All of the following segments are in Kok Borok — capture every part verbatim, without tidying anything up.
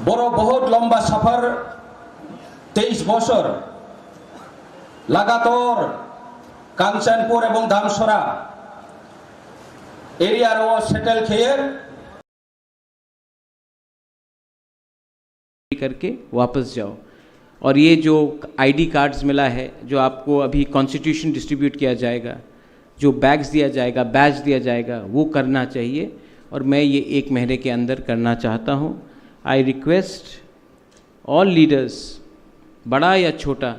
বড় বহুত লম্বা সফর, তেইশ বছর লাগাতার কাঞ্চনপুর এবং ধামসরা এরিয়ার ও সেটেল খেয়ে करके वापस जाओ। और ये जो आईडी कार्ड्स मिला है, जो आपको अभी कॉन्स्टिट्यूशन डिस्ट्रीब्यूट किया जाएगा, जो बैग्स दिया जाएगा, बैच दिया जाएगा, वो करना चाहिए। और मैं ये एक महीने के अंदर करना चाहता हूँ। I request all leaders, बड़ा या छोटा,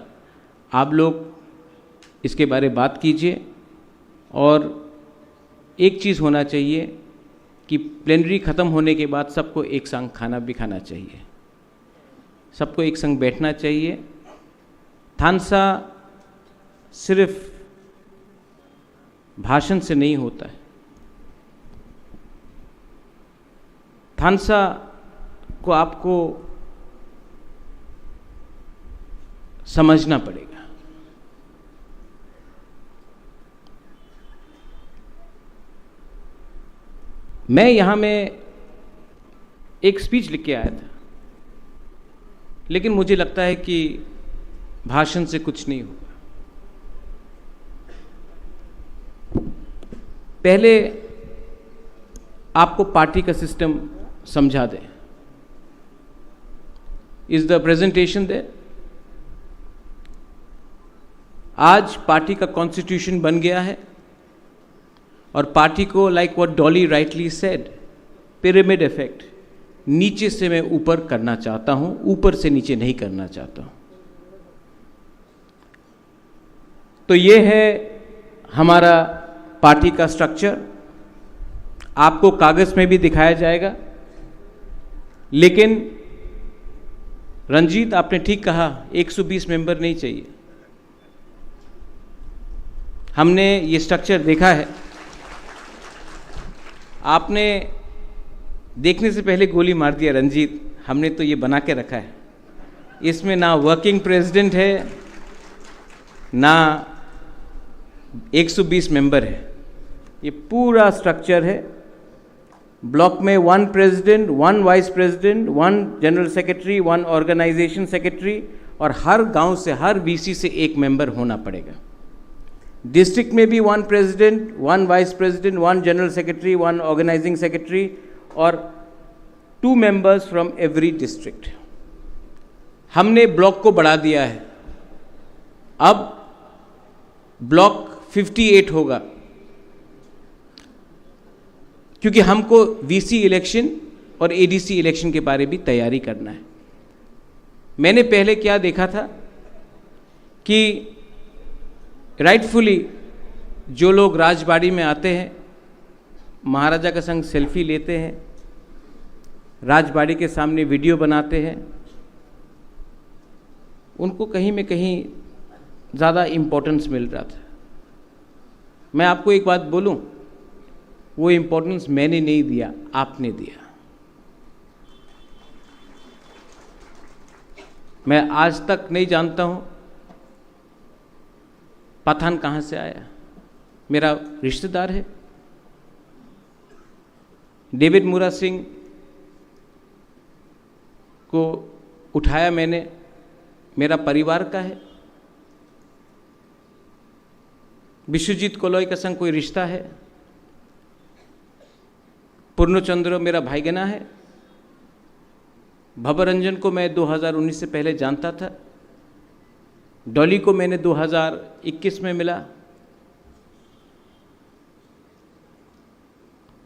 आप लोग इसके बारे बात कीजिए। और एक चीज़ होना चाहिए कि प्लेनरी ख़त्म होने के बाद सबको एक संग खाना भी खाना चाहिए, सबको एक संग बैठना चाहिए। थानसा सिर्फ भाषण से नहीं होता है। थानसा को आपको समझना पड़ेगा। मैं यहाँ में एक स्पीच लिख के आया था, लेकिन मुझे लगता है कि भाषण से कुछ नहीं होगा। पहले आपको पार्टी का सिस्टम समझा दें। Is the presentation there? आज पार्टी का कॉन्स्टिट्यूशन बन गया है और पार्टी को, like what Dolly rightly said, pyramid effect, नीचे से मैं ऊपर करना चाहता हूं, ऊपर से नीचे नहीं करना चाहता हूं। तो ये है हमारा पार्टी का स्ट्रक्चर। आपको कागज में भी दिखाया जाएगा, लेकिन रंजीत, आपने ठीक कहा, एक सौ बीस मेंबर नहीं चाहिए। हमने ये स्ट्रक्चर देखा है। आपने देखने से पहले गोली मार दिया रंजीत, हमने तो ये बना के रखा है। इसमें ना वर्किंग प्रेसिडेंट है, ना एक सौ बीस मेंबर है। ये पूरा स्ट्रक्चर है। ब्लॉक में one president, one vice president, one general secretary, one organisation secretary, और हर गांव से, हर वीसी से एक मेंबर होना पड़ेगा। डिस्ट्रिक्ट में भी one president, one vice president, one general secretary, one organising secretary, और two members from every district. हमने ब्लॉक को बढ़ा दिया है। अब ब्लॉक फिफ्टी एट होगा, क्योंकि हमको वीसी इलेक्शन और एडीसी इलेक्शन के बारे भी तैयारी करना है। मैंने पहले क्या देखा था कि राइटफुली जो लोग राजबाड़ी में आते हैं, महाराजा के संग सेल्फी लेते हैं, राजबाड़ी के सामने वीडियो बनाते हैं, उनको कहीं में कहीं ज़्यादा इम्पोर्टेंस मिल रहा था। मैं आपको एक बात बोलूं, वो इम्पोर्टेंस मैंने नहीं दिया, आपने दिया। मैं आज तक नहीं जानता हूं पठान कहां से आया, मेरा रिश्तेदार है। डेविड मुरा सिंह को उठाया मैंने, मेरा परिवार का है। विश्वजीत कोलोई का संग कोई रिश्ता है। पूर्णचंद्र मेरा भाईगना है। भवरंजन को मैं दो हज़ार उन्नीस से पहले जानता था। डॉली को मैंने दो हज़ार इक्कीस में मिला।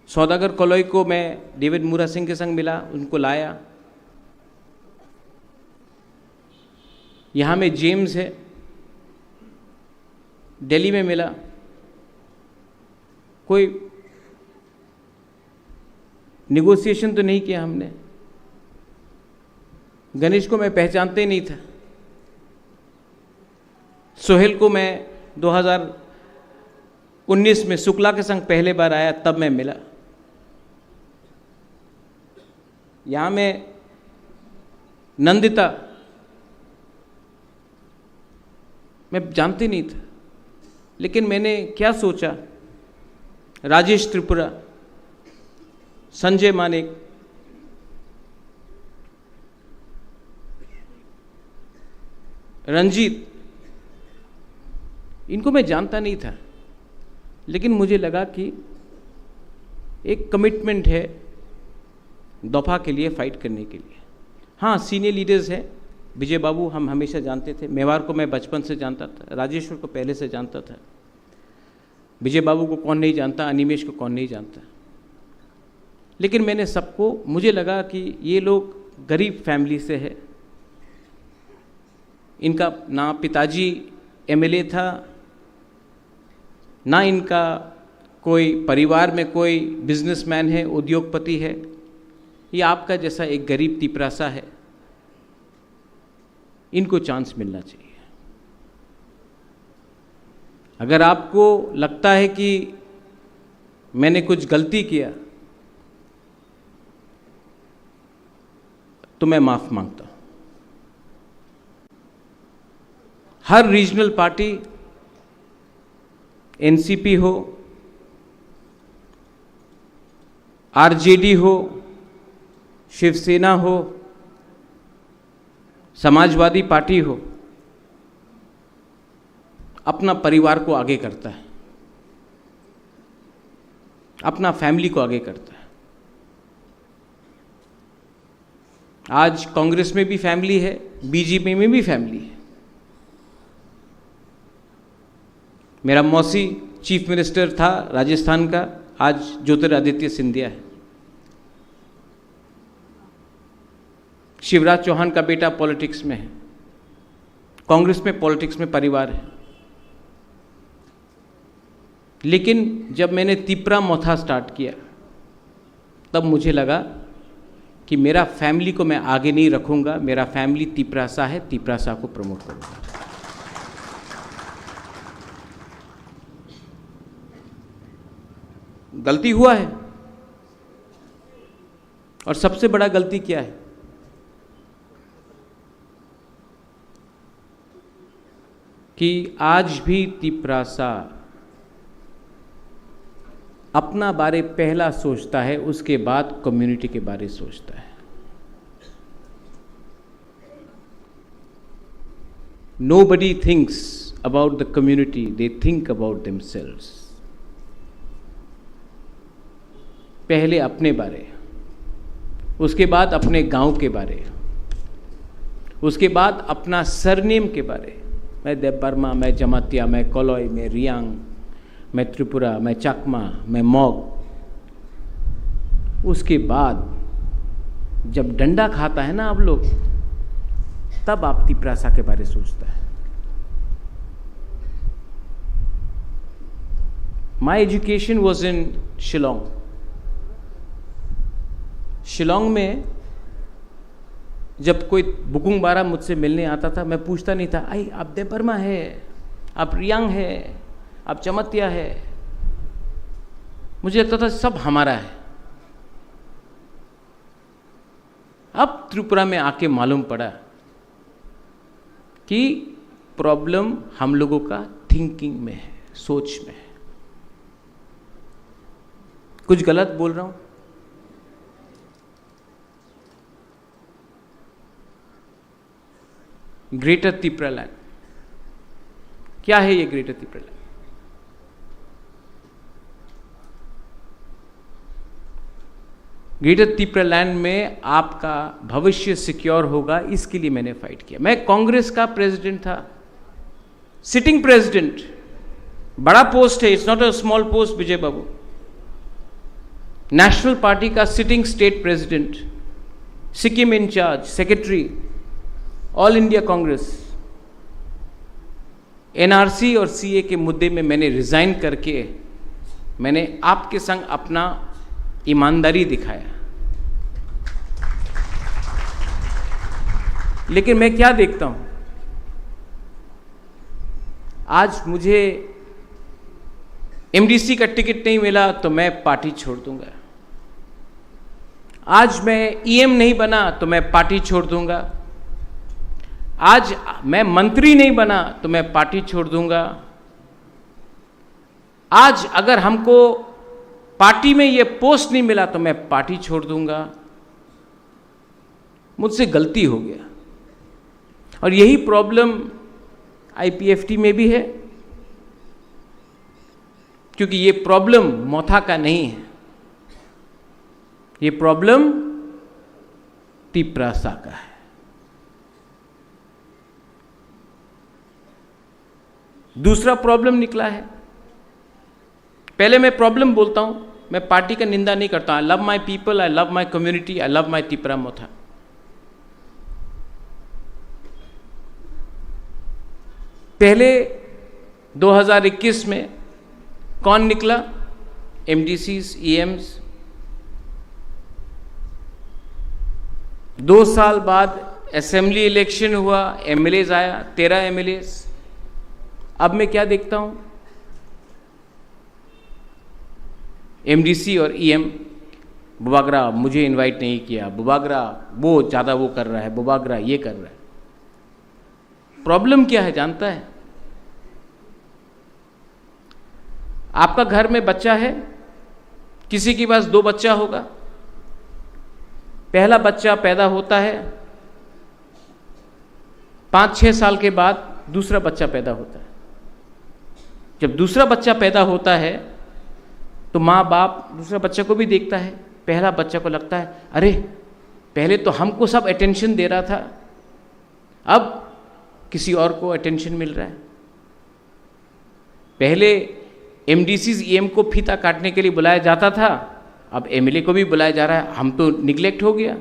सौदागर कोलोई को मैं डेविड मुरा सिंह के संग मिला, उनको लाया। यहाँ में जेम्स है, दिल्ली में मिला। कोई नेगोशिएशन तो नहीं किया हमने। गणेश को मैं पहचानते ही नहीं था। सोहेल को मैं दो हज़ार उन्नीस में शुक्ला के संग पहले बार आया, तब मैं मिला। यहाँ में नंदिता, मैं जानती नहीं था, लेकिन मैंने क्या सोचा, राजेश त्रिपुरा, संजय मानिक, रंजीत, इनको मैं जानता नहीं था, लेकिन मुझे लगा कि एक कमिटमेंट है दफा के लिए, फाइट करने के लिए। हाँ, सीनियर लीडर्स हैं, विजय बाबू हम हमेशा जानते थे, मेवार को मैं बचपन से जानता था, राजेश्वर को पहले से जानता था, विजय बाबू को कौन नहीं जानता, अनिमेश को कौन नहीं जानता। लेकिन मैंने सबको, मुझे लगा कि ये लोग गरीब फैमिली से है, इनका ना पिताजी एमएलए था, ना इनका कोई परिवार में कोई बिजनेसमैन है, उद्योगपति है। ये आपका जैसा एक गरीब तिपरासा है, इनको चांस मिलना चाहिए। अगर आपको लगता है कि मैंने कुछ गलती किया, तो मैं माफ मांगता हूं। हर रीजनल पार्टी, एनसीपी हो, आरजेडी हो, शिवसेना हो, समाजवादी पार्टी हो, अपना परिवार को आगे करता है, अपना फैमिली को आगे करता है। आज कांग्रेस में भी फैमिली है, बीजेपी में भी फैमिली है। मेरा मौसी चीफ मिनिस्टर था राजस्थान का, आज ज्योतिरादित्य सिंधिया है। शिवराज चौहान का बेटा पॉलिटिक्स में है, कांग्रेस में, पॉलिटिक्स में परिवार है। लेकिन जब मैंने तिपरा मोथा स्टार्ट किया, तब मुझे लगा कि मेरा फैमिली को मैं आगे नहीं रखूंगा, मेरा फैमिली तिपरासा है, तिपरासा को प्रमोट करूंगा। गलती हुआ है, और सबसे बड़ा गलती क्या है कि आज भी तिपरासा अपना बारे पहला सोचता है, उसके बाद कम्युनिटी के बारे सोचता है। Nobody thinks about the community, they think about themselves. पहले अपने बारे, उसके बाद अपने गांव के बारे, उसके बाद अपना सरनेम के बारे। मैं देबबर्मा, मैं जमातिया, मैं कलई, मैं रियांग, मैं त्रिपुरा, मैं चकमा, मैं मॉग। उसके बाद जब डंडा खाता है ना आप लोग, तब आप तिपरासा के बारे सोचता है। My education was in Shillong. शिलोंग में जब कोई बुकुंग बारा मुझसे मिलने आता था, मैं पूछता नहीं था, "आई, आप देबबर्मा है, आप रियांग है, आप जमातिया है।" मुझे लगता था सब हमारा है। अब त्रिपुरा में आके मालूम पड़ा कि प्रॉब्लम हम लोगों का थिंकिंग में है, सोच में है। कुछ गलत बोल रहा हूं? ग्रेटर तिपरा लैंड, क्या है ये ग्रेटर तिपरा लैंड? ग्रेटर तिपरा लैंड में आपका भविष्य सिक्योर होगा, इसके लिए मैंने फाइट किया। मैं कांग्रेस का प्रेसिडेंट था, सिटिंग प्रेसिडेंट, बड़ा पोस्ट है, it's not a small post, Vijay Babu. National party का sitting state president, Sikkim incharge, secretary, all India Congress. NRC और सीए के मुद्दे में मैंने रिजाइन करके मैंने आपके संग अपना ईमानदारी दिखाया। लेकिन मैं क्या देखता हूं, आज मुझे एमडीसी का टिकट नहीं मिला तो मैं पार्टी छोड़ दूंगा। आज मैं ईएम नहीं बना तो मैं पार्टी छोड़ दूंगा। आज मैं मंत्री नहीं बना तो मैं पार्टी छोड़ दूंगा। आज अगर हमको पार्टी में ये पोस्ट नहीं मिला तो मैं पार्टी छोड़ दूंगा। मुझसे गलती हो गया। और यही प्रॉब्लम आईपीएफटी में भी है, क्योंकि ये प्रॉब्लम मोथा का नहीं है, ये प्रॉब्लम तिप्रासा का है। दूसरा प्रॉब्लम निकला है। पहले मैं प्रॉब्लम बोलता हूं, मैं पार्टी का निंदा नहीं करता। I love my people, I love my community, I love my Tipra मोथा। पहले दो हज़ार इक्कीस में कौन निकला? एमडीसीज, ईएम्स। दो साल बाद असेंबली इलेक्शन हुआ, एमएलएज आया, तेरह एमएलएज। अब मैं क्या देखता हूं? एमडीसी और ईएम, बुबागरा मुझे इनवाइट नहीं किया, बुबागरा वो ज़्यादा वो कर रहा है, बुबागरा ये कर रहा है। प्रॉब्लम क्या है जानता है? आपका घर में बच्चा है, किसी के पास दो बच्चा होगा, पहला बच्चा पैदा होता है, पाँच छः साल के बाद दूसरा बच्चा पैदा होता है। जब दूसरा बच्चा पैदा होता है, तो माँ बाप दूसरा बच्चा को भी देखता है। पहला बच्चा को लगता है, अरे, पहले तो हमको सब अटेंशन दे रहा था, अब किसी और को अटेंशन मिल रहा है। पहले एमडीसीज, ईएम को फीता काटने के लिए बुलाया जाता था, अब एमएलए को भी बुलाया जा रहा है। हम तो निग्लेक्ट हो गया।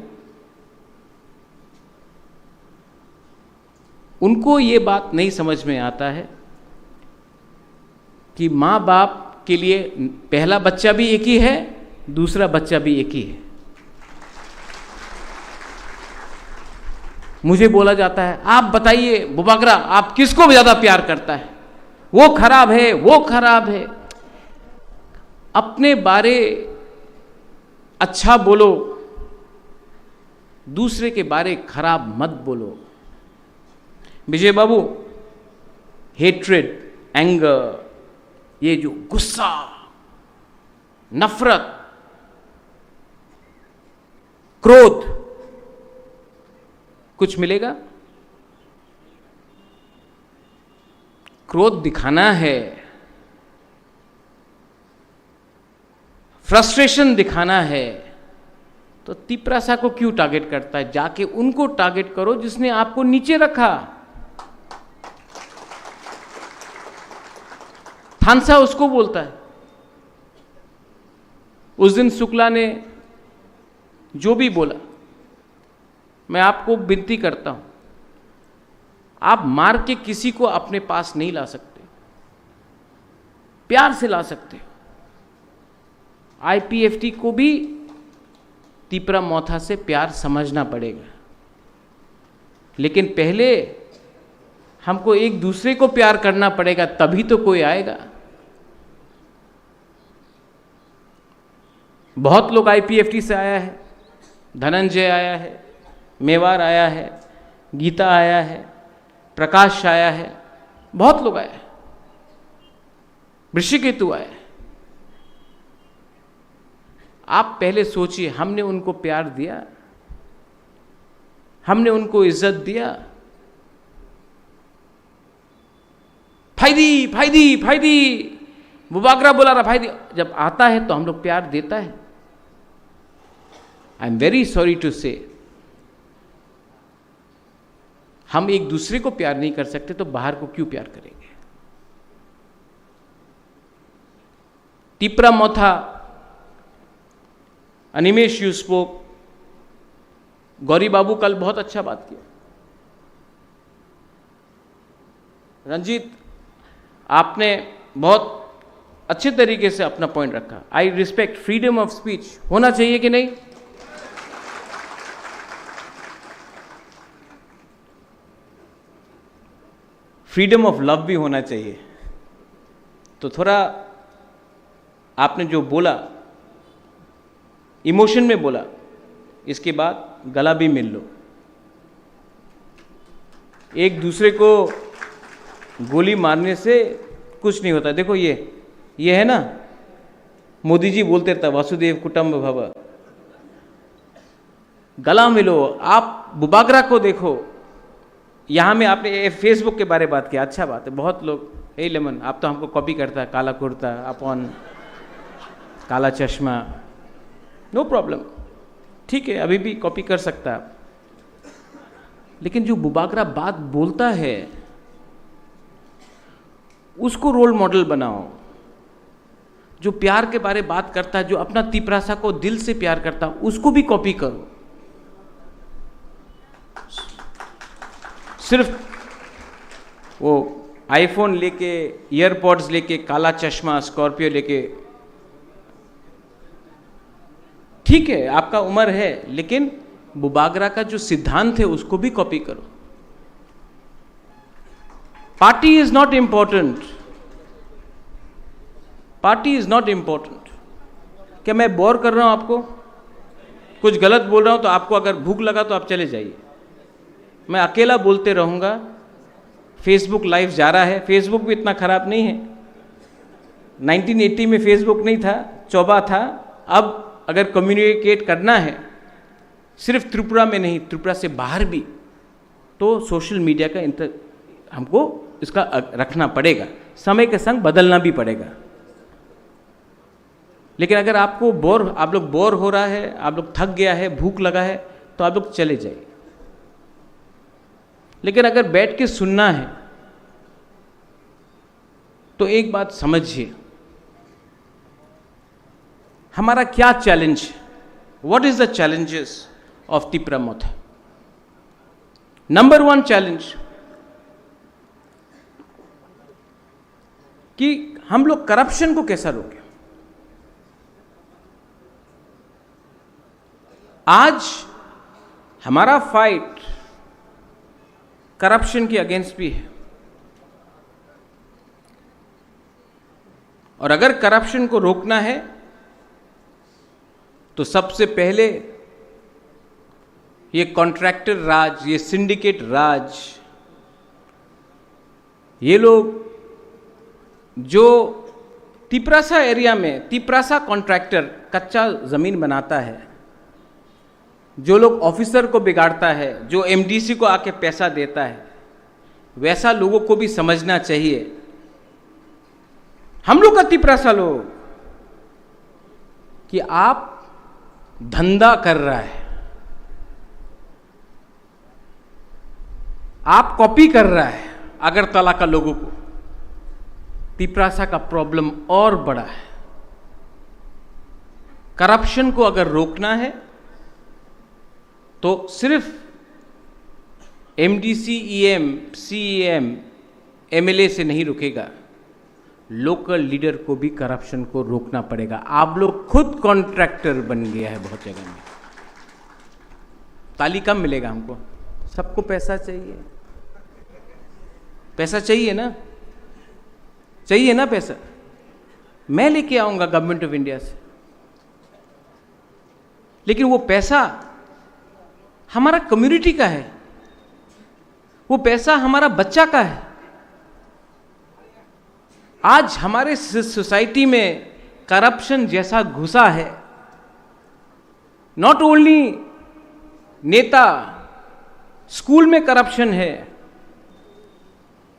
उनको ये बात नहीं समझ में आता है कि माँ बाप के लिए पहला बच्चा भी एक ही है, दूसरा बच्चा भी एक ही है। मुझे बोला जाता है, आप बताइए बुबागरा, आप किसको ज्यादा प्यार करता है? वो खराब है, वो खराब है। अपने बारे अच्छा बोलो, दूसरे के बारे खराब मत बोलो। विजय बाबू, हेट्रेड, एंगर, ये जो गुस्सा, नफरत, क्रोध, कुछ मिलेगा? क्रोध दिखाना है, फ्रस्ट्रेशन दिखाना है, तो तिपरासा को क्यों टारगेट करता है? जाके उनको टारगेट करो जिसने आपको नीचे रखा। थानसा उसको बोलता है। उस दिन शुक्ला ने जो भी बोला, मैं आपको विनती करता हूं, आप मार के किसी को अपने पास नहीं ला सकते, प्यार से ला सकते हो। आईपीएफटी को भी तिपरा मोथा से प्यार समझना पड़ेगा, लेकिन पहले हमको एक दूसरे को प्यार करना पड़ेगा, तभी तो कोई आएगा। बहुत लोग आईपीएफटी से आया है, धनंजय आया है, मेवार आया है, गीता आया है, प्रकाश आया है, बहुत लोग आए हैं, ऋषिकेतु आए हैं। आप पहले सोचिए, हमने उनको प्यार दिया? हमने उनको इज्जत दिया? फाइदी, फाइदी, फाइदी, बुबागरा बुला रहा, फाइदी। जब आता है तो हम लोग प्यार देता है? I am very sorry to say, हम एक दूसरे को प्यार नहीं कर सकते तो बाहर को क्यों प्यार करेंगे? तिपरा मोथा, अनिमेश, you spoke, गौरी बाबू कल बहुत अच्छा बात किया। रंजीत, आपने बहुत अच्छे तरीके से अपना पॉइंट रखा। I respect freedom of speech, होना चाहिए कि नहीं? फ्रीडम ऑफ लव भी होना चाहिए। तो थोड़ा आपने जो बोला, इमोशन में बोला, इसके बाद गला भी मिल लो। एक दूसरे को गोली मारने से कुछ नहीं होता। देखो, ये ये है ना, मोदी जी बोलते रहता, वसुदेव कुटुंब भव। गला मिलो। आप बुबागरा को देखो, यहाँ में आपने ये Facebook के बारे में बात किया, अच्छा बात है। बहुत लोग, "ए लेमन, आप तो हमको कॉपी करता है, काला कुर्ता, अपन काला चश्मा, नो प्रॉब्लम, ठीक है, अभी भी कॉपी कर सकता है आप।" लेकिन जो बुबागरा बात बोलता है, उसको रोल मॉडल बनाओ। जो प्यार के बारे बात करता है, जो अपना तिपरासा को दिल से प्यार करता है, उसको भी कॉपी करो। सिर्फ वो आईफोन लेके, एयरपॉड्स लेके, काला चश्मा, स्कॉर्पियो लेके, ठीक है, आपका उम्र है, लेकिन बुबागरा का जो सिद्धांत है, उसको भी कॉपी करो। Party is not important, party is not important। क्या मैं बोर कर रहा हूं आपको? कुछ गलत बोल रहा हूं तो आपको अगर भूख लगा तो आप चले जाइए, मैं अकेला बोलते रहूंगा। Facebook लाइव जा रहा है, Facebook भी इतना खराब नहीं है। नाइनटीन एटी में Facebook नहीं था, चोबा था। अब अगर कम्युनिकेट करना है सिर्फ त्रिपुरा में नहीं, त्रिपुरा से बाहर भी, तो सोशल मीडिया का इंत-, हमको इसका अ-, रखना पड़ेगा, समय के संग बदलना भी पड़ेगा। लेकिन अगर आपको बोर, आप लोग बोर हो रहा है, आप लोग थक गया है, भूख लगा है, तो आप लोग चले जाइए। लेकिन अगर बैठ के सुनना है, तो एक बात समझिए, हमारा क्या चैलेंज है? What is the challenges of Tipra Motha? Number one challenge कि हम लोग करप्शन को कैसा रोकें। आज हमारा फाइट करप्शन के अगेंस्ट भी है, और अगर करप्शन को रोकना है तो सबसे पहले ये कॉन्ट्रैक्टर राज, ये सिंडिकेट राज, ये लोग जो तिपरासा एरिया में तिपरासा कॉन्ट्रैक्टर कच्चा ज़मीन बनाता है, जो लोग ऑफिसर को बिगाड़ता है, जो एमडीसी को आके पैसा देता है, वैसा लोगों को भी समझना चाहिए। हम लोग का तिपरासा लोग कि आप धंधा कर रहा है, आप कॉपी कर रहा है अगरतला का लोगों को। तिपरासा का प्रॉब्लम और बड़ा है। करप्शन को अगर रोकना है तो सिर्फ एमडीसी, ईएम, सीईएम, एमएलए से नहीं रुकेगा। लोकल लीडर को भी करप्शन को रोकना पड़ेगा। आप लोग खुद कॉन्ट्रैक्टर बन गया है बहुत जगह में। ताली कम मिलेगा हमको, सबको पैसा चाहिए, पैसा चाहिए ना, चाहिए ना पैसा। मैं लेके आऊंगा गवर्नमेंट ऑफ इंडिया से, लेकिन वो पैसा हमारा कम्युनिटी का है, वो पैसा हमारा बच्चा का है। आज हमारे सो-, सोसाइटी में करप्शन जैसा घुसा है, नॉट ओनली नेता, स्कूल में करप्शन है,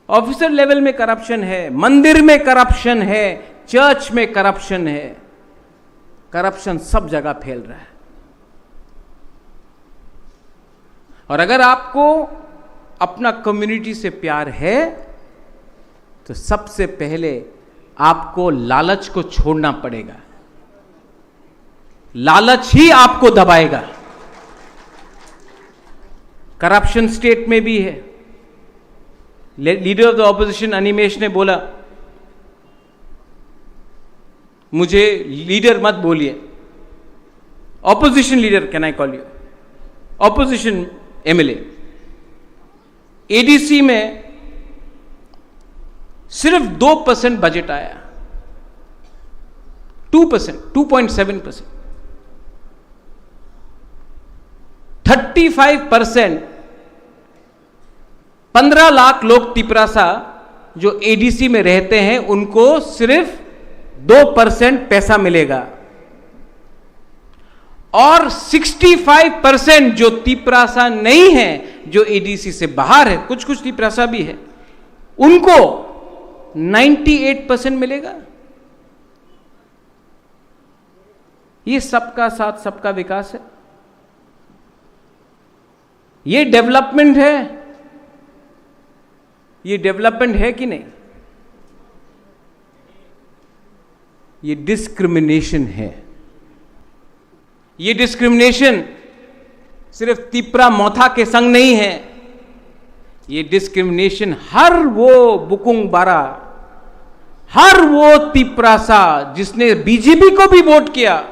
ऑफिसर लेवल में करप्शन है, मंदिर में करप्शन है, चर्च में करप्शन है, करप्शन सब जगह फैल रहा है। और अगर आपको अपना कम्युनिटी से प्यार है तो सबसे पहले आपको लालच को छोड़ना पड़ेगा। लालच ही आपको दबाएगा। करप्शन स्टेट में भी है। ले-, leader of the opposition Animesh ने बोला, मुझे लीडर मत बोलिए, opposition leader can I call you, opposition MLA. ADC में सिर्फ दो परसेंट बजट आया, two percent, two point seven percent. Thirty five percent, पन्द्रह लाख लोग तिपरासा जो एडीसी में रहते हैं, उनको सिर्फ दो परसेंट पैसा मिलेगा। और सिक्सटी फाइव परसेंट जो तिपरासा नहीं है, जो एडीसी से बाहर है, कुछ कुछ तिपरासा भी है, उनको नाइंटी एट परसेंट मिलेगा। ये सबका साथ, सबका विकास है। ये डेवलपमेंट है। ये डेवलपमेंट है कि नहीं? ये डिस्क्रिमिनेशन है। ये डिस्क्रिमिनेशन सिर्फ तिपरा मोथा के संग नहीं है। ये डिस्क्रिमिनेशन हर वो बुकुंग बारा, हर वो तिपरासा जिसने बीजेपी को भी वोट किया,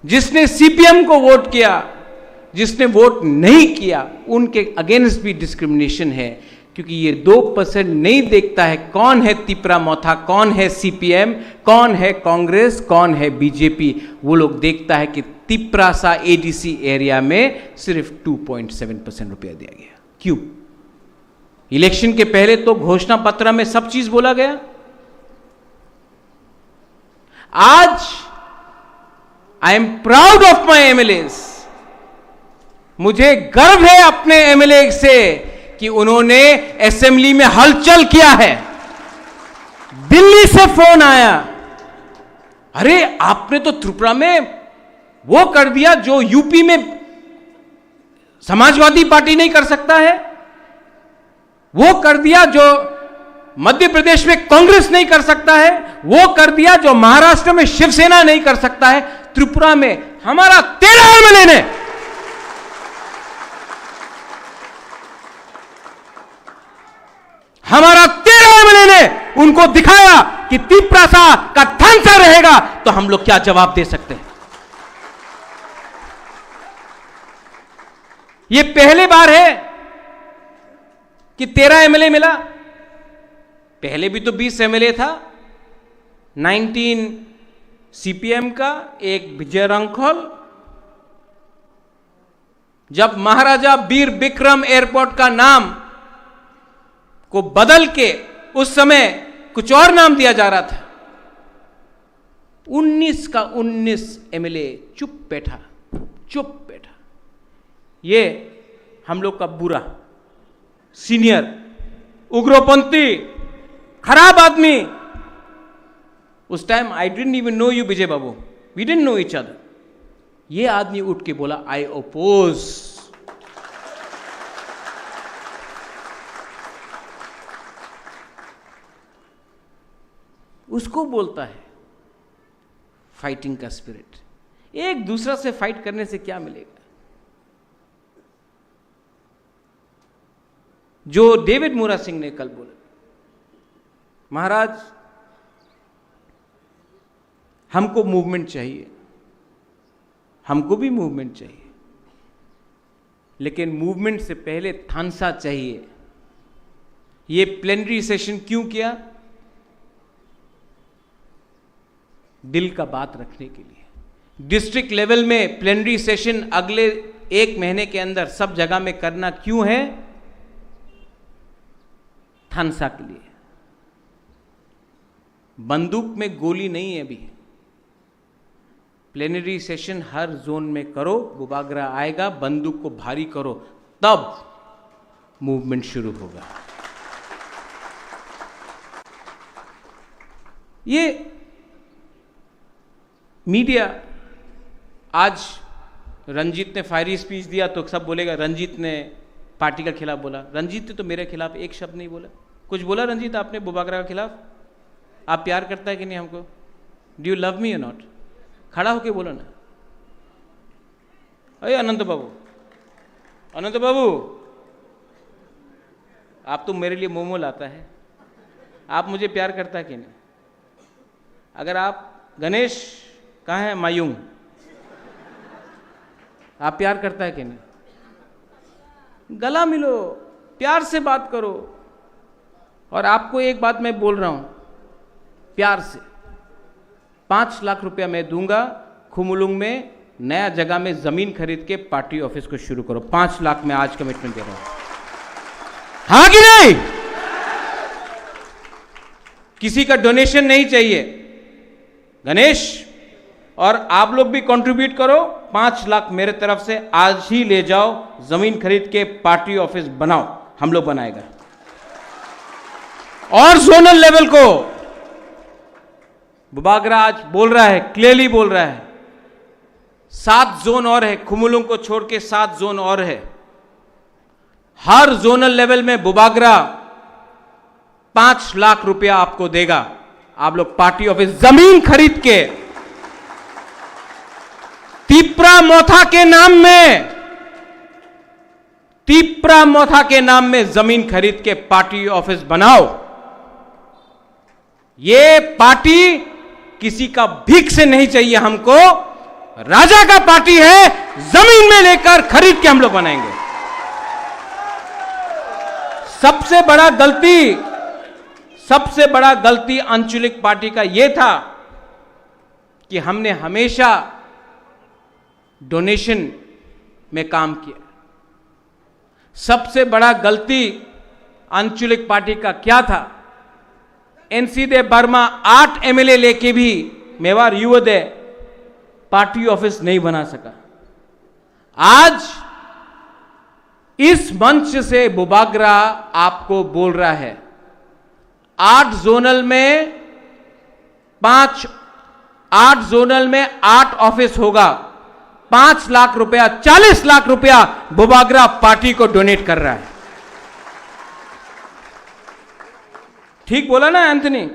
जिसने सीपीएम को वोट किया, जिसने वोट नहीं किया, उनके अगेंस्ट भी डिस्क्रिमिनेशन है। क्योंकि ये दो परसेंट नहीं देखता है कौन है तिपरा मोथा, कौन है सीपीएम, कौन है कांग्रेस, कौन है बीजेपी। वो लोग देखता है कि तिपरासा एडीसी एरिया में सिर्फ टू पॉइंट सेवन परसेंट रुपया दिया गया। क्यों? इलेक्शन के पहले तो घोषणा पत्र में सब चीज बोला गया। आज I am proud of my MLS. मुझे गर्व है अपने एमएलए से कि उन्होंने असेंबली में हलचल किया है, दिल्ली से फोन आया, "अरे, आपने तो त्रिपुरा में वो कर दिया जो यूपी में समाजवादी पार्टी नहीं कर सकता है, वो कर दिया जो मध्य प्रदेश में कांग्रेस नहीं कर सकता है, वो कर दिया जो महाराष्ट्र में शिवसेना नहीं कर सकता है, त्रिपुरा में हमारा तेरह एमएलए ने, हमारा तेरह एमएलए ने उनको दिखाया कि तिपरासा का थानसा रहेगा तो हम लोग क्या जवाब दे सकते हैं।" ये पहली बार है कि तेरह एमएलए मिला। पहले भी तो बीस एमएलए था, नाइनटीन सीपीएम का, एक विजय रंखल। जब महाराजा वीर विक्रम एयरपोर्ट का नाम को बदल के उस समय कुछ और नाम दिया जा रहा था, उन्नीस का उन्नीस एमएलए चुप बैठा, चुप बैठा। ये हम लोग का बुरा सीनियर उग्रपंथी, खराब आदमी। उस time I didn't even know you, Vijay Babu, we didn't know each other। ये आदमी उठ के बोला, "I oppose।" उसको बोलता है फाइटिंग का स्पिरिट। एक दूसरा से फाइट करने से क्या मिलेगा? जो डेविड मुरा सिंह ने कल बोला, "महाराज, हमको मूवमेंट चाहिए, हमको भी मूवमेंट चाहिए, लेकिन मूवमेंट से पहले थानसा चाहिए।" ये प्लेनरी सेशन क्यों किया? दिल का बात रखने के लिए। डिस्ट्रिक्ट लेवल में प्लेनरी सेशन अगले एक महीने के अंदर सब जगह में करना क्यों है? थानसा के लिए। बंदूक में गोली नहीं है अभी। प्लेनरी सेशन हर जोन में करो, बुबागरा आएगा, बंदूक को भारी करो, तब मूवमेंट शुरू होगा। ये मीडिया, आज रंजीत ने फायरी स्पीच दिया तो सब बोलेगा रंजीत ने पार्टी का खिलाफ बोला। रंजीत ने तो मेरे खिलाफ एक शब्द नहीं बोला। कुछ बोला रंजीत आपने बुबागरा के खिलाफ? आप प्यार करता है कि नहीं हमको? Do you love me or not? खड़ा होके बोलो ना। अरे अनंत बाबू, अनंत बाबू, आप तो मेरे लिए मोमो लाता है, आप मुझे प्यार करता है कि नहीं? अगर आप, गणेश, कहाँ है मायूंग? आप प्यार करता है कि नहीं? गला मिलो, प्यार से बात करो। और आपको एक बात मैं बोल रहा हूं, प्यार से, पाँच लाख रुपया मैं दूंगा, खुमुलुंग में नया जगह में जमीन खरीद के पार्टी ऑफिस को शुरू करो। पाँच लाख मैं आज कमिटमेंट दे रहा हूं, हाँ कि नहीं? किसी का डोनेशन नहीं चाहिए। गणेश, और आप लोग भी कंट्रीब्यूट करो, पांच लाख मेरे तरफ से आज ही ले जाओ, जमीन खरीद के पार्टी ऑफिस बनाओ, हम लोग बनाएगा। और जोनल लेवल को बुबागरा आज बोल रहा है, क्लियरली बोल रहा है, सात जोन और है, खुमुलुंग को छोड़ के सात जोन और है। हर जोनल लेवल में बुबागरा पांच लाख रुपया आपको देगा। आप लोग पार्टी ऑफिस जमीन खरीद के तिप्रा मोथा के नाम में, तिप्रा मोथा के नाम में जमीन खरीद के पार्टी ऑफिस बनाओ। ये पार्टी किसी का भीख से नहीं चाहिए हमको, राजा का पार्टी है, जमीन में लेकर खरीद के हम लोग बनाएंगे। सबसे बड़ा गलती, सबसे बड़ा गलती आंचलिक पार्टी का ये था कि हमने हमेशा डोनेशन में काम किया। सबसे बड़ा गलती आंचलिक पार्टी का क्या था? एनसी देव वर्मा आठ एमएलए लेके भी मेवाड़ युवदे पार्टी ऑफिस नहीं बना सका। आज इस मंच से बुबागरा आपको बोल रहा है, आठ जोनल में पांच, आठ जोनल में आठ ऑफिस होगा, पांच लाख रुपया, चालीस लाख रुपया बुबागरा पार्टी को डोनेट कर रहा है। ठीक बोला ना एंथनी?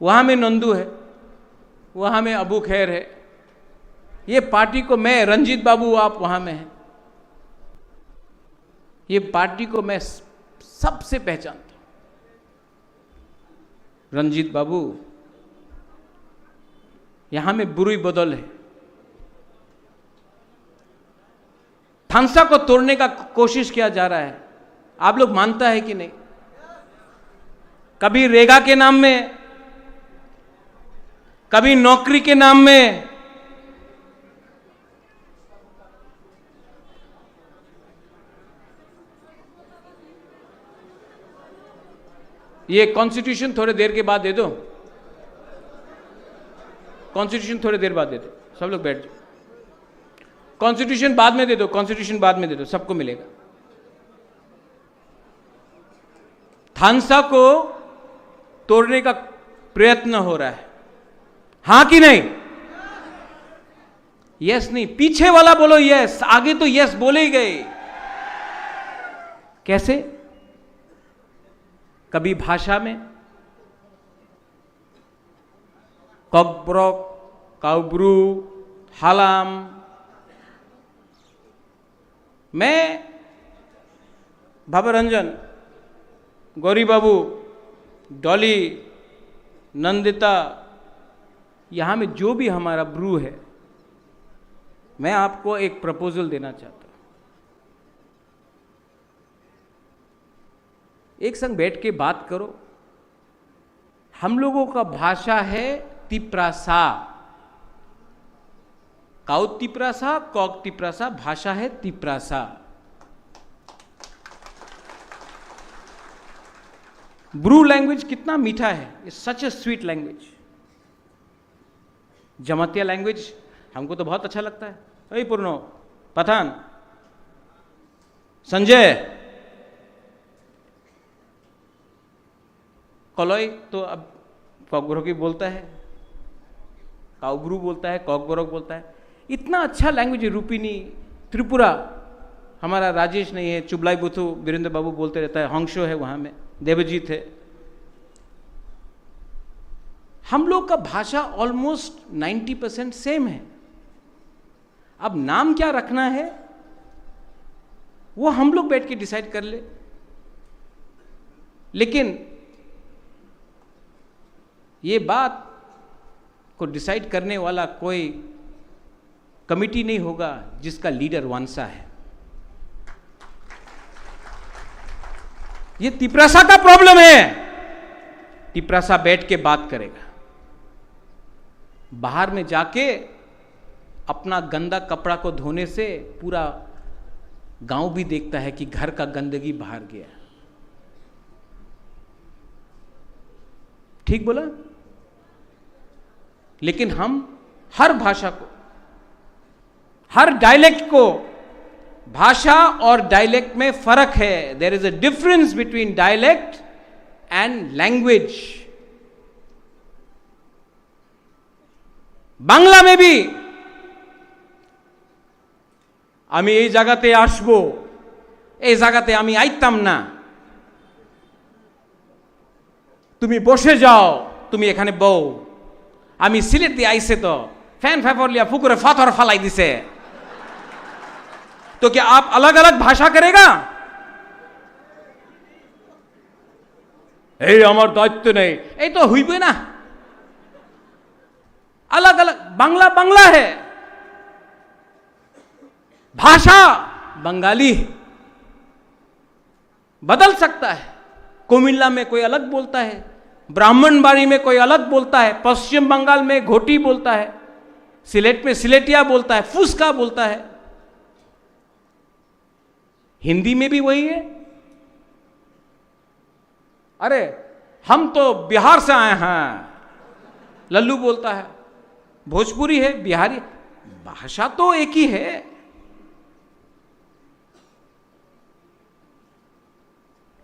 वहां में नंदू है, वहां में अबू खैर है। ये पार्टी को मैं, रंजीत बाबू, आप वहां में हैं, ये पार्टी को मैं स-, सबसे पहचानता हूं। रंजीत बाबू, यहां में बुरी बदल है। थानसा को तोड़ने का कोशिश किया जा रहा है, आप लोग मानता है कि नहीं? कभी रेगा के नाम में, कभी नौकरी के नाम में। ये कॉन्स्टिट्यूशन थोड़े देर के बाद दे दो, कॉन्स्टिट्यूशन थोड़े देर बाद दे दो, सब लोग बैठ जाओ। कॉन्स्टिट्यूशन बाद में दे दो, कॉन्स्टिट्यूशन बाद में दे दो, सबको मिलेगा। थानसा को तोड़ने का प्रयत्न हो रहा है, हाँ कि नहीं? यस नहीं, पीछे वाला बोलो यस, आगे तो यस बोले ही गए। कैसे? कभी भाषा में, ककबरक, काउब्रू, हालाम। मैं, बाबा रंजन, गौरी बाबू, डॉली, नंदिता, यहाँ में जो भी हमारा ब्रू है, मैं आपको एक प्रपोजल देना चाहता हूँ। एक संग बैठ के बात करो। हम लोगों का भाषा है तिप्रासा। काउ तिप्रासा, कक तिप्रासा, भाषा है तिप्रासा। ब्रू लैंग्वेज कितना मीठा है, it's such a sweet language। Jamatia language हमको तो बहुत अच्छा लगता है। ए पूर्णो, पठान, संजय, कलई तो अब ककबरकी बोलता है, काउब्रू बोलता है, ककबरक बोलता है। इतना अच्छा लैंग्वेज है, रूपिनी, त्रिपुरा, हमारा राजेश नहीं है, चुबलाई बुथु, वीरेंद्र बाबू बोलते रहता है, हंसो है वहाँ में, देवजीत है। हम लोग का भाषा ऑलमोस्ट नाइन्टी परसेंट सेम है। अब नाम क्या रखना है, वो हम लोग बैठ के डिसाइड कर ले। लेकिन ये बात को डिसाइड करने वाला कोई कमेटी नहीं होगा जिसका लीडर वंशा है। ये तिपरासा का प्रॉब्लम है। तिपरासा बैठ के बात करेगा। बाहर में जाके अपना गंदा कपड़ा को धोने से पूरा गांव भी देखता है कि घर का गंदगी बाहर गया। ठीक बोला? लेकिन हम हर भाषा को, हर डायलेक्ट को, भाषा और डायलेक्ट में फर्क है। There is a difference between dialect and language. Bangla may be আমি এই জায়গাতে আসবো, এই জায়গাতে আমি আইতাম না। তুমি বসে যাও, তুমি এখানে বউ। আমি সিলেট দিয়ে আইছে তো, ফ্যান ফ্যাফর লিয়া পুকুরে পাথর ফালাই দিছে। तो क्या आप अलग अलग भाषा करेगा? এই আমার দায়িত্ব নেই, এই তো হইবে না। अलग अलग, बांग्ला बांग्ला है, भाषा बंगाली है, बदल सकता है। कुमिल्ला में कोई अलग बोलता है, ब्राह्मणबाड़ी में कोई अलग बोलता है, पश्चिम बंगाल में घोटी बोलता है, सिलेट में सिलेटिया बोलता है, फुसका बोलता है। हिंदी में भी वही है। अरे, हम तो बिहार से आए हैं, लल्लू बोलता है। भोजपुरी है, बिहारी, भाषा तो एक ही है।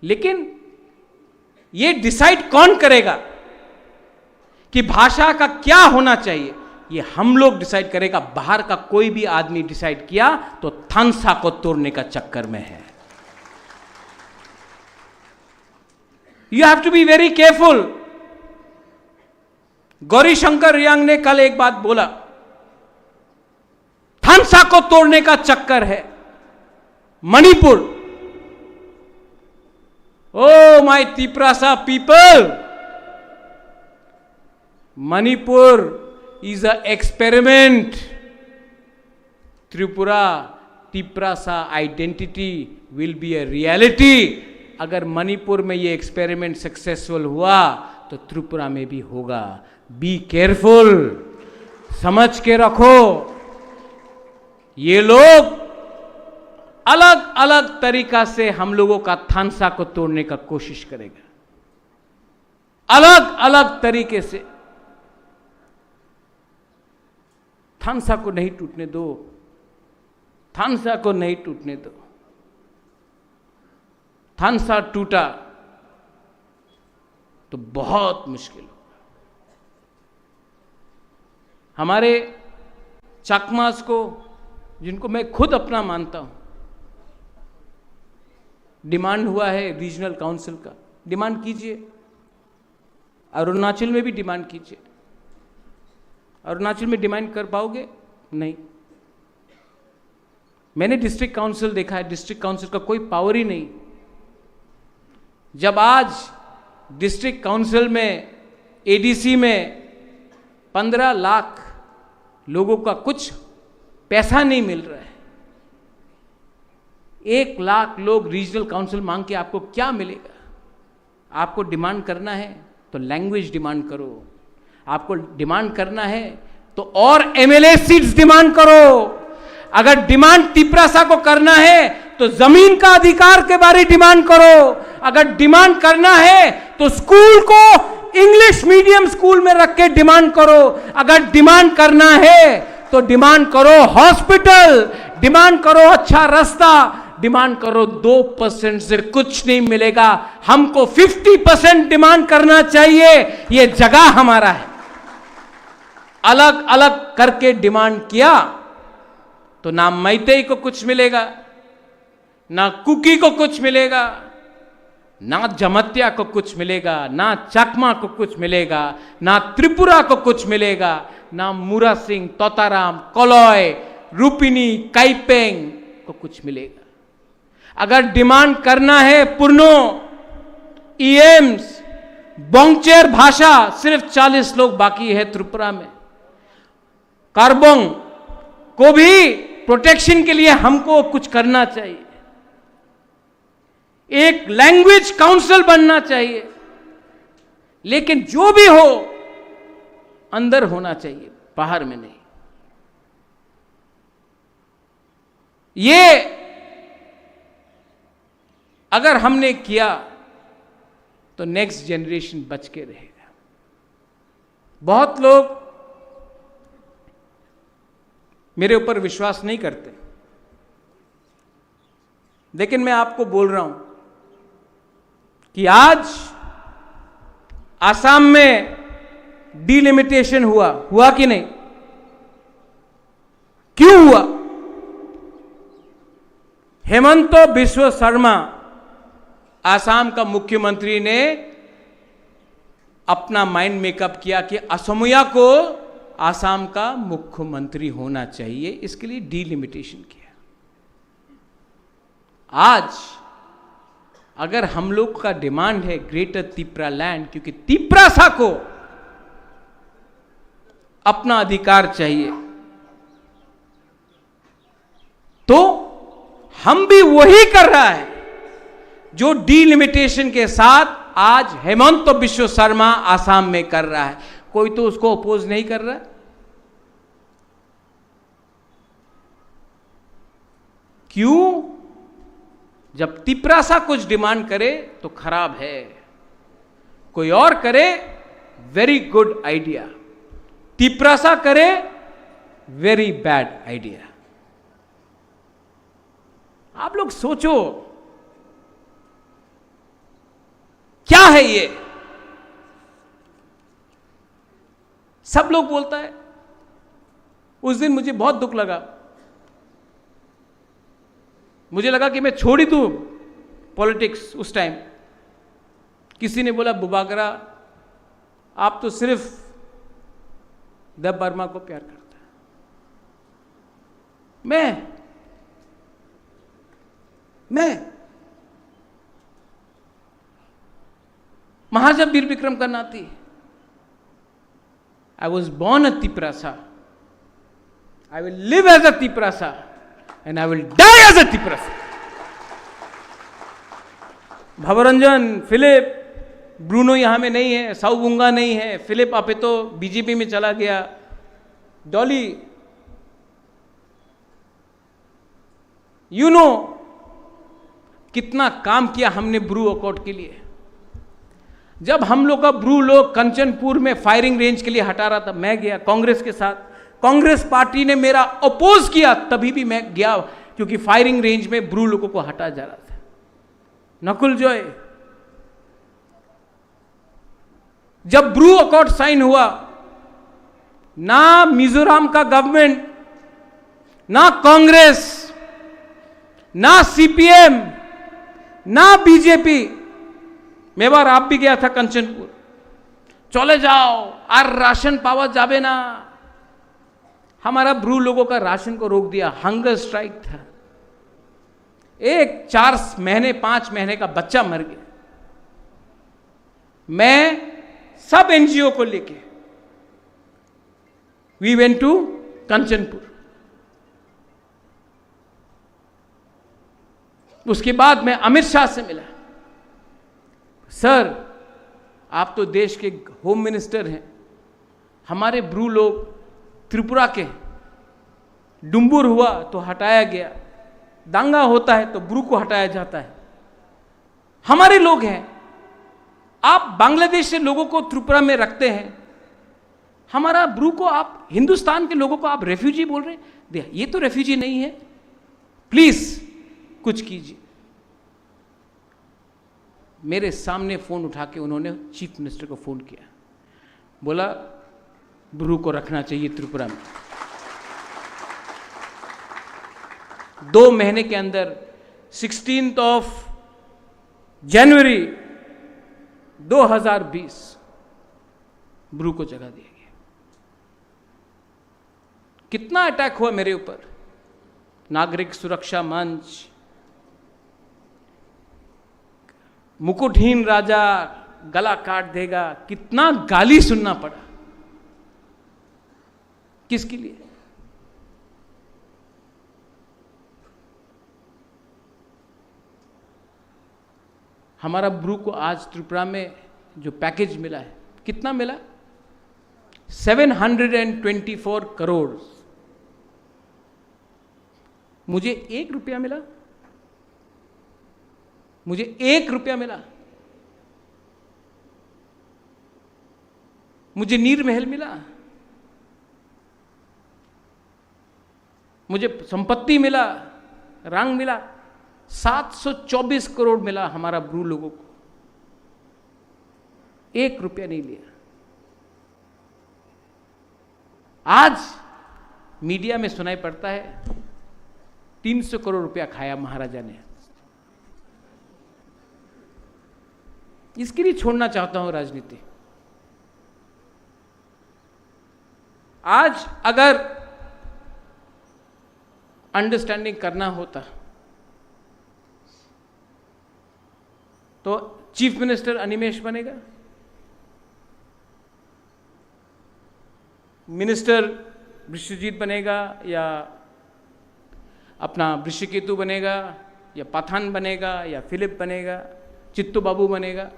लेकिन ये डिसाइड कौन करेगा कि भाषा का क्या होना चाहिए? ये हम लोग डिसाइड करेगा। बाहर का कोई भी आदमी डिसाइड किया तो थानसा को तोड़ने का चक्कर में है। You have to be very careful. Gauri शंकर रियांग ने कल एक बात बोला, थानसा को तोड़ने का चक्कर है Manipur. Oh my Tiprasa people, Manipur is a experiment. Tripura, Tiprasa identity will be a reality. अगर मणिपुर में ये एक्सपेरिमेंट सक्सेसफुल हुआ तो त्रिपुरा में भी होगा। बी केयरफुल, समझ के रखो। ये लोग अलग अलग तरीका से हम लोगों का थानसा को तोड़ने का कोशिश करेगा, अलग अलग तरीके से। थानसा को नहीं टूटने दो, थानसा को नहीं टूटने दो। थानसा टूटा तो बहुत मुश्किल होगा। हमारे चकमास को, जिनको मैं खुद अपना मानता हूं, डिमांड हुआ है रीजनल काउंसिल का, डिमांड कीजिए। अरुणाचल में भी डिमांड कीजिए। अरुणाचल में डिमांड कर पाओगे? नहीं। मैंने डिस्ट्रिक्ट काउंसिल देखा है, डिस्ट्रिक्ट काउंसिल का कोई पावर ही नहीं। जब आज डिस्ट्रिक्ट काउंसिल में, एडीसी में पन्द्रह लाख लोगों का कुछ पैसा नहीं मिल रहा है, एक लाख लोग रीजनल काउंसिल मांग के आपको क्या मिलेगा? आपको डिमांड करना है तो लैंग्वेज डिमांड करो। आपको डिमांड करना है तो और एमएलए सीट्स डिमांड करो। अगर डिमांड तिपरासा को करना है तो जमीन का अधिकार के बारे डिमांड करो। अगर डिमांड करना है तो स्कूल को इंग्लिश मीडियम स्कूल में रख के डिमांड करो। अगर डिमांड करना है तो डिमांड करो हॉस्पिटल, डिमांड करो अच्छा रास्ता, डिमांड करो। दो परसेंट से कुछ नहीं मिलेगा। हमको फिफ्टी परसेंट डिमांड करना चाहिए। ये जगह हमारा है। अलग अलग करके डिमांड किया तो ना मैतेई को कुछ मिलेगा, ना कुकी को कुछ मिलेगा, ना जमतिया को कुछ मिलेगा, ना चकमा को कुछ मिलेगा, ना त्रिपुरा को कुछ मिलेगा, ना मुरा सिंह, तोताराम, कलय, रूपिनी, काइपेंग को कुछ मिलेगा। अगर डिमांड करना है पुरनो, ईएम्स, बोंगचेर भाषा, सिर्फ चालीस लोग बाकी है त्रिपुरा में। कार्बोंग को भी प्रोटेक्शन के लिए हमको कुछ करना चाहिए। एक लैंग्वेज काउंसिल बनना चाहिए, लेकिन जो भी हो अंदर होना चाहिए, बाहर में नहीं। ये अगर हमने किया तो नेक्स्ट जनरेशन बच के रहेगा। बहुत लोग मेरे ऊपर विश्वास नहीं करते, लेकिन मैं आपको बोल रहा हूं कि आज आसाम में डिलिमिटेशन हुआ, हुआ कि नहीं? क्यों हुआ? हेमंत बिश्व शर्मा, आसाम का मुख्यमंत्री ने अपना माइंड मेकअप किया कि असमिया को आसाम का मुख्यमंत्री होना चाहिए, इसके लिए डिलिमिटेशन किया। आज अगर हम लोग का डिमांड है ग्रेटर तिपरा लैंड, क्योंकि तिपरासा को अपना अधिकार चाहिए, तो हम भी वही कर रहा है जो डिलिमिटेशन के साथ आज हेमंत बिश्व शर्मा आसाम में कर रहा है। कोई तो उसको अपोज नहीं कर रहा है। क्यों? जब तिपरासा कुछ डिमांड करे तो खराब है, कोई और करे, वेरी गुड आइडिया। तिपरासा करे, वेरी बैड आइडिया। आप लोग सोचो, क्या है ये? सब लोग बोलता है। उस दिन मुझे बहुत दुख लगा, मुझे लगा कि मैं छोड़ ही दूं पॉलिटिक्स। उस टाइम किसी ने बोला, "बुबागरा, आप तो सिर्फ देब वर्मा को प्यार करता है।" मैं मैं महाराजा वीर विक्रम का नाती, I was born a Tiprasa, I will live as a Tiprasa, and I will die as a Tiprasa। भवरंजन, फिलिप, ब्रूनो यहाँ में नहीं है, साउबुंगा नहीं है, फिलिप आपेतो बीजेपी में चला गया, डॉली, यू नो कितना काम किया हमने ब्रू अकॉर्ड के लिए। जब हम लोग का ब्रू लोग कंचनपुर में फायरिंग रेंज के लिए हटा रहा था, मैं गया कांग्रेस के साथ। कांग्रेस पार्टी ने मेरा अपोज किया, तभी भी मैं गया, क्योंकि फायरिंग रेंज में ब्रू लोगों को हटा जा रहा था। नकुल जॉय, जब ब्रू अकॉर्ड साइन हुआ, ना मिजोरम का गवर्नमेंट, ना कांग्रेस, ना सीपीएम, ना बीजेपी। मैं बार आप भी गया था कंचनपुर। चले जाओ, আর রাশন পাওয়া যাবে না। हमारा ब्रू लोगों का राशन को रोक दिया, हंगर स्ट्राइक था। एक चार महीने, पांच महीने का बच्चा मर गया। मैं सब एनजीओ को लेके, we went to कंचनपुर। उसके बाद मैं अमित शाह से मिला। सर, आप तो देश के होम मिनिस्टर हैं, हमारे ब्रू लोग त्रिपुरा के हैं, डुम्बुर हुआ तो हटाया गया, दंगा होता है तो ब्रू को हटाया जाता है। हमारे लोग हैं, आप बांग्लादेश से लोगों को त्रिपुरा में रखते हैं, हमारा ब्रू को आप, हिंदुस्तान के लोगों को आप रेफ्यूजी बोल रहे हैं। दे-, ये तो रेफ्यूजी नहीं है, प्लीज कुछ कीजिए। मेरे सामने फोन उठा के उन्होंने चीफ मिनिस्टर को फोन किया, बोला, ब्रू को रखना चाहिए त्रिपुरा में। दो महीने के अंदर, सिक्सटीन्थ ऑफ जनवरी दो हज़ार बीस, ब्रू को जगह दिया गया। कितना अटैक हुआ मेरे ऊपर, नागरिक सुरक्षा मंच, मुकुटहीन राजा गला काट देगा, कितना गाली सुनना पड़ा। किसके लिए? हमारा ब्रू को आज त्रिपुरा में जो पैकेज मिला है, कितना मिला? Seven hundred and twenty four crore. मुझे एक रुपया मिला? मुझे एक रुपया मिला? मुझे नीर महल मिला? मुझे संपत्ति मिला, रंग मिला, सात सौ चौबीस करोड़ मिला हमारा ब्रू लोगों को, एक रुपया नहीं लिया। आज मीडिया में सुनाई पड़ता है, तीन सौ करोड़ रुपया खाया महाराजा ने। इसके लिए छोड़ना चाहता हूं राजनीति। आज अगर अंडरस्टैंडिंग करना होता तो चीफ मिनिस्टर अनिमेश बनेगा, मिनिस्टर विश्वजीत बनेगा, या अपना वृषकेतु बनेगा, या पठान बनेगा, या फिलिप बनेगा, चित्तू बाबू बनेगा,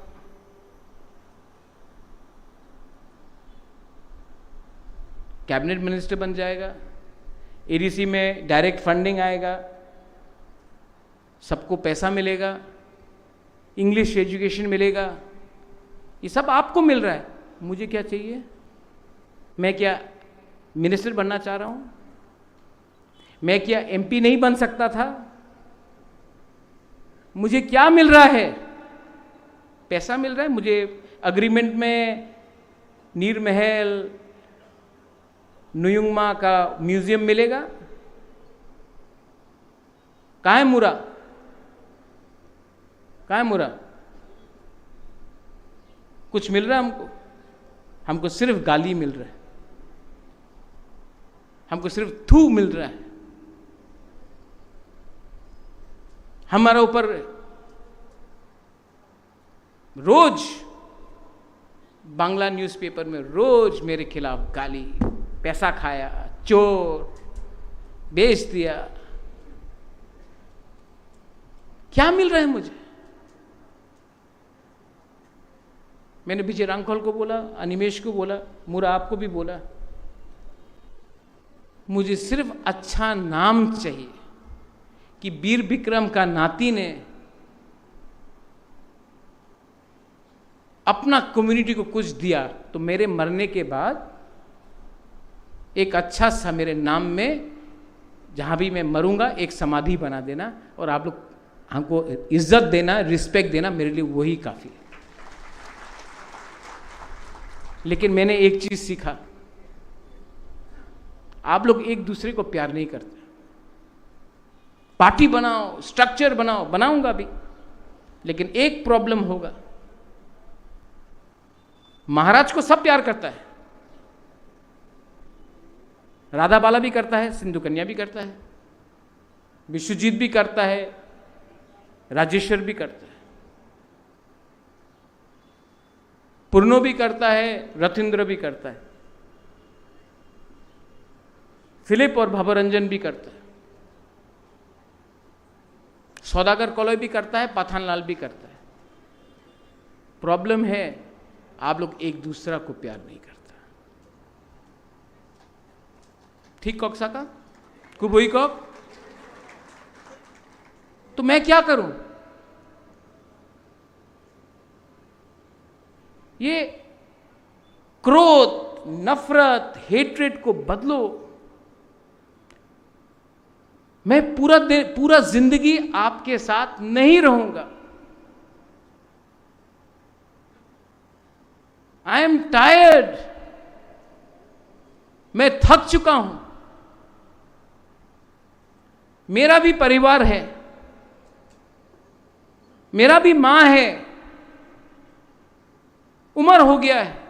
कैबिनेट मिनिस्टर बन जाएगा, एडीसी में डायरेक्ट फंडिंग आएगा, सबको पैसा मिलेगा, इंग्लिश एजुकेशन मिलेगा, ये सब आपको मिल रहा है। मुझे क्या चाहिए? मैं क्या मिनिस्टर बनना चाह रहा हूं? मैं क्या एमपी नहीं बन सकता था? मुझे क्या मिल रहा है? पैसा मिल रहा है मुझे। एग्रीमेंट में नीर महल, नुयुंगमा का म्यूजियम मिलेगा। कहाँ है मुरा? कहाँ है मुरा? कुछ मिल रहा है हमको? हमको सिर्फ गाली मिल रहा है, हमको सिर्फ थू मिल रहा है। हमारा ऊपर रोज बांग्ला न्यूज़पेपर में रोज मेरे खिलाफ गाली, पैसा खाया, चोर, बेच दिया। क्या मिल रहा है मुझे? मैंने विजय रांखल को बोला, अनिमेश को बोला, मुरा आपको भी बोला, मुझे सिर्फ अच्छा नाम चाहिए कि वीर विक्रम का नाती ने अपना कम्युनिटी को कुछ दिया, तो मेरे मरने के बाद एक अच्छा सा मेरे नाम में, जहां भी मैं मरूंगा, एक समाधि बना देना और आप लोग हमको इज्जत देना, रिस्पेक्ट देना, मेरे लिए वही काफ़ी है। लेकिन मैंने एक चीज़ सीखा, आप लोग एक दूसरे को प्यार नहीं करते। पार्टी बनाओ, स्ट्रक्चर बनाओ, बनाऊंगा भी, लेकिन एक प्रॉब्लम होगा। महाराज को सब प्यार करता है, राधा बाला भी करता है, सिंधु कन्या भी करता है, विश्वजीत भी करता है, राजेश्वर भी करता है, पूर्णो भी करता है, रथिंद्र भी करता है, फिलिप और भवरंजन भी करता है, सौदागर कलई भी करता है, पठानलाल भी करता है। प्रॉब्लम है, आप लोग एक दूसरा को प्यार नहीं करता। ठीक कौक साका? कुबुई कौक? तो मैं क्या करूं? ये क्रोध, नफरत, हेट्रेड को बदलो। मैं पूरा दि-, पूरा जिंदगी आपके साथ नहीं रहूंगा। I am tired, मैं थक चुका हूं। मेरा भी परिवार है, मेरा भी मां है, उम्र हो गया है,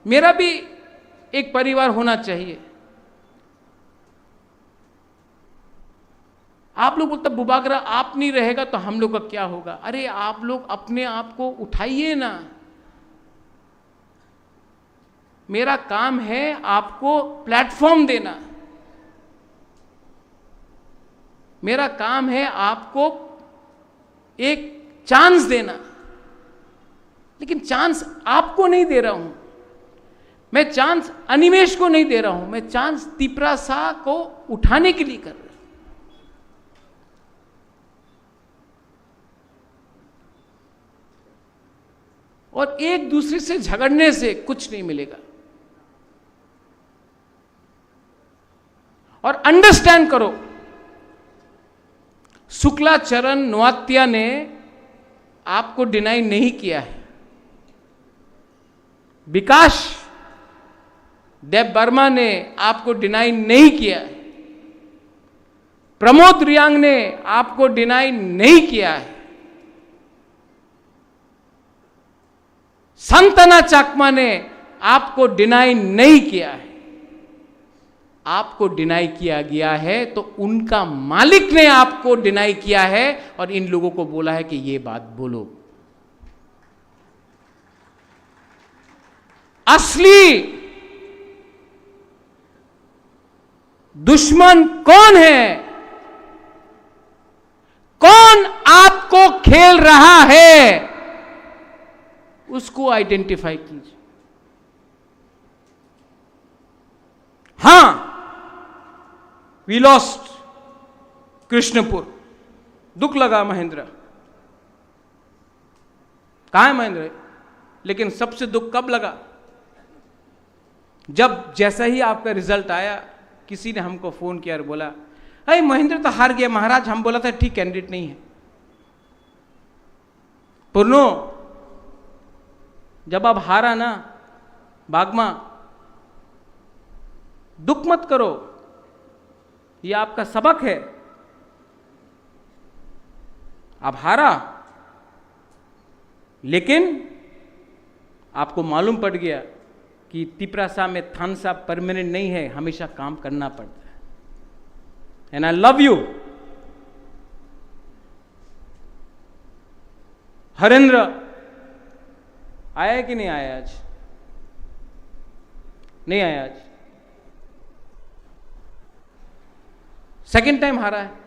मेरा भी एक परिवार होना चाहिए। आप लोग बोलते, "बुबागरा आप नहीं रहेगा तो हम लोग का क्या होगा?" अरे, आप लोग अपने आप को उठाइए ना। मेरा काम है आपको प्लेटफॉर्म देना, मेरा काम है आपको एक चांस देना, लेकिन चांस आपको नहीं दे रहा हूं, मैं चांस अनिमेश को नहीं दे रहा हूं, मैं चांस तिपरासा को उठाने के लिए कर रहा हूं। और एक दूसरे से झगड़ने से कुछ नहीं मिलेगा। और अंडरस्टैंड करो, शुक्ला चरण नोआत्या ने आपको डिनाई नहीं किया है, विकास देब वर्मा ने आपको डिनाई नहीं किया है, प्रमोद रियांग ने आपको डिनाई नहीं किया है, संतना चाकमा ने आपको डिनाई नहीं किया है। आपको डिनाई किया गया है तो उनका मालिक ने आपको डिनाई किया है और इन लोगों को बोला है कि ये बात बोलो। असली दुश्मन कौन है, कौन आपको खेल रहा है, उसको आइडेंटिफाई कीजिए। हाँ, वी लॉस्ट कृष्णपुर। दुख लगा महेंद्र। कहाँ है महेंद्र? लेकिन सबसे दुख कब लगा? जब जैसा ही आपका रिजल्ट आया, किसी ने हमको फोन किया और बोला, "अरे, महेंद्र तो हार गया महाराज, हम बोला था ठीक कैंडिडेट नहीं है।" पूर्णो, जब आप हारा ना, बागमा, दुख मत करो, ये आपका सबक है। आप हारा, लेकिन आपको मालूम पड़ गया कि तिपरासा में थानसा परमानेंट नहीं है, हमेशा काम करना पड़ता है। And I love you। Harendra आया है कि नहीं आया आज? नहीं आया आज। सेकंड टाइम हारा है।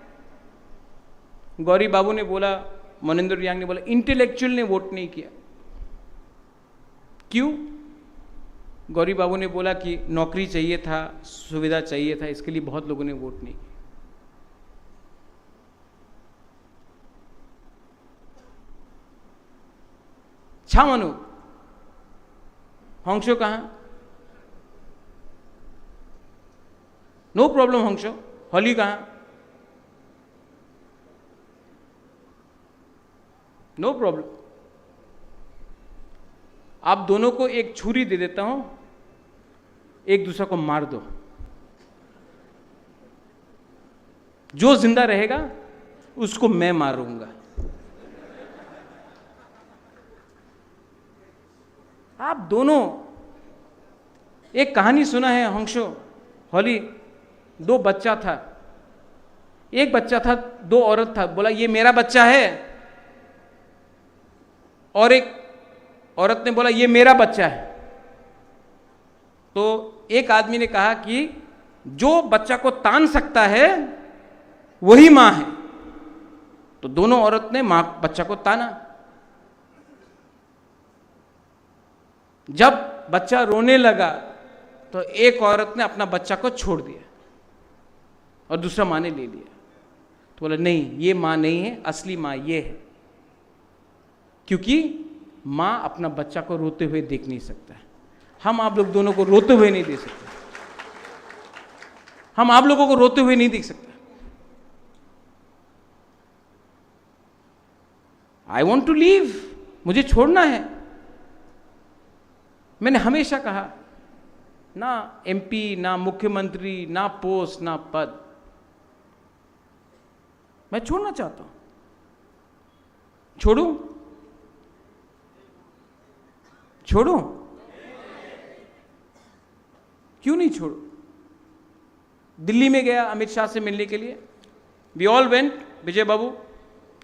गौरी बाबू ने बोला, मनिंदर रियांग ने बोला, इंटेलेक्चुअल ने वोट नहीं किया। क्यों? गौरी बाबू ने बोला कि नौकरी चाहिए था, सुविधा चाहिए था, इसके लिए बहुत लोगों ने वोट नहीं किया। छा मानो, हंसो कहाँ? नो प्रॉब्लम हंसो। हॉली कहाँ? No problem. आप दोनों को एक छुरी दे देता हूं, एक दूसरे को मार दो। जो जिंदा रहेगा, उसको मैं मारूंगा। आप दोनों, एक कहानी सुना है हंसो, हॉली, दो बच्चा था, एक बच्चा था, दो औरत था, बोला, "ये मेरा बच्चा है," और एक औरत ने बोला, "ये मेरा बच्चा है।" तो एक आदमी ने कहा कि जो बच्चा को तान सकता है, वही माँ है। तो दोनों औरत ने माँ, बच्चा को ताना। जब बच्चा रोने लगा, तो एक औरत ने अपना बच्चा को छोड़ दिया और दूसरा माँ ने ले लिया। तो बोला, "नहीं, ये माँ नहीं है, असली माँ ये है।" क्योंकि माँ अपना बच्चा को रोते हुए देख नहीं सकता है। हम आप लोग दोनों को रोते हुए नहीं देख सकते। हम आप लोगों को रोते हुए नहीं देख सकते। I want to leave, मुझे छोड़ना है। मैंने हमेशा कहा, ना एमपी, ना मुख्यमंत्री, ना पोस्ट, ना पद, मैं छोड़ना चाहता हूं। छोड़ूं? छोड़ूं? क्यों नहीं छोड़ूं? दिल्ली में गया अमित शाह से मिलने के लिए। We all went, Vijay Babu,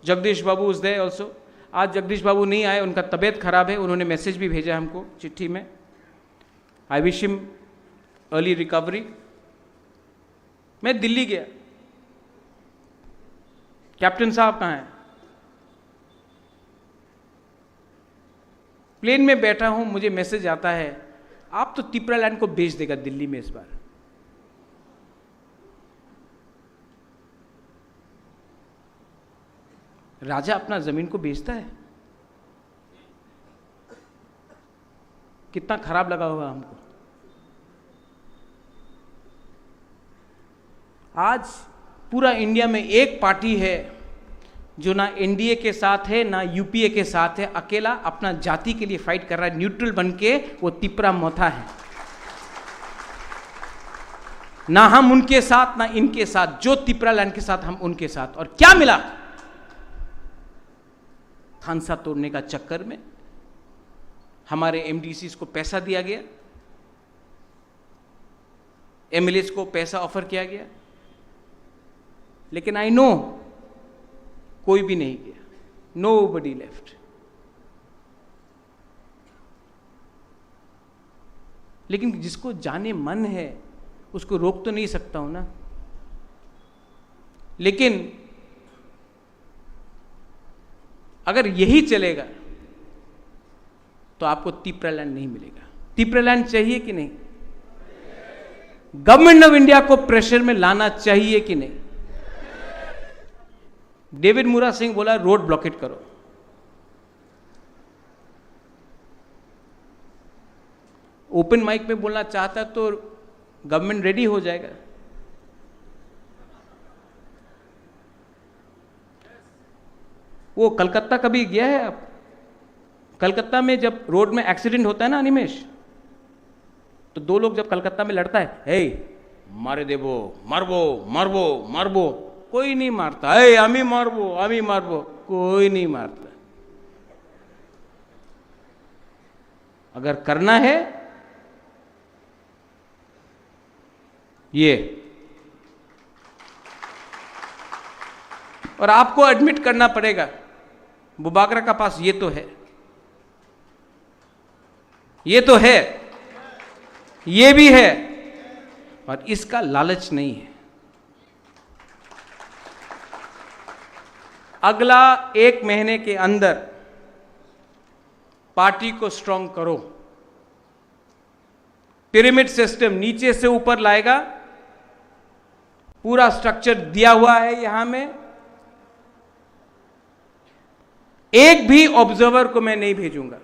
जगदीश बाबू is there also। आज जगदीश बाबू नहीं आए, उनका तबीयत खराब है, उन्होंने मैसेज भी भेजा हमको चिट्ठी में। I wish him early recovery। मैं दिल्ली गया, कैप्टन साहब कहाँ हैं? प्लेन में बैठा हूं, मुझे मैसेज आता है, "आप तो तिपरालैंड को बेच देगा दिल्ली में इस बार।" राजा अपना जमीन को बेचता है? कितना खराब लगा होगा हमको। आज पूरा इंडिया में एक पार्टी है जो ना एनडीए के साथ है, ना यूपीए के साथ है, अकेला अपना जाति के लिए फाइट कर रहा है, न्यूट्रल बन के। वो तिपरा मोथा है। ना हम उनके साथ, ना इनके साथ, जो तिपरा लैंड के साथ, हम उनके साथ। और क्या मिला? थानसा तोड़ने का चक्कर में हमारे एमडीसीज को पैसा दिया गया, एमएलएज को पैसा ऑफर किया गया, लेकिन आई नो, कोई भी नहीं गया, नो बडी लेफ्ट। लेकिन जिसको जाने मन है, उसको रोक तो नहीं सकता हूं ना। लेकिन अगर यही चलेगा, तो आपको तिपरा लैंड नहीं मिलेगा। तिपरा लैंड चाहिए कि नहीं? गवर्नमेंट ऑफ इंडिया को प्रेशर में लाना चाहिए कि नहीं? डेविड मुरा सिंह बोला, रोड ब्लॉकेट करो। ओपन माइक में बोलना चाहता तो गवर्नमेंट रेडी हो जाएगा। वो कलकत्ता कभी गया है आप? कलकत्ता में जब रोड में एक्सीडेंट होता है ना, अनिमेश, तो दो लोग जब कलकत्ता में लड़ता है, "हे, मारे देबो, मारबो, मारबो, मारबो।" कोई नहीं मारता। "हे, आमी मारबो, आमी मारबो।" कोई नहीं मारता। अगर करना है, ये। और आपको एडमिट करना पड़ेगा, बुबागरा का पास ये तो है, ये तो है, ये भी है, और इसका लालच नहीं है। अगला एक महीने के अंदर पार्टी को स्ट्रांग करो। पिरामिड सिस्टम नीचे से ऊपर लाएगा। पूरा स्ट्रक्चर दिया हुआ है यहां में। एक भी ऑब्जर्वर को मैं नहीं भेजूंगा।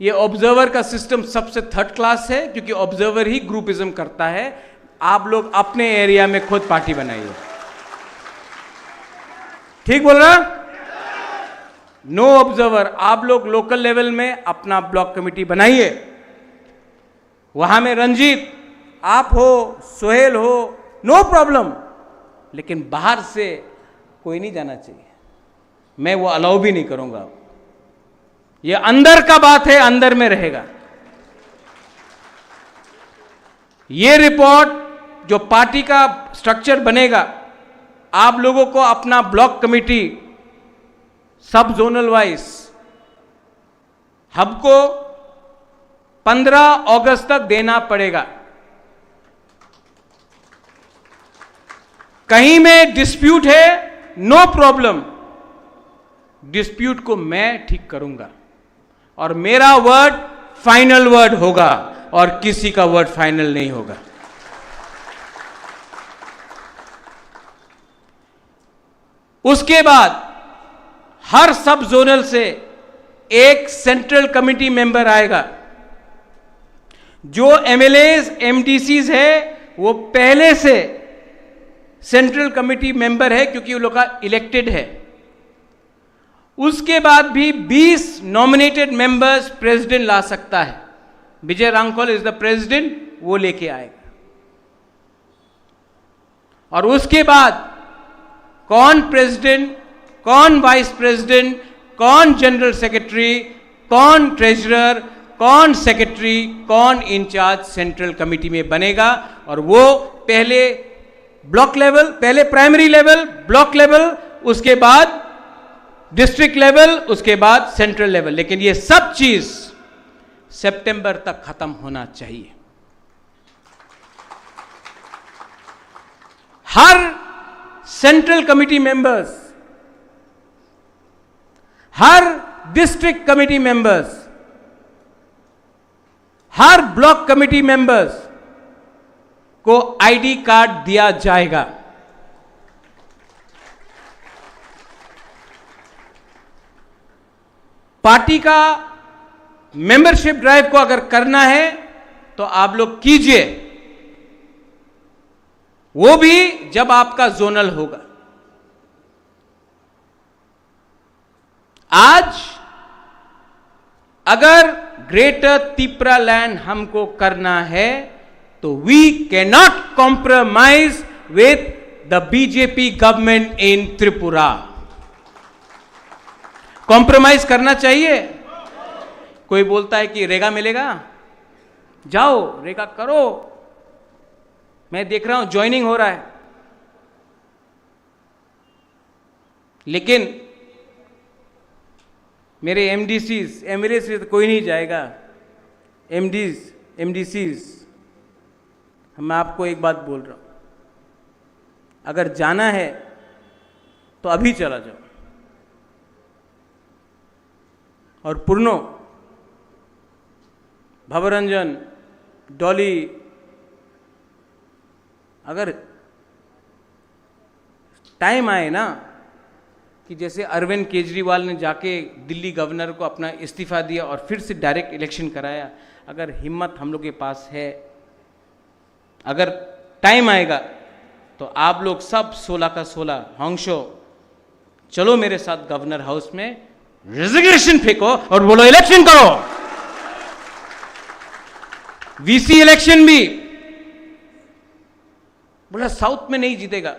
ये ऑब्जर्वर का सिस्टम सबसे थर्ड क्लास है, क्योंकि ऑब्जर्वर ही ग्रुपिज्म करता है। आप लोग अपने एरिया में खुद पार्टी बनाइए। ठीक बोल रहा? No observer. आप लोग लोकल लेवल में अपना ब्लॉक कमेटी बनाइए। वहां में रंजीत, आप हो, सोहेल हो, नो प्रॉब्लम, लेकिन बाहर से कोई नहीं जाना चाहिए। मैं वो अलाउ भी नहीं करूंगा। ये अंदर का बात है, अंदर में रहेगा। ये रिपोर्ट, जो पार्टी का स्ट्रक्चर बनेगा, आप लोगों को अपना ब्लॉक कमेटी सब जोनल वाइज हमको पन्द्रह अगस्त तक देना पड़ेगा। कहीं में डिस्प्यूट है, नो प्रॉब्लम, डिस्प्यूट को मैं ठीक करूंगा और मेरा वर्ड फाइनल वर्ड होगा और किसी का वर्ड फाइनल नहीं होगा। उसके बाद हर सब जोनल से एक सेंट्रल कमेटी मेंबर आएगा। जो एमएलएज, एमडीसीज है, वो पहले से सेंट्रल कमेटी मेंबर है, क्योंकि वो लोग का इलेक्टेड है। उसके बाद भी बीस नॉमिनेटेड मेंबर्स प्रेसिडेंट ला सकता है। विजय रांखल इज द प्रेसिडेंट, वो लेके आएगा। और उसके बाद कौन प्रेसिडेंट, कौन वाइस प्रेसिडेंट, कौन जनरल सेक्रेटरी, कौन ट्रेजरर, कौन सेक्रेटरी, कौन इंचार्ज सेंट्रल कमेटी में बनेगा, और वो पहले ब्लॉक लेवल, पहले प्राइमरी लेवल, ब्लॉक लेवल, उसके बाद डिस्ट्रिक्ट लेवल, उसके बाद सेंट्रल लेवल। लेकिन ये सब चीज सितंबर तक खत्म होना चाहिए। हर सेंट्रल कमेटी मेंबर्स, हर डिस्ट्रिक्ट कमेटी मेंबर्स, हर ब्लॉक कमेटी मेंबर्स को आईडी कार्ड दिया जाएगा। पार्टी का मेंबरशिप ड्राइव को अगर करना है तो आप लोग कीजिए। वो भी जब आपका जोनल होगा। आज अगर ग्रेटर तिपरा लैंड हमको करना है, तो we cannot compromise with the B J P government in Tripura. Compromise करना चाहिए? कोई बोलता है कि रेगा मिलेगा, जाओ रेगा करो, मैं देख रहा हूं ज्वाइनिंग हो रहा है, लेकिन मेरे एमडीसीज, एमएलए से तो कोई नहीं जाएगा। एमडीज, एमडीसीज, मैं आपको एक बात बोल रहा हूं, अगर जाना है तो अभी चला जाओ। और पूर्णो, भवरंजन, डॉली, अगर टाइम आए ना कि जैसे अरविंद केजरीवाल ने जाके दिल्ली गवर्नर को अपना इस्तीफा दिया और फिर से डायरेक्ट इलेक्शन कराया, अगर हिम्मत हम लोग के पास है, अगर टाइम आएगा तो आप लोग सब सोलह का सोलह हंसो, चलो मेरे साथ गवर्नर हाउस में, रेजिग्नेशन फेंको और बोलो इलेक्शन करो। वीसी इलेक्शन भी बोला साउथ में नहीं जीतेगा।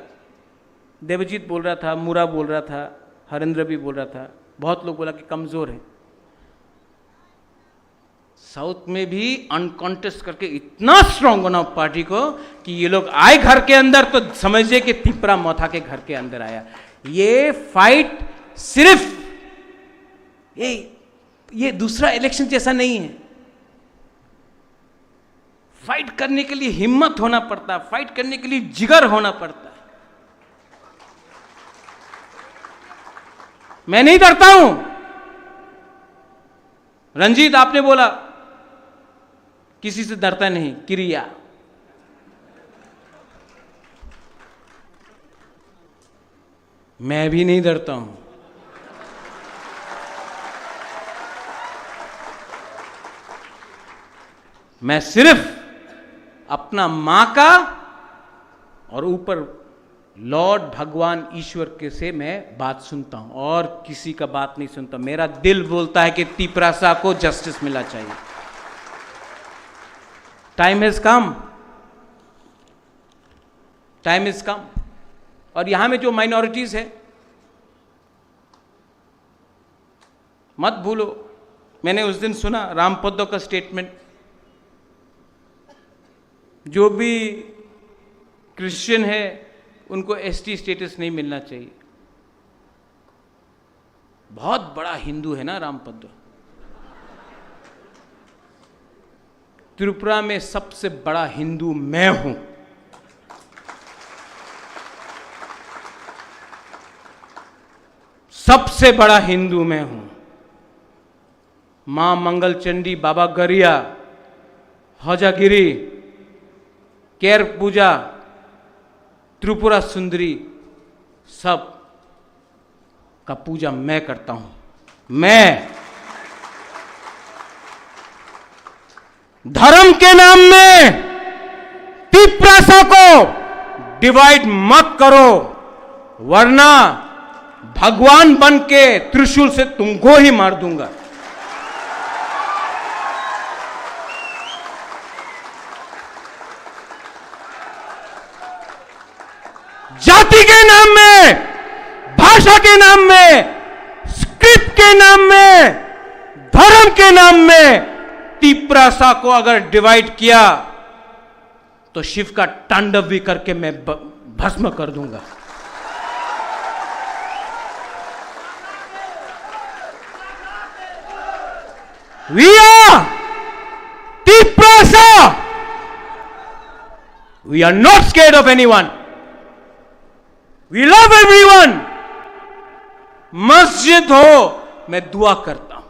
देवजीत बोल रहा था, मुरा बोल रहा था, हरेंद्र भी बोल रहा था, बहुत लोग बोला कि कमजोर है। साउथ में भी अनकॉन्टेस्ट करके इतना स्ट्रांग बनाओ पार्टी को कि ये लोग आए घर के अंदर तो समझिए कि तिपरा मथा के घर के अंदर आया। ये फाइट सिर्फ ये, ये दूसरा इलेक्शन जैसा नहीं है। फाइट करने के लिए हिम्मत होना पड़ता है, फाइट करने के लिए जिगर होना पड़ता है। मैं नहीं डरता हूं। रंजीत, आपने बोला, किसी से डरता नहीं, किरिया। मैं भी नहीं डरता हूं। मैं सिर्फ अपना मां का और ऊपर लॉर्ड भगवान ईश्वर के से मैं बात सुनता हूं और किसी का बात नहीं सुनता। मेरा दिल बोलता है कि तिपरासा को जस्टिस मिलना चाहिए। Time has come, time is come. और यहां में जो माइनॉरिटीज है, मत भूलो, मैंने उस दिन सुना रामपद्दो का स्टेटमेंट, जो भी क्रिश्चियन है उनको एसटी स्टेटस नहीं मिलना चाहिए। बहुत बड़ा हिंदू है ना रामपद्दो। त्रिपुरा में सबसे बड़ा हिंदू मैं हूं, सबसे बड़ा हिंदू मैं हूं। मां मंगल चंडी, बाबा गरिया, हजागिरी, केर पूजा, त्रिपुरा सुंदरी, सब का पूजा मैं करता हूं। मैं धर्म के नाम में तिपरासा को डिवाइड मत करो, वरना भगवान बन के त्रिशूल से तुमको ही मार दूंगा। जाति के नाम में, भाषा के नाम में, स्क्रिप्ट के नाम में, धर्म के नाम में तिपरासा को अगर डिवाइड किया तो शिव का तांडव भी करके मैं ब-, भस्म कर दूंगा। We are Tiprasa. We are not scared of anyone. We love everyone. मस्जिद हो, मैं दुआ करता हूं,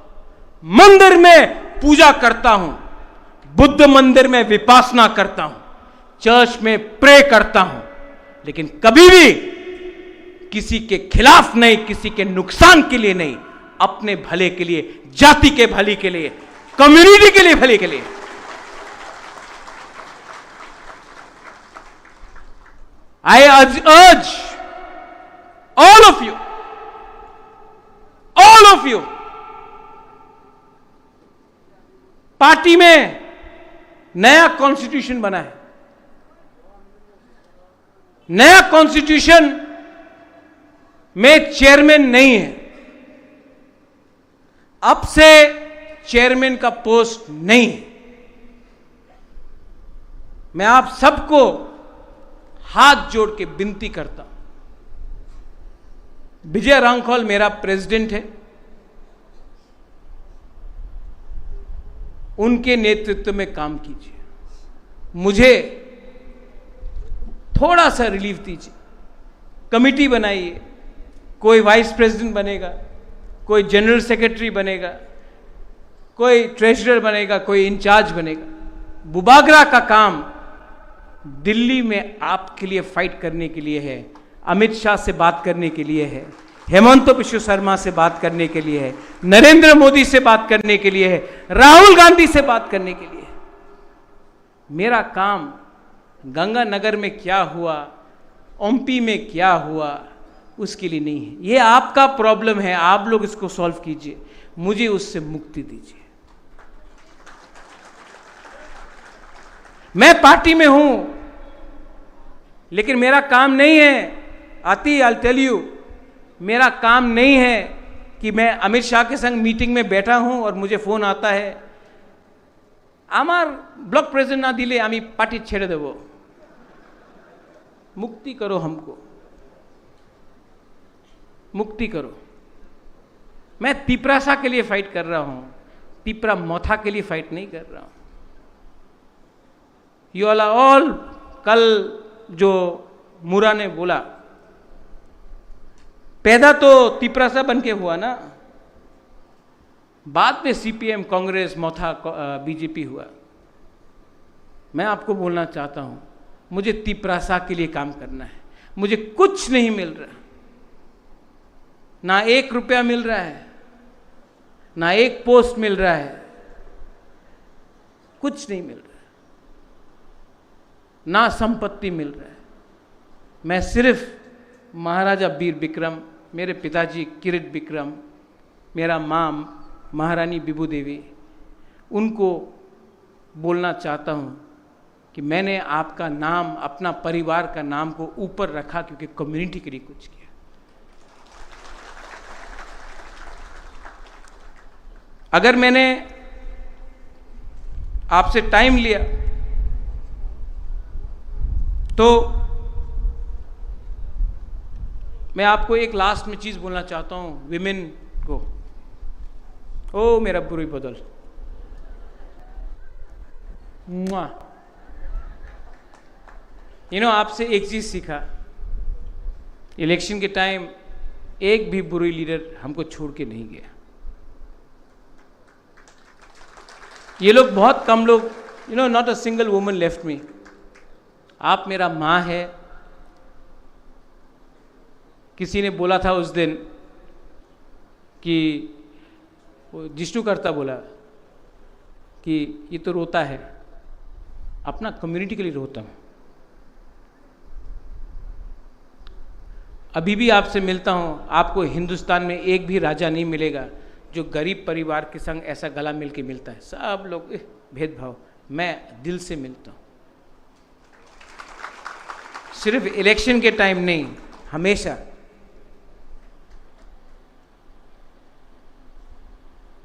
मंदिर में पूजा करता हूं, बुद्ध मंदिर में विपासना करता हूं, चर्च में प्रे करता हूं, लेकिन कभी भी किसी के खिलाफ नहीं, किसी के नुकसान के लिए नहीं, अपने भले के लिए, जाति के भले के लिए, कम्युनिटी के लिए, भले के लिए। I urge, urge all of you, all of you, party में नया कॉन्स्टिट्यूशन बना है। नया कॉन्स्टिट्यूशन में चेयरमैन नहीं है। अब से चेयरमैन का पोस्ट नहीं है। मैं आप सबको हाथ जोड़ के विनती करता हूं, विजय रांखल मेरा प्रेसिडेंट है, उनके नेतृत्व में काम कीजिए, मुझे थोड़ा सा रिलीफ दीजिए। कमेटी बनाइए, कोई वाइस प्रेसिडेंट बनेगा, कोई जनरल सेक्रेटरी बनेगा, कोई ट्रेजरर बनेगा, कोई इंचार्ज बनेगा। बुबागरा का काम दिल्ली में आपके लिए फाइट करने के लिए है, अमित शाह से बात करने के लिए है, हेमंत बिश्व शर्मा से बात करने के लिए है, नरेंद्र मोदी से बात करने के लिए है, राहुल गांधी से बात करने के लिए है। मेरा काम गंगानगर में क्या हुआ, ओम्पी में क्या हुआ, उसके लिए नहीं है। ये आपका प्रॉब्लम है, आप लोग इसको सॉल्व कीजिए, मुझे उससे मुक्ति दीजिए। मैं पार्टी में हूं, लेकिन मेरा काम नहीं है, आती, आई टेल यू, मेरा काम नहीं है कि मैं अमित शाह के संग मीटिंग में बैठा हूं और मुझे फोन आता है, আমার ব্লক প্রেসিডেন্ট না দিলে আমি পার্টি ছেড়ে দেব। मुक्ति करो हमको, मुक्ति करो। मैं तिपरासा के लिए फाइट कर रहा हूं, तिपरा मोथा के लिए फाइट नहीं कर रहा हूं। यू ऑल, ऑल, कल जो मुरा ने बोला, पैदा तो तिपरासा बन के हुआ ना, बाद में सीपीएम, कांग्रेस, मोथा, बीजेपी हुआ। मैं आपको बोलना चाहता हूं, मुझे तिपरासा के लिए काम करना है। मुझे कुछ नहीं मिल रहा, ना एक रुपया मिल रहा है, ना एक पोस्ट मिल रहा है, कुछ नहीं मिल रहा है, ना संपत्ति मिल रहा है। मैं सिर्फ महाराजा वीर विक्रम, मेरे पिताजी किरीट विक्रम, मेरा माँ महारानी विभू देवी, उनको बोलना चाहता हूँ कि मैंने आपका नाम, अपना परिवार का नाम को ऊपर रखा, क्योंकि कम्युनिटी के लिए कुछ किया। अगर मैंने आपसे टाइम लिया, तो मैं आपको एक लास्ट में चीज बोलना चाहता हूं, विमेन को। ओ मेरा बुरी बदल, मुआ। यू नो, आपसे एक चीज सीखा, इलेक्शन के टाइम एक भी बुरी लीडर हमको छोड़ के नहीं गया। ये लोग बहुत कम लोग, you know, not a single woman left me। आप मेरा माँ है। किसी ने बोला था उस दिन कि, वो जिष्णु करता बोला कि ये तो रोता है, अपना कम्युनिटी के लिए रोता हूँ। अभी भी आपसे मिलता हूँ, आपको हिंदुस्तान में एक भी राजा नहीं मिलेगा जो गरीब परिवार के संग ऐसा गला मिल के मिलता है। सब लोग, एह, भेदभाव। मैं दिल से मिलता हूँ, सिर्फ इलेक्शन के टाइम नहीं, हमेशा।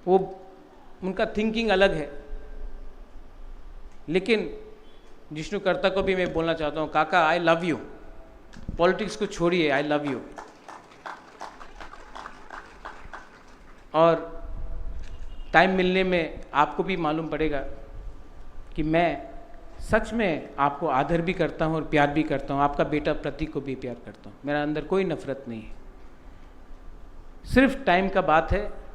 वो, उनका थिंकिंग अलग है। लेकिन जिष्णु करता को भी मैं बोलना चाहता हूँ, काका, आई लव यू। पॉलिटिक्स को छोड़िए, आई लव यू। और टाइम मिलने में आपको भी मालूम पड़ेगा कि मैं सच में आपको आदर भी करता हूँ और प्यार भी करता हूँ। आपका बेटा प्रतीक को भी प्यार करता हूँ। मेरा अंदर कोई नफरत नहीं है, सिर्फ टाइम का बात है।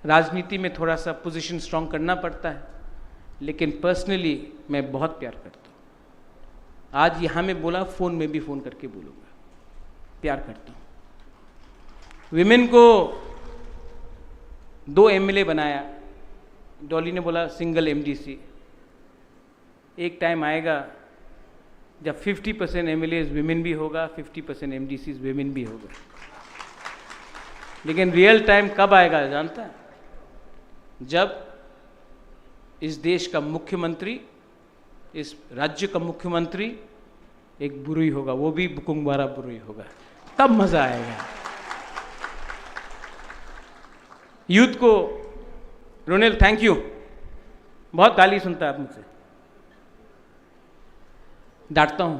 राजनीति में थोड़ा सा पोजीशन स्ट्रांग करना पड़ता है, लेकिन पर्सनली मैं बहुत प्यार करता हूँ। आज यहाँ में बोला, फोन में भी फोन करके बोलूंगा, प्यार करता हूँ। विमेन को दो एमएलए बनाया, डॉली ने बोला सिंगल एमडीसी। एक टाइम आएगा, जब फिफ्टी परसेंट एमएलएज वीमेन भी होगा, फिफ्टी परसेंट एमडीसीज वीमेन भी होगा। लेकिन रियल टाइम कब आएगा जानता है? जब इस देश का मुख्यमंत्री, इस राज्य का मुख्यमंत्री एक बुरुई होगा, वो भी बुकुंगबारा बुरुई होगा, तब मजा आएगा। यूथ को, रोनेल, थैंक यू। बहुत गाली सुनता है आप मुझसे, डांटता हूं,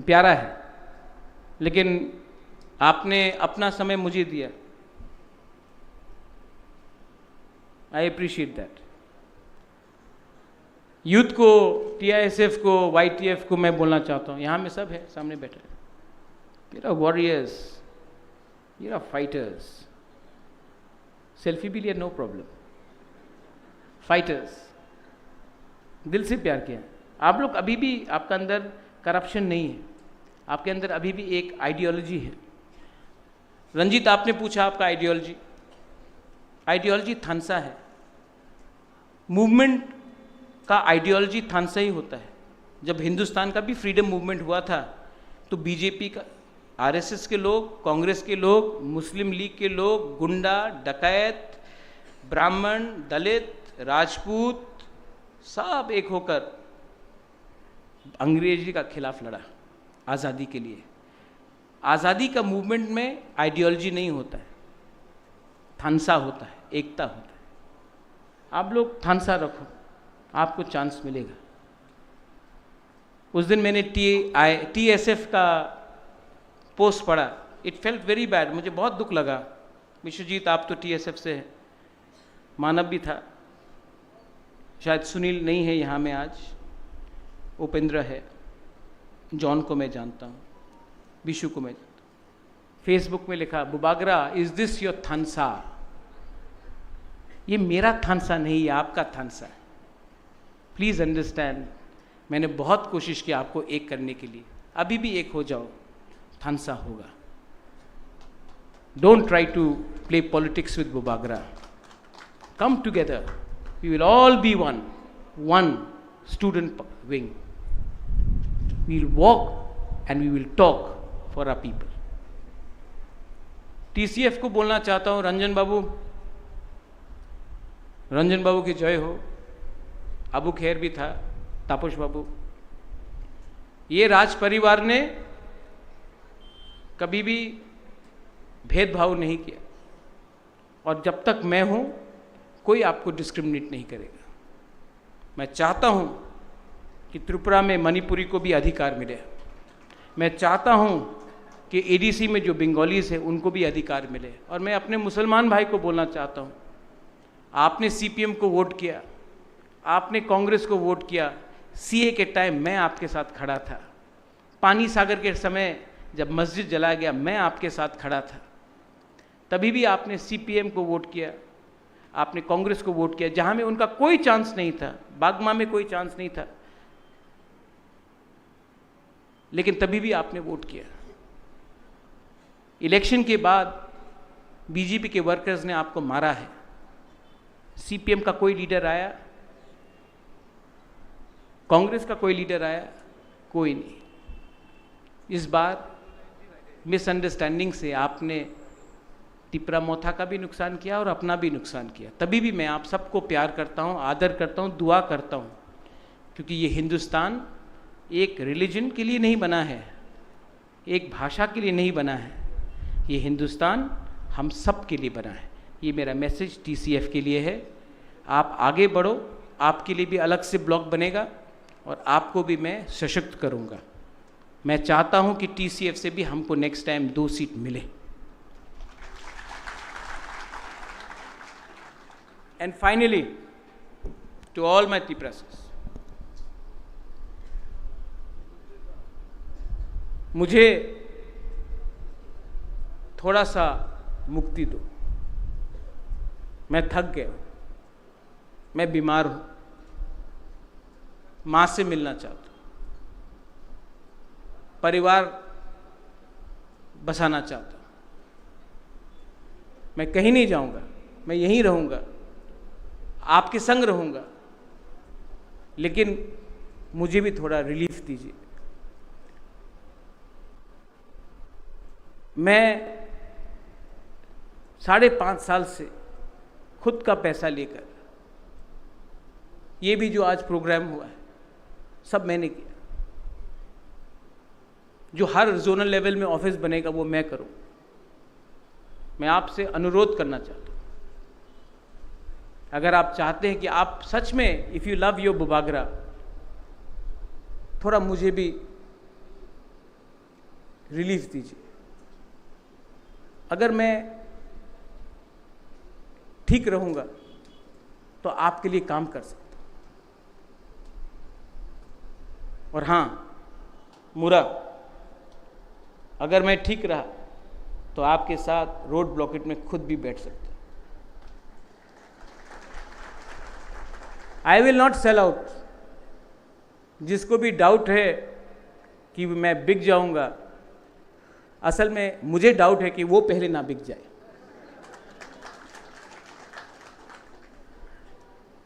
प्यारा है, लेकिन आपने अपना समय मुझे दिया। I appreciate that. यूथ को, टीआईएसएफ को, वाईटीएफ को मैं बोलना चाहता हूं, यहां में सब है, सामने बैठे हैं, मेरा वॉरियर्स, मेरा फाइटर्स। सेल्फी भी लिया, नो प्रॉब्लम। फाइटर्स, दिल से प्यार किया। आप लोग अभी भी, आपका अंदर करप्शन नहीं है, आपके अंदर अभी भी एक आइडियोलॉजी है। रंजीत, आपने पूछा आपका आइडियोलॉजी, आइडियोलॉजी थानसा है। मूवमेंट का आइडियोलॉजी थानसा ही होता है। जब हिंदुस्तान का भी फ्रीडम मूवमेंट हुआ था, तो बीजेपी का, आरएसएस के लोग, कांग्रेस के लोग, मुस्लिम लीग के लोग, गुंडा, डकैत, ब्राह्मण, दलित, राजपूत, सब एक होकर अंग्रेजी का खिलाफ लड़ा, आज़ादी के लिए। आज़ादी का मूवमेंट में आइडियोलॉजी नहीं होता है, थानसा होता है, एकता होता है। आप लोग थानसा रखो, आपको चांस मिलेगा। उस दिन मैंने टी आई, टीएसएफ का पोस्ट पढ़ा, इट फेल्ट वेरी बैड, मुझे बहुत दुख लगा। विश्वजीत, आप तो टीएसएफ से हैं, मानव भी था, शायद सुनील नहीं है यहाँ में आज, उपेंद्र है, जॉन को मैं जानता हूँ, विशु को मैं जानता हूँ। फेसबुक में लिखा, "बुबागरा, is this your थानसा?" ये मेरा थानसा नहीं, ये आपका थानसा है। प्लीज अंडरस्टैंड, मैंने बहुत कोशिश की आपको एक करने के लिए, अभी भी एक हो जाओ, थानसा होगा। Don't try to play politics with Bubagra. Come together. We will all be one, one student p-, wing. We will walk and we will talk for our people. TCF को बोलना चाहता हूं, रंजन बाबू, रंजन बाबू की जय हो। अबू खेर भी था, तापस बाबू। ये राज परिवार ने कभी भी भेदभाव नहीं किया, और जब तक मैं हूं, कोई आपको डिस्क्रिमिनेट नहीं करेगा। मैं चाहता हूं कि त्रिपुरा में मणिपुरी को भी अधिकार मिले। मैं चाहता हूं कि एडीसी में जो बंगालीज हैं, उनको भी अधिकार मिले। और मैं अपने मुसलमान भाई को बोलना चाहता हूं, आपने सीपीएम को वोट किया, आपने कांग्रेस को वोट किया, सीए के टाइम मैं आपके साथ खड़ा था, पानी सागर के समय जब मस्जिद जला गया, मैं आपके साथ खड़ा था, तभी भी आपने सीपीएम को वोट किया, आपने कांग्रेस को वोट किया, जहां में उनका कोई चांस नहीं था, बागमा में कोई चांस नहीं था, लेकिन तभी भी आपने वोट किया। इलेक्शन के बाद बीजेपी के वर्कर्स ने आपको मारा है, सीपीएम का कोई लीडर आया, कांग्रेस का कोई लीडर आया, कोई नहीं। इस बार मिसअंडरस्टैंडिंग से आपने तिपरा मोथा का भी नुकसान किया और अपना भी नुकसान किया। तभी भी मैं आप सबको प्यार करता हूं, आदर करता हूं, दुआ करता हूं, क्योंकि ये हिंदुस्तान एक रिलीजन के लिए नहीं बना है, एक भाषा के लिए नहीं बना है। ये हिंदुस्तान हम सब के लिए बना है। ये मेरा मैसेज टीसीएफ के लिए है। आप आगे बढ़ो, आपके लिए भी अलग से ब्लॉक बनेगा और आपको भी मैं सशक्त करूंगा। मैं चाहता हूं कि टीसीएफ से भी हमको नेक्स्ट टाइम दो सीट मिले। And finally, to all my Tiprasas, मुझे थोड़ा सा मुक्ति दो, मैं थक गया हूं, मैं बीमार हूं, मां से मिलना चाहता हूं, परिवार बसाना चाहता हूं। मैं कहीं नहीं जाऊंगा, मैं यहीं रहूंगा, आपके संग रहूंगा, लेकिन मुझे भी थोड़ा रिलीफ दीजिए। मैं साढ़े पाँच साल से खुद का पैसा लेकर, ये भी जो आज प्रोग्राम हुआ है, सब मैंने किया। जो हर जोनल लेवल में ऑफिस बनेगा, वो मैं करूँ। मैं आपसे अनुरोध करना चाहता हूँ, अगर आप चाहते हैं कि आप सच में, if you love your Bubagra, थोड़ा मुझे भी रिलीफ दीजिए। अगर मैं ठीक रहूँगा, तो आपके लिए काम कर सकता हूँ। और हाँ, मुरा, अगर मैं ठीक रहा, तो आपके साथ रोड ब्लॉकेट में खुद भी बैठ सकता हूँ। I will not sell out। जिसको भी डाउट है कि मैं बिक जाऊंगा, असल में मुझे डाउट है कि वो पहले ना बिक जाए।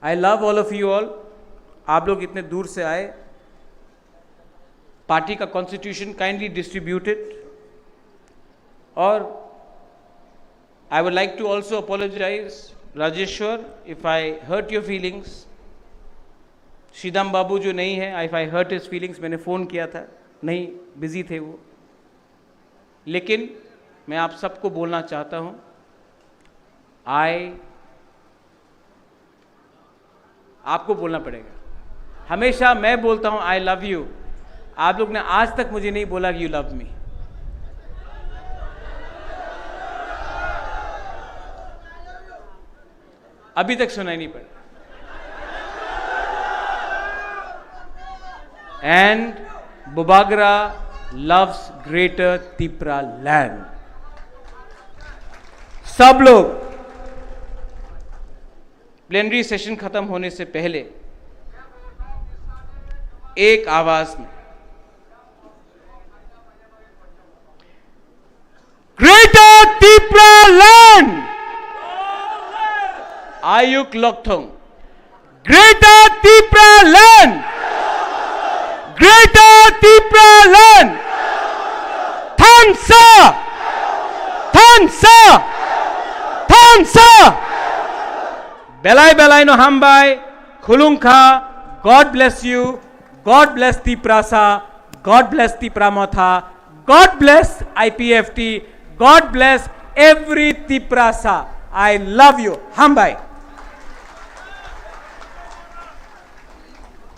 I love all of you all। आप लोग इतने दूर से आए, पार्टी का कॉन्स्टिट्यूशन काइंडली डिस्ट्रीब्यूटेड। और I would like to also apologize, Rajeshwar, if I hurt your feelings। Shridam Babu जो नहीं है, if I hurt his feelings, मैंने फ़ोन किया था, नहीं, बिजी थे वो। लेकिन मैं आप सबको बोलना चाहता हूँ, आई आपको बोलना पड़ेगा। हमेशा मैं बोलता हूँ, "I love you।" आप लोग ने आज तक मुझे नहीं बोला कि "You love me।" अभी तक सुनाई नहीं पड़ा। And Bubagra loves Greater Tipra land। सब लोग प्लेनरी सेशन खत्म होने से पहले एक आवाज में, Greater Tipra land! Ayuk Lokthong। Greater Tipra land! Greater Tipra land! Thansa! Thansa! Thansa! Belai belai no hambai, khulungkha, God bless you, God bless Tiprasa, God bless Tipra Motha, God bless I P F T, God bless every Tiprasa. I love you. Hambai.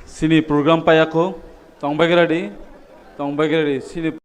Sini program payako, tongbagradi, tongbagradi, sini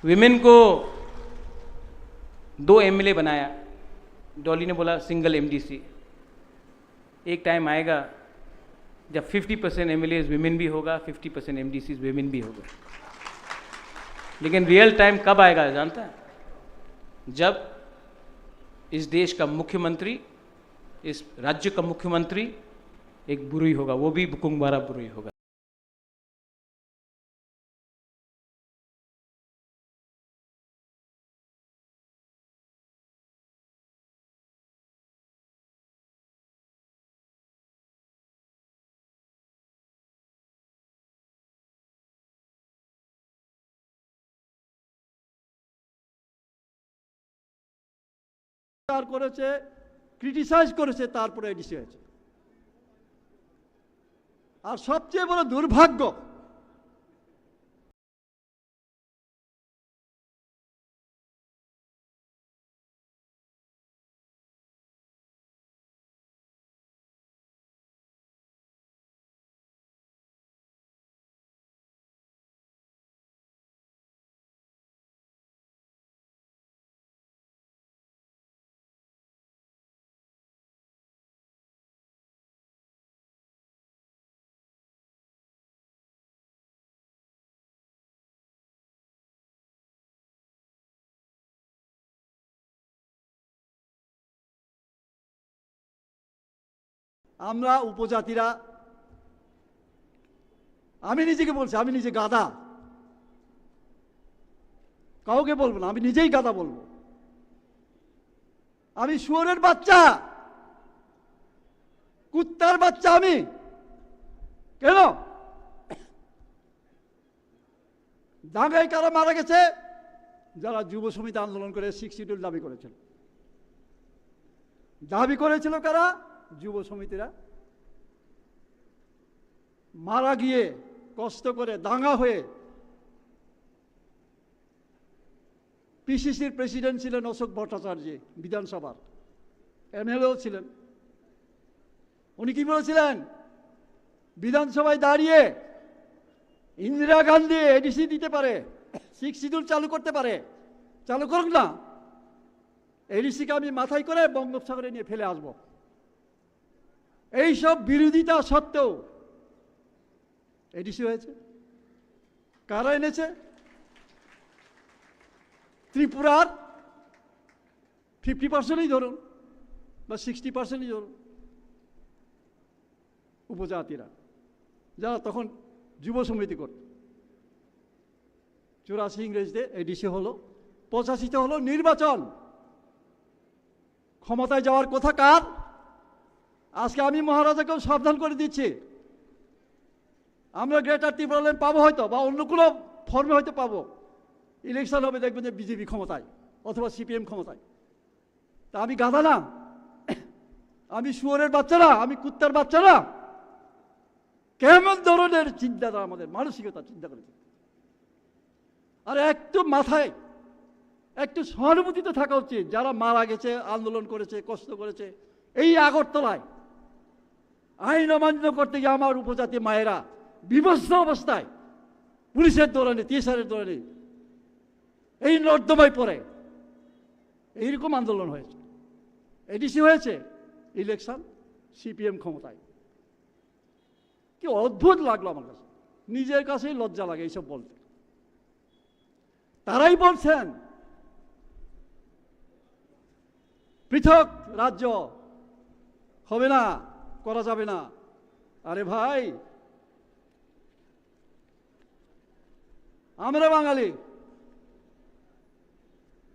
women को दो एमएलए बनाया, डॉली ने बोला single MDC. एक टाइम आएगा जब fifty percent MLA women भी होगा, फिफ्टी परसेंट एमडीसी विमेन भी होगा। लेकिन रियल टाइम कब आएगा जानता है? जब इस देश का मुख्यमंत्री, इस राज्य का मुख्यमंत्री एक बुरुई होगा, वो भी बुकुंगबारा बुरुई होगा। অস্বীকার করেছে, ক্রিটিসাইজ করেছে, তারপরে এডিসি হয়েছে। আর সবচেয়ে বড় দুর্ভাগ্য, আমরা উপজাতিরা, আমি নিজেকে বলছি, আমি নিজে গাধা, কাউকে বলবো না, আমি নিজেই গাধা বলবো। আমি শুয়োরের বাচ্চা, কুত্তার বাচ্চা আমি। কেন? দাঙ্গায় কারা মারা গেছে? যারা যুব সমিতি আন্দোলন করে সিক্স শিডিউল দাবি করেছিল। দাবি করেছিল কারা? যুব সমিতিরা। মারা গিয়ে, কষ্ট করে, দাঙ্গা হয়ে পিসিসির প্রেসিডেন্ট ছিলেন অশোক ভট্টাচার্য, বিধানসভার এমএলএও ছিলেন। উনি কি বলেছিলেন? বিধানসভায় দাঁড়িয়ে ইন্দিরা গান্ধী এডিসি দিতে পারে, সিক্স শিডিউল চালু করতে পারে, চালু করুক না, এডিসিকে আমি মাথায় করে বঙ্গোপসাগরে নিয়ে ফেলে আসব। এইসব বিরোধিতা সত্ত্বেও এডিসি হয়েছে। কারা এনেছে? ত্রিপুরার ফিফটি পার্সেন্টই ধরুন বা সিক্সটি পার্সেন্টই ধরুন, উপজাতিরা, যারা তখন যুব সমিতি করত। চুরাশি ইংরেজিতে এডিসি হলো, পঁচাশিতে হলো নির্বাচন। ক্ষমতায় যাওয়ার কথা কার? আজকে আমি মহারাজাকেও সাবধান করে দিচ্ছি, আমরা গ্রেটার ত্রিপুরাল্যান্ড পাবো হয়তো, বা অন্য কোনো ফর্মে হয়তো পাবো। ইলেকশন হবে, দেখবেন যে বিজেপি ক্ষমতায় অথবা সিপিএম ক্ষমতায়। তা আমি গাধা না? আমি শুয়োরের বাচ্চা না? আমি কুত্তার বাচ্চা না? কেমন ধরনের চিন্তাধারা আমাদের, মানসিকতা, চিন্তা করে? আর একটু মাথায় একটু সহানুভূতি তো থাকা উচিত। যারা মারা গেছে, আন্দোলন করেছে, কষ্ট করেছে, এই আগরতলায় আইন অমান্য করতে গিয়ে আমার উপজাতি মায়েরা বিভৎস অবস্থায় পুলিশের দৌড়ানি, টিএসআর এর দৌড়ানি, এই নর্দমায় পড়ে এইরকম আন্দোলন হয়েছে। এডিসি হয়েছে, ইলেকশন, সিপিএম ক্ষমতায়। কি অদ্ভুত লাগলো আমার কাছে, নিজের কাছেই লজ্জা লাগে এইসব বলতে। তারাই বলছেন পৃথক রাজ্য হবে না, করা যাবে না। আরে ভাই, আমরা বাঙালি,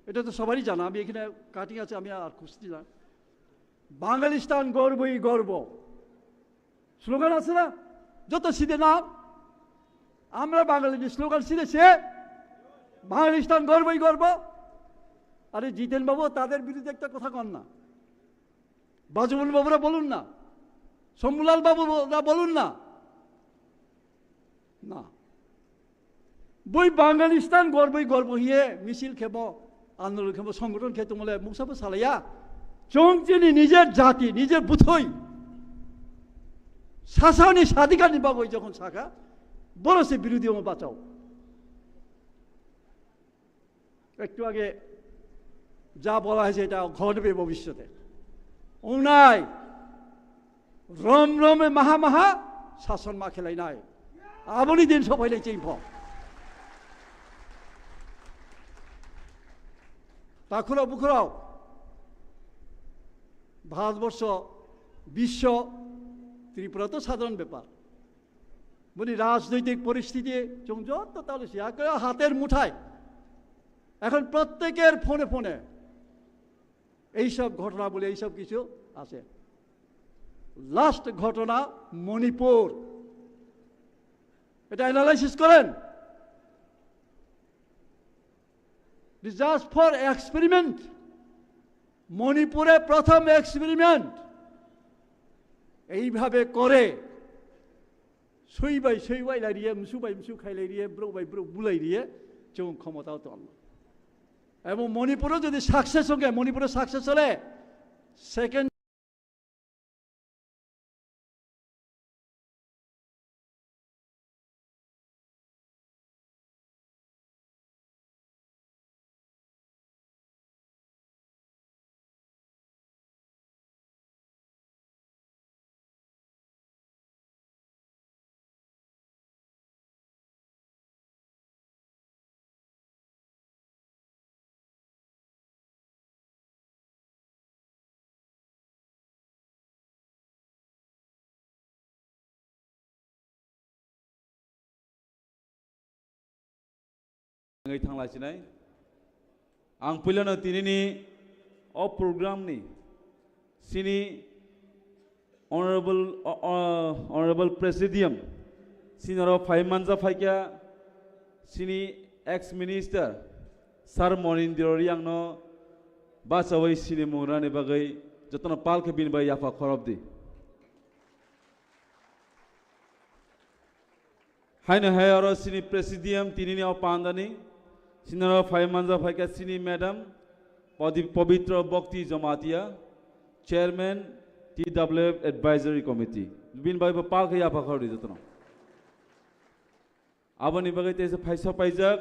এটা তো সবারই জানা। আমি এখানে কাটিং আছে, আমি আর খুঁজতে না। বাঙালিস্তান গর্বই গর্ব, স্লোগান আছে না? যত সিধে নাম, আমরা বাঙালি স্লোগান সিধে সে বাঙালিস্তান গর্বই গর্ব। আরে জিতেন বাবু, তাদের বিরুদ্ধে একটা কথা কন না, বাজুমন বাবুরা বলুন না, শম্ভুলাল বাবুরা বলুন না। না, bui Bangalistan gorbui gorbo hiye misil khemo, andolon khemo, songgothon khe tongmole muksa bo salaiya. Chwng chini nijer jati, nijer bwthwi sasani sadikani bagwi jokhon sakha, boro se birodhi omo bachao. একটু আগে যা বলা হয়েছে, এটা ঘটবে ভবিষ্যতে। অন্যায় রম রমে মাহা মাহা শাসন মা খেলাই নাই। আবনি দিন সবাই নাই চিনফ। তাখুরাও বুখুরাও ভারতবর্ষ, বিশ্ব, ত্রিপুরা তো সাধারণ ব্যাপার। Boni rajnoitik poristiti chwng joto talo si, ekere hater muthai. এখন প্রত্যেকের ফোনে ফোনে এইসব ঘটনা বলে, এইসব কিছু আছে। লাস্ট ঘটনা মণিপুর, এটা অ্যানালাইসিস করেন। It is just for experiment. মণিপুরে প্রথম এক্সপেরিমেন্ট এইভাবে করে, সুই বাই সুই ওয়াইলাই দিয়ে, মসু বাই মসু খাইলাই দিয়ে, ব্রু বাই ব্রু বুলাই দিয়ে, চুং ক্ষমতাও তো আনলো। এবং মণিপুরও যদি সাকসেস হয়ে, মণিপুরে সাকসেস হলে second Wngwi thangla chinai. Ang puilano tinini o program ni sini Honorable, o-, o-, Honorable Presidium, sini oro phai manja phaikha sini ex minister Sir Monindro Riang no bachawi sini mung rani bagwi jotono pal khe bini bai yapha khorop di. Haino hai oro sini presidium tinini o pandani, sini oro phai manja phaikha sini madam Podi-, Pabitra Bhakti Jamatia, chairman T W F Advisory Committee. Bini bai bo pal khe yapha khordi jotono. Aboni bagwi teisa phaisa paijak,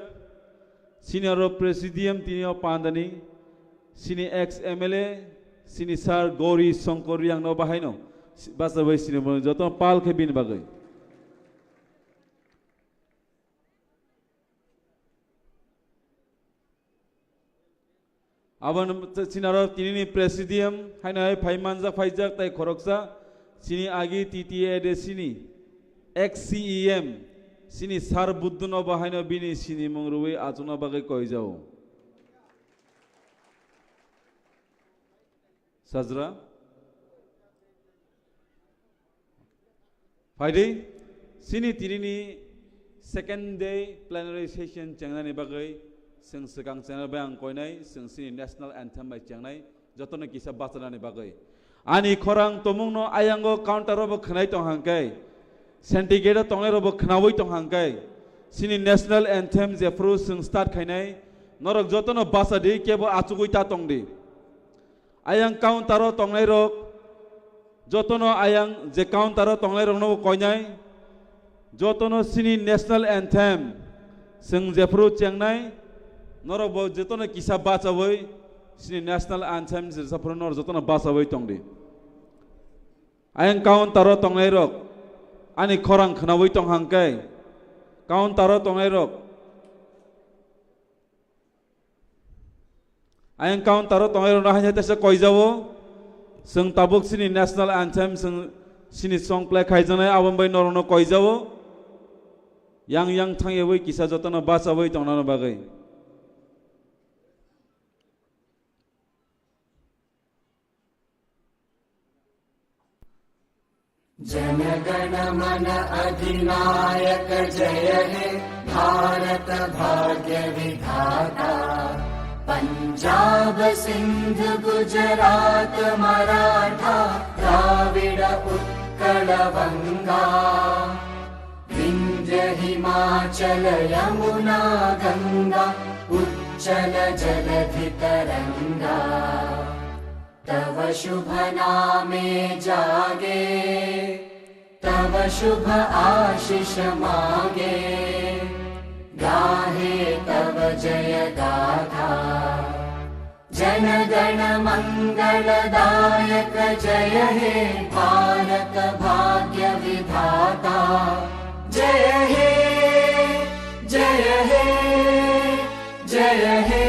sini oro presidium tini o pandani, sini ex M L A, sini Sir Gauri Shankar Riang no bahaino, bachawi sini bo joto pal khe bini bagwi. Aboni sinaro tinini presidium haino hai phai manjak phaijak tai khoroksa sini agi T T A de sini ex C E M sini Sir Buddhu no bo haino bini sini mung rwi achukna bagwi koijao. Sajra. Phaidi, sini tinini second day plenary session chengnani bagwi, chwng swkang chengna bai ang koinai, chwng sini national anthem bai chengnai, jotono kisa bachanani bagwi. Ani khorang tomungno ayango counter-o bo khwnai tong hangkai, centigrade-o tongnai rokbo khwnawi tong hangkai, sini national anthem jephru chwng start khainai, norok jotono bachadi, kebo achugwi ta tongdi. Ayang counter-o tongnairok, jotono ayang je counter-o tongnairokno koinai, jotono sini national anthem chwng jephru chengnai, norokbo jotono kisa bachawi sini national anthem jephru norok jotono bachawi tongdi. Ayang counter-o tongnairok ani khorang khwnawi tong hangkai, counter-o tongnairok Ayang counter-o tongnairokno haino teisa koijao. Chwng tabuk sini national anthem, chwng sini song play khaijaknai, aboni bai norokno koijao. Yang yang thangyawi kisa jotono bachawi tongnani bagwi. Jana गण मन अधिनायक जय हे भारत भाग्य विधाता। पंजाब सिंध गुजरात मराठा द्राविड़ उत्कल वंगा। विंध्य हिमाचल यमुना गंगा उच्चल जलधि तरंगा। तव शुभ नामे जागे, तव शुभ आशिष मागे, गाहे तव जय गाथा। जन गण मंगल दायक जय हे भारत भाग्य विधाता। जय हे, जय हे, जय हे।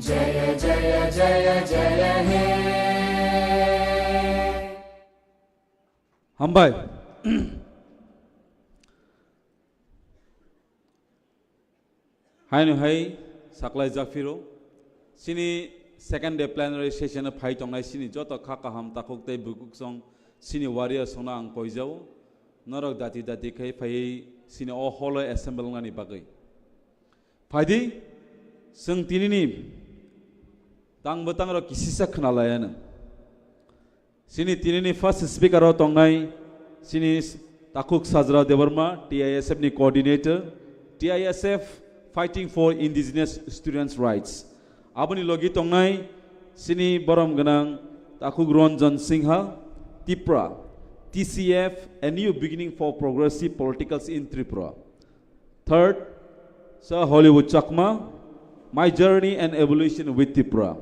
जय जय जय जय हे। Hambai. Haino hai saklai japhiro. Sini second day plenary session phai tongnai sini joto kha kaham takhuk tei bukuksong sini warrior songno ang koijao. Norok dati dati khai phaiwi sini o holo assemble wngnani bagwi. Phaidi, chwng tinini Tang bwtang rok kisisa khwnalaiano. Sini tinini first speaker o tongnai sini Takhuk Sajra Debbarma, T I S F ni coordinator, T I S F fighting for indigenous students' rights. Aboni logi tongnai sini borom gwnang Takhuk Ranjan Singha, Tipra, T C F, a new beginning for progressive politicals in Tripura. Third, Sir Hollywood Chakma, My Journey and Evolution with Tipra.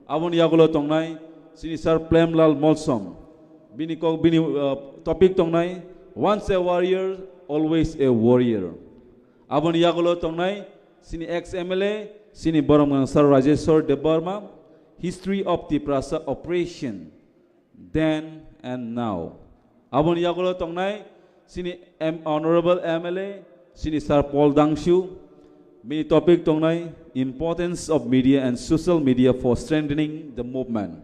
Aboni yagulo tongnai sini Sir Premlal Molsom. Bini kok, bini, uh, topic tongnai, Once a Warrior, Always a Warrior. Aboni yagulo tongnai sini ex M L A, sini borom gwnang Sir Rajeshwar Debbarma, History of Tiprasa Oppression, Then and Now. Aboni yagulo tongnai sini M-, Honorable M L A, sini Sir Paul Dangshu, bini topic tongnai Importance of Media and Social Media for Strengthening the Movement.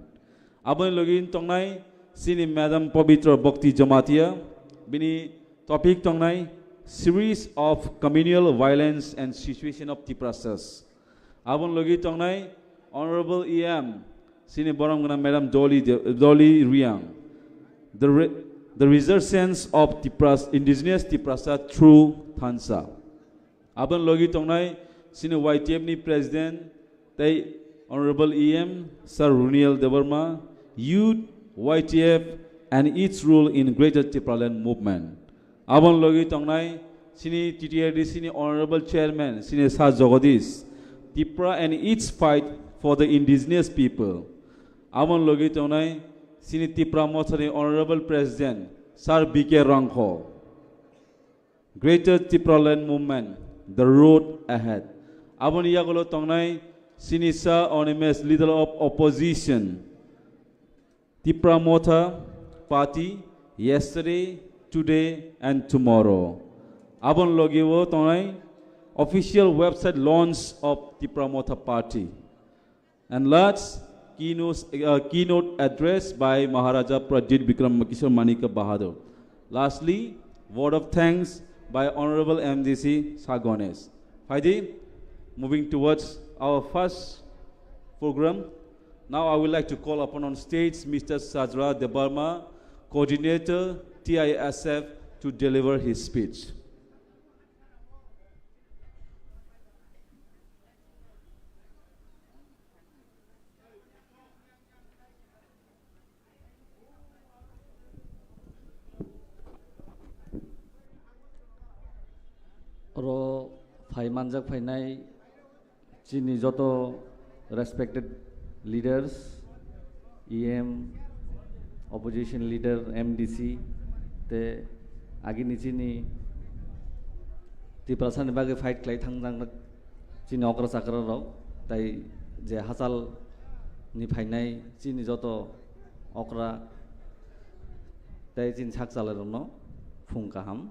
Aboni logi tongnai sini Madam Pabitra Bhakti Jamatia, bini topic tongnai Series of Communal Violence and Situation of Tiprasas. Aboni logi tongnai Honorable E M, sini borom gwnang Madam Dolly De-, Dolly Riang. The re-, the resurgence of Tipras, indigenous Tiprasa through Thansa. Aboni logi tongnai sini Y T F ni President tei Honorable E M Sir Runiel Debbarma, Youth, Y T F and its role in Greater Tipraland Movement. Aboni logi tongnai sini T T R D C ni Honorable Chairman sini Sir Jagadish, Tipra and its fight for the indigenous people. Aboni logi tongnai sini Tipra Mothani Honorable President Sir B K Rangkho. Greater Tipraland Movement, the road ahead. Aboni yagulo tongnai sini Sir Animesh, Leader of Opposition, Tipra Motha Party, yesterday, today and tomorrow. Aboni logi o tongnai official website launch of Tipra Motha Party. And last, keynote, uh, keynote address by Maharaja Pradyut Bikram Kishore Manikya Bahadur. Lastly, word of thanks by Honorable M D C Sir Ganesh. Phaidi, moving towards our first program, now I would like to call upon on stage Mister Sajra Debbarma, Coordinator T I S F, to deliver his speech. Oro phai manjak phainai chini joto respected leaders, E M, opposition leader, M D C, te agini chini Tiprasani bagwi fight khlai thangjak chini okra chakra rok, tai je hachal ni phainai chini joto okra tai chini sak chalai rokno phung kaham.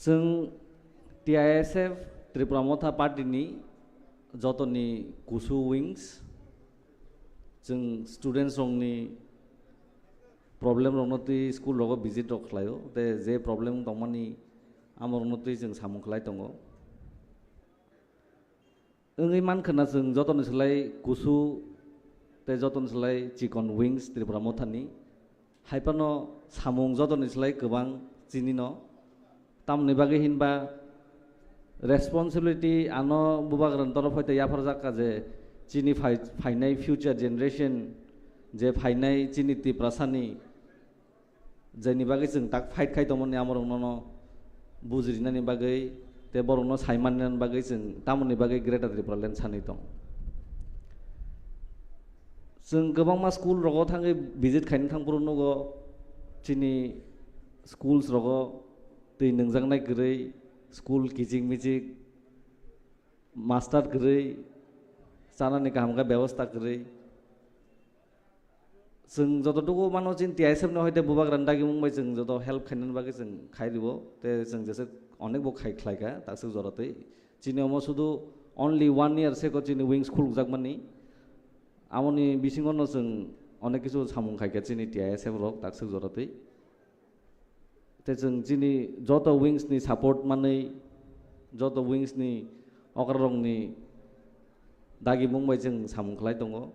Chwng T I S F Tripura Motha Party ni jotoni kusu wings, chwng students rokni problem rokno twi school rogo visit rok khlaio, te je problem tongmani amo rokno twi chwng samung khlai tongo. Wngwi mankha na chwng jotoni slai kusu tei jotoni slai chikon wings Tripura Mothani. Hai phano samung jotoni slai kwbang chini no. Tamoni bagwi hinba responsibility ano bubagrani torof hoite yapharjak kha je chini phai-, phainai future generation, je phainai chini Tiprasani, jaini bagwi chwng tak fight khai tongmani amorokno no bujirinani bagwi tei borokno saimanani bagwi chwng tamoni bagwi Greater Tripura Land sanwi tong. Chwng kwbangma school rogo thangwi visit khaina thangphuru nugo chini schools rogo twi nungjaknai kwrwi, school kichik michik, master kwrwi, chanani kaham khe bebosta kwrwi. Chwng jototuku mano chini T I S F ni hoite bubagrani dagimung bai chwng joto help khainani bagwi chwng khai rio, tei chwng jesa onek bo khai khlaikha takswk joratwi. Chini omo sudu only one year seko chini wings khulukjakmani. Amoni bisingo no chwng onek kisu samung khaikha chini T I S F rok takswk joratwi. Tei chwng chini joto wings ni support manwi, joto wings ni okrarokni dagimung bai chwng samung khlai tongo.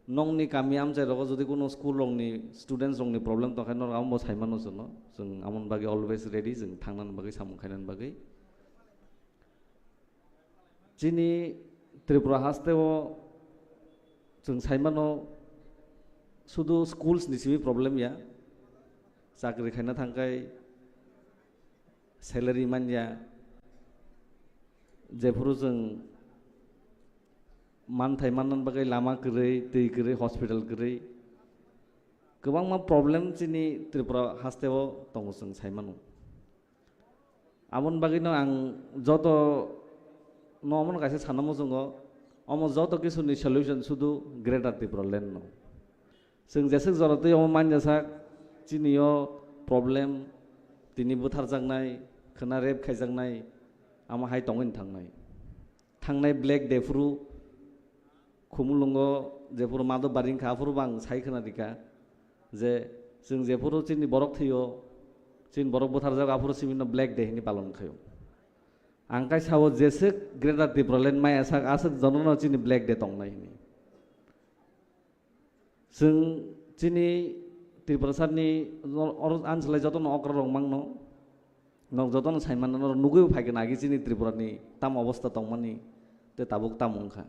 Nokni kami amchai rogo jodi kuno school rokni students rokni problem tongkha norok amo bo saimano chwngno. Chwng amoni bagwi always ready, chwng thangnani bagwi samung khainani bagwi. Chini Tripura hasteo chwng saimano sudu schools ni simi problem ya. Chakri khaina thangkhai salary manya. Jephuru chwng manthai manna bagwi lama kwrwi, twi kwrwi, hospital kwrwi. Kwbangma problem chini Tripura hasteo tongo chwng saimano. Aboni bagwino ang joto no omono kaisa sana muchungo, omo joto kisuni solution sudu Greater Tripura Land no. Chwng jeswk jora twi omo manjasak, chini o problem, tini butharjaknai, khwna rape khaijaknai, amo hai tongwini thangnai. Thangnai Black Day phuru Khumulwngo jephuru Madhobari wngkha, aphuru bo ang sai khwna rikha je chwng jephuru chini borok thwio, chini borok butharjak, aphuru simino Black Day hinwi palon khaio. Ang kai sao jeswk Greater Tipraland maya sak aswk jonono chini Black Day tongnai hinwi. Chwng chini Tripurasarni or, or ansalai jotono okra rok mangno, nok jotono saimano norok nugwi phaikha nagi chini Tripurani tam obostha tongmani tei tabuk tam wngkha.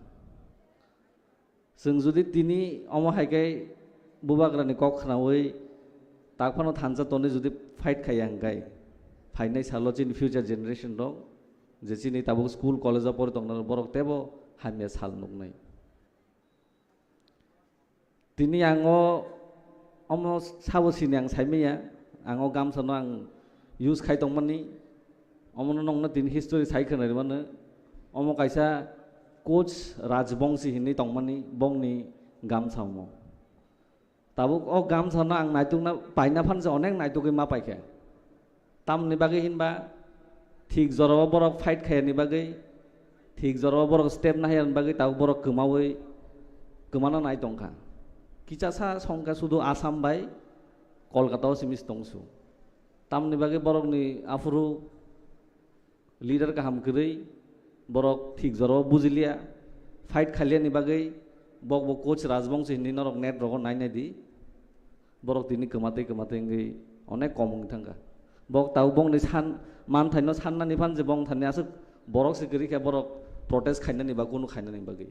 Chwng jodi tini omo hai khe bubagrani kok khnaui tak phano thansa tonwi jodi fight khaiya hwnkhe phainai salo chini future generation rok je chini tabuk school college o pori tongnai borok teibo hamya sal nuknai. Tini ang o omo sabo sini ang saimanya, ang o gamsano ang use khai tongmani, omono nokno tini history sai khwnai mano, omo kaisa Koch Rajbongsi hinwi tongmani bongni gamsa omo. Tabuk o gamsano ang naitukna paina phansa onek naitugwi ma paikha. Tamni bagwi hinba thik jorao borok fight khaiyani bagwi, thik jorao borok step nahayani bagwi tabuk borok kwmaui kwmana nai tongkha. Kichasa songkha sudu Assam bai Kolkata o simi tongsu. Tamni bagwi borokni aphuru leader kaham kwrwi, borok thik jorao bujiliya, fight khailiyani bagwi bok bo Koch Rajbongsi hinwi norok net rogo nai nai di. Borok tini kwmatwi kwmatwi wngwi onek kom wngwi thangkha. Bok tabuk bongni san manthaino sannani phan je bong thani aswk borok se kwrwi khe borok protest khainani ba kunu khainani bagwi.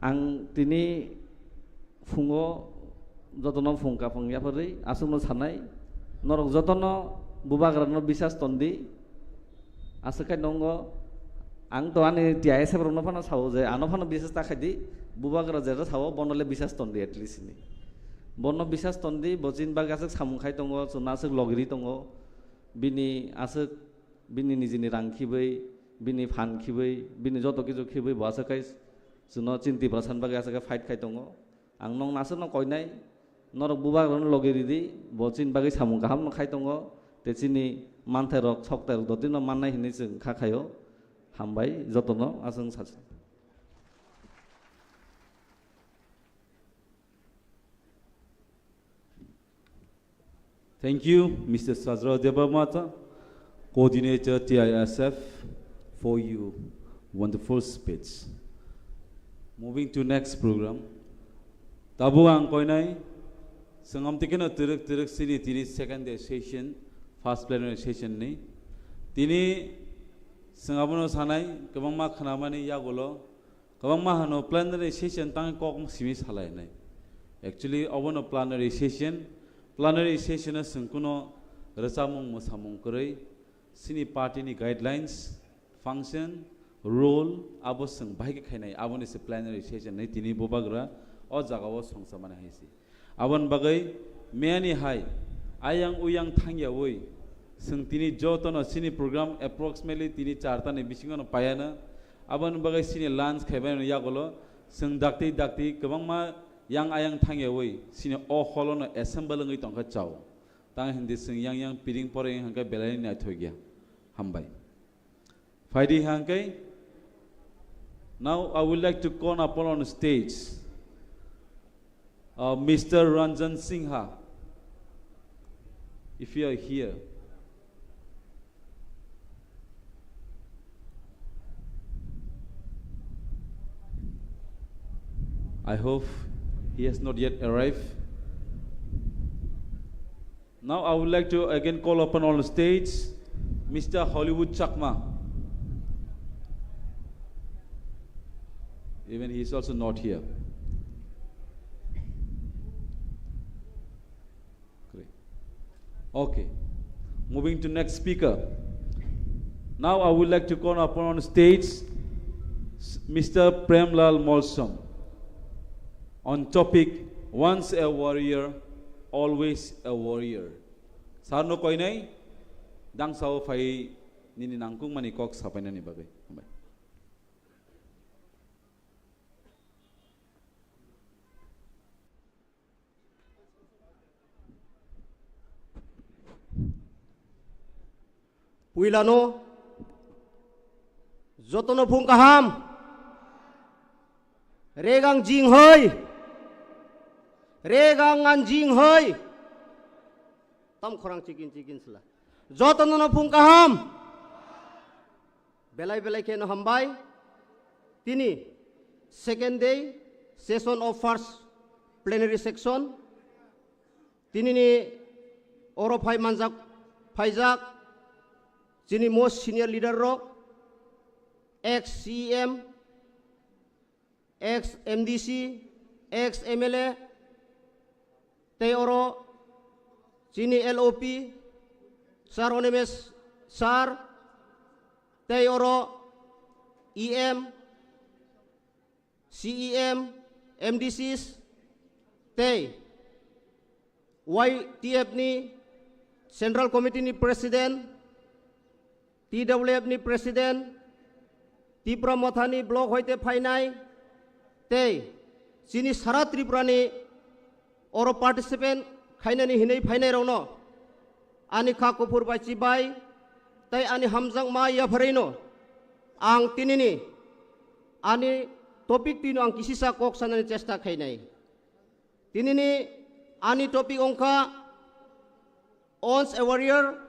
Ang tini phungo jotono phung kaphang yapharwi aswkno sanai, norok jotono bubagrano bisas tondi. Aswk khai nongo, ang to ani T I S F rokno phano sao je ano phano bisas ta khaidi, bubagra jera sao bono le bisas tondi at least ni. Bono bisas tondi, bo chini bagwi aswk samung khai tongo, chwngno aswk logiri tongo, bini aswk bini nijini rang khibwi, bini phan khibwi, bini joto kichu khibwi bo aswk khai chwngno chini Tiprasani bagwi aswk khai fight khai tongo. Ang nokno aswkno koinai, norok bubagrano logi ridi, bo chini bagwi samung kahamno khai tongo, tei chini manthairok, soktairok dotino mannai hinwi chwng kha khaio. Hambai jotono, aswk sachi. Thank you, Mister Sajra Debbarma, Coordinator T I S F, for your wonderful speech. Moving to next program. Tabuk ang koinai, sengam tikino turuk turuk sini tini second day session, first plenary session ni. Tini sengam no sanai, kwbangma khnamani yagulo, kwbangma hano plenary session tang kok simi salainai. Actually, obono plenary session, plenary session o chwng kuno rwchapmung mwsamung kwrwi, chini party ni guidelines, function, role, abo chwng bahai khe khainai, aboni se plenary session ni tini bubagra o jaga o songcha mani hai se. Aboni bagwi miyani hai ayang uyang thangyaui chwng tini jotono chini program approximately tini charta ni bisingo no paiya no. Aboni bagwi chini lunch khaibai no yagulo chwng dakti dakti kwbangma yang ayang thangyaui chini o hall o no assemble wngwi tongkha chao. Tang hindi chwng yang yang piring poreng hwnkhe belai naithok ya. Hambai. Phaidi hangkai. Now I would like to call upon on stage, uh, Mister Ranjan Singha, if you are here. I hope he has not yet arrived. Now I would like to again call upon on stage Mister Hollywood Chakma. Even he is also not here. Great. Okay. Moving to next speaker. Now I would like to call upon on stage s-, Mister Premlal Molsom on topic Once a Warrior, Always a Warrior. Sarno koinai, dang sao phai nini nangkukmani kok sapainani bagwi. Hambai. Puilano jotono phung kaham. Regang jing hoi. Regang ngan jing hoi. Tam khorang chikin chikin sila. Jotono no phung kaham. Belai belai kheno hambai. Tini second day session of first plenary section. Tinini oro phai manjak, phaijak chini most senior leader rok, ex C E M, ex M D C, ex M L A, tei oro chini L O P, Sir Animesh Sir, tei oro E M, C E M, M D Cs, tei Y T F ni Central Committee ni President, T W F ni President, Tipra Mothani block hoite phainai, tei chini sara Tripura ni oro participant khainani hinwi phainai rokno ani kha kuphur bai chibai tei ani hamjakma yapharino ang tinini ani topic twino ang kisisa kok sanani chesta khainai. Tinini ani topic wngkha Once a warrior,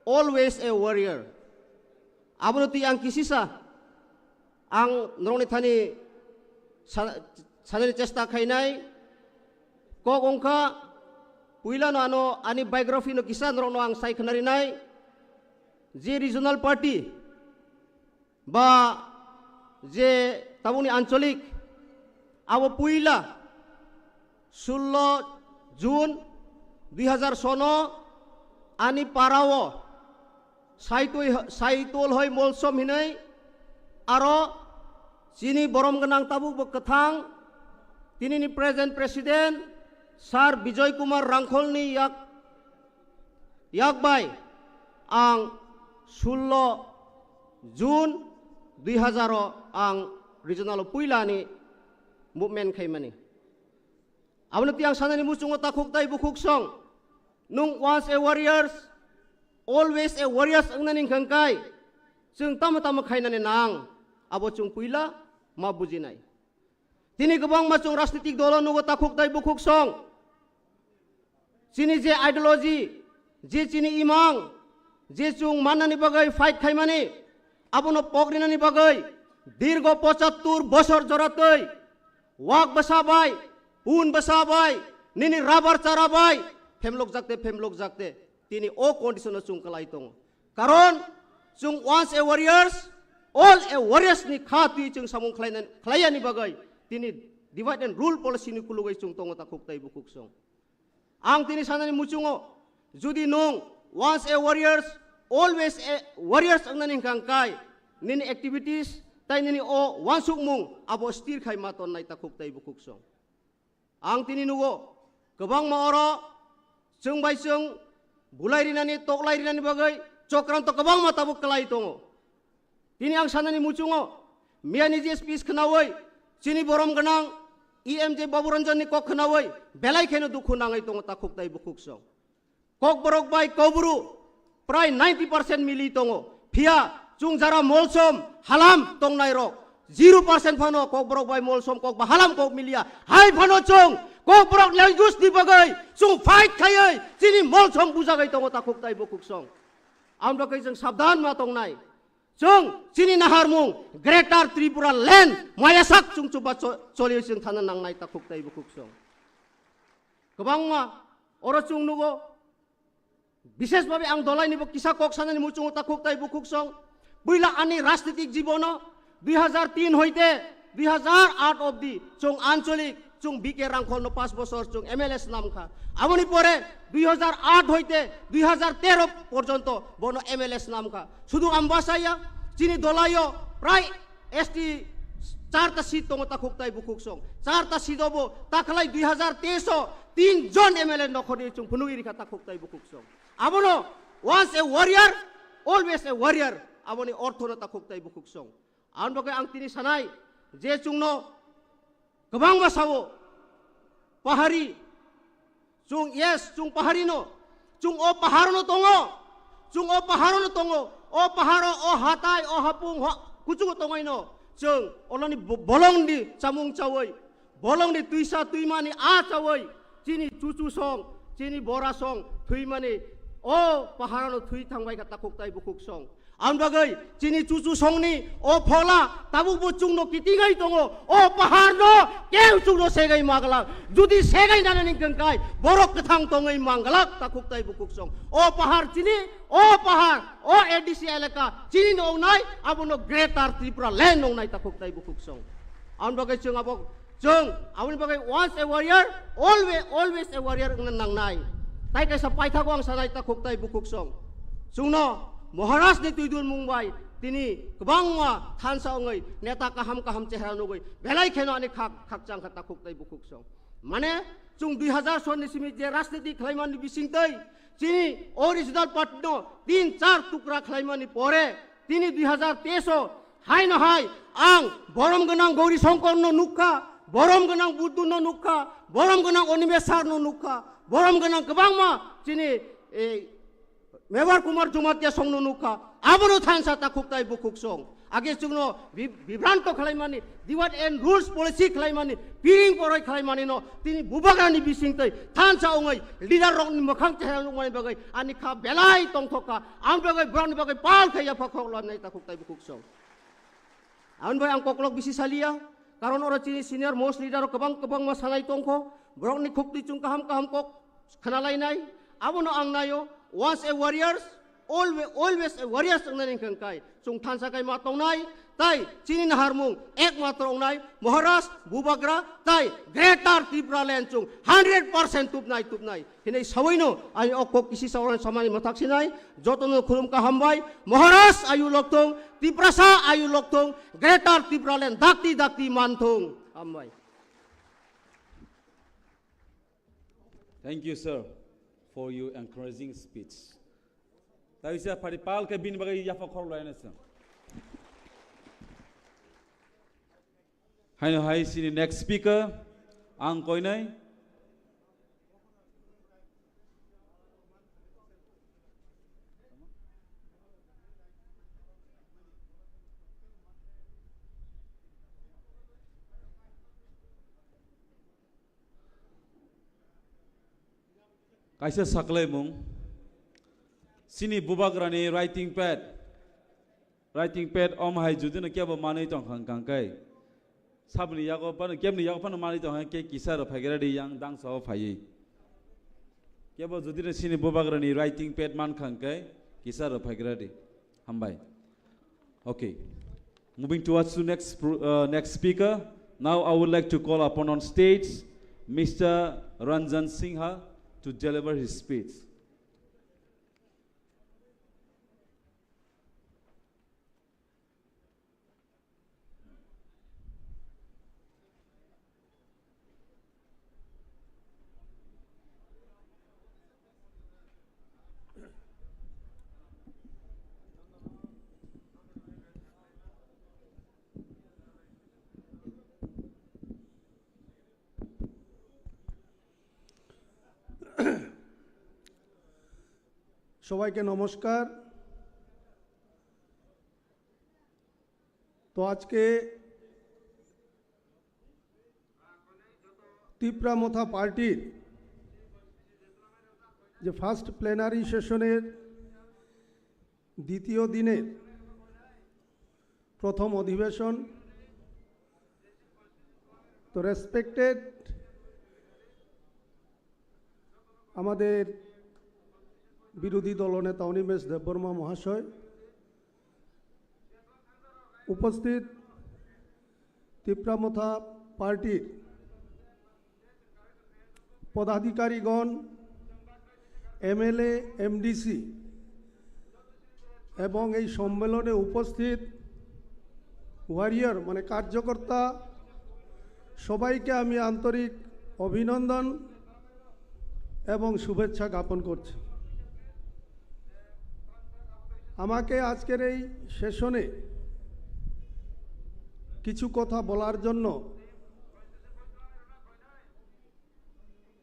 always a warrior. Abono twi ang kisisa ang norokni thani sa-, sanani chesta khainai. Kok wngkha, puilano ano ani biography no kisa norokno ang sai khnarinai. Je regional party ba je tabukni ancholik, abo puila sullo June dui hazar sono ani parao Saitoi, Saitol hoi Molsom hinoi aro chini borom gwnang tabuk bo kwthang tinini present president Sir Bijoy Kumar Rangkholni yak, yak bai ang sullo June dui hazar o ang regional o puila ni movement khaimani. Abono tiyang sanani muchungo takhuk tai bukhuk song. Nung once a warriors, always a warriors wngnani hwnkha kai. Chwng tamo tamo khainani nang. Abo chwng puila ma bujinai. Tini kwbangma chwng rajnitik dolo nugo takhuk tai bukhuk song. Chini je ideology, je chini imang, je chwng mannani bagwi fight khaimani, abono pokrinani bagwi dirgo pochattur bosor joratwi wak bwsa bai, pun bwsa bai, nini rabar chara bai, phemlokjakte, phemlokjakte, tini o condition o chwng kwlai tongo. Karon chwng once a warriors, all a warriors ni kha twi chwng samung khlaina-, khlaiyani bagwi tini divide and rule policy ni kulugwi chwng tongo takhuk tai bukhuk song. Ang tini sanani muchungo, judi nwng once a warriors, always a warriors wngnani hwnkha kai, nini activities tai nini o wansukmung abo stir khai ma tonnai takhuk tai bukhuk song. Ang tini nugo, kwbangma oro chwng bai chwng bulai rinani, toklai rinani bagwi chokranto kwbangma tabuk kwlai tongo. Tini ang sanani muchungo, miyani je speech khnaui, chini borom gwnang E M J Babu Ranjan ni kok khnaui, belai kheno dukhu nangwi tongo takhuk tai bukhuk song. Kokborok bai Kokbru prai ninety percent mili tongo. Phiya chwng jara Molsom halam tongnai rok zero percent phano Kokborok bai Molsom kok ba halam kok miliya. Hai phano chwng Kokborok language ni bagwi chwng fight khaiwi chini Molsom bujagwi tongo takhuk tai bukhuk song. Amtwkwi chwng sabdan ma tongnai. Chwng chini naharmung Greater Tripura Land mayasak chwng chuba cho-, choli chwng thana nangnai takhuk tai bukhuk song. Kwbangma oro chwng nugo, bishesh bhabe ang dolaini bo kisa kok sanani muchungo takhuk tai bukhuk song. Puila ani rajnitik jibono dui hazar tin hoite dui hazar aat obdi chwng ancholik, chwng B K Rangkhol no paanch bosor chwng M L A snam kha. Aboni pore dui hazar aat hoite dui hazar tero porjonto bono M L A snam kha. Sudu Ambasaya, chini dolaio prai S T charta seat tongo takhuk tai bukhuk song. Charta seat obo takhlai dui hazar teis o tin jon M L A nokhorni chwng phunugwi rikha takhuk tai bukhuk song. Abono once a warrior, always a warrior. Aboni orthono takhuk tai bukhuk song. Aboni bagwi ang tini sanai je chwngno kwbangma sao pahari, chwng, yes, chwng pahari no, chwng o pahar no tongo, chwng o pahar no tongo, o paharo, o hatai, o hapung, ho, kuchugo tongoi no, chwng oloni bo-, bolong di chamung chawi, bolong di tuisa tuimani a chawi, chini chuchu song, chini bora song, thuimani o paharo no thui thangbai kha takhuk tai bukhuk song. Ang bagwi chini chuchu songni o phola tabuk bo chwngno kitingai tongo, o pahar no keu chwngno segai maglak. Judi segai nanani hwnkhe kai borok kwthang tongwi manglak takhuk tai bukhuk song. O pahar chini, o pahar, o A D C elaka chini no wngnai, abono Greater Tripura Land wngnai takhuk tai bukhuk song. Ang bagwi chwng abo Chwng aboni bagwi once a warrior, always, always a warrior wngna nangnai. Tai kaisa paithago ang sanai takhuk tai bukhuk song. Chwngno Maharaj ni twidul mung bai tini kwbangma thansa wngwi neta kaham kaham chehra nugwi belai kheno ani khak khakchang kha takhuk tai bukhuk song. Mane chwng dui hazar sonni simi je rajniti khlaimani bisingtwi chini o regional party no tin char tukra khlaimani pore tini dui hazar teis o Haino hai ang borom gwnang Gauri Shankar no nukha, borom gwnang Buddu no nukha, borom gwnang Animesh sir no nukha, borom gwnang kwbangma chini, eh, Mevar Kumar Jamatia song no nukha, abono thansa takhuk tai bukhuk song. Age chwngno bi-, bibranto khlaimani, divide and rules policy khlaimani, piring poroi khlaimani no tini bubagrani bisingtwi thansa ongoi leader rokni mwkhang chehra nukmani bagwi ani kha belai tongthok kha, ang bagwi borokni bagwi pal khe yapha khok lanai takhuk tai bukhuk song. Aboni bai ang koklok bisi saliya, karon oro chini senior most leader rok kwbang kwbangma salai tongkho, borokni khukti chwng kaham kaham kok khnalainai. Abono ang naio, once a warriors, always, always a warriors wngnani hwnkhe kai chwng thansa kai ma tongnai, tai chini naharmung ekmatro wngnai Maharaj, Bubagra, tai Greater Tripura Land chwng hundred percent tubnai, tubnai. Hinwi sawi no ani o kok kisi sawi samani mwthak sinai, joto no khulum kaham bai, Maharaj ayu lokthung, Tiprasa ayu lokthung, Greater Tipraland dakti dakti manthung. Hambai. Thank you, sir, for your encouraging speech. Taisa phari pal khe bini bagwi yapha khorok laina sir. Haino hai sini next speaker, ang koinai. Kaisa saklaimung, chini bubagrani writing pad, writing pad om hai judino kebo manwi tongkha hwnkha hwnkhe, saboni yago phano, kebni yago phano manwi tongkha hwnkhe kisa rw phaigra di yang dangsa o phaiwi. Kebo judino chini bubagrani writing pad mankha hwnkhe kisa rw phaigra di. Hambai. Okay. Moving towards to next pro-, uh, next speaker. Now I would like to call upon on stage Mister Ranjan Singha to deliver his speech. সবাইকে নমস্কার। তো আজকে তিপ্রা মথা পার্টির যে first plenary সেশনের দ্বিতীয় দিনের প্রথম অধিবেশন। তো রেসপেক্টেড আমাদের বিরোধী দলনেতা অনিমেষ দেববর্মা মহাশয়, উপস্থিত তিপ্রা মথা পার্টির পদাধিকারীগণ, এমএলএ, এমডিসি এবং এই সম্মেলনে উপস্থিত ওয়ারিয়র মানে কার্যকর্তা সবাইকে আমি আন্তরিক অভিনন্দন এবং শুভেচ্ছা জ্ঞাপন করছি। আমাকে আজকের এই সেশনে কিছু কথা বলার জন্য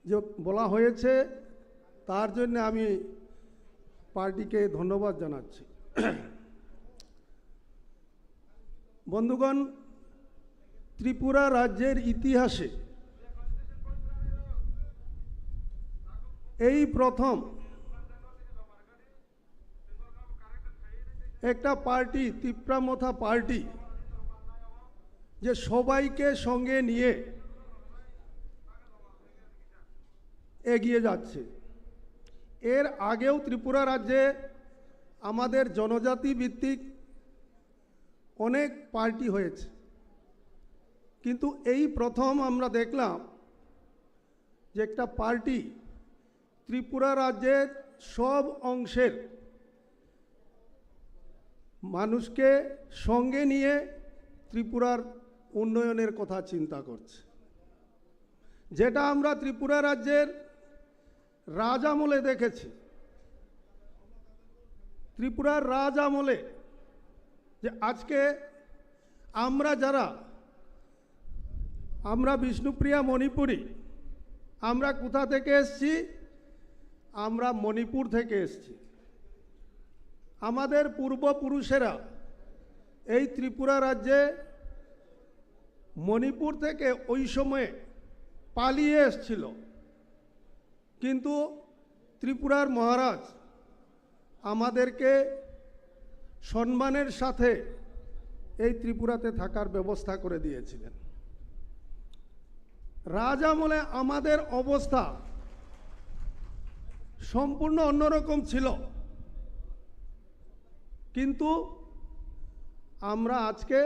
যে বলা হয়েছে, তার জন্য আমি পার্টিকে ধন্যবাদ জানাচ্ছি। বন্ধুগণ, ত্রিপুরা রাজ্যের ইতিহাসে এই প্রথম একটা পার্টি, তিপ্রা মথা পার্টি, যে সবাইকে সঙ্গে নিয়ে এগিয়ে যাচ্ছে। এর আগেও ত্রিপুরা রাজ্যে আমাদের জনজাতি ভিত্তিক অনেক পার্টি হয়েছে, কিন্তু এই প্রথম আমরা দেখলাম যে একটা পার্টি ত্রিপুরা রাজ্যের সব অংশের মানুষকে সঙ্গে নিয়ে ত্রিপুরার উন্নয়নের কথা চিন্তা করছে। যেটা আমরা ত্রিপুরা রাজ্যের রাজ আমলে দেখেছি, ত্রিপুরার রাজ আমলে, যে আজকে আমরা যারা, আমরা বিষ্ণুপ্রিয়া মণিপুরী, আমরা কোথা থেকে এসছি? আমরা মণিপুর থেকে এসছি। আমাদের পূর্বপুরুষেরা এই ত্রিপুরা রাজ্যে মণিপুর থেকে ওই সময়ে পালিয়ে এসছিল, কিন্তু ত্রিপুরার মহারাজ আমাদেরকে সম্মানের সাথে এই ত্রিপুরাতে থাকার ব্যবস্থা করে দিয়েছিলেন। রাজ আমলে আমাদের অবস্থা সম্পূর্ণ অন্যরকম ছিল, কিন্তু আমরা আজকে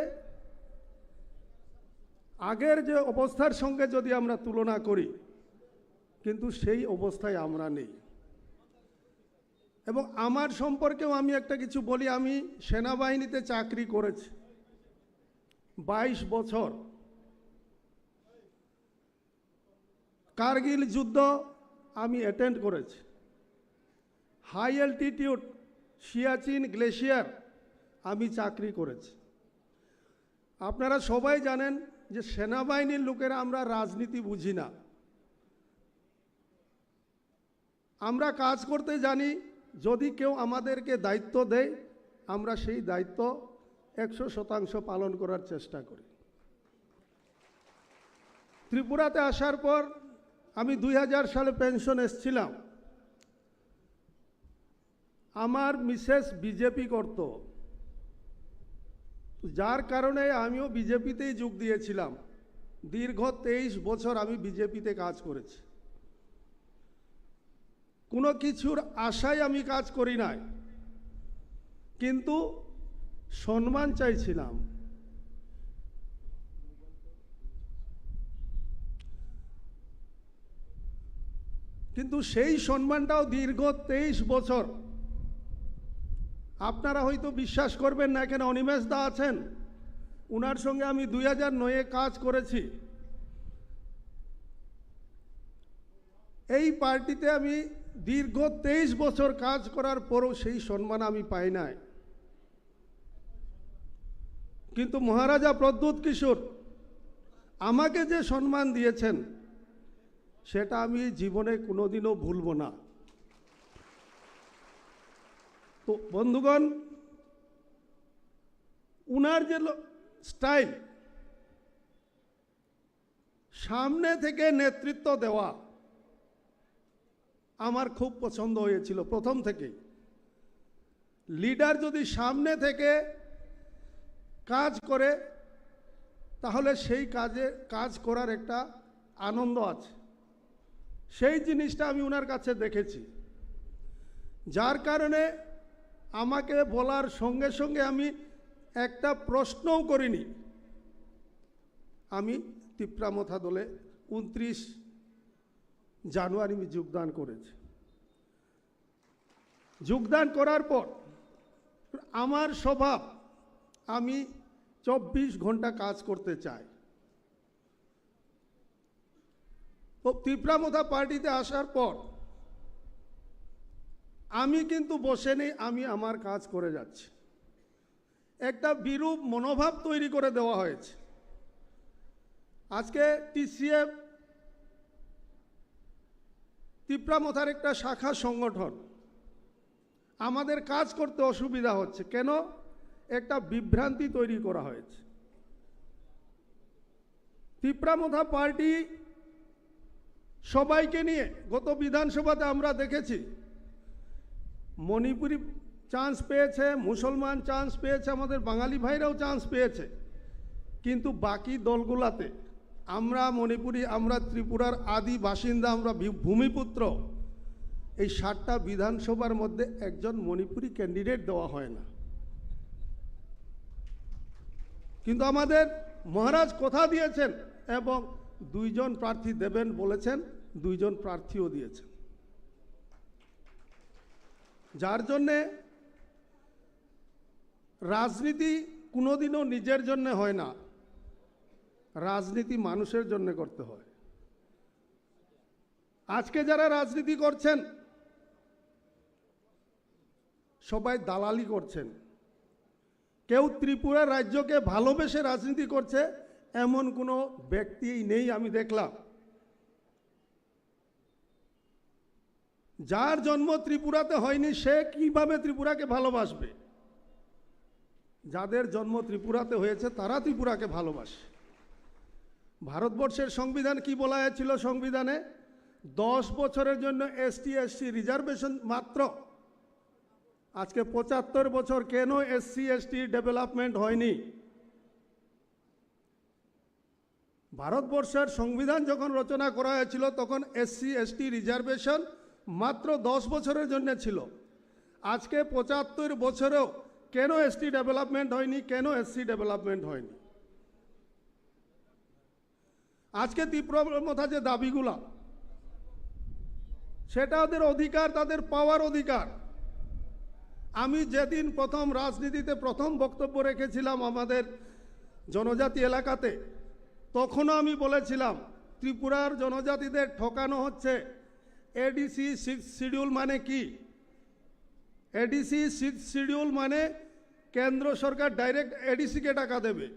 আগের যে অবস্থার সঙ্গে যদি আমরা তুলনা করি, কিন্তু সেই অবস্থায় আমরা নেই। এবং আমার সম্পর্কেও আমি একটা কিছু বলি, আমি সেনাবাহিনীতে চাকরি করেছি বাইশ বছর। কার্গিল যুদ্ধ আমি অ্যাটেন্ড করেছি। হাই অ্যালটিটিউড সিয়াচিন গ্লেশিয়ার আমি চাকরি করেছি। আপনারা সবাই জানেন যে সেনাবাহিনীর লোকেরা আমরা রাজনীতি বুঝি না। আমরা কাজ করতে জানি, যদি কেউ আমাদেরকে দায়িত্ব দেয়, আমরা সেই দায়িত্ব একশো শতাংশ পালন করার চেষ্টা করি। ত্রিপুরাতে আসার পর আমি দুই হাজার সালে পেনশন এসছিলাম। আমার মিসেস বিজেপি করত, যার কারণে আমিও বিজেপিতেই যোগ দিয়েছিলাম। দীর্ঘ তেইশ বছর আমি বিজেপিতে কাজ করেছি। কোনো কিছুর আশায় আমি কাজ করি নাই, কিন্তু সম্মান চাইছিলাম। কিন্তু সেই সম্মানটাও দীর্ঘ তেইশ বছর, আপনারা হয়তো বিশ্বাস করবেন না, এখানে অনিমেষ দা আছেন, ওনার সঙ্গে আমি দুই হাজার নয়ে কাজ করেছি। এই পার্টিতে আমি দীর্ঘ তেইশ বছর কাজ করার পরও সেই সম্মান আমি পাই নাই। কিন্তু মহারাজা প্রদ্যুৎ কিশোর আমাকে যে সম্মান দিয়েছেন, সেটা আমি জীবনে কোনোদিনও ভুলব না। তো বন্ধুগণ, উনার যে স্টাইল, সামনে থেকে নেতৃত্ব দেওয়া আমার খুব পছন্দ হয়েছিল প্রথম থেকেই। লিডার যদি সামনে থেকে কাজ করে, তাহলে সেই কাজে, কাজ করার একটা আনন্দ আছে। সেই জিনিসটা আমি ওনার কাছে দেখেছি, যার কারণে আমাকে বলার সঙ্গে সঙ্গে আমি একটা প্রশ্নও করিনি। আমি তিপ্রা মথা দলে ঊনত্রিশ জানুয়ারি আমি যোগদান করেছি। যোগদান করার পর আমার স্বভাব, আমি চব্বিশ ঘন্টা কাজ করতে চাই। তো তিপ্রা মথা পার্টিতে আসার পর আমি কিন্তু বসে নেই, আমি আমার কাজ করে যাচ্ছি। একটা বিরূপ মনোভাব তৈরি করে দেওয়া হয়েছে। আজকে টিসিএফ তিপ্রা মথার একটা শাখা সংগঠন, আমাদের কাজ করতে অসুবিধা হচ্ছে। কেন? একটা বিভ্রান্তি তৈরি করা হয়েছে। তিপ্রা মথা পার্টি সবাইকে নিয়ে গত বিধানসভাতে আমরা দেখেছি, মণিপুরি চান্স পেয়েছে, মুসলমান চান্স পেয়েছে, আমাদের বাঙালি ভাইরাও চান্স পেয়েছে, কিন্তু বাকি দলগুলাতে আমরা মণিপুরি, আমরা ত্রিপুরার আদি বাসিন্দা, আমরা ভি-, ভূমিপুত্র, এই সাতটা বিধানসভার মধ্যে একজন মণিপুরি ক্যান্ডিডেট দেওয়া হয় না। কিন্তু আমাদের মহারাজ কথা দিয়েছেন এবং দুইজন প্রার্থী দেবেন বলেছেন, দুইজন প্রার্থীও দিয়েছেন। যার জন্যে রাজনীতি কোনোদিনও নিজের জন্য হয় না, রাজনীতি মানুষের জন্য করতে হয়। আজকে যারা রাজনীতি করছেন, সবাই দালালি করছেন। কেউ ত্রিপুরা রাজ্যকে ভালোবেসে রাজনীতি করছে, এমন কোনো ব্যক্তি নেই আমি দেখলাম। যার জন্ম ত্রিপুরাতে হয়নি, সে কিভাবে ত্রিপুরাকে ভালোবাসবে? যাদের জন্ম ত্রিপুরাতে হয়েছে, তারা ত্রিপুরাকে ভালোবাসে। ভারতবর্ষের সংবিধান কি বলা হয়েছিল সংবিধানে? দশ বছরের জন্য এসটি এসসি রিজার্ভেশন মাত্র। আজকে পঁচাত্তর বছর, কেন এসসি এসটি ডেভেলপমেন্ট হয়নি? ভারতবর্ষের সংবিধান যখন রচনা করা হয়েছিল, তখন এসসি এসটি রিজার্ভেশন মাত্র দশ বছরের জন্য ছিল। আজকে পঁচাত্তর বছরেও কেন এসটি ডেভেলপমেন্ট হয়নি, কেন এসসি ডেভেলপমেন্ট হয়নি? আজকে তিপ্রা মথা যে দাবিগুলা, সেটা ওদের অধিকার, তাদের পাওয়ার অধিকার। আমি যেদিন প্রথম রাজনীতিতে প্রথম বক্তব্য রেখেছিলাম আমাদের জনজাতি এলাকাতে, তখনও আমি বলেছিলাম, ত্রিপুরার জনজাতিদের ঠকানো হচ্ছে। এডিসি সিক্স শিডিউল মানে কি? এডিসি সিক্স শিডিউল মানে কেন্দ্র সরকার ডাইরেক্ট এডিসিকে টাকা দেবে।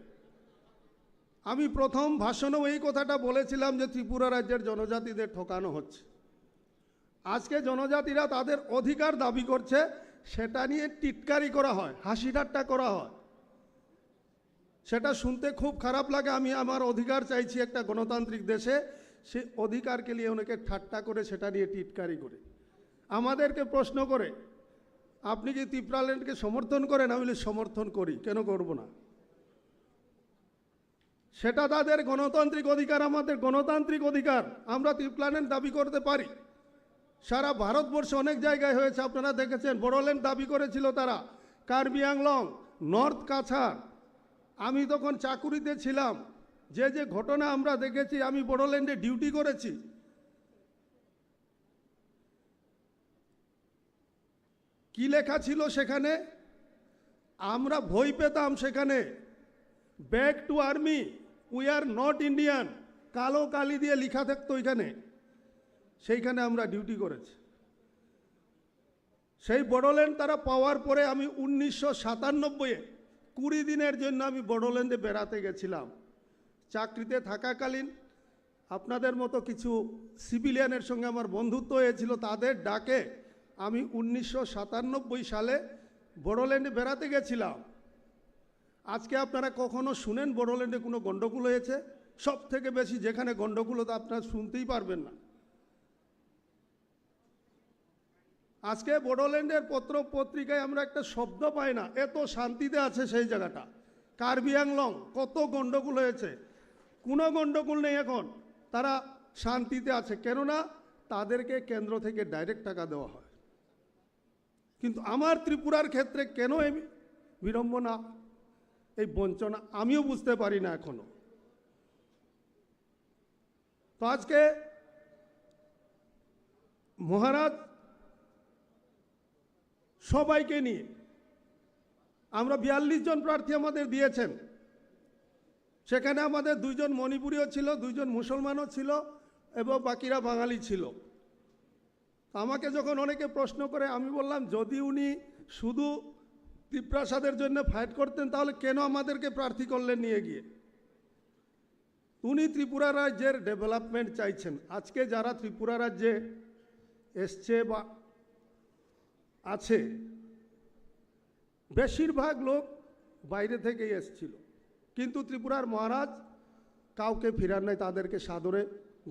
আমি প্রথম ভাষণেও এই কথাটা বলেছিলাম যে ত্রিপুরা রাজ্যের জনজাতিদের ঠকানো হচ্ছে। আজকে জনজাতিরা তাদের অধিকার দাবি করছে, সেটা নিয়ে টিটকারি করা হয়, হাসি ঠাট্টা করা হয়। সেটা শুনতে খুব খারাপ লাগে। আমি আমার অধিকার চাইছি একটা গণতান্ত্রিক দেশে, সেই অধিকারকে নিয়ে অনেকে ঠাট্টা করে, সেটা নিয়ে টিটকারি করে, আমাদেরকে প্রশ্ন করে, "আপনি কি তিপ্রাল্যান্ডকে সমর্থন করেন?" আমি বলি, "সমর্থন করি, কেন করব না?" সেটা তাদের গণতান্ত্রিক অধিকার, আমাদের গণতান্ত্রিক অধিকার, আমরা তিপ্রাল্যান্ড দাবি করতে পারি। সারা ভারতবর্ষে অনেক জায়গায় হয়েছে, আপনারা দেখেছেন, বড়োল্যান্ড দাবি করেছিল তারা, কার্বি আংলং, নর্থ কাছাড়। আমি তখন চাকুরিতে ছিলাম, যে যে ঘটনা আমরা দেখেছি, আমি বড়োল্যান্ডে ডিউটি করেছি। কি লেখা ছিল সেখানে? আমরা ভয় পেতাম সেখানে, "Back to army, we are not Indian", কালো কালি দিয়ে লেখা থাকতো এখানে। সেইখানে আমরা ডিউটি করেছি। সেই বড়োল্যান্ড তারা পাওয়ার পরে আমি উনিশশো সাতানব্বই কুড়ি দিনের জন্য আমি বড়োল্যান্ডে বেড়াতে গেছিলাম। চাকরিতে থাকাকালীন আপনাদের মতো কিছু সিভিলিয়ানের সঙ্গে আমার বন্ধুত্ব হয়েছিল, তাদের ডাকে আমি উনিশশো সাতানব্বই সালে বড়োল্যান্ডে বেড়াতে গেছিলাম। আজকে আপনারা কখনো শুনেন বড়োল্যান্ডে কোনো গণ্ডগোল হয়েছে? সব থেকে বেশি যেখানে গণ্ডগোল হতো আপনারা শুনতেই পারবেন না। আজকে বড়োল্যান্ডের পত্র পত্রিকায় আমরা একটা শব্দ পাই না, এত শান্তিতে আছে সেই জায়গাটা। কার্বি আংলং কত গন্ডগোল হয়েছে, কোনো গন্ডগোল নেই এখন, তারা শান্তিতে আছে, কেননা তাদেরকে কেন্দ্র থেকে ডাইরেক্ট টাকা দেওয়া হয়। কিন্তু আমার ত্রিপুরার ক্ষেত্রে কেন এই বিড়ম্বনা, এই বঞ্চনা, আমিও বুঝতে পারি না এখনো। তো আজকে মহারাজ সবাইকে নিয়ে আমরা বিয়াল্লিশ জন প্রার্থী আমাদের দিয়েছেন, সেখানে আমাদের দুইজন মণিপুরীও ছিল, দুইজন মুসলমানও ছিল এবং বাকিরা বাঙালি ছিল। তো আমাকে যখন অনেকে প্রশ্ন করে, আমি বললাম, যদি উনি শুধু তিপ্রাসাদের জন্য ফাইট করতেন, তাহলে কেন আমাদেরকে প্রার্থী করলেন নিয়ে গিয়ে? উনি ত্রিপুরা রাজ্যের ডেভেলপমেন্ট চাইছেন। আজকে যারা ত্রিপুরা রাজ্যে এসছে বা আছে, বেশিরভাগ লোক বাইরে থেকে এসছিল, কিন্তু ত্রিপুরার মহারাজ কাউকে ফিরার নাই, তাদেরকে সাদরে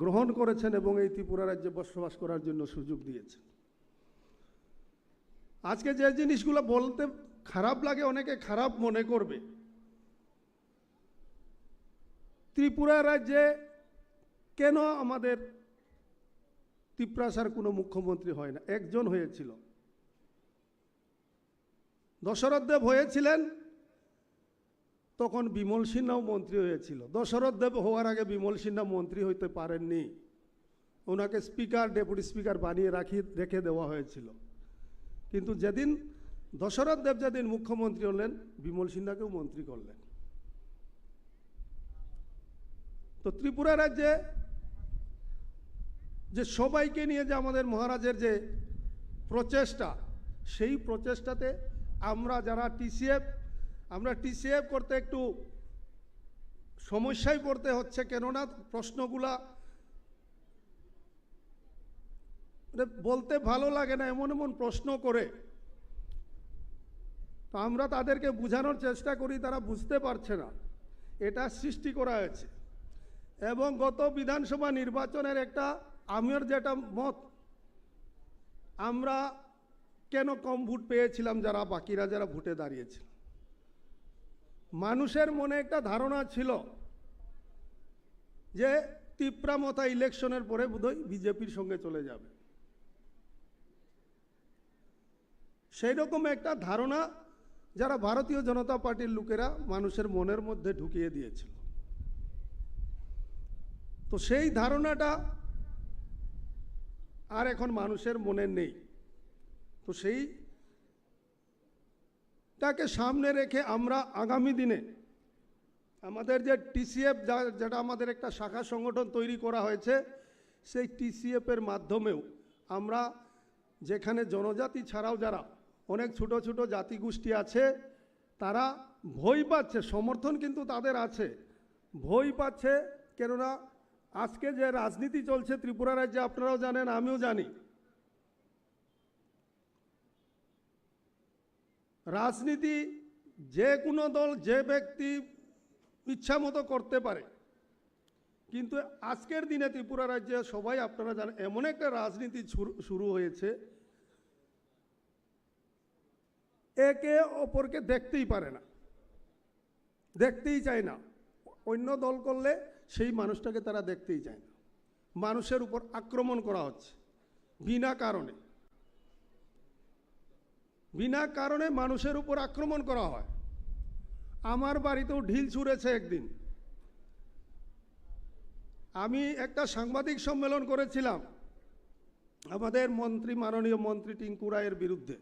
গ্রহণ করেছেন এবং এই ত্রিপুরা রাজ্যে বসবাস করার জন্য সুযোগ দিয়েছেন। আজকে যে জিনিসগুলো বলতে খারাপ লাগে, অনেকে খারাপ মনে করবে, ত্রিপুরা রাজ্যে কেন আমাদের তিপ্রাসার কোনো মুখ্যমন্ত্রী হয় না? একজন হয়েছিল, দশরথ দেব হয়েছিলেন, তখন বিমল সিনহাও মন্ত্রী হয়েছিল। দশরথ দেব হওয়ার আগে বিমল সিনহা মন্ত্রী হইতে পারেননি, ওনাকে স্পিকার, ডেপুটি স্পিকার বানিয়ে রাখি, রেখে দেওয়া হয়েছিল। কিন্তু যেদিন দশরথ দেব যেদিন মুখ্যমন্ত্রী হলেন, বিমল সিনহাকেও মন্ত্রী করলেন। তো ত্রিপুরা রাজ্যে যে সবাইকে নিয়ে যে আমাদের মহারাজের যে প্রচেষ্টা, সেই প্রচেষ্টাতে আমরা যারা টিসিএফ, আমরা টিসিএফ করতে একটু সমস্যায় পড়তে হচ্ছে, কেননা প্রশ্নগুলা মানে বলতে ভালো লাগে না, এমন এমন প্রশ্ন করে। তো আমরা তাদেরকে বোঝানোর চেষ্টা করি, তারা বুঝতে পারছে না, এটা সৃষ্টি করা হয়েছে। এবং গত বিধানসভা নির্বাচনের একটা, আমার যেটা মত, আমরা কেন কম ভোট পেয়েছিলাম, যারা বাকিরা যারা ভোটে দাঁড়িয়েছিল, মানুষের মনে একটা ধারণা ছিল যে তিপ্রা মথা ইলেকশনের পরে বোধহয় বিজেপির সঙ্গে চলে যাবে। সেই রকম একটা ধারণা যারা ভারতীয় জনতা পার্টির লোকেরা মানুষের মনের মধ্যে ঢুকিয়ে দিয়েছিল। তো সেই ধারণাটা আর এখন মানুষের মনে নেই। তো সেই তাকে সামনে রেখে আমরা আগামী দিনে আমাদের যে টিসিএফ, যা-, যেটা আমাদের একটা শাখা সংগঠন তৈরি করা হয়েছে, সেই টিসিএফ এর মাধ্যমেও আমরা যেখানে জনজাতি ছাড়াও যারা অনেক ছোট ছোট জাতিগোষ্ঠী আছে, তারা ভয় পাচ্ছে, সমর্থন কিন্তু তাদের আছে, ভয় পাচ্ছে। কেননা আজকে যে রাজনীতি চলছে ত্রিপুরা রাজ্যে, আপনারাও জানেন, আমিও জানি, রাজনীতি যে কোনো দল, যে ব্যক্তি ইচ্ছা মতো করতে পারে, কিন্তু আজকের দিনে ত্রিপুরা রাজ্যে সবাই, আপনারা জানেন, এমন একটা রাজনীতি শুরু, শুরু হয়েছে, একে অপরকে দেখতেই পারে না, দেখতেই চায় না। অন্য দল করলে সেই মানুষটাকে তারা দেখতেই চায় না। মানুষের উপর আক্রমণ করা হচ্ছে বিনা কারণে, বিনা কারণে মানুষের উপর আক্রমণ করা হয়। আমার বাড়িতেও ঢিল ছুঁড়েছে একদিন। আমি একটা সাংবাদিক সম্মেলন করেছিলাম আমাদের মন্ত্রী, মাননীয় মন্ত্রী টিঙ্কু রায়ের বিরুদ্ধে,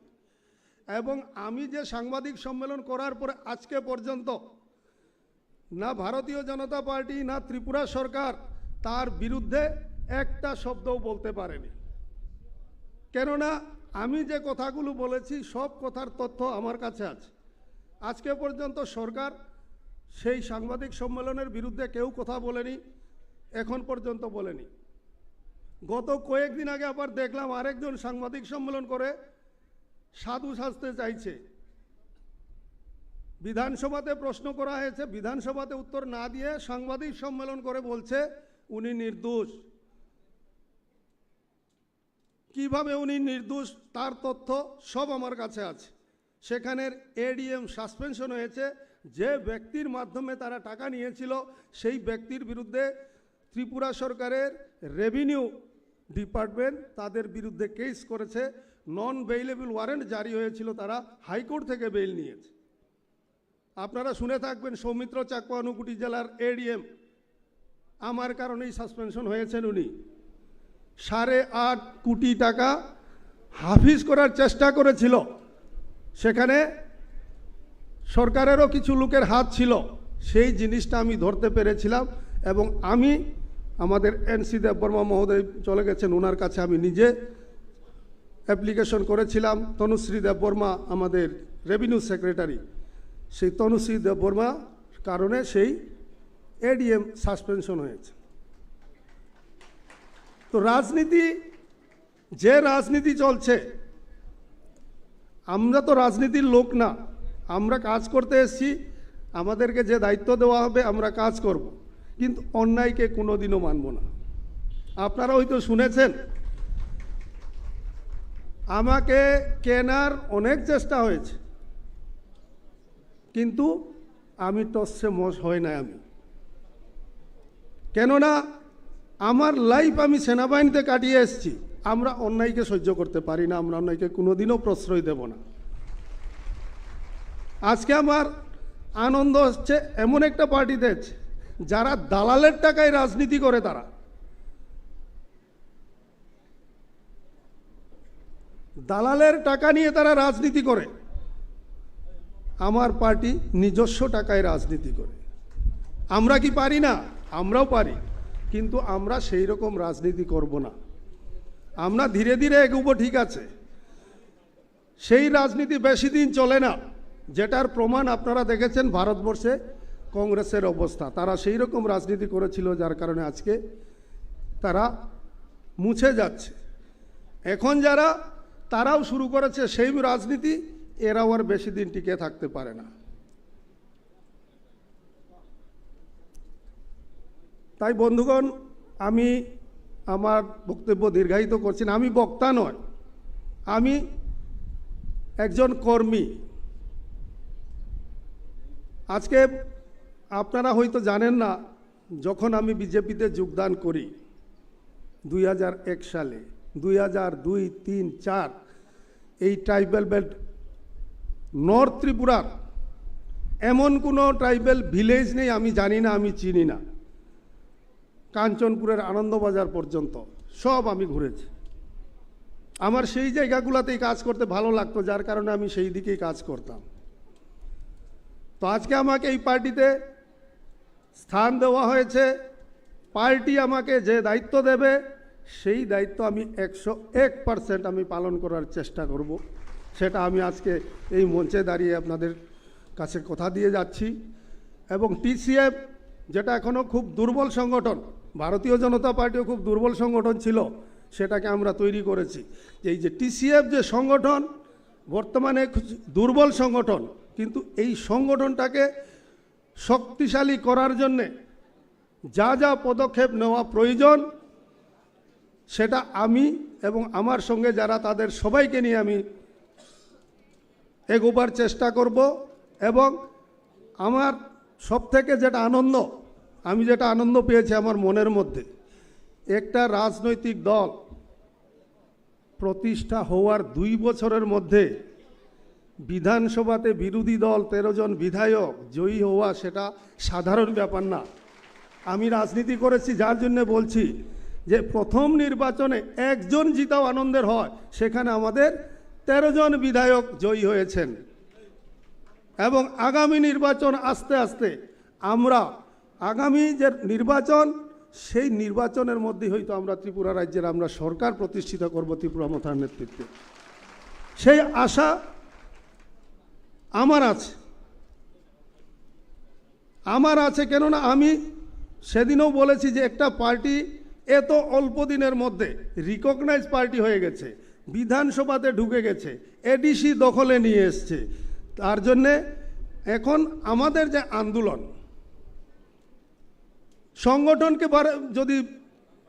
এবং আমি যে সাংবাদিক সম্মেলন করার পরে আজকে পর্যন্ত না ভারতীয় জনতা পার্টি, না ত্রিপুরা সরকার তার বিরুদ্ধে একটা শব্দও বলতে পারেনি। কেননা আমি যে কথাগুলো বলেছি, সব কথার তথ্য আমার কাছে আছে। আজকে পর্যন্ত সরকার সেই সাংবাদিক সম্মেলনের বিরুদ্ধে কেউ কথা বলেনি, এখন পর্যন্ত বলেনি। গত কয়েকদিন আগে আবার দেখলাম আরেকজন সাংবাদিক সম্মেলন করে সাধু সাজতে চাইছে। বিধানসভাতে প্রশ্ন করা হয়েছে, বিধানসভাতে উত্তর না দিয়ে সাংবাদিক সম্মেলন করে বলছে উনি নির্দোষ। কিভাবে উনি নির্দোষ, তার তথ্য সব আমার কাছে আছে। সেখানের এডিএম সাসপেনশন হয়েছে, যে ব্যক্তির মাধ্যমে তারা টাকা নিয়েছিল, সেই ব্যক্তির বিরুদ্ধে ত্রিপুরা সরকারের রেভিনিউ ডিপার্টমেন্ট তাদের বিরুদ্ধে কেস করেছে, নন বেইলেবল ওয়ারেন্ট জারি হয়েছিল, তারা হাইকোর্ট থেকে বেইল নিয়েছে। আপনারা শুনে থাকবেন, সৌমিত্র চাকমা ঊনকোটি জেলার এডিএম আমার কারণেই সাসপেনশন হয়েছেন উনি। সাড়ে আট কোটি টাকা হাফিজ করার চেষ্টা করেছিল, সেখানে সরকারেরও কিছু লোকের হাত ছিল, সেই জিনিসটা আমি ধরতে পেরেছিলাম। এবং আমি, আমাদের এনসি দেববর্মা মহোদয় চলে গেছেন, ওনার কাছে আমি নিজে অ্যাপ্লিকেশন করেছিলাম। তনুশ্রী দেববর্মা আমাদের রেভিনিউ সেক্রেটারি, সেই তনুশ্রী দেববর্মা কারণে সেই এডিএম সাসপেনশন হয়েছে। তো রাজনীতি, যে রাজনীতি চলছে, আমরা তো রাজনীতির লোক না, আমরা কাজ করতে এসেছি। আমাদেরকে যে দায়িত্ব দেওয়া হবে, আমরা কাজ করব, কিন্তু অন্যায়কে কোনোদিনও মানব না। আপনারা হয়তো শুনেছেন, আমাকে কেনার অনেক চেষ্টা হয়েছে, কিন্তু আমি টসে মস হয় নাই আমি। কেননা আমার লাইফ আমি সেনাবাহিনীতে কাটিয়ে এসেছি। আমরা অন্যায়কে সহ্য করতে পারি না, আমরা অন্যায়কে কোনোদিনও প্রশ্রয় দেব না। আজকে আমার আনন্দ হচ্ছে, এমন একটা পার্টিতে আছে, যারা দালালের টাকায় রাজনীতি করে, তারা দালালের টাকা নিয়ে তারা রাজনীতি করে। আমার পার্টি নিজস্ব টাকায় রাজনীতি করে। আমরা কি পারি না? আমরাও পারি, কিন্তু আমরা সেই রকম রাজনীতি করব না। আমরা ধীরে ধীরে এগোবো, ঠিক আছে। সেই রাজনীতি বেশি দিন চলে না, যেটার প্রমাণ আপনারা দেখেছেন ভারতবর্ষে কংগ্রেসের অবস্থা। তারা সেই রকম রাজনীতি করেছিল, যার কারণে আজকে তারা মুছে যাচ্ছে। এখন যারা, তারাও শুরু করেছে সেই রাজনীতি, এরাও আর বেশি দিন টিকে থাকতে পারে না। তাই বন্ধুগণ, আমি আমার বক্তব্য দীর্ঘায়িত করছি না। আমি বক্তা নয়, আমি একজন কর্মী। আজকে আপনারা হয়তো জানেন না, যখন আমি বিজেপিতে যোগদান করি দুই হাজার এক সালে, দুই হাজার দুই, তিন, চার, এই ট্রাইবাল বেল্ট, নর্থ ত্রিপুরার এমন কোনো ট্রাইবাল ভিলেজ নেই আমি জানি না, আমি চিনি না। কাঞ্চনপুরের আনন্দবাজার পর্যন্ত সব আমি ঘুরেছি। আমার সেই জায়গাগুলোতেই কাজ করতে ভালো লাগতো, যার কারণে আমি সেই দিকেই কাজ করতাম। তো আজকে আমাকে এই পার্টিতে স্থান দেওয়া হয়েছে। পার্টি আমাকে যে দায়িত্ব দেবে, সেই দায়িত্ব আমি একশো এক পার্সেন্ট আমি পালন করার চেষ্টা করব। সেটা আমি আজকে এই মঞ্চে দাঁড়িয়ে আপনাদের কাছে কথা দিয়ে যাচ্ছি। এবং টিসিএফ, যেটা এখনও খুব দুর্বল সংগঠন, ভারতীয় জনতা পার্টিও খুব দুর্বল সংগঠন ছিল, সেটাকে আমরা তৈরি করেছি। এই যে টিসিএফ যে সংগঠন, বর্তমানে খুব দুর্বল সংগঠন, কিন্তু এই সংগঠনটাকে শক্তিশালী করার জন্যে যা যা পদক্ষেপ নেওয়া প্রয়োজন, সেটা আমি এবং আমার সঙ্গে যারা, তাদের সবাইকে নিয়ে আমি এগোবার চেষ্টা করব। এবং আমার সব থেকে যেটা আনন্দ, আমি যেটা আনন্দ পেয়েছি আমার মনের মধ্যে, একটা রাজনৈতিক দল প্রতিষ্ঠা হওয়ার দুই বছরের মধ্যে বিধানসভাতে বিরোধী দল তেরো জন বিধায়ক জয়ী হওয়া, সেটা সাধারণ ব্যাপার না। আমি রাজনীতি করেছি, যার জন্য বলছি যে প্রথম নির্বাচনে একজন জিতাও আনন্দের হয়, সেখানে আমাদের তেরো জন বিধায়ক জয়ী হয়েছেন। এবং আগামী নির্বাচন আস্তে আস্তে আমরা, আগামী যে নির্বাচন, সেই নির্বাচনের মধ্যেই হয়তো আমরা ত্রিপুরা রাজ্যের আমরা সরকার প্রতিষ্ঠিত করব ত্রিপুরা মথার নেতৃত্বে, সেই আশা আমার আছে। আমার আছে, কেননা আমি সেদিনও বলেছি যে একটা পার্টি এত অল্প দিনের মধ্যে রিকগনাইজ পার্টি হয়ে গেছে, বিধানসভাতে ঢুকে গেছে, এডিসি দখলে নিয়ে এসছে। তার জন্যে এখন আমাদের যে আন্দোলন, সংগঠনকে বারে-, যদি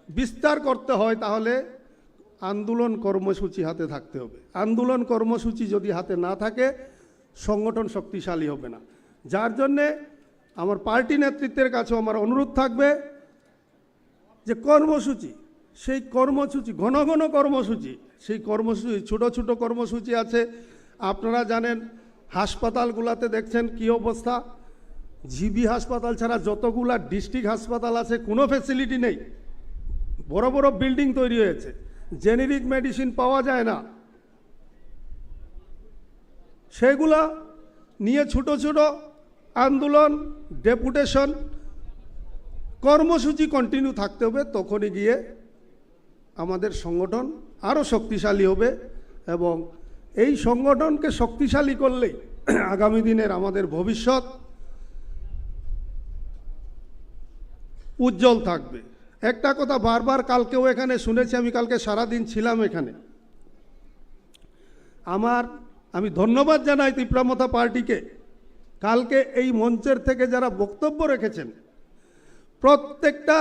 বিস্তার করতে হয়, তাহলে আন্দোলন কর্মসূচি হাতে থাকতে হবে। আন্দোলন কর্মসূচি যদি হাতে না থাকে, সংগঠন শক্তিশালী হবে না। যার জন্যে আমার পার্টি নেতৃত্বের কাছেও আমার অনুরোধ থাকবে যে কর্মসূচি, সেই কর্মসূচি, ঘন ঘন কর্মসূচি, সেই কর্মসূচি, ছোট ছোট কর্মসূচি আছে। আপনারা জানেন, হাসপাতালগুলাতে দেখছেন কি অবস্থা। জিবি হাসপাতাল ছাড়া যতগুলা ডিস্ট্রিক্ট হাসপাতাল আছে, কোনো ফ্যাসিলিটি নেই। বড় বড় বিল্ডিং তৈরি হয়েছে, জেনেরিক মেডিসিন পাওয়া যায় না। সেগুলা নিয়ে ছোট ছোট আন্দোলন, ডেপুটেশন, কর্মসূচি কন্টিনিউ থাকতে হবে। তখনই গিয়ে আমাদের সংগঠন আরও শক্তিশালী হবে এবং এই সংগঠনকে শক্তিশালী করলেই আগামী দিনের আমাদের ভবিষ্যৎ উজ্জ্বল থাকবে। একটা কথা বারবার কালকেও এখানে শুনেছি, আমি কালকে সারা দিন ছিলাম এখানে। আমার, আমি ধন্যবাদ জানাই তিপ্রা মথা পার্টিকে। কালকে এই মঞ্চের থেকে যারা বক্তব্য রেখেছেন, প্রত্যেকটা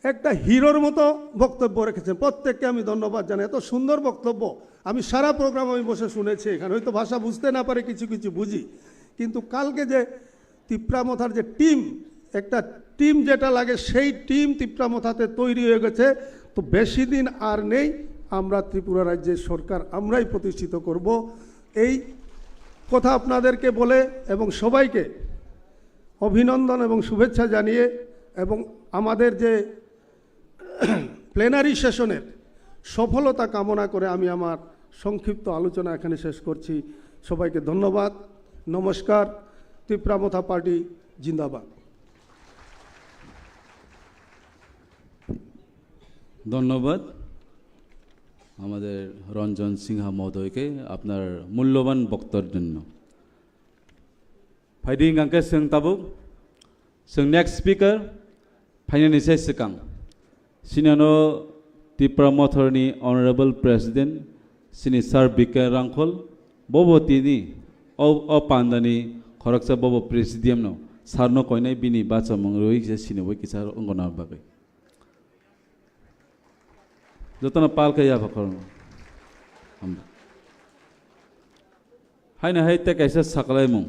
একটা হিরোর মতো বক্তব্য রেখেছেন। প্রত্যেককে আমি ধন্যবাদ জানাই। এত সুন্দর বক্তব্য, আমি সারা প্রোগ্রাম আমি বসে শুনেছি এখানে। হয়তো ভাষা বুঝতে না পারে, কিছু কিছু বুঝি, কিন্তু কালকে যে তিপ্রা মথার যে টিম, একটা টিম যেটা লাগে, সেই টিম তিপ্রা মথাতে তৈরি হয়ে গেছে। তো বেশি দিন আর নেই, আমরা ত্রিপুরা রাজ্যের সরকার আমরাই প্রতিষ্ঠিত করব। এই কথা আপনাদেরকে বলে এবং সবাইকে অভিনন্দন এবং শুভেচ্ছা জানিয়ে এবং আমাদের যে প্লেনারি সেশনের সফলতা কামনা করে আমি আমার সংক্ষিপ্ত আলোচনা এখানে শেষ করছি। সবাইকে ধন্যবাদ। নমস্কার। তিপ্রা মথা পার্টি জিন্দাবাদ। ধন্যবাদ আমাদের রঞ্জন সিংহ মহোদয়কে আপনার মূল্যবান বক্তব্যের জন্য। Phaidi hingkha khe chwng tabuk, chwng next speaker phainani se swkang. Sinano Tipra Mothorni Honorable President, sini Sir B K Rangkhol, bobo tini o, o pandani khoroksa bobo presidium no, sir no koinai bini bachamung rwi se sini bai kisa wngna bagwi. Jotono pal khe yapha khorokno. Hambai. Haino hai tei kaisa saklaimung.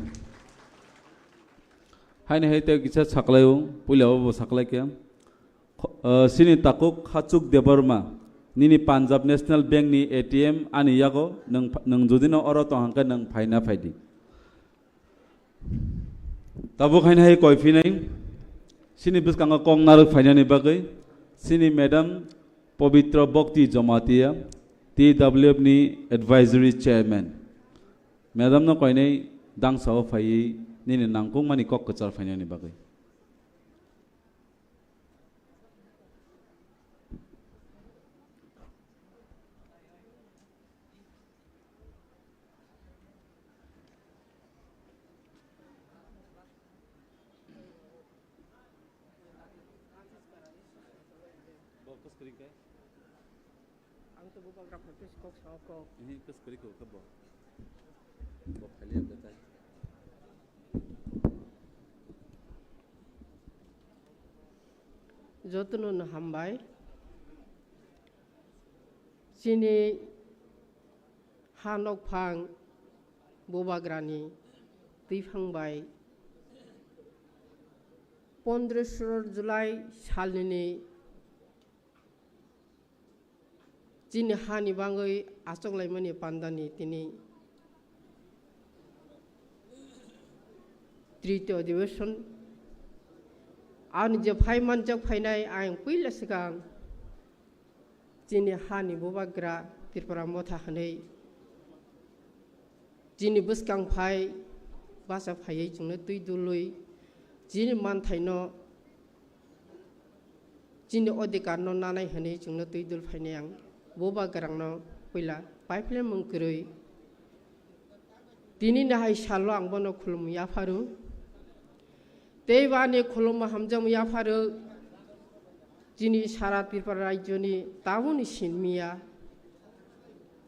Haino hai tei kisa saklaio, puila o bo saklai khe. Kho-, ah, sini takhuk Khachuk Debbarma, nini Punjab National Bank ni A T M ani yago, nwng pha-, nwng jodi no oro tong hang khe nwng phaina phaidi. Tabuk haino hai koi phinai, sini bwskango kok narwk phainani bagwi, sini Madam Pabitra Bhakti Jamatia, T W F ni Advisory Chairman. Madam no koinai dangsa o phaiwi nini nangkukmani kok kwchar phainani bagwi. Ang to bubagra phaikhe kok sao kok. Ihi, kos kwrwi kok khe bo. Bo phailia betai. Jotono no hambai. Chini ha nokphang bubagrani twiphang bai pondro soro July salnini chini hani bangwi achoklaimani pandani tini tritiyo adhibeshon ani je phai manjak phainai ayang puila swkang chini hani bubagra Tripura motha hwnwi chini bwskang phai bacha phaiwi chwngno twi dulwi chini manthaino chini odhikar no nanai hwnwi chwngno twi dul phainai ang bubagrano puila pipeline mung kwrwi. Tini nahai salo ang bono khulum yapharu. Tei bani khulum hamjam yapharu. Chini sara Tripura rajyoni tabuni sinmiya.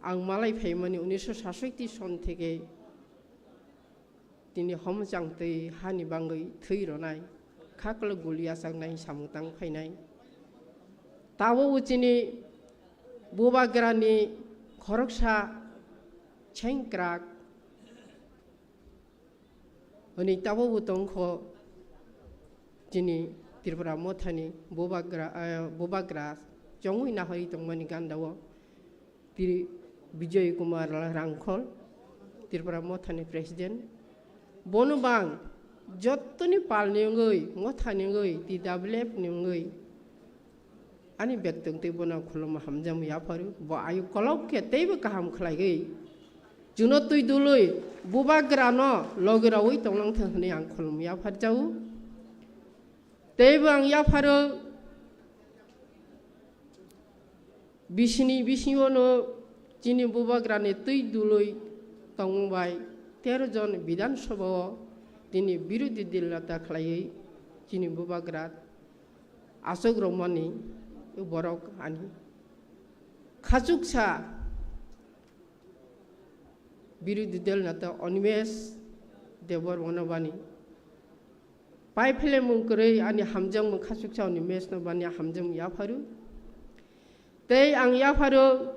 Ang malai phaimani unisho sasoi ti son theke tini homjang twi hani bangwi thwi ronai, khaklo guli achaknai samung tang phainai. Tabuk chini bubagrani khoroksa chengkrak Hwnwi tabukbo tongkho chini Tripura mothani bubagra, eh, bubagra chongwi nahorwi tongmani gandao. Tri-, Bijoy Kumar Rangkhol, Tripura mothani president. Bono bang jottoni palni wngwi, mothani wngwi, T W F ni wngwi ani bektong tei bono khulumma hamjakma yapharu. Bo ayuk kolok khe teibo kaham khlaigwi, chwngno twi dului bubagrano logi raui tonglang thang hwnwi ang khulumma yapharjago. Teibo ang yapharo, bisini bisingo no chini bubagrani twi dului tongmung bai tero jon Bidhan Sabha o tini birodhi dil neta khlaiwi chini bubagra achuk rwmani borok ani khachuksa birodhi dol neta Animesh Debbarma no bani pai philemung kwrwi ani hamjakmung khachuksa Animesh no bani hamjakmung yapharu. Tei ang yapharu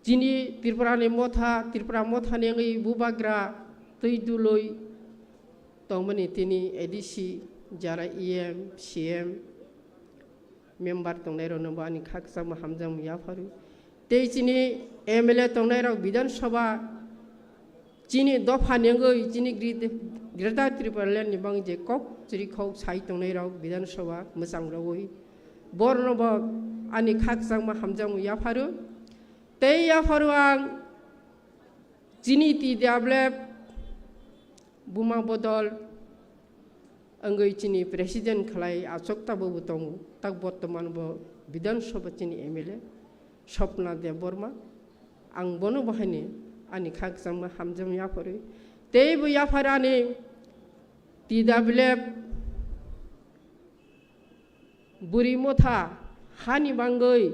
chini Tripura ni motha, Tripura motha ni wngwi bubagra twi dului tongmani tini A D C, jara E M, C M, member tongnai rokno bo ani khakchangma hamjakma yapharu. Tei chini M L A tongnai rok Bidhan Sabha, chini dopha ni wngwi chini Gre-, Greater Tipraland ni bang je kok chiri khok sai tongnai rok Bidhan Sabha mwchang rogwi borno bo ani khakchangma hamjakma yapharu. Tei yapharu ang chini T W F buma bodol wngwi chini president khlai achuk tabukbo tongo, tak bortoman bo Bidhan Sabha chini M L A Swapna Debbarma. Ang bono bo haini ani khakchangma hamjakma yapharwi. Tei bo yaphar ani T W F bwrwi motha hani bangwi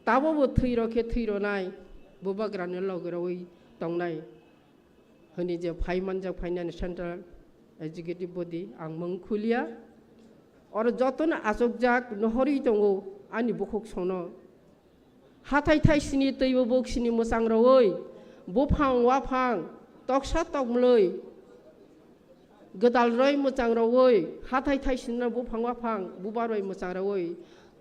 tabukbo thwi rok khe thwi rwnai, bubagrani logi rogwi tongnai. Hwnwi je phai manjak phainani Central Executive Body ang mung khulia. Oro jotono achukjak nohorwi tongo ani bukhuk sono. Hathai thaisini twibo boksini mwchang rogwi, buphang waphang, toksa tokmlwi, gwdal roi mwchang rogwi, hathai thaisini buphang waphang, bubar bai mwchang rogwi,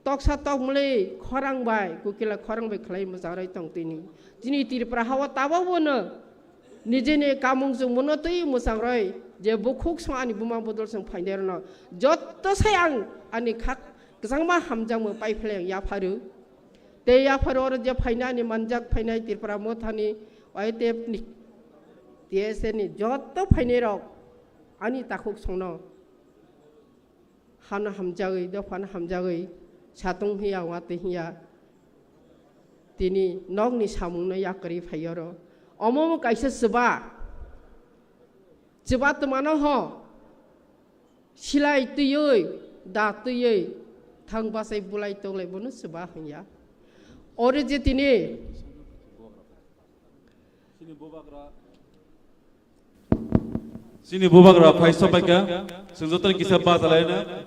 toksa tokmlwi khorang bai, kukila khorang bai khlai mwchang roi tong tini. Chini Tripura hao tabukbo no nijini kamung chwngmano twi mwchang roi, je bukhuk song ani buma bodol song phainai rokno jotto sai ang ani khak kwchangma hamjakma pai phlai ang yapharu. Tei yapharu oro je phainani manjak phainai Tripura mothani Y T F ni T S A ni jotto phainai rok ani takhuk songno hano hamjagwi, dophano hamjagwi, satung hiya, watwi hiya, tini nokni samungno yakarwi phai oro. Omo omo kaisa chuba, chuba twmano ho, silai twiwi, da twiwi, thang bachai bulai tonglai bono chuba hwnya. Oro je tini Chini bubagra phai sopaikha, chwng jotono kisa bachalaina.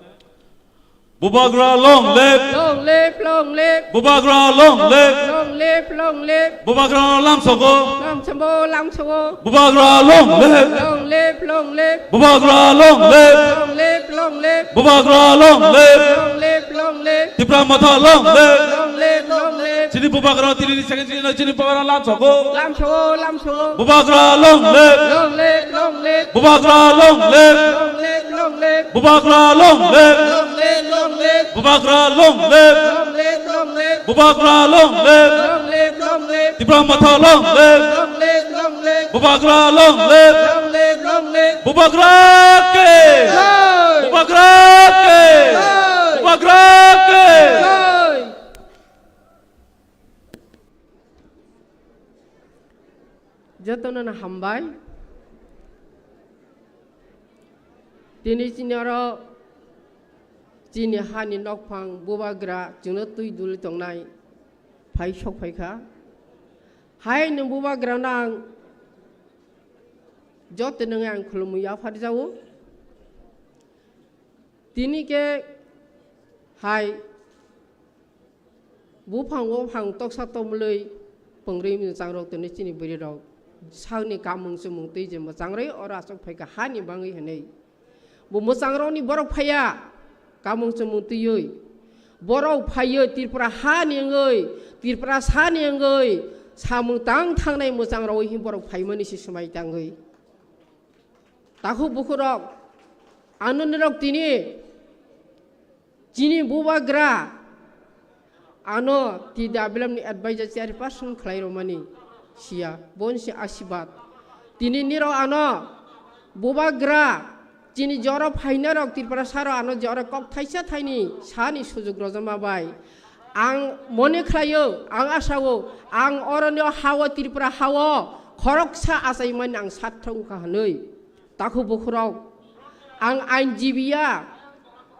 Bubagra long live! Long live, long live! Bubagra long live! Long live, long live! Bubagra lamsogo! Lamsogo, lamsogo! Bubagra long live! Long live, long live! Bubagra long live! Long live, long live! Bubagra long live! Long live, long live! Tipra motha long live! Long live, long live! Chini bubagra tini ni second chini bubagra lamsogo! Lamsogo, lamsogo! Bubagra long live! Long live, long live! Bubagra long live! Long live, long live! Bubagra long live! Long live, long live! Bubagra long live! Long live, long live! Bubagra long live! Long live, long live! Tipra motha long live! Long live, long live! Bubagra long live! Long live, long live! Bubagra ke! Jai! Bubagra ke! Jai! Bubagra ke! Jai! Jotono no hambai. Tini chini oro chini hani nokphang bubagra chwngno twi duli tongnai phai sok phaikha. Hai nwng bubagrano ang joto nwngi ang khulumwi yapharjago. Tini khe hai buphang waphang toksa tongmwlwi pwngrwi mwchang rok tini chini bwrwi rok. Sakni kamung chumung twi je mwchangrwi oro aswk phaikha hani bangwi hwnwi. Bo mwchangrokni borok phaiya kamung chumung twiwi. Borok phaiwi Tripura hani wngwi, Tripura sani wngwi samung tang thangnai mwchangrokwi borok phaimani se swmai tangwi. Takhuk bukhurok, ano norok tini chini bubagra ano T W F ni advisor chairperson khlai rwmani siya, boni se asibad. Tini nirok ano bubagra chini jora phainarok Tiprasarok ano jora kok thaisa thaini sani sujuk rojama bai. Ang mone khlaio, ang asao, ang oroni hao Tripura hao khoroksa achaimani ang sarthok wngkha hwnwi. Takhuk bukhurok, ang ainjibiya,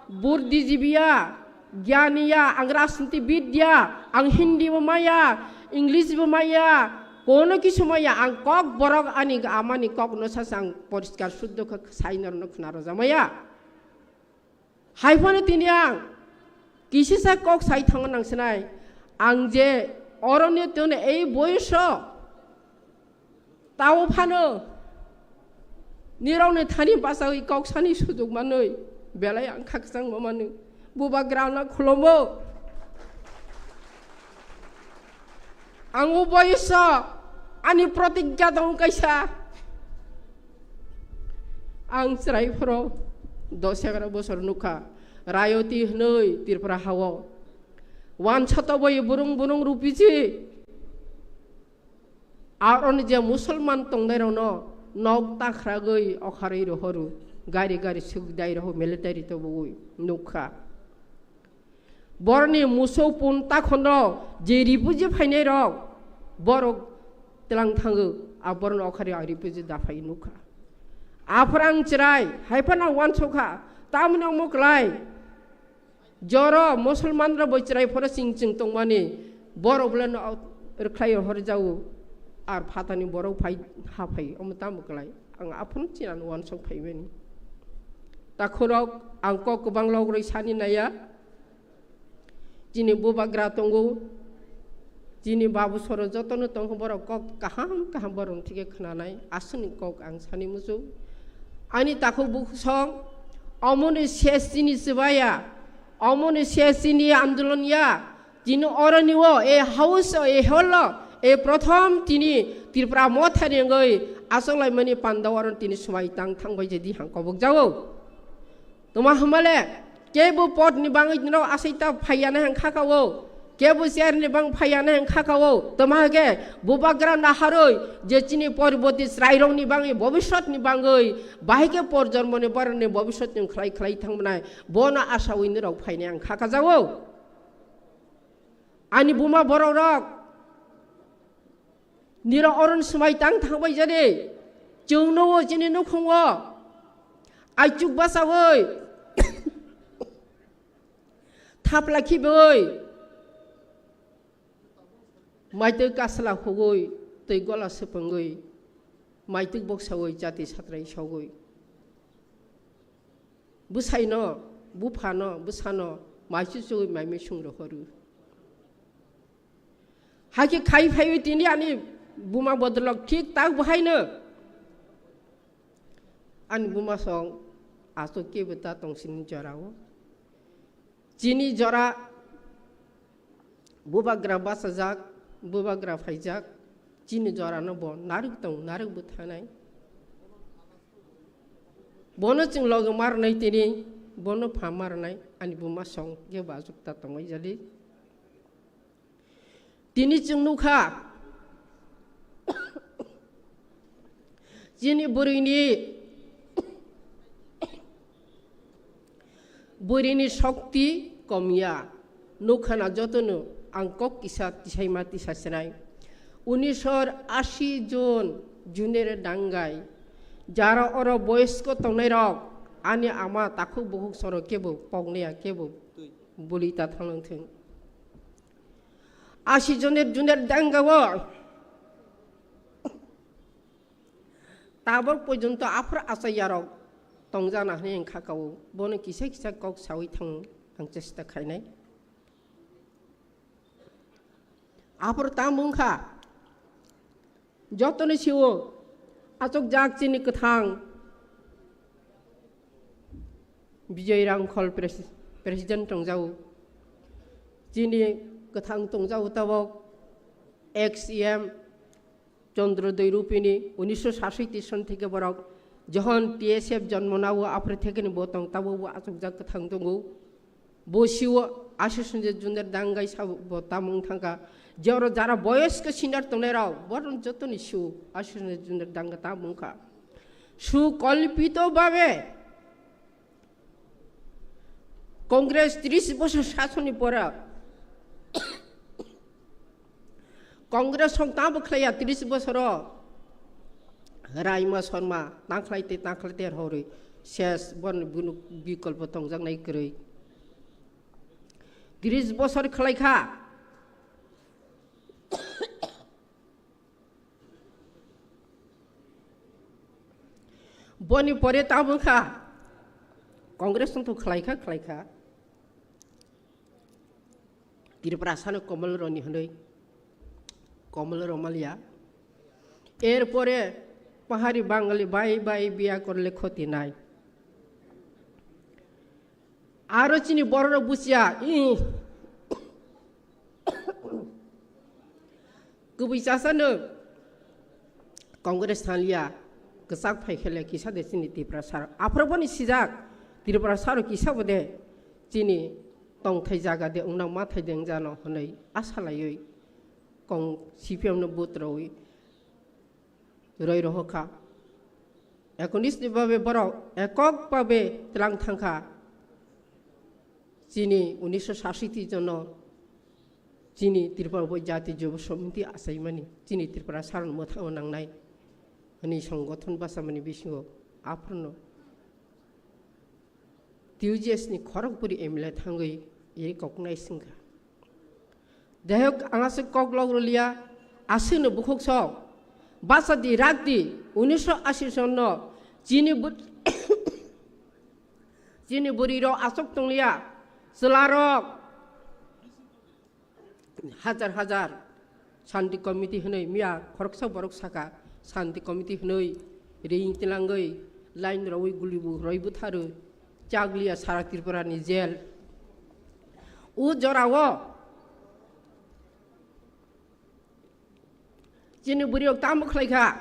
buddhijibiya, gyaniya, ang rajnitibidya, ang Hindi bo maya, English bo maya, kono kisu maya, ang kok borok ani amani kok no sasa ang poriskar suddho khe sai norno khna rojamaya. Haiphano tini ang kisisa kok sai thango nang sinai, ang je oroni tone ei boyoso tao phano nirokni thani bachawi kok sani sujuk manwi belai ang khakchangma manwi bubagrano khulumbo. Ang o boyoso ani protigya tong kaisa. Ang chwrai phoro dos egaroh bosor nukha, rayoti hwnwi Tripura hao wansa toboi burung burung rupiji. Aroni je musulman tongnairokno nok takhragwi okharwi rohoru, gari gari sukdai roho military tobogwi nukha. Boroni musuk pun takhono je refugee phainai rok, borok tlang thango, a boroni okhari ang refugee da phai nukha. Aphra ang chwrai, haiphano wansukha, tamni omo klai. Joro musulman rok bo chwrai phoro ching ching tongmani, borok bole no rwkhlai horjao, ar phatani borok phai ha phai, omo tamo klai. Ang aphano chinano wansuk phaimani. Takhurok ang kok kwbang logrwi sani naiya. Chini bubagra tongo, chini babu soro jotono tongo, borok kok kaham kaham borok thike khwnanai, aswkni kok ang sani muchung. Ani takhuk bukhuk song, omoni ses chini chwbaya, omoni ses chini andolon ya, chini oroni o, e house o, e hall o, e prothom tini Tripura mothani wngwi achoklaimani panda oro tini swmai tang thangbai je di hang kobok jago. Toma hwnbale, kebo podni bangwi norok asai ta phaiya na hwn kha ka o, kebo chairni bang phaiya na hwn kha ka o. Toma hwnkhe bubagra naharwi je chini poriboti chwrairokni bangwi, bobiswtni bangwi, bahai khe por jormoni borokni bobiswtni khlai khlai thangmani, bono asawi norok phainai ang kha ka jago. Ani buma borok rok, nirok oron swmai tang thangbai jadi, chwngno o chini nukhung o aichuk basawi, thapla khibai, maitwi kasla hugwi, twi gola swpwngwi, maitwi boksawi, chati satrai sogwi. Bwsaino, buphano, bwsano mai chuchugwi mai misung rohorwi. Hakhe khai phaiwi tini ani buma bodolok thik tak bo haino. Ani buma song aswk kebo ta tong sini jorao. Chini jora bubagra bachajak, bubagra phaijak, chini jorano bo narwk tong, narwk bo thanai. Bono chwng loge ma rwnai tini, bono pha ma rwnai, ani buma song kebo aswk ta tongwi jali. Tini chwng nukha, chini bwrwini, bwrwini shokti komya. Nukha na jotono ang kok kisa tisaima tisa sinai. Unisor ashi jon junere dangai. Jara oro boyosko tongnairok, ani ama takhuk bukhuk soro kebo poknaya, kebo buli ta thanglangthwng. Ashi joner juner dangao tabok porjonto aphra achaiyarok tongjana hwnwi ang kha kao, bono kisa kisa kok sawi thango ang chesta khainai. Aphro tamo wngkha, Jotoni siwo achukjak chini kwthang Bijoy Rangkhol pres-, president tongjao. Chini kwthang tongjao tabok ex E M Chandra Doi Rupini unisho sasoi son theke borok johon T S F jonmo nao apre thekeni bo tong tabok bo achukjak kwthang tongo. Bo siwo Ashish Ranjan Majumdar dangai sabo bo tamung thangkha. Je oro jara boyosko senior tongnai rok, boron jotoni siwo Ashish Ranjan Majumdar danga tamung kha. Sukolpito babe Congress tris bosor sasoni pora Congress song tamo khlaiya tris bosoro Raima Sharma tangkhlai te tangkhlai te hori ses bon bunu bikolpo tongjaknai kwrwi. Tris bosor khlai kha. Boni pore tamo kha. Congress to khlai kha, khlai kha. Tripura sano Komol Roni hwnwi, Komol Romalia. Erpore pahari Bangali bai bai biya korle khoti nai. Aro chini bororok busia, ih. Kubui chasano Congress thangliya, kwchak phai khele kisa de chini Tripura sar. Aphro boni sijak Tripura sar kisa bode chini tongthai jaga de wngnang ma thai de wngjano hwnwi asa laiwi kong C P M no vote rwi roi roho kha. Ekonish ni babe borok ekok babe tlang thangkha. Chini unisho sasiti jono chini Tripura bo jati jobo somiti achaimani chini Tripura saron mwthangno nangnai hwnwi songothon bachamani bisingo aphrono T U J S ni khorokbwrwi M L A thangwi iri koknai swngkha. Jai hok, ang aswk kok lok rwliya, aswkno bukhuk sok, bachadi rakdi, unisho ashi sonno chini bw-, chini bwrwirok aswk tongliya, chwlarok hajar hajar Shanti Committee hwnwi miya khoroksa borok saka, Shanti Committee hwnwi ring tilangwi line rwwi guli bu rwi butharwi chakliya sara Tripura ni jail. O jorao chini bwrwi rok tamo khlai kha,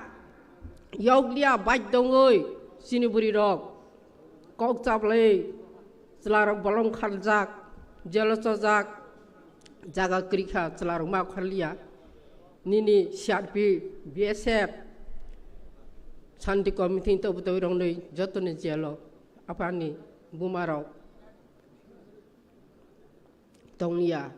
yokliya baidongwi chini bwrwi rok kok chaplai chwlarok bolong kharjak, jelo chojak, jaga kwrwi kha chwlarok ma kharliya. Nini C R P, B S F, Shanti Committee ni tobu tobu roknwi jotoni jelo aphani bumarok tongya.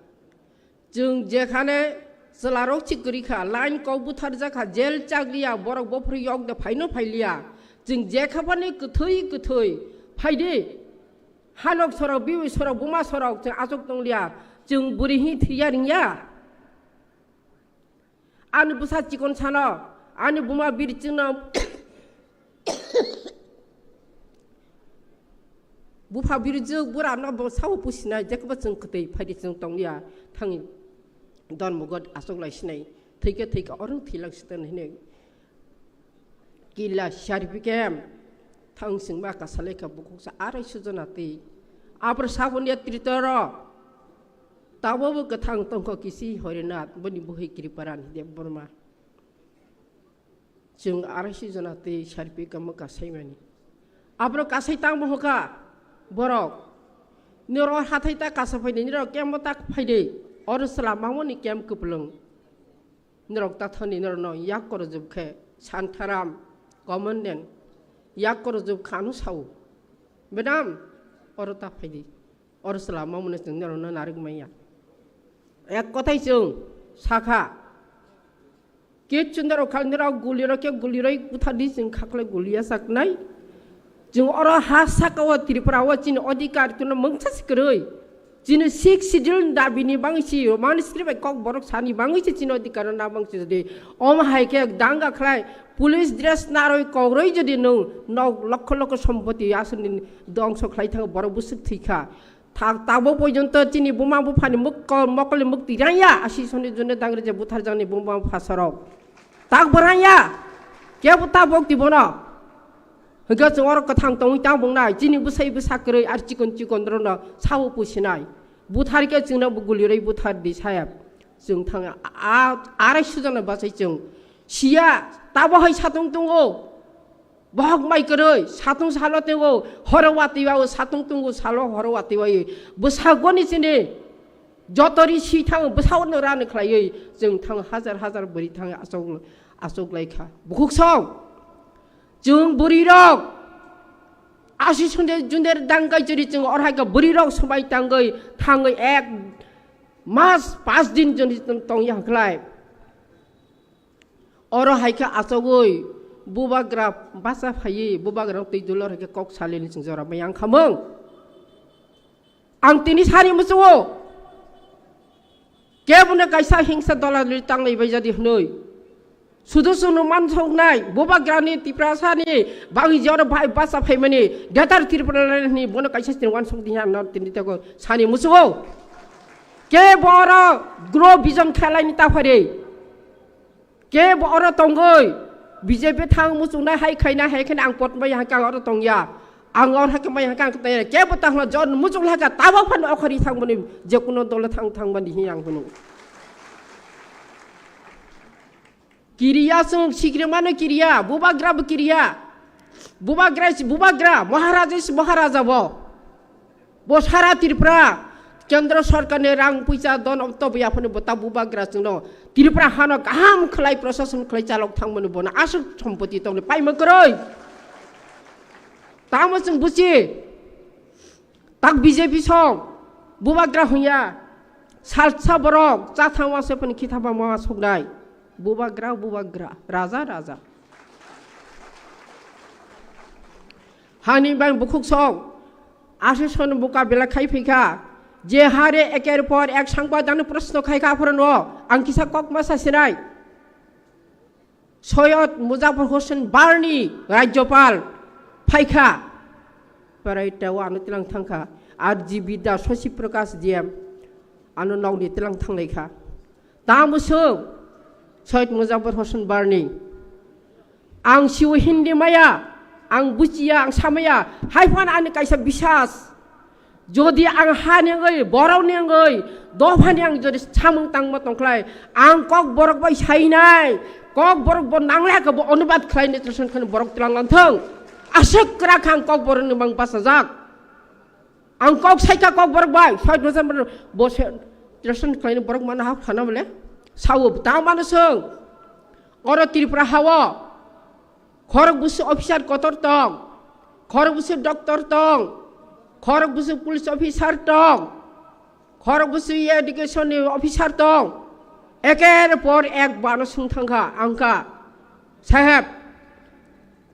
Chwng jekhane chwlarok si kwrwi kha, line kok butharjak kha, jail chakliya, borok bophuru yok de phaino phailiya. Chwng jekhaphani kwthwi kwthwi phaidi. Hanok sorok, biwi sorok, buma sorok, chwng achuk tongliya. Chwng bwrwi hi thwiya ringya. Ani bwsa chikon sano, ani buma biri chwngno bupha biri jwk bura no bo sao pusinai, jekbo chwng kwtwi phaidi chwng tongya thangwi don mugot aswk lai sinai, thwikhe thwikhe oro thwilak sitan hinwi. Kila C R P K M thang singma kasalai kha bukhuksa arai sujona twi. Apor sabon ya tritoro tabo bo kwthang tongkho kisi Horinath boni buhi Kriparan Debbarma. Chwng arai sujona twi C R P K M kasaimani. Abro kasai tangbo hoka borok. Niro hathai ta kasa phaidi, niro kembo ta phaidi. Oro sala mamoni kem kwplwng. Norok tathani norokno yak korojwk khe Santaram, Commandant, yak korojwk kha ano sao. Madam, oro ta phaidi. Oro chwla mamano chwng norokno narwk manya. Ek kothai chwng sakha. Kichu norok khal norok guli rok khe guli roi buthardi chwng khaklai guli yachaknai. Chwng oro ha saka o Tripura o chini odhikar tino mungsa se kwrwi. Chini Sixth Schedule dabi ni bangwi si, Roman history bai kok borok sani bangwi si chini odhikar na bangwi si jodi. Om hai khe danga khlai, police dress narwi kok rwi jodi nwng nok lokho lokho sompoti aswk ni dongso khlai thango borok bwswk thwi kha. Thak tabok porjonto chini buma buphani muk-, mokol ni mukti rangya, asi soni jone dangre je butharjakni buma bupha sorok. Tak bwrang ya, kebo tabok di bono. Hwnkhe chwng oro kwthang tongwi tang bwngnai, chini bwsai bwsa kwrwi ar chikon chikon rokno sao pusinai. Buthar khe chwngno bo gulirwi buthar di sayap. Chwng thang a, a, arai sujana bachai chwng. Siya, tabo hai satung tongo. Bohok mai kwrwi, satung salo tongo, horo watwi wao, satung tongo, salo horo watwi wao. Bwsagoni chini jotori si thang, bwsagoni rani khlaiwi, chwng thang hajar hajar bwrwi thang achok, achok lai kha. Bukhuk song, chwng bwrwi rok, asi sunde junder dangkai chwri chwng orhai kha bwrwi rok swbai tangwi, thangwi ek mas pas din joni tong ya khlai. Oro hai khe achogwi bubagra bacha phaiwi bubagra twi dulor hai khe kok salini chwng jora bai ang khamung. Ang tini sani muchungo kebono kaisa hingsa dola duli tanglai bai jadi hwnwi. Sudu sunu mansoknai bubagrani Tiprasani bangwi jora bai bacha phaimani Greater Tripura ni bono kaisa chini wansok di hwnwi tini tei sani muchungo. Kebo oro grow vision khlaini ta phari. Kebo oro tongwi B J P thang muchungnai hai khaina hai khaina ang potmai hai kang oro tongya. Ang oro hai khe mai hai kang tongya. Kebo ta hwnla jon muchung laka tabok phan okhari thangmani je kuno dole thang thangmani hi ang hwnwi. Kiriya chwng sikrimano kiriya, bubagra bo kiriya. Bubagra si bubagra, Maharaja si Maharaja bo. Bo sara Tripura, Kendra Sarkarni rang puisa don obto bo yaphano bo ta bubagra chwngno Tripura hano kaham khlai prosason khlai chalok thangmani bono aswk sompoti tongni paima kwrwi. Tamo chwng buchi, tak B J P song, bubagra hwnya, salsa borok, chathang wase phani khithaba ma soknai. Bubagra, bubagra, raja, raja. Hani bang bukhuk song, aswk son buka bela khai phikha, je hare eker por ek sangpa dano proshno khai kha aphuru no, ang kisa kok ma sa sinai. Soyod Muzafar Hossain Barni Rajyopal phaikha, parai teo ano tilang thangkha, R G B da Shashi Prakash D M ano nokni tilang thanglai kha. Tamo swng Soyod Muzafar Hossain Barni. Ang siwi Hindi maya, ang buchiya, ang samaya, hai phan ani kaisa bisas. Jodi ang hani wngwi, borokni wngwi, dophani ang jodi samung tangma tongkhlai, ang kok borok bai sainai, kok borok bo nanglai ka bo onubad khlainai, tei songkhani borok tlang lang thung. Aswk kwrak ang kok borokni mang bachajak. Ang kok saikha kok borok bai, soi dosa borok bo se, tei songkhani borok mana hak thana bole. Sao tang mano song. Oro Tripura hao. Khorok busu officer kotor tong, khorok busu doctor tong, khorok busu police officer tong, khorok busu education ni officer tong. Eker por ek bano sung thangkha, angkha, "Saheb,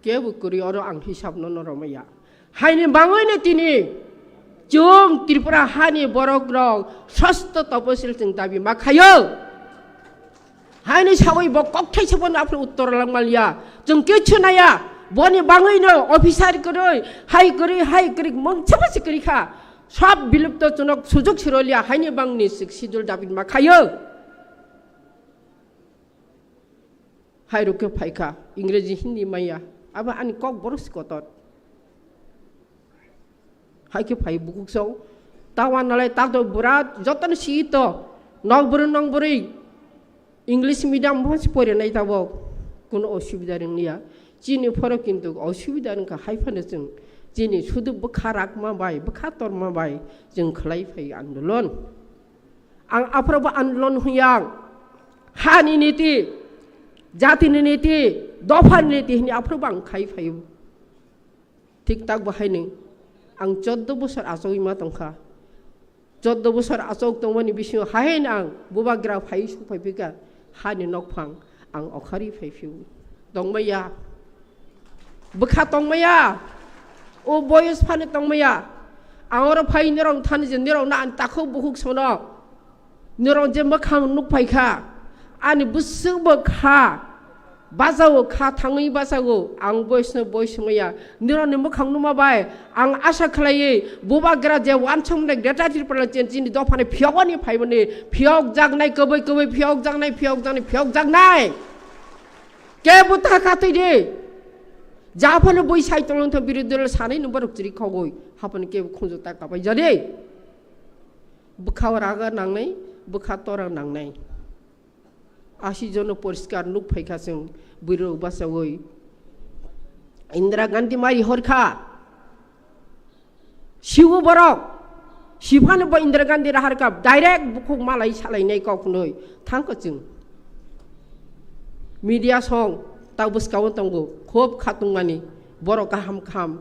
kebo kwrwi oro ang hisab no no romaya." Haini bangwi no tini chwng Tripura hani borok rok sosto toposil chwng dabi ma khayo. Haini sawi bo kokthai se bono aphuru uttor lang maliya. Chwng kichu naya. Boni bangwi no officer kwrwi, hai kwrwi, hai kwrwi, mungsa basi kwrwi kha. Sab bilupto chwng sujug siroliya. Haini bangni sixth schedule dabi ma khayo. Hai rok khe phai kha. Ingreji Hindi maya. Abo ani kok borok si kotor. Hai khe phai bukhuk song. Tawa nalai tato bwra jotoni si to. Nok bwrwi nong bwrwi. English medium bo si porinai tabo. Kuno osubida ringya. Chini phoro kintu osubida wngkha hai phano chwng. Chini sudu bwkha rakma bai, bwkha torma bai. Chwng khlai phai andolon. Ang aphuru bo andolon huyang. Hani niti, jatini niti, dophani niti hini aphuru bo ang khai phaio. Thik tak bo haino ang choddo bosor achogwi ma tongkha. Choddo bosor achog tongmani bisingo haino ang bubagra phai sung phai phika hani nokphang ang okhari phai phio. Tongmaya. Bwkha tongmaya. O boyos phano tongmaya. Ang oro phai norok thani je norok na ang takhuk bukhuk sono. Norok je mwkhang nuk phai kha, ani bwswk bo kha, bachao kha, thangwi bachao, ang boisno bois wngya. Norokni mwkhang nukma bai ang asa khlaiwi, bubagra je wansukmani Greater Tipraland chini dophani phiyokni phaimani, phiyokjaknai, kwbwi kwbwi phiyokjaknai, phiyokjaknai, phiyokjaknai. Kebo ta khatwi de. Japhano bui sai tonglang tha birodhi dol sanai no borok chiri khogoi. Haphano kebo khunju ta kapai jade. Bwkha raga nangnai, bwkha tora nangnai. Asi jono poriskar nuk phaikha chwng bwrwi rok bachagoi. Indira Gandhi mai horkha. Siwo borok, siphano bo Indira Gandhi raharkha, direct bukhuk malai salainai kok hwnwi thangkha chwng. Media song ta bwskao tongo, khub khatungmani, borok kaham kaham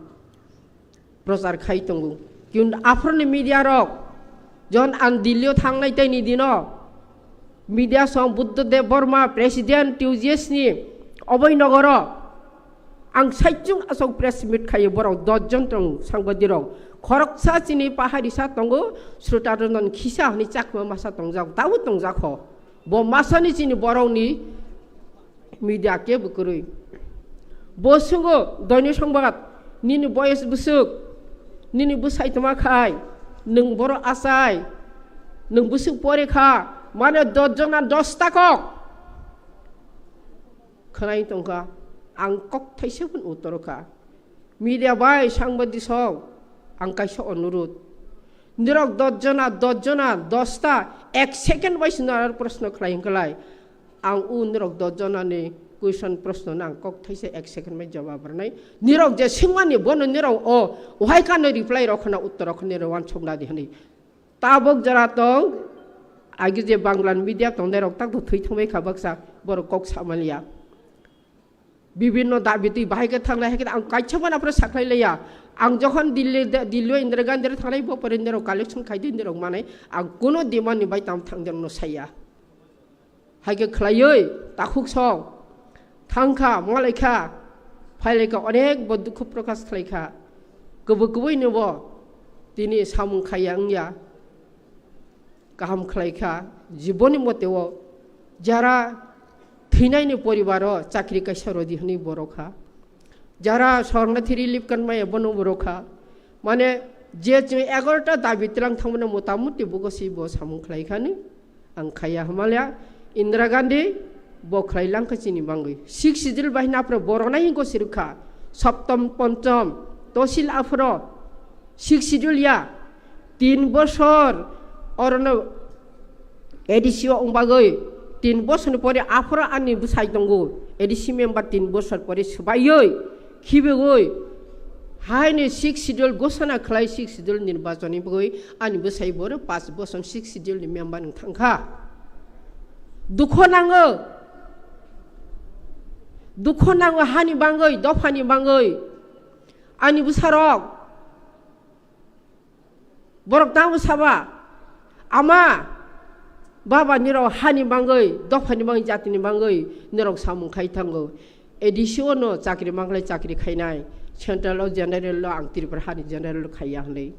prochar khai tongo. Kintu aphuruni media rok, jon ang Delhi o thangnai tei ni dino, media song Buddha Dev Burma, President T U G S ni oboi nogoro ang saichung asok press meet khayo, borok dos jon tong sangbadirok. Khoroksa chini paharisa tongo, Sruta Ranjan khisa hwnwi chakma masa tongjak, tabuk tongjak ho. Bo masani chini borokni media kebo kwrwi. Bo sungo doino songbat, nini boyes bwswk, nini bwsai tongma khai, nwng borok achai, nwng bwswk pore kha, mane dos jona dos ta kok. Khwnai tongkha, ang kok thaisa phano utoro kha. Media bai sangbadik song, ang kaisa onurud. Nirok dos jona, dos jona, dos ta, ek second bai sino aro proshno khlai hwnkhe lai. Ang u nirok dos jona ni question proshno no ang kok thaisa ek second bai jawab rwnai. Nirok je swngmani bono nirok o wahai kano reply rok khna uttor rok khna nirok wansuk nadi hwnwi. Tabuk jora tong, agi je Bangla media tongnai rok tak to thwi thangbai kha baksa, borok kok samaliya. Bibinno dabi twi bahai khe thanglai, hai khe ang kaisa mana phano sakhlai laiya. Ang jokhon Delhi, Delhi o Indira Gandhi rok thanglai, bo pore nirok collection khai di, nirok manai, ang kuno demand ni bai tam thang jang no saya. Hai khe khlaiwi takhuk song thangkha, malaikha, phailaikha, onek bo dukhu prokash khlaikha. Kwbwi kwbwi ni bo tini samung khaiya wngya. Kaham khlaikha, jiboni moteo jara thwinaini poribaro chakri kaisa rodi hwnwi bo rokha. Jara sornathi relief card maya bono bo rokha. Mane je chwng egarota dabi tlang thangmani motamuti bugo si bo samung khlaikhani. Ang khaiya hwnmale Indira Gandhi bo khlai langkha chini bangwi. Sixth Schedule bahina aphro borok nai hinko sirikha. Saptam, ponchom, tosil aphro Sixth Schedule ya. Tin bosor orono A D C o wng bagwi tin bosorni pore aphro ani bwsai tongo. A D C member tin bosor pore swbaiwi, khibigwi, haini Sixth Schedule ghosona khlai, Sixth Schedule nirbachonni bagwi ani bwsai boro panch bosor Sixth Schedule ni member wng thangkha. Dukho nango, dukho nango hani bangwi, dophani bangwi. Ani bwsarok, borok tamo saba, ama, baba nirok hani bangwi, dophani bangwi, jatini bangwi nirok samung khai thango. A D C o no chakri manglai chakri khainai, central o general lo ang Tripura hani general lo khaiya hwnwi.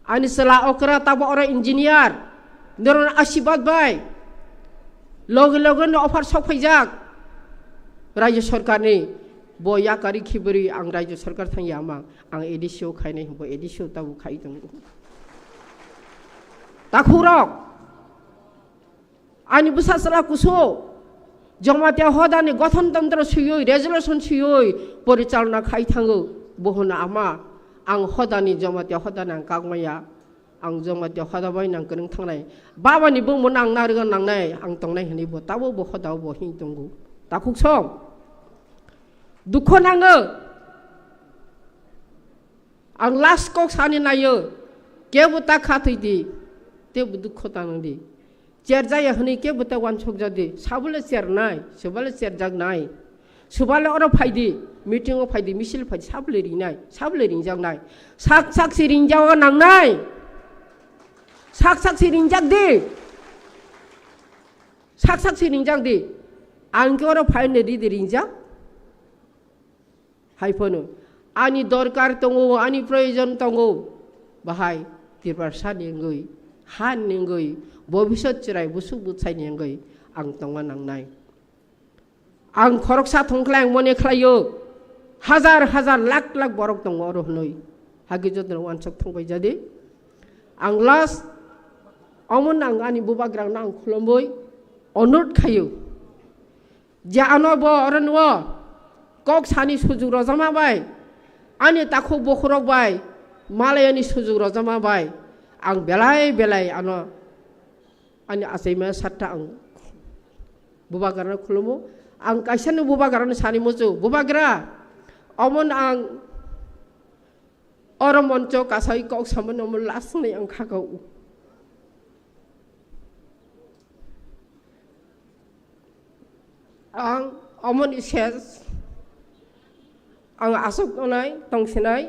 Ani chwla okra tabo oro engineer, nirok asibad bai loge loge no offer sok phaijak Rajya Sarkarni. Bo yakari khibiri ang Rajya Sarkar thangya mang. Ang A D C o khainai hwnba A D C o tabuk khai tongo. Takhukrok, ani bwsa chwla kusu Jamatia hodani gothon tantro swiwi, resolution swiwi porichalona khai thango. Bo hwno ama, ang hodani, Jamatia hodani ang kakmaya. Ang Jamatia hoda bai nang kwrwng thangnai. Babani bumung nang narwgwi nangnai, ang tongnai hwnwi bo tabuk bo hoda bo him tongo. Takhuk song. Dukho nango. Ang last kok sani naio, kebo ta kha thwi di, tebo dukho ta nang di. Cherjaya hwnwi kebo ta wansuk ja di, sabole chernai, sabole cherjak nai. Sabole oro phai di, meeting o phai di, misil phai di, sabole ringnai, sabole ringjak nai. Sak sak si ringjak o nangnai. Sak sak si ringjak di. Sak sak si ringjak di. Ang khe oro phai ne ri di ringjak. Hai phano ani dorkar tongo, ani proyojon tongo, bahai Tiprasa ni wngwi, ha ni wngwi, bobisot chwrai busuk bwsai ni wngwi ang tongna nangnai. Ang khoroksa thongkhlai ang mone khlaio, hajar hajar lakh lakh borok tongo oro hwnwi, hagi jotono wansuk thangbai jadi. Ang last, omono ang ani bubagrang no ang khulumwi onurod khaio. Je ano bo oro nuo kok sani sujuk rojama bai, ani takhuk bukhurok bai, malayani sujuk rojama bai, ang belai belai ano ani achaima satta ang bubagrano khulumo. Ang kaisano bubagrano sani muchu, "Bubagra, omon ang oro moncho kasai kok samano omo lasnai ang khakao." Ang omoni ses, ang aswk tongnai, tongsinai.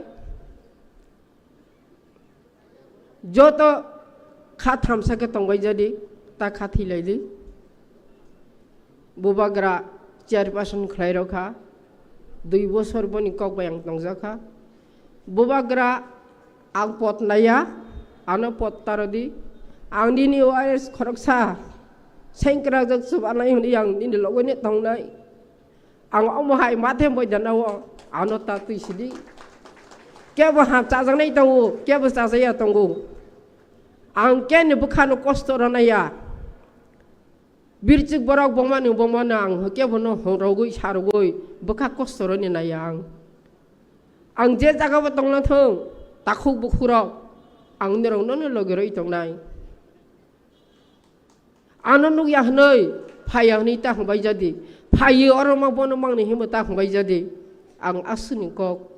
Joto kha thamsa khe tongbai jadi, ta kha thwilaidi. Bubagra chairperson khlai rokha, dui bosor boni kok bai ang tongjak kha. Bubagra ang pot naiya, ano pot tarodi. Ang nini O R S khoroksa sengkrak jak chubanai hwnwi ang nini logoni tongnai. Ang omo hai mathe boidana o ano ta twi sidi. Kebo ham chajaknai tongo, kebo chajaya tongo. Ang keni bwkhano kosto rwnaiya. Birchik borok bongmani bongmano ang kebono horogwi sarogwi bwkha kosto rwni naiya ang. Ang je jagao tongna thung, takhuk bukhurok ang norokno logi rwi tongnai. Ano nukya hwnwi, phaiya hwnwi ta hwnbai jadi. Phaiyo oro ma bono mangni hinwi ta hwnbai jadi. Ang aswkni kok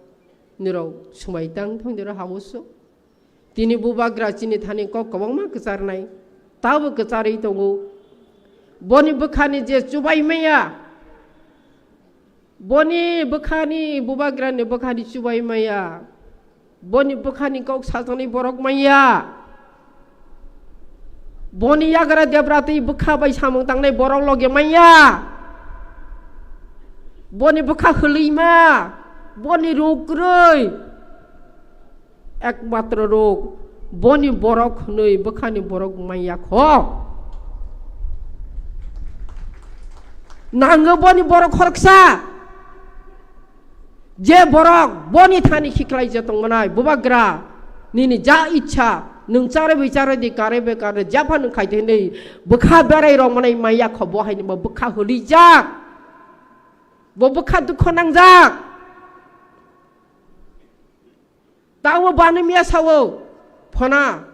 nirok swmai tang thong dero habusu. Tini bubagra chini thani kok kwbangma kwcharnai. Tabo kwcharwi tongo. Boni bwkhani je chubai maya. Boni bwkhani, bubagrani bwkhani chubai maya. Boni bwkhani kok sajaknai borok maya. Boni yagra debra twi bwkha bai samung tangnai borok loge maya. Boni bwkha hwlwima. Boni ruk kwrwi. Ekmatro rok boni borok hwnwi bwkhani borok manya kho. Nango boni borok khoroksa, je borok boni thani khiklai je tongmanai, bubagra nini ja ichha, nwng chare bai chare di, kare bai kare, japha nwng khai di hwnwi bwkha berai rok manai manya kho, bo haini bo bwkha hwlijak, bo bwkha dukho nangjak. Tamo bani miya sao, phona,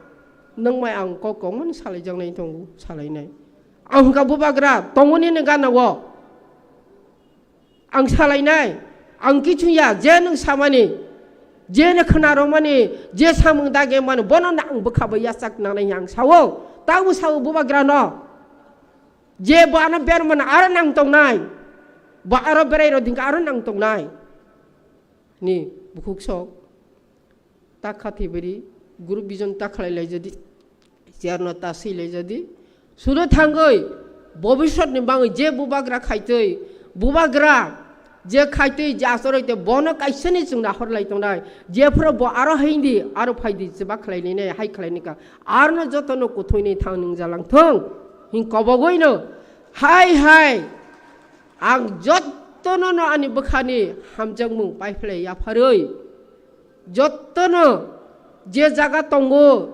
nung mai ang kok kongmani salai jaknai tongo, salai nai. Ang hwnkha bubagra, tongo nini gana o. Ang salai nai, ang kichung ya, je nung samani, je ne khna romani, je samung dage mani, bono na ang bwkha bai yachak nangnai ang sao. Tamo sao bubagra no. Je bo ano bermani aro nang tongnai. Bo aro berai ro dingka aro nang tongnai. Ni bukhuk sok. Ta khathi beri, group vision ta khlai lai jadi, chair no ta swi lai jadi. Sudo thangwi, bobisot ni bangwi je bubagra khaitwi, bubagra je khaitwi je achoroi te bono kaisani chwng nahor lai tongnai, je phuru bo aro haindi, aro phaidi, chwbak khlai nai nai, hai khlai ni ka, aro no joto no kuthwi ni thang nung jalang thung, hin kobogwi no, hai hai, ang joto no no ani bwkhani hamjakmung paiphlai yapharwi. Jotono je jaga tongo,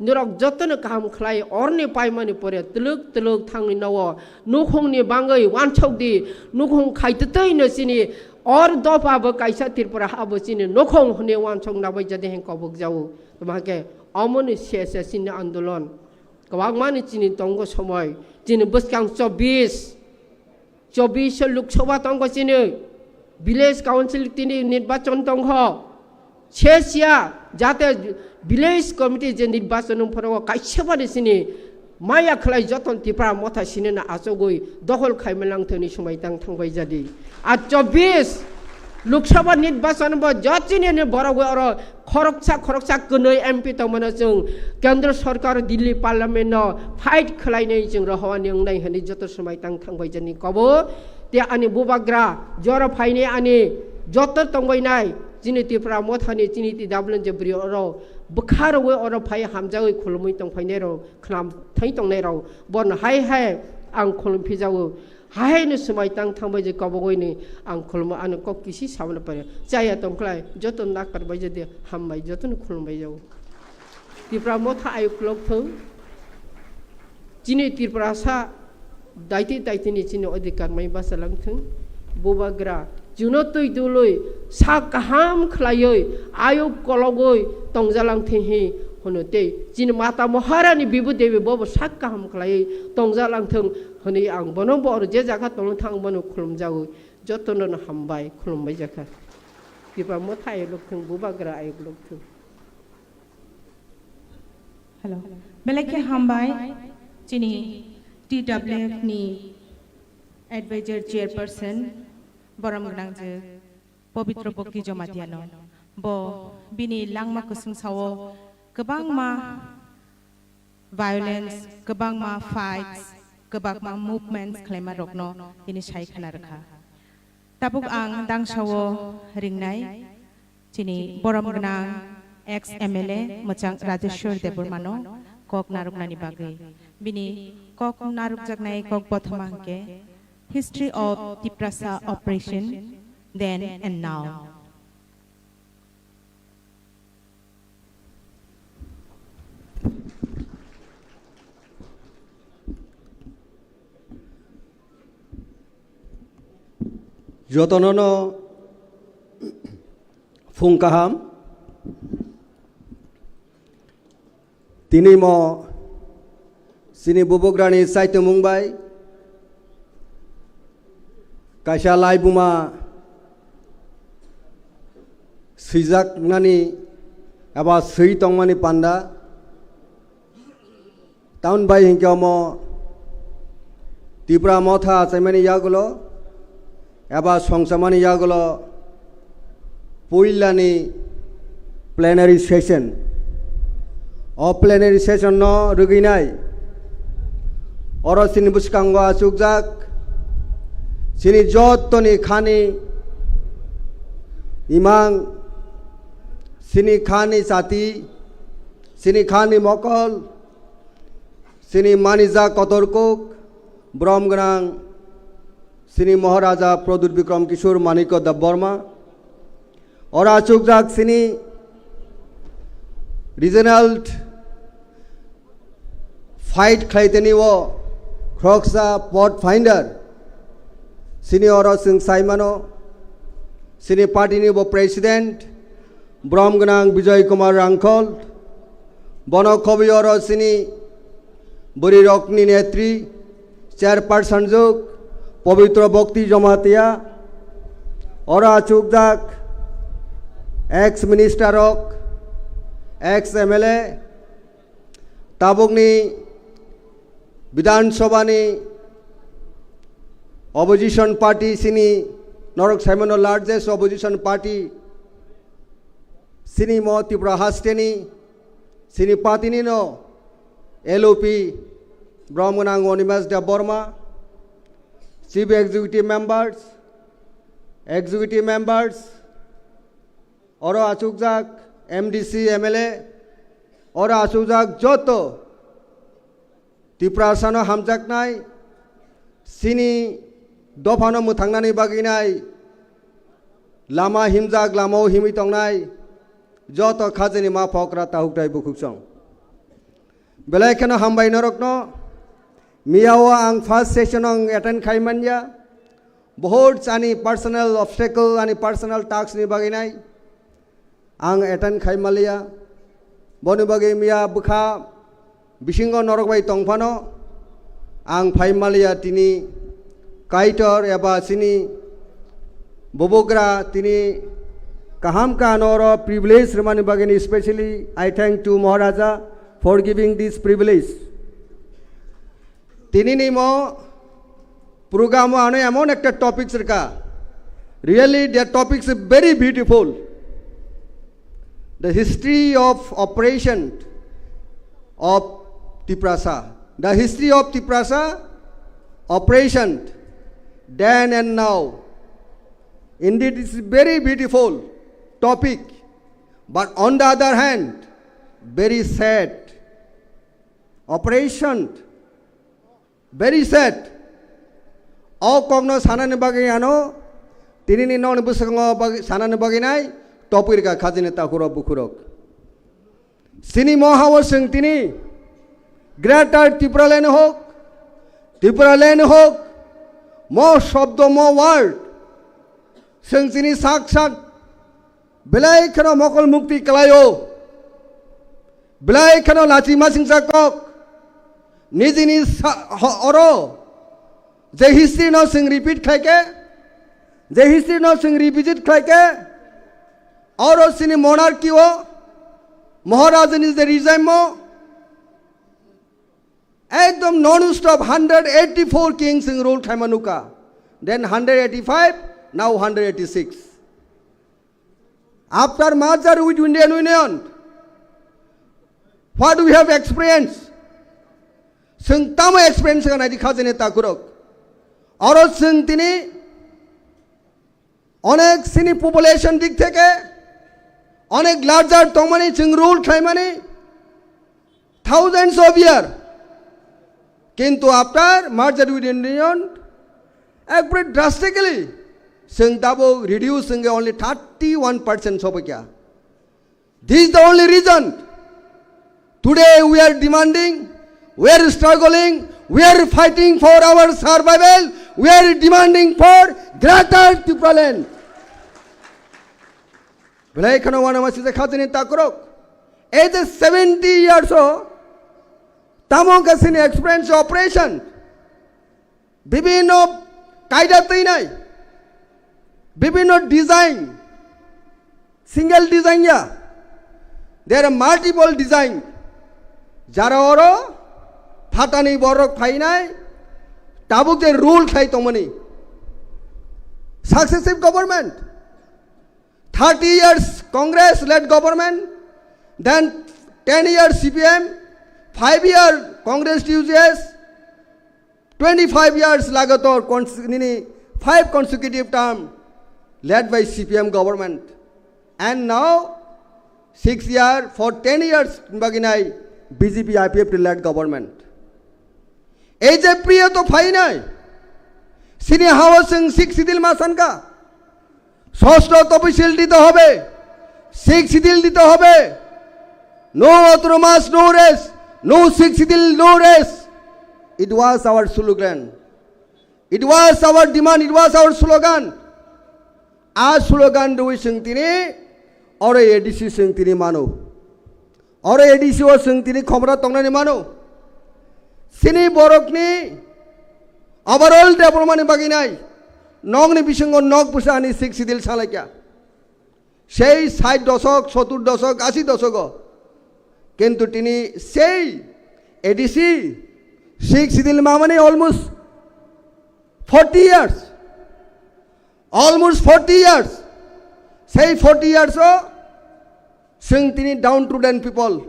norok jotono kaham khlai, orni paimani pore twlwk twlwk thangwi nao, nukhungni bangwi wansok di, nukhung khaitwtwi no chini, or dopha bo kaisa Tripura ha bo chini nukhung hwnwi wansok nabai jadi heng kobok jao. Tamo hake omoni se se chini andolon kwbangmani chini tongo somoi, chini bwskang chobbish, chobbish Lok Sabha tongkho chini, village council tini nirbachon tongkho. Se siya jate village committee je nirbachon wng phoro kaisa bani chini maya khlai joton Tipra motha sini na achogwi dokhol khaima lang thani swmai tang thangbai jadi. A chobbish Lok Sabha nirbachon bo jotini ni borok oro khoroksa khoroksa kwnwi M P tongmano chwng Kendra Sorkar Delhi Parliament no fight khlainai chwng rohowani wngnai hwnwi joto swmai tang thangbai jani kobo. Te ani bubagra jora phainai ani joto tongbainai chini Tipra mothani chini T W N je bri oro bwkha rogwi oro phai hamjagwi khulumwi tongphainai rok khwnam thai tongnai rok borno hai hai ang khulum phijago. Haino swmai tang thangbai je kobogwi ni ang khulmo ano kok kisi sabana pare. Chaya tongkhlai joto nakar bai jodi hambai jotono khulumbai jao. Tipra motha ayuk lok thung. Chini Tripura sa Daiti daitini chini odhikar mai bachalang thung. Bubagra chwngno twi dului sak kaham khlaiwi ayuk kologwi tongjalang thung hi hwno tei chini mata Maharani Bibu Devi bobo sak kaham khlaiwi tongjalang thung hwnwi ang bono bo oro je jaga tongwi thang bono khulumjago. Jotono no hambai, khulumbai jakha. Kiba motha ayuk lok thung, Bubagra ayuk lok thung. Hello. Belai khe hambai chini T W F ni advisor chairperson borom gwnang je Pabitra Bhakti Jamatia no. Bo bini langma kwswng sao kwbangma violence, kwbangma fights, kwbangma movements khlaima rokno bini sai khna rwkha. Tabuk ang dangsao ringnai chini borom gwnang ex M L A mwchang Rajeshwar Debbarmano kok narwknani bagwi. Bini kok narwkjaknai kok bothoma hwnkhe History of Tiprasa Oppression Then and Now. Jotono no phung kaham. Tini mo chini bubugrani saitumung bai kaisa laibuma swijaknani eba swi tongmani panda. Tamoni bai hinkhe omo Tipra Motha achaimani yagulo eba songchamani yagulo puilani plenary session. O plenary session no rwgwinai oro chini bwskango achukjak chini jottoni khani imang, chini khani chati, chini khani mokol, chini manijak kotor kuk, borom gwnang, chini Maharaja Pradyut Bikram Kishore Manikya Debbarma. Oro achukjak chini regional fight khlaiteni o khoroksa Pathfinder. Chini oro chwng sai mano, chini party ni bo president, borom gwnang Bijoy Kumar Rangkhol, bono khobwi oro chini bwrwi rokni netri, chairperson juk, Pabitra Bhakti Jamatia, oro achukjak ex minister rok, ex M L A, tabukni Bidhan Sabha ni opposition party chini norok saimano largest opposition party chini mo Tripura hasteni chini party ni no L O P borom gwnang Animesh Debbarma, chief executive members, executive members, oro achukjak M D C, M L A, oro achukjak joto Tiprasano hamjaknai, chini dophano mwthangnani bagwinai, lama himjak, lamao himwi tongnai, joto khajani ma phokra tahuktai bukhuksong. Belai kheno hambai norokno, miyao ang first session ang attend khai manya, Bahut ani personal obstacle, ani personal task ni bagwi nai ang attend khai maliya. Boni bagwi miya bwkha bisingo norok bai tongphano ang phai maliya tini Kaitor eba chini bubugra tini kaham kha norok privilege rwmani bagwi, specially I thank to Maharaja for giving this privilege. Tini ni mo program o ano emon ekta topic rwkha. Really, the topic is very beautiful. The history of operation of Tiprasa. The history of Tiprasa operation then and now. Indeed, it's a very beautiful topic. But on the other hand, very sad. Operation, very sad. O kokno sanani bagwi ano, tinini nokni bwskango bagwi, sanani bagwi nai, topirka khajini takhurok bukhurok. Chini mohao chwng tini Greater Tipraland hok, Tipraland hok, mo shobdo, mo word, chwng chini sak sak belai kheno mokol mukti kwlaio, belai kheno lachi masingcha kok, nijini sa-, ho-, oro je history no chwng repeat khlaikhe, je history no chwng revisit khlaikhe, oro chini monarchy o, Maharajani je regime o, ekdom non-stop hundred eighty-four kings in rule khlaima nukha. Then hundred eighty-five, now hundred eighty-six. After merger with Indian Union, what we have experienced? Chwng tamo experience kha naidi khajani takhurok. Oro chwng tini onek chini population dik theke onek larger tongmani chwng rule khlaimani thousands of year. Kintu after merger with Indian Union, ekbare drastically chwng tabuk reduce wngkhe only thirty-one percent sobaikha. This is the only reason. Today we are demanding, we are struggling, we are fighting for our survival, we are demanding for Greater Tipraland. Belai kheno wana masi je khajani takhurok. Ei je seventy years o tamo kasini experience operation. Bibhinno kaida twinai, bibhinno design, single design ya, there are multiple design. Jara oro phatani borok phainai, tabuk je rule khlai tongmani. Successive government, thirty years Congress led government, then ten years C P M, five year Congress T U J S, twenty-five years lagatar cons-, nini five consecutive term led by C P M government. And now, six year, for ten years, baginai B J P I P F T led government. Ei je priya to phainai, sini hawa sing six sidil masanka. ষষ্ঠ তফসিল দিতে হবে, six schedule দিতে হবে। No autonomous, no rest, no sixth schedule, no rest. It was our slogan. It was our demand, it was our slogan. A slogan rwi chwng tini oro A D C chwng tini mano. Oro A D C o chwng tini khobra tongnani mano. Chini borokni overall development ni bagwi nai. Nokni bisingo nok bwsa ani sixth schedule salaikha. Sei sait doshok, sottur doshok, ashi doshogo. Kintu tini sei A D C sixth schedule mamani almost forty years. Almost forty years. Sei forty years o chwng tini downtrodden people.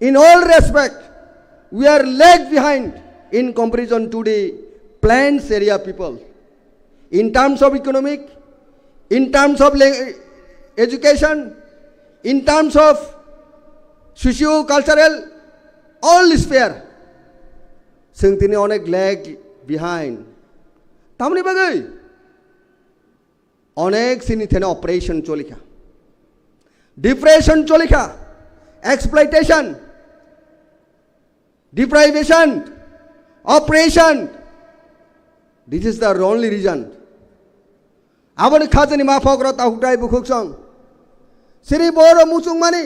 In all respect, we are lag behind in comparison to the plains area people. In terms of economic, in terms of lang-, education, in terms of socio-cultural, all sphere. Chwng tini onek lag behind. Tamni bagwi? Onek sini thene operation cholikha. Depression cholikha. Exploitation. Deprivation. Oppression. This is the only reason. Aboni khajani ma phokro tahukdai bukhuksong. Sini boro muchungmani.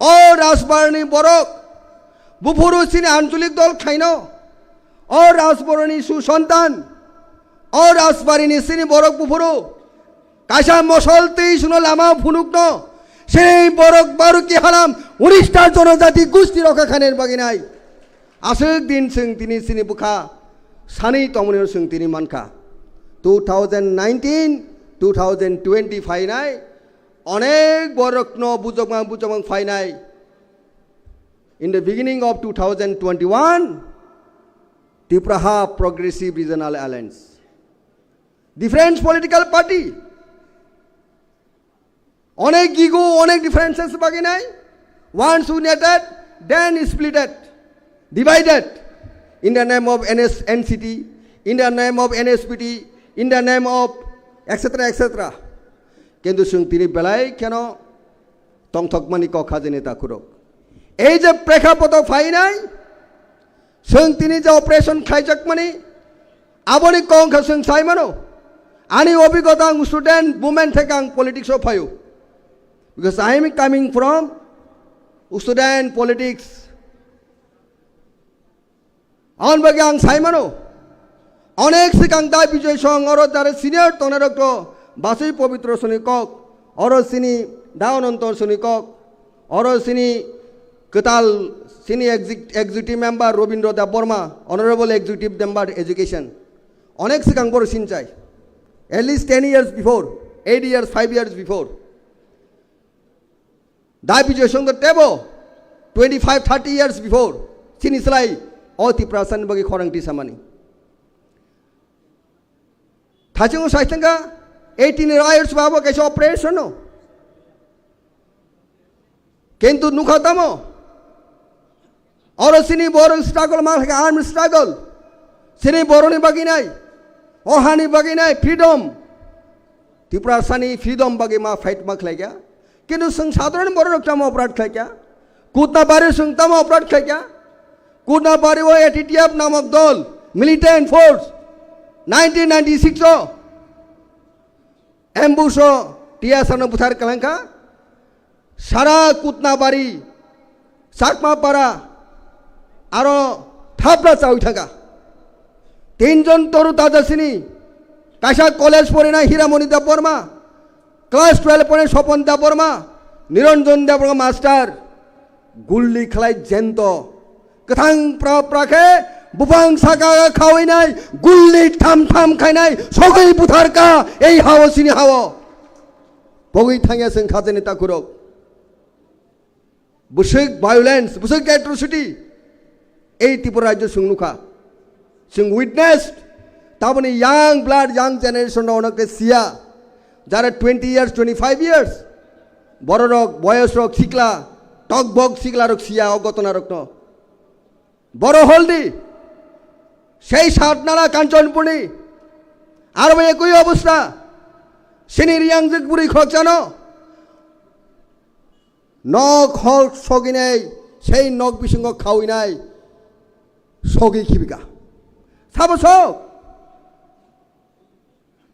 O Rajbarni borok, buphuru chini ancholik dol khlaino. O Rajbarni susontan, o Rajbarini chini borok buphuru, kaisa mosol twi suno lama phunukno, chini borok Baruki halam, unista jonojati gusti rokha khainani bagwi nai. Aswk din chwng tini chini bwkha sanwi tongmani chwng tini mankha. Two thousand nineteen, two thousand twenty phainai, Onek borokno bujokmang bujokmang phainai. In the beginning of two thousand twenty-one, Tipraha Progressive Regional Alliance. Different political party. Onek ego, onek differences baginai. Once united, then splitted, divided. In the name of N S, N C T, in the name of N S P T, in the name of et cetera, et cetera. Kintu chwng tini belai kheno tongthokmani kok hajeni takhurok. Ei je prekhapoto phainai, Chwng tini je operation khlaijakmani, aboni kok wngkha chwng sai mano. Ani obigota ang student movement theke ang politics o phaio. Because I am coming from student politics. Aboni bagwi ang sai mano, onek swkang da Bijoy Song oro jara senior tongnai rok to Basui Pobitro soni kok, oro sini da Ananto soni kok, oro sini kwtal sini exec-, executive member Robindra Debbarma, honorable executive member education. Onek swkang boro sinchai. At least ten years before, eight years, five years before. Da Bijoy Song tebo twenty five, thirty years before, chini slai o Tiprasani bagwi khorang tisamani. Thachungo saithangkha eighteen years babo kaisa operation no. Kintu nukha tamo? Oro sini borok struggle ma khlai armed struggle. Sini boroni bagwi nai. O hani bagwi nai freedom. Tiprasani freedom bagwi ma fight ma khlai kya. Kintu chwng sadharon borok tamo operate khlai kya. Kutna bari chwng tamo operate khlai kya. Kutna bari o A T T F namok dol, militant force, nineteen ninety-six o ambush o T S R no buthar kalangkha. Sara Kutnabari, Chakmapara, aro thapra chawi thangkha. Tinjon toru taja sini, kaisa college porinai Hiramoni Debbarma, class twelve porinai Sopon Debbarma, Niranjan Debbarma master, gulli khlai jento. Kwthang pra pra khe buphang saka khawi nai, gulli tham tham khai nai, sogwi buthar ka ei hao sini hao. Pogwi thangya chwng khajani takhurok. Bwswk violence, bwswk atrocity ei Tripura rajyo chwng nukha. Chwng witnessed, taboni young blood, young generation rok ono khe siya. Jara twenty years, twenty five years, bororok, boyosrok, sikla, tokbok siklarok siya o gotona rokno. Boro holdi, sei Satnala Kanchanpurni, aro bai ekoi obostha, sini Riangjik bwrwi khoroksano, nok hol soginai, sei nok bisingo khawinai, sogi khibika. Sabo sok?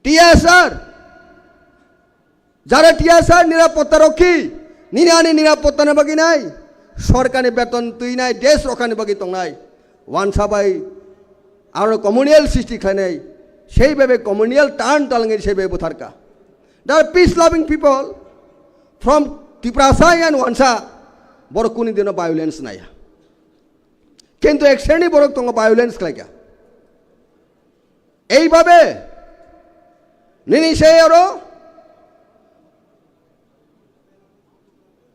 T S R, jara T S R nirapotta rokhi, nini ani nirapotta ni bagwi nai, sorkar ni beton twi nai, desh rokha ni bagwi tongnai, wansa bai aro communal srishti khlainai, sei bai bai communal turn talangwi sei bai butharka. They are peace loving people from Tiprasa and Wansa, borok kuni dino violence naya. Kintu ek sreni borok tongo violence khlaika. Eibabe nini se oro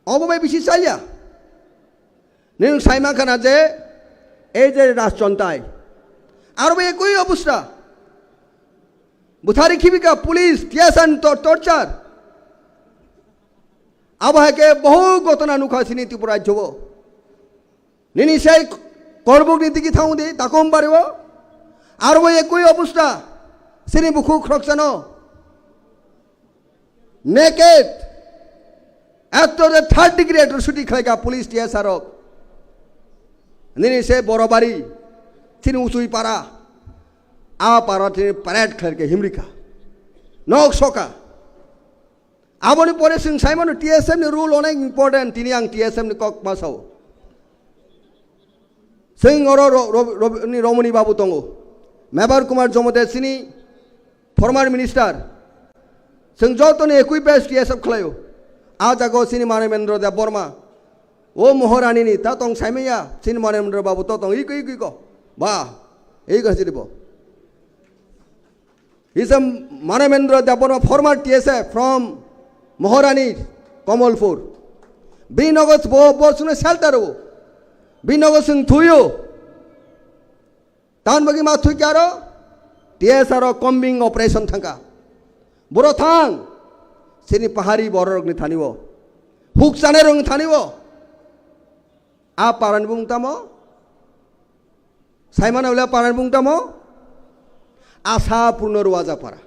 obo bai bisi chaya. Nini sai mankha na je ei je rajchontai aro bai ekoi obostha. Buthari khibika police, T S R to-, torture. Abo hai khe bohu gotona nukha sini Tripura rajyo o. Nini sai korbuk ni digi thangdi, takum bari o. Aro bo ekoi obostha, sini bukhuk khoroksano. Naked. After the third degree atrocity khlaika police T S R rok. Nini se Borobari, sini Uchui para. A para tini parade khlaika himrika. Nok soka. Aboni pore chwng sai mano T S F ni role onek important, tini ang T S F ni kok ma sao. Chwng oro ro-, ro-, ro-, ni Romoni Babu tongo. Mebar Kumar Jomote chini former minister. Chwng joto ni ekui best T S F khlaio. A jaga o chini Manomendra Debbarma. O Moharani ni ta tong sai manya, chini Manomendra Babu to tong ikui ikui ko. Ba, ikui ko chini bo. He is a Manomendra Debbarma, former T S F from Maharani, Kamalpur. Bini nogo bo, bo chwngno shelter o. Bini nogo chwng thuio. Tamni bagwi ma thwi khe aro T S R o combing operation thangkha. Boro thang. Chini pahari bororokni thani o. Huk chanai rokni thani o. A parani bung tamo? Saimano le parani bung tamo? Asa Purno Ruwaja para.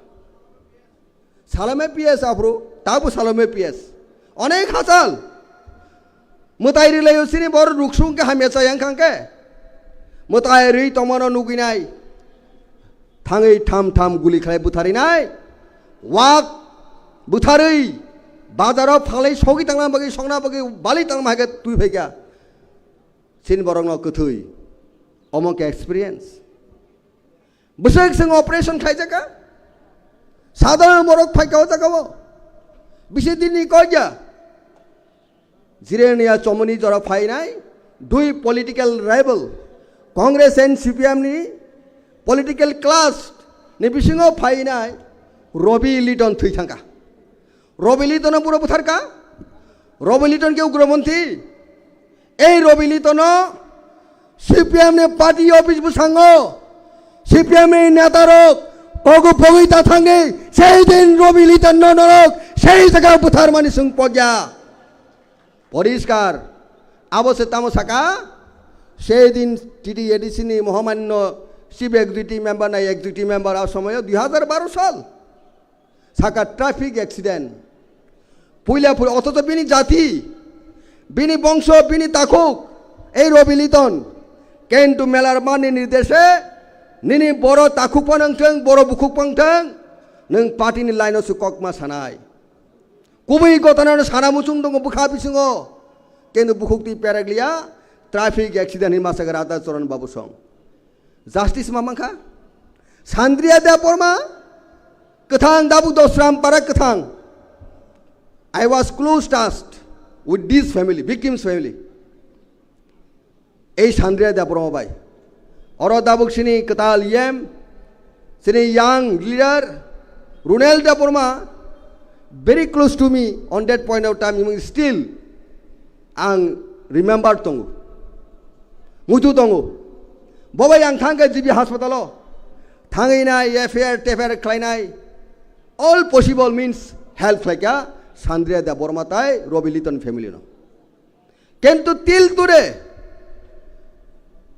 Salome P S aphuru, tabu Salome P S. Onek hachal. Mwtai rilayo sini bor ruksung ke hamya chayang khang ke. Mwtai rwi tongmano nugwinai. Thangwi tham tham guli khlai butharinai. Wak butharwi bazaro phalwi sogwi tangna bagwi songna bagwi bali tangma hai khe twi phaikha. Chini borokno kwthwi. Omo khe experience. Bwswk chwng operation khlaijaka. Sadharon borok phaikha o jagao. Bisi dinni koi ya. Jirenia chomoni jora phainai, dui political rival, Congress and C P M ni political clash ni bisingo phainai Robi Liton thwi thangkha. Robi Liton no pura butharkha. Robi Liton ke ugromonthi. Ei Robi Liton no C P M ni party office bwskango C P M ni neta rok kogu pogwi ta thangwi sei din Robi Liton no norok sei jaga butharmani chwng pogya. Poriskar. Abo se tamo saka, sei din T T A D C ni Mohamanno chief executive member na executive member a somoyo dui hajar baro sal. Saka traffic accident. Puila pui othocho bini jati, bini bongso, bini takhuk, ei Robi Liton. Kentu melar mani nirdeshe, nini boro takhuk panang thang, boro bukhuk pang thang, nwng party ni line o su kokma sanai. Kubui gotana no sana muchung tongo bwkha bisingo. Kenu bukhuk twi perak liya, traffic accident hinma saka Radha Charan Babu song. Justice ma mankha? Sandria Debbarma, kwthang Dabu Dosram para kwthang. I was close touched with this family, victim's family. Ei Sandria Debbarma bai. Oro dabuk sini kwtal yem, sini young leader, Runel Debbarma, very close to me on that point of time, even still ang remember tongo. Muitu tongo. Bobai ang thangkha G B hospital o. Thangwi nai F I R, T F I R khlainai. All possible means help khlaikha Sandria Debbarma tai Robi Liton family no. Kintu till today,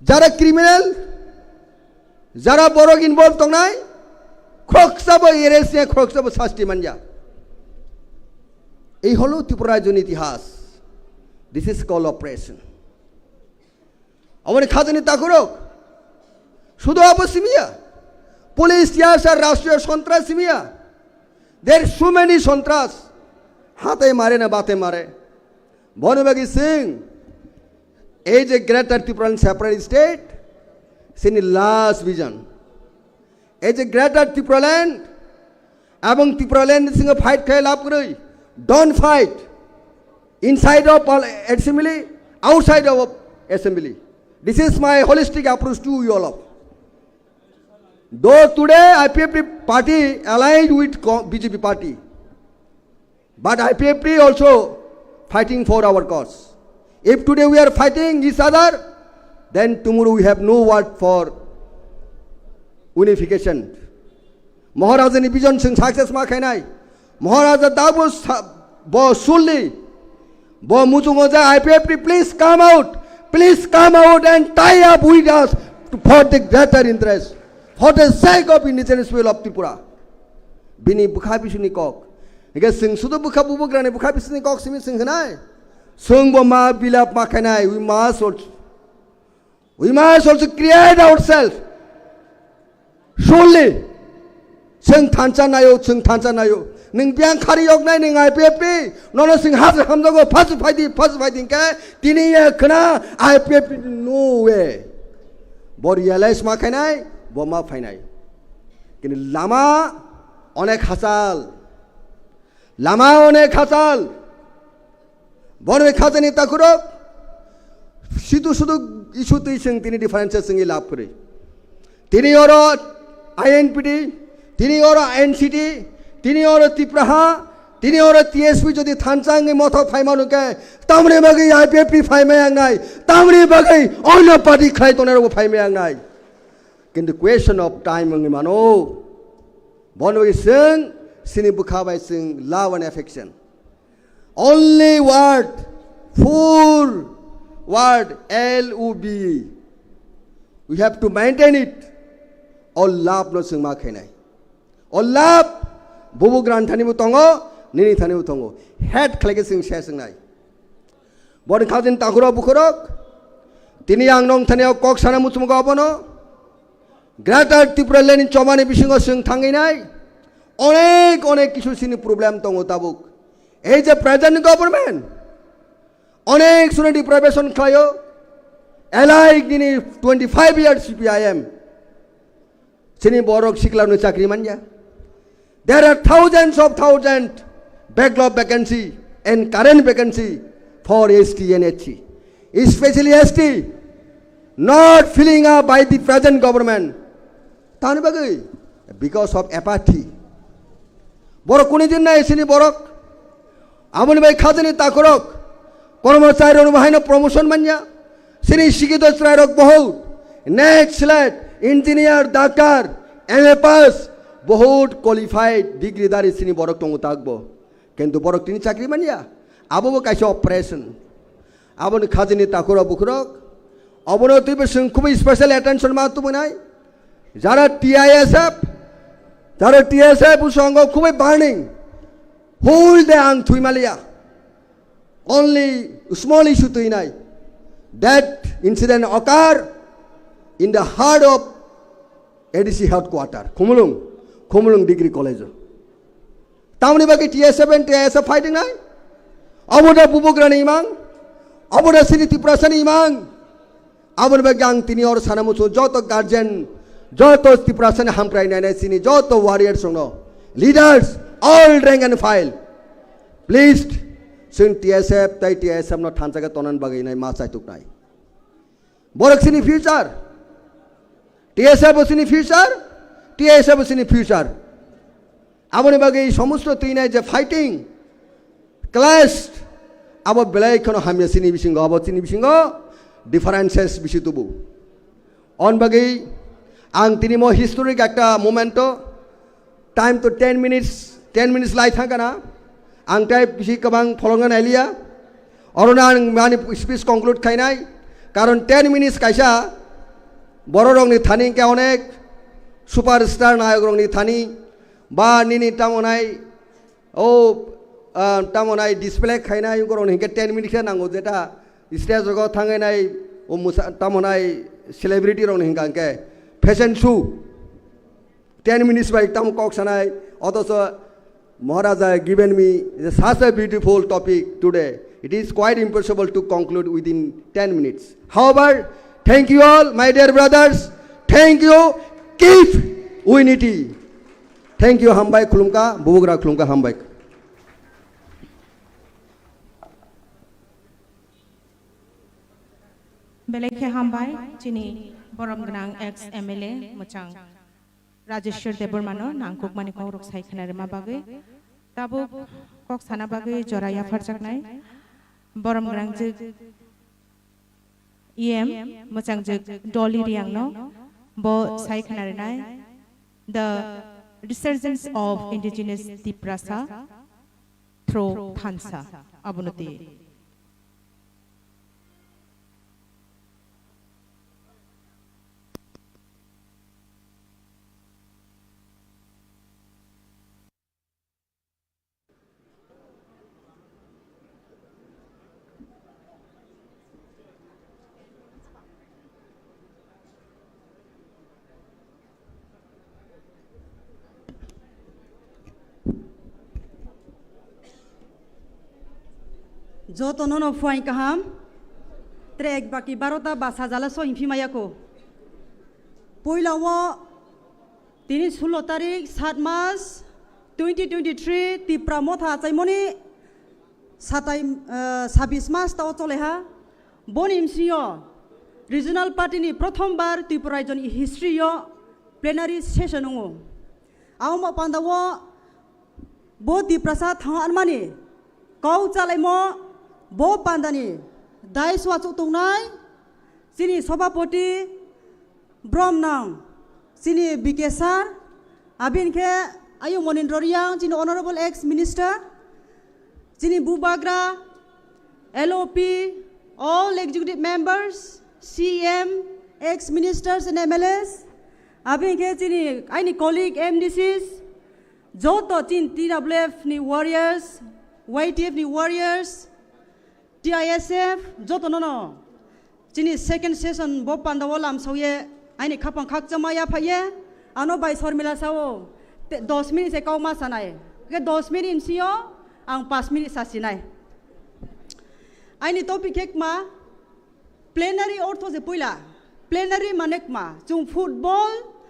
jara criminal, jara borok involve tongnai, khoroksa bo arrest ya, khoroksa bo sasti manya. Ei holo Tripura rajyoni itihas. This is called oppression. Aboni khajani takhurok. Sudo abo simiya. Police tiyasa rashtriya sontras simiya. There are so many sontras. Hate mare na bate mare. Bono bagi Singh, as a greater Tipraland separate state, sini last vision. As a greater Tipraland, abang Tipraland singa fight khai lab kwrwi. Don't fight. Inside of pal-, assembly, outside of assembly. This is my holistic approach to you all of. Though today I P F T party allied with co-, B J P party, but I P F T also fighting for our cause. If today we are fighting each other, then tomorrow we have no word for unification. Maharajani vision sing success ma khainai. Maharaja dabu sa-, bo sulli. Bo muchungo ja I P F T, please come out. Please come out and tie up with us for the greater interest, for the sake of indigenous people of Tripura. Bini bwkha bisingni kok. Hingke sing sudu bwkha bubugrani bwkha bisingni kok simi sing khnai. Sung bo ma bilap ma khainai. We must also, we must also create ourselves. Surely. Chwng thansa nayo, chwng thansa nayo. Nwng biyang khari yoknai nwng I P F T, nono chwng hajar hamjago, phas phaidi, phas phaidi hingke, tini ye khna I P F T no way. Bo realize ma khainai, bo ma phainai. Kini lama onek hachal. Lama onek hachal. Bono khajani takhurok. Situ sudu isu twi chwng tini difference chwngwi lab kwrwi. Tini oro I N P T, tini oro N C T, tini oro Tipraha, tini oro T S P jodi thansa wngwi mothok phaimano khe, tamni bagwi I P F T phaimaya wngnai, tamni bagwi onno party khlai tongnai rokbo phaimaya wngnai. Kintu question of time wngwi mano. Bono chwng sini bwkha bai chwng love and affection. Only word, four word, L O V E. We have to maintain it. O love no chwng ma khainai. O love, bubu gran thani bo tongo, nini thani bo tongo. Hate khlai khe chwng se chwng nai. Boni khajin takhurok bukhurok, Tini ang nong thani o kok sana muchungo abono. Greater Tripura land ni chomani bisingo swng thangwi nai. Onek, onek kisu sini problem tongo tabuk. Ei je present government, onek suni deprivation khlaio. Alike nini twenty-five years C P I M. Sini borok sikla no chakri manya. There are thousands of thousand backlog vacancy and current vacancy for S T and S C, especially S T, not filling up by the present government. Tani bagwi? Because of apathy. Borok kuni din nai sini borok. Aboni bai khajani takhorok, kormochari rok bahaino promotion manya. Sini sikito chwrairok bohut, next slide, engineer, doctor, M A pass, bohut qualified degree dari sini borok tongo takbo. Kintu borok tini chakri manya. Abo bo kaisa oppression. Aboni khajani takhorok bukhorok. Abono twibo chwng khubui special attention ma tubunai. Jara T I S F, jara T S F usongo khubui burning. Whole day ang thwi maliya. Only small issue twi nai. That incident occur in the heart of A D C headquarter, Khumulwng, Khumulwng Degree College. Tamoni bagwi T S F and T I S F fighting nai? Obo da bubugrani imang? Obo da sini Tiprasani imang? Aboni bagwi ang tini oro sana muchungo joto guardian, joto Tiprasani hamkrai nainai sini joto warriors rokno, leaders, all rank and file, please, chwng T S F tei T I S F no thansa khe tonani bagwi nai ma chaituknai. Borok sini future, T S F bo sini future, T I S F bo sini future. Aboni bagwi somosto twinai je fighting, clash, abo belai kheno hamya chini bisingo, abo chini bisingo differences bisi tubu. On bagwi ang tini mo historic ekta moment o, time to ten minutes, ten minutes lai thangkana, ang tai bisi kwbang pholongna nailiya, orono ang ani speech conclude khainai, karon ten minutes kaisa bororokni thani hwnkhe onek superstar nayokrokni thani, ba nini tamo nai, o, ah, tamo nai display khainai, borok ni hwnkhe ten minutes khe nango, jeta stage rogo thangwi nai, o musa-, tamo nai celebrity rok ni hwnkha hwnkhe fashion show, ten minutes bai tamo kok sanai, othocho Maharaja given me such a beautiful topic today. It is quite impossible to conclude within ten minutes. However, thank you all, my dear brothers. Thank you. Keep unity. Thank you, hambai khulumkha, bubugra khulumkha, hambai. Belai khe hambai, chini borom gwnang ex M L A mwchang Rajeshwar Debbarmano nangkukmani kokrok sai khna rwma bagwi. Tabuk kok sana bagwi jora yapharjaknai borom gwnang jwk E M mwchangjwk Dolly Riangno bo sai khna rwnai The Resurgence of Indigenous Tiprasa through Thansa, abono twi. Joto nono phuaing kaham. Track baki barota ba sajala so himphimaya ko. Puila o tini sullo tarik sat mas twenty twenty-three Tipra Motha achaimoni satai, eh, sabis mas tao choleha. Boni msio regional party ni prothom bar Tripura rajyo ni history o plenary session wngo. Amo panda o bo Tiprasa thang anmani kau chalaimo bo pandani dais wachu tongnai chini sobhapoti Bromnang, chini B K sir, abin khe ayu Monindro Riang, chini honorable ex minister, chini bubagra, L O P, all executive members, C M, ex ministers and M L As, abin khe chini aini colleague M D Cs, joto chini T W F ni warriors, Y T F ni warriors, T I S F, joto nono Chini second session bo pandao lamsao ye, aini khapang khakchangma yaphai ye, ano bai Sormila sao, te, dos minute se kau ma sanai. Ke dos minute sio ang pas minute sasinai. Aini topic khe kma, plenary ortho se puila. Plenary mane kma, chung football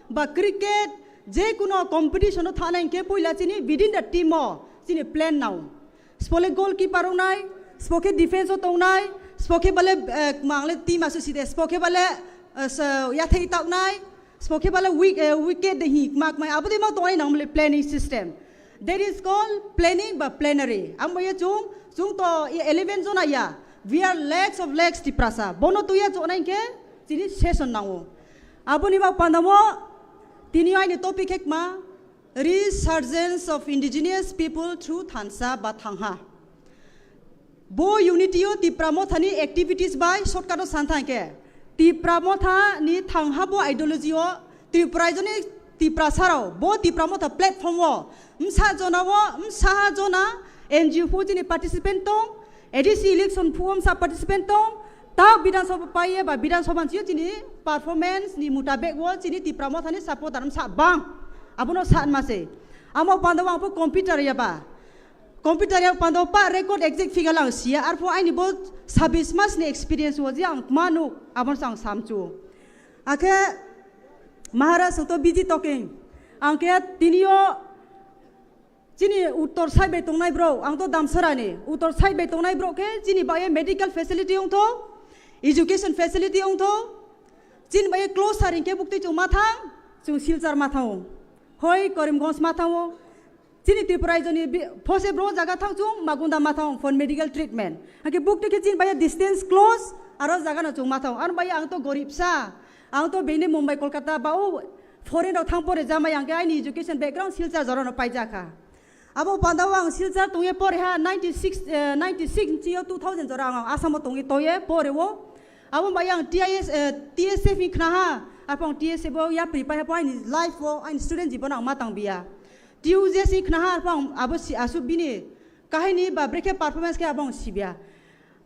ba cricket, je kuno competition o thana hinkhe puila chini within the team o chini plan nao. Sbo le goalkeeper wngnai, sbo khe defense o tongnai, sbo khe bale, eh, mangle team asu side, sbo khe bale, eh, sa-, yathai taknai, sbo khe bale wick-, eh, wicket de hi kma kma, abo de ma tongnai nang mole planning system. That is called planning ba plenary. Ang bo ye chung, chung to ye eleven jona ya. We are lakhs of lakhs Tiprasa. Bono to ya chonai khe chini session nango. Aboni bak pandamo tini aini topic khe kma, Resurgence of Indigenous People through Thansa ba Thangha. Bo unity o Tipra Motha ni activities bai shortcut o san thang khe, Tipra Motha ni Thangha bo ideology o Tripura joni Tiprasa rao bo Tipra Motha platform o msa jona o msa jona N G O phu chini participant tong, A D C election phu msa participant tong, ta Bidhan Sabha pai ye ba Bidhan Sabha ni chini performance ni mutabek o chini Tipra Motha ni supporter msa bang. Abono sa ma se. Amo panda o ang pho computer ya ba. Computer ya panda o pa record exact figure lang siya. Arpho aini bo sabis mas ni experience o je ang kma nuk, abono sa ang samchu. Akhe Maharaj to busy talking. Ang khe tini o chini uttor side bai tongnai bro, ang to Damsara ni. Uttor side bai tongnai bro khe chini bai medical facility ong tho, education facility ong tho. Chini bai close saring khe bukti chung ma thang, chung Silchar ma thang o. Hoi Karimganj ma thang o. Chini Tripura joni bi-, phose bro jaga thang chung Magunda ma thang for medical treatment. Hake bukti khe chini bai distance close, aro jaga no chung ma thang o. Ano bai ang to gorib sa, ang to bini Mumbai, Kolkata ba o foreign rok thang pore jamai ang khe aini education background Silchar jora no pai jakha. Abo panda o ang Silchar tongye pore ha ninety six, eh, ninety six ni chio two thousand jora ang Assam o tongye toye pore o. Abo bai ang T I S, eh, T S F ni khna ha, apang T S F o yapri pai ha po aini life o aini student jibon ang ma tang biya. T U J S ni khna ha apang abo si asu bini kahini ba brekhe performance khe abo ang sibya.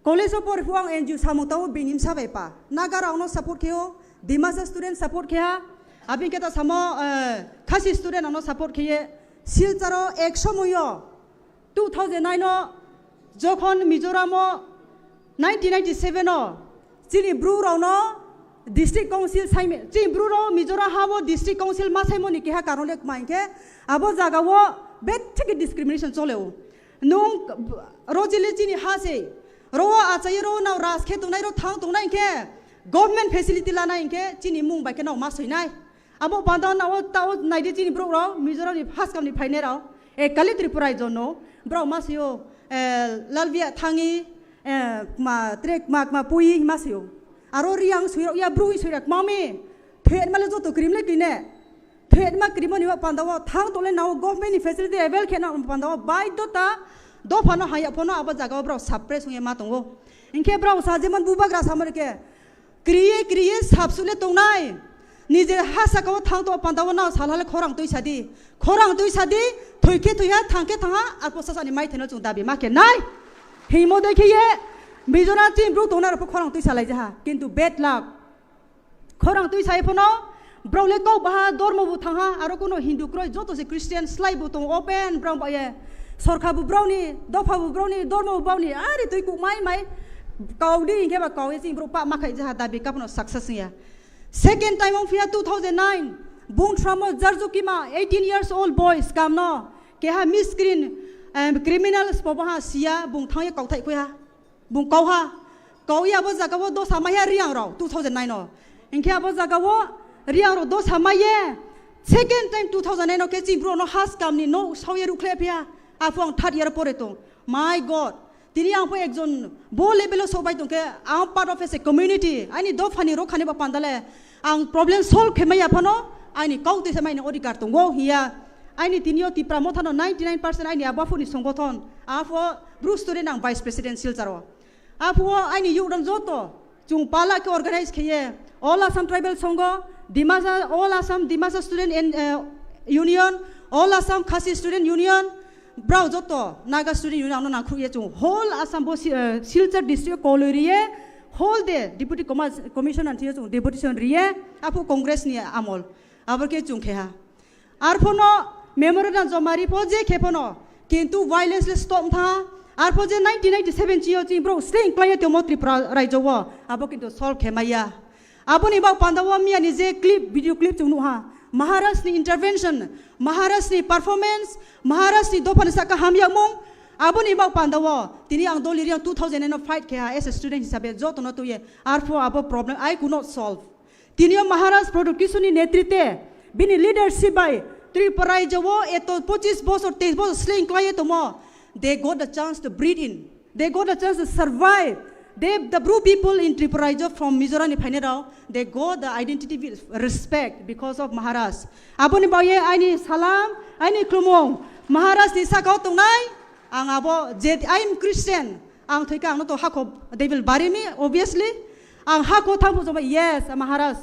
College o pore phu ang N G O samung tao bini msa bai pa. Naga rao no support khe o, Dimasa student support khe ha, abing khe ta samo, eh, Khasi student ano support khe ye. Silchar o ek somoy o two thousand nine o jokhon Mizoram o nineteen ninety seven o chini bru rao no district council saime, chini bru rao Mizoram ha o district council ma saimo ni keha karon le kma hinkhe abo jaga o bethik discrimination chole o. Nung rojili chini ha se, ro achai ro nao ras khe tongnai ro thang tongnai hinkhe government facility lana hinkhe chini mung bai khe nao ma soinai. Abo panda nao tao naidi chini borok rao Mizoram ni first kam ni phainai rao. E kali Tripura jono borok ma sio, eh, Lalbia thangi, eh, ma trek ma, ma pui ma sio. Aro riang sui rok ya brui sui rok mami. Thet male joto krim le kine. Thwetma krimo ni panda o thang tole nao government ni facility avail khe na panda o bai dota dopha no haya phono abo jaga o borok suppress wngya ma tongo. Hinkhe borok sa jemon bubagra samar khe kriye kriye sapsule tongnai. Nije ha saka o thang to panda o nao salhale khorang twi sadi. Khorang twi sadi, thwi khe thwi ha, thang khe thang ha, arpo sasa ni mai theno chung dabi ma khe nai. Himo de khe ye Mizoram chini bru tongna rok khorang twi salai jaha. Kintu bad luck. Khorang twi sai phano, borok le kok baha dormo bo thang ha, aro kuno Hindu kroi, joto se Christian slai bo tongo, open borok ba ye. Sorkar bo borok ni, dopha bo borok ni, dormo bo borok ni, ari twi kuk mai mai. Kau di hinkhe ba kau ye chini borok pa ma khai jaha dabi kapno success ya. Second time ong phiya two thousand nine, bung thramo Jarjukima, eighteen years old boy, scam no, keha miscreant, em, criminals bo baha siya, bung thang ye kau thai khuya. Bung kau ha, kau ya abo jaga o dosa maiya riang rok two thousand nine o. Hinkhe abo jaga o riang rok dosa maiye. Second time two thousand nine o khe chini borok no has kam ni no sawi rukhle phiya. Aphung ang third year pore tong. My God, tini ang pho ekjon bo level o sok bai tong khe ang part of as a community. Ani dopha ni rokha ni ba panda le ang problem solve khe maya phano ani kau twi se mai ni odhikar tongo hiya. Ani tini o Tipra Motha no ninety nine percent ani abo aphuru ni songothon. Apho Bru student ang vice president Silchar o. Aphuo aini youth rok joto chung pala khe organize kheye, All Assam Tribal Sangha, Dimasa, All Assam Dimasa Student and, eh, Union, All Assam Khasi Student Union, brao joto Naga Student Union ano nangkhruye chung whole Assam bo si-, eh, Silchar district o koloi riye, Whole day Deputy Commis-, Commissioner thwiyo chwng deputation riye, aphu Congress ni amol. Abo khe chwng khe ha. Arphono memorandum joma ri pho je khe phono, kintu violence le stop tha. Arpho je nineteen ninety-seven chini yo chini bro sling klaiye tongmo Tripura raijo o, abo kintu solve khe maya. Aboni bak panda o miya ni je clip, video clip chwng nuha, Maharaj ni intervention, Maharaj ni performance, Maharaj ni dopha ni saka hamyakmung, aboni bak panda o tini ang doli riang two thousand nine o fight khe ha as a student hisabe joto no tuye, arpho abo problem I could not solve. Tini o Maharaj Pradyot Kishore ni netritwe, bini leadership bai Tripura raijo o eto pochis bosor, teis bosor sling klaiye tongmo. They got the chance to breathe in. They got the chance to survive. They, the Bru people in Tripura raijo from Mizoram ni phainai rao, they got the identity with respect because of Maharaj. Aboni baoye aini salam, aini khulumung Maharaj ni sakao tongnai. Ang abo je, I am Christian. Ang thoi khe ang no to hakho, they will bury me, obviously. Ang hakho thang phu joma, yes, Maharaj.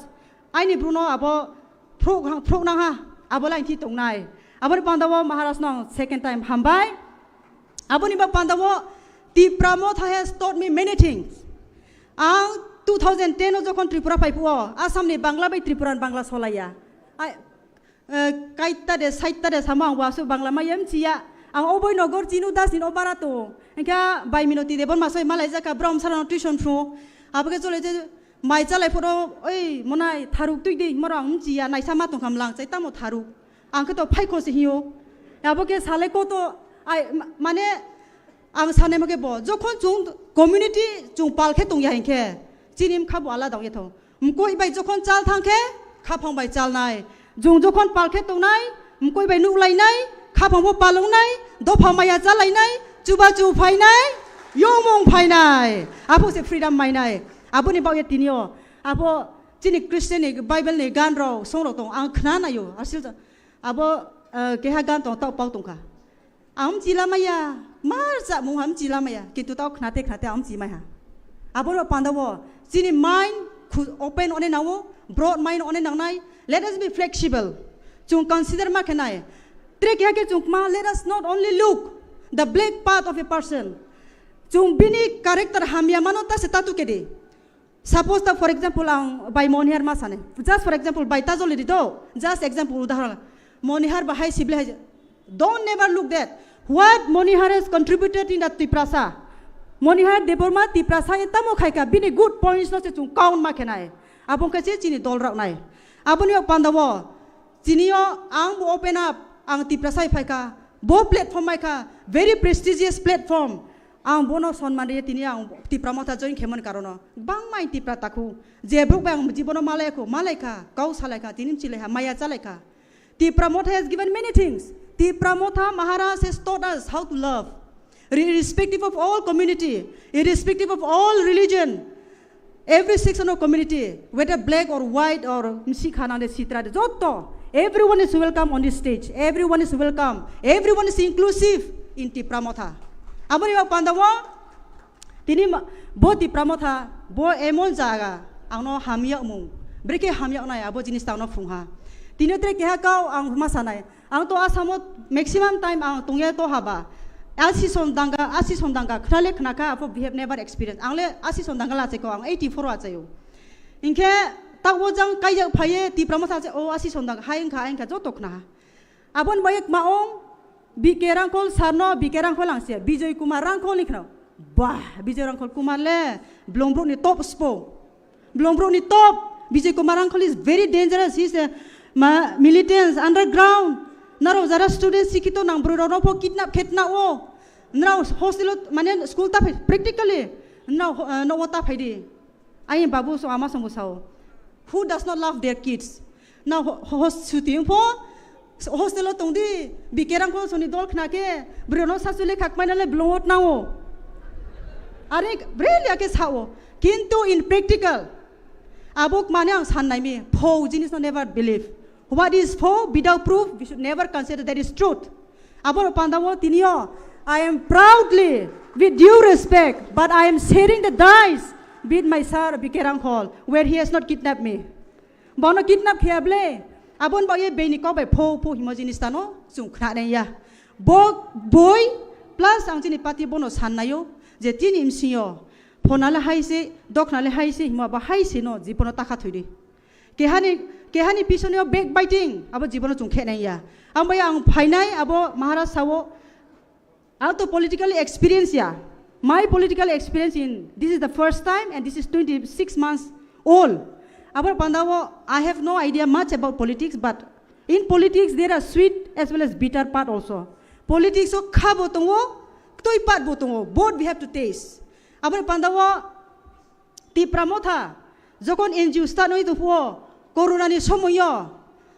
Aini bruno abo phruk hang, phruk nang ha, abo lai thi tongnai. Aboni panda o Maharaj no ang second time hambai. Aboni bak panda o Tipra Motha has taught me many things. Ang two thousand ten o jokhon Tripura phai phuo, Assam ni Bangla bai Tripura ni Bangla solaiya. Ai, eh, kaita de, saita de samo ang wasu Bangla maya mchiya. Ang oboi nogor Chinu Das ni obara to. Engkha bai Minoti Debbarma soi malai jaka brom sarano tuition phu. Abo khe chole je mai chalai phoro, "Oi, monai, tharuk twi di," himoro ang mchiya, naisa ma tongkha mlang chai, tamo tharuk? Ang khe to phaikho se hiyo. Abo khe salai koto, ai, ma-, mane, ang sanai mo khe bo, jokhon chwng community chwng pal khe tongya hinkhe, chini mkha bo alada ongya tho. Mkoi bai jokhon chal thang khe, khaphang bai chalnai. Jung jokhon pal khe tongnai, mkoi bai nuklainai, khaphang bo palongnai, dopha maya chalainai, chubachu phainai, yongmung phainai. Abo se freedom mainai. Aboni bagwi tini o, abo chini Christian ni Bible ni gan rok, song rok tong, ang khna naio, asil abo, eh, keha gan tong, tao pau tongkha. Ang mchila maya, mar cha mung ham mchila maya, kintu tao khnate khnate ang mchi maiha. Abo rok panda o, chini mind khu-, open one nao, broad mind one nangnai, let us be flexible. Chung consider ma khenai. Tre keha khe chung ma, let us not only look the black part of a person. Chung bini character hamya mano ta se tatu kedi. Suppose ta, for example, ang bai Monihar ma sane. Just for example, bai Tajoli di do. Just example, udaharon. Monihar bahai sibli hai. Don't never look that. What Monihar has contributed in the Tiprasa. Monihar Debbarma Tiprasa e tamo khaika bini good points no se chung count ma khenai. Abong khe se chini dol rok nai. Aboni o panda o chini o ang bo open up, ang Tiprasa hai phaika. Bo platform mai kha, very prestigious platform. Ang bono sonman riye tini ang Tipra Motha join khemani karono. Bangma ang Tipra takhu. Je bruk bai ang jibono malai kho, malai kha, kau salai kha, tini mchilai ha, maya chalai kha. Tipra Motha has given many things. Tipra Motha Maharaj has taught us how to love. Irrespective of all community, irrespective of all religion, every section of community, whether black or white or msikha nang de sitra de, joto, everyone is welcome on this stage. Everyone is welcome. Everyone is inclusive in Tipra Motha. Aboni bak panda o, tini ma-, bo Tipra Motha, bo emon jaga, ang no hamya mung. Brekhe hamya nai, abo jinis ta ang no phung ha. Tini tre keha kau ang ma sanai. Ang to Assam o maximum time ang tongya to haba. Asi son danga, asi son danga, khnale khnakha, apo we have never experienced. Ang le asi son danga la cheko, ang eighty-four o achayo. Hinkhe, ta o jang kaijak phaye, Tipra Motha se, o asi son danga, hai wngkha, hai wngkha, joto khna. Abon bayek ma ong, B K Rangkhol sir no, B K Rangkhol ang se, Bijoy Kumar Rangkhol ni khna. Bah, Bijoy Rangkhol Kumar le, Blongbrook ni top spo. Blongbrook ni top, Bijoy Kumar Rangkhol is very dangerous. He is a ma-, militant, underground. Naro jara student sikito nang bwrwi rok no pho kidnap khetna o. Nrao hostel o, mane school ta phai, practically. Nrao ho-, eh, no o ta phai di. Ai babu so ama song bo sao. Who does not love their kids? Na ho-, ho-, host shooting pho, hostel o tong di, B K Rangkhol soni dol khna khe, bwrwi no sasuli khak mai na le blongot nang o. Are, really ake sao. Kintu in practical, abo mane ang san nai mi, pho jinis no never believe. What is pho without proof, we should never consider that is truth. Abo panda o tini o, I am proudly, with due respect, but I am sharing the dice with my sir B K Rangkhol, where he has not kidnapped me. Bono kidnap khaya ble, abon bagwi bini kok bai pho pho himo jinis tano chwng khna nai ya. Bo boi plus ang chini party bono san naio je tini msio Phonale hai se, doknale hai se, hima ba hai se no, jibono takha thwidi. Kehani, kehani pisonio backbiting, abo jibono chung khenai ya. Ang bai ang phainai, abo Maharaj sao, ang to politically experience ya. My political experience in, this is the first time and this is twenty-six months old. Abo pandao, I have no idea much about politics, but in politics there are sweet as well as bitter part also. Politics o kha bo tongo, ktoi part bo tongo. Both we have to taste. Abo pandao, Tipra Motha, jokon N G O start noi tongphuo, Corona ni somoyo,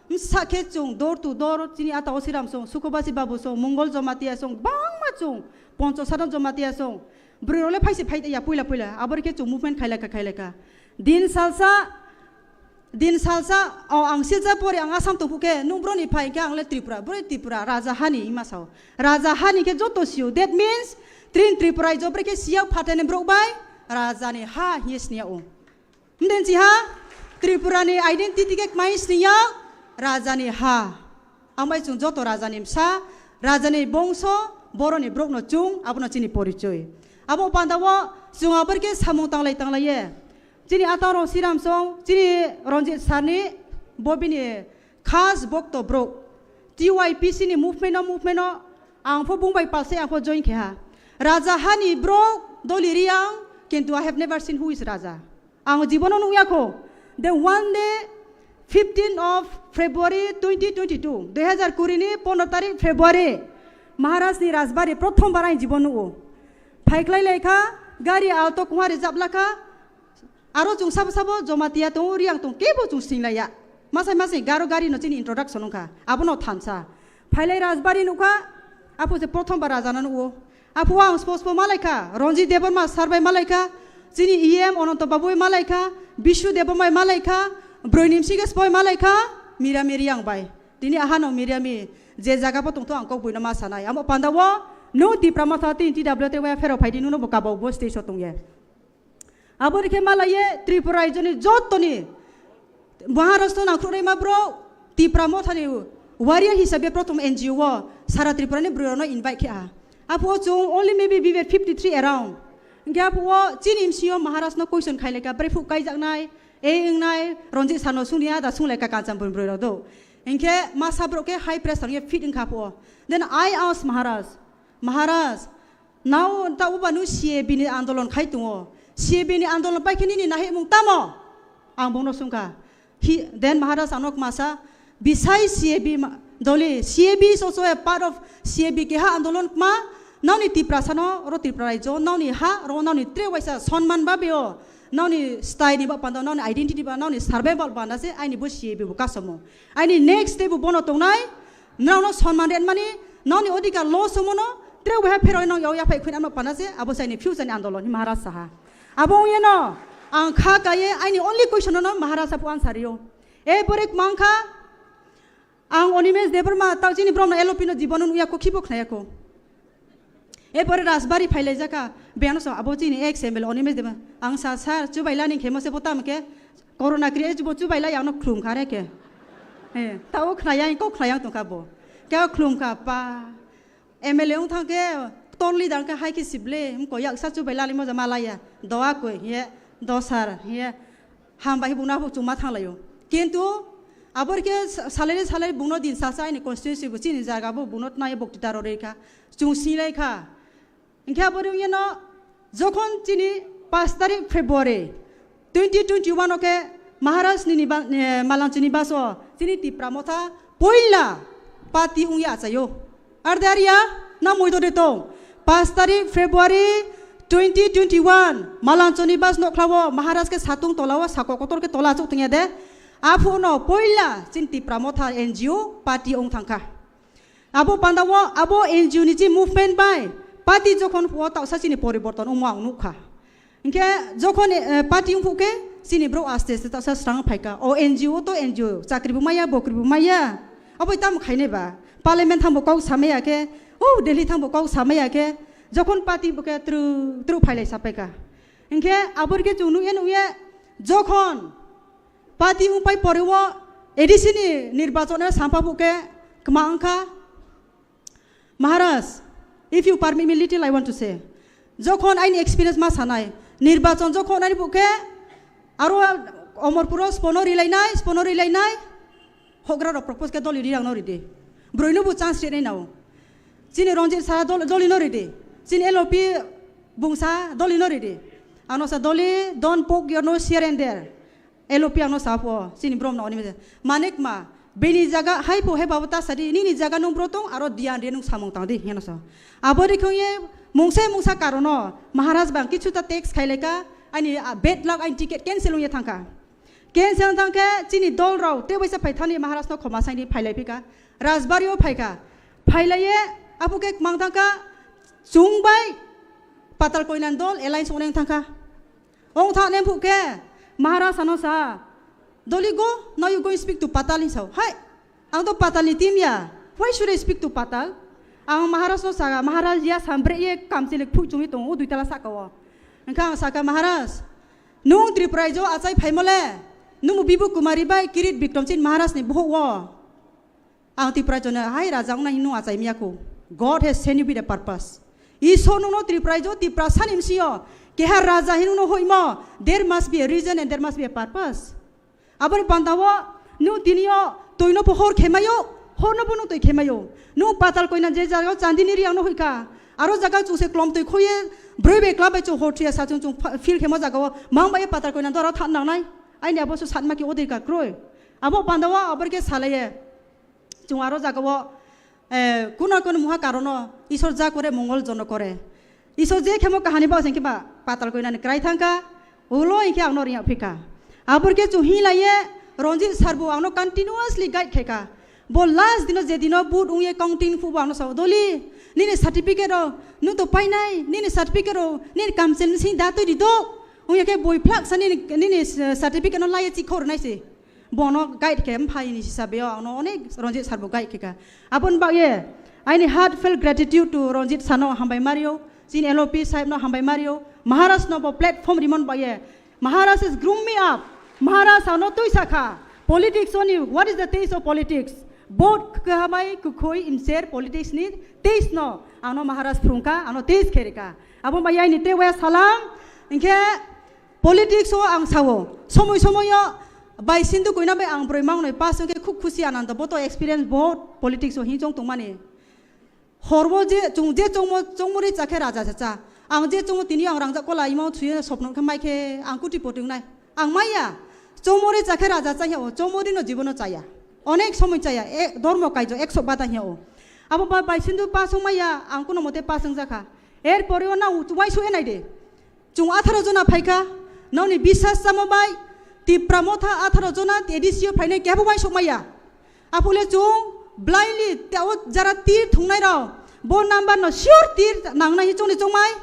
msa khe chung door to door, chini ata o Siram song, Sukhobasi Babu song, Mongol Jamatia song, bangma chung, Poncho Sadhan Jamatia song, bwrwi role phaise phai ya puila puila, abori khe chung movement khailaka khailaka. Din salsa, din salsa, o ang Silchar pori ang Assam tongphu khe, nung broni phai khe ang le Tripura, broi Tripura, Raja Hani ima sao. Raja Hani khe joto sio. That means, Trin Tripura raijo brekhe siya phatani borok bai Rajani ha hiye sniya o. Mden si ha, Tripura ni identity khe kmai sniya Rajani ha. Ambai chung joto Rajani msa, Rajani bongso, boroni borok no chung, abono chini porichoi. Abo pandao chung abor khe samung tanglai tanglai ye. Chini atang rong Siram song, chini Ranjit Sarni, bobini khas bokto borok. T Y P C ni movement o, movement o, ang pho bung bai palse ang pho join khe ha. Raja Hani borok doli Riang, kintu I have never seen who is Raja. Ang jibono nukya kho. The one day, fifteen of February twenty twenty-two, dui hazar kuri ni pondro tarik February, Maharaj ni Rajbari prothom bar ang jibon nugo. Phaiklai lai kha, gari alto kuma rijab lakha, Aro chung sabo sabo Jamatia tongo, Riang tongo, kebo chung singlaiya. Masai masai Garo gari no chini introduction wngkha, abono thansa. Phailai Rajbari nukha, aphu se prothom bar Raja no nugo. Aphu ang spo spo malaikha, Ranjit Debbarma sir bai malaikha, chini E M Ananto Babu bai malaikha, Bishu Debbarma bai malaikha, Broinim Siges bai malaikha, Mirami Riang bai. Tini ahano Mirami je jaga bo tongtho ang kok buino ma sanai. Amo panda o nung Tipra Motha tini T W T bai phero phaidi nuno bo kabo bo stage o tongye. Abo rikhe malaye Tripura raijoni jotoni Maharashtra nangkhrukrima bro Tipra Mothani warrior hisabe prothom N G O o sara Tripura ni bwrwi rokno invite khe aha. Aphuo chung only maybe we were fifty three around. Hingkhe aphuo chini M C O Maharaj no question khaileka, brephu kaijaknai, ei wngnai, Ranjit sano sungni ada sunglaika Kanchanpur bwrwi rok do. Hingkhe masa borok khe high pressure ye fit wngkha aphuo. Then I asked Maharaj, Maharaj, Nao ta uba nu C A B ni andolon khai tongo. C A B ni andolon pai khe nini nahimung tamo? Ang bongno sungkha. He, then Maharaj ano kmasa, beside C A B ma-, doli, C A B is also a part of C A B keha andolon kma, naoni Tiprasa no, oro Tripura raijo, naoni ha, oro naoni tre waisa sonman ba beo, naoni style ni ba panda, naoni identity ba, naoni survival ba na se, aini bo C A B bo kasomo. Aini next day bo bono tongnai, Nrao no sonman ren mani, nrao ni odhikar loss wngmo no, tre ubaha phero nang yao yaphai khuina ano pana se, abo sai ni future ni andolon hi Maharaj saha. Abo wngya no, ang kha kaiye, aini only question no Maharaj apu answer rio. E pore kmang kha, ang Animesh Debbarma, tao chini brom no L O P no jibon no nuya ko khibo khnaya ko. Erpore Rajbari phailaijaka, biyano song abo chini ex M L A Animesh Debbarma. Ang sa sir, chubailani khemo se bo tamo khe, corona kri chubo chubailai ano khlum kha re khe. He, tao khnayang, kok khnayang tongkha bo. Khe khlum kha pa. M L A wng thang khe, tolni dang khe hai khe sible, mko yaksa chubailani moja malaya. Doa koi, he, dosar, he. Hambai bung nabo chuma thanglaio. Kintu abor khe sa-, salai salai bungno din sasa aini constituency bo chini jaga bo bungno tnai bokti daro rei kha. Chung singlai kha. Hingkhe abor wngya no jokhon chini pash tarik February twenty twenty-one o khe Maharaj ni niba-, eh, Malanchuni baso chini Tipra Motha poila party wngya achaio. Ar de aria, na moido de tong. Pash tarik February twenty twenty-one, Malanchoni bas nokhlao Maharaj khe satung tolao sako kotor khe tola achuk tongya de. Aphu no poila chin Tipra Motha N G O party ong thangkha. Abo pandao abo N G O ni chi movement bai party jokhon phuo tausa chini poriborton ongmo ang nukha. Hingkhe jokhon, eh, party wngphuh khe chini borok aste aste tasa srang phaikha. O N G O to N G O, chakri bo maya, bokri bo maya. Aboi tamo khainai ba? Parliament thambo kok samaya khe, o Delhi thambo kok samaya khe, jokhon party bo khe tru, tru phailai sapaikha. Hingkhe abor khe chung nukya nukya, jokhon party wngpai pore o A D C ni nirbachon o sampha phuh khe kwma wngkha. Maharaj, if you permit me little, I want to say. Jokhon aini experience ma sanai, Nirbachon jokhon nani bukhe aro Omorpuro spono rilainai, spono rilainai. Hogra rok propose khe doli rirang no ridi. Broino bo chance rinai nao. Chini Ranjit sa dol-, doli no ridi. Chini L O P bungsa doli no ridi. Ano sa doli, don't poke your nose here and there. L O P ang no sa pho, chini brom no oni mese. Manik ma, bini jaga hai pho hai babo ta sadi, nini jaga nung bro tong, aro diyan re nung samung tang di, heno sa. Abo ri khong ye, mungsa mungsa karono, Maharaj bang kichu ta tax khai leka, ani, ah, bad luck, ani ticket cancel ung ye thangka. Cancel thangke, chini dol rao, te baisa phai thani Maharaj no khoma saini phai lai phika. Rajbari o phaika. Phai lai ye, apo ke mang thangka, chung bai, Patal Koinan dol, alliance oneng thangka. Ong tha nem phuke, Maharaj ano sa, "Doli go, now you go and speak to Patal," hin sao. Hai, ang to Patal ni team ya. Why should I speak to Patal? Ang Maharaj no saka, "Maharaj ya sambre ye kamchili phu chungwi tongo, o dui tala saka o." Engkha ang saka, "Maharaj, nung Tripura jo achai phaimole, nung Bibu Kumari bai Kirit Bikram Singh Maharaj ni bohok wo." Ang Tipra jona hai raja wngna hinwi achai miya kho. God has sent you with a purpose. Isor nungno Tipra jo, Tipra sani msio. Keha raja hinwi no hoimo. There must be a reason and there must be a purpose. Aboni pantao nung tinio toino pohor khemayo, horno bono toi khemayo. Nung Patal Koina je jaga chandini riang no hoika. Aro jaga chuse klom toi khoye, broi be klap bai chu hor thuya sa chung chung fa-, feel khemo jaga o. Mang bai Patal Koina dora than nangnai. Aini abo su satma ki odika kroi. Abo pantao abor ke salaye. Chung aro jaga o, eh, kuna kuna muha karono, Isor ja kore mongol jono kore. Isor je khemo kahani ba sengke ba Patal Koinani krai thangka, ulo inke ang no riya phika. Abor ke chung hi laiye, Ranjit sir bo ang no continuously guide khaika. Bo last dino je dino boot ungye counting phu bo ang no sao, "Doli, nini certificate ro, nu to painai, nini certificate ro, nini kamchel sing da twi di do." Ungye ke boi phlak sa nini, nini, eh, certificate no laiye chikhor nai se. Bono guide khe mphai ni hisabe o ang no onek Ranjit sir bo guide khe ka. Aboni bagye aini heartfelt gratitude to Ranjit sir no hambai mario, chini L O P sahib no hambai mario, Maharaj no bo platform rimon bagye. Maharaj has groom me up. Maharaj ano twi sakha. Politics oni, what is the taste of politics? Both kahamai kukhoi imser politics ni taste no. Ano Maharaj phrungka, ano taste kherika. Abo bagye aini te waya salam. Inke politics o ang sao, somoi somoi o bai Sindhu Koina bai ang broi mangnoi pass wngkhe khub khusi anando, bo to experience bahut politics o hinchong tongmani. Horbo je chung je chongmo, chongmori chakhe raja cha cha. Ang je chongo tini ang rangjak kola imo thuye sopno khe mai khe ang kuti poti wngnai. Ang maya, chongmori chakhe raja cha hiya o, chongmori no jibono chaya. Onek somoi chaya, e, dormo kaijo ekso bata hiya o. Abo ba bai Sindhu pass wngmaya, ang kuno mote pass wngjakha. Er pore o na u-, uaisu enai de. Chung atharo jona phaikha, nokni biswas chamo bai, Tipra Motha atharo jona A D C o phainai kebo uaisuk maya. Aphule chung blindly teo jara tir thungnai rok, bo number no sure tir nangnai hi chongni chongmai,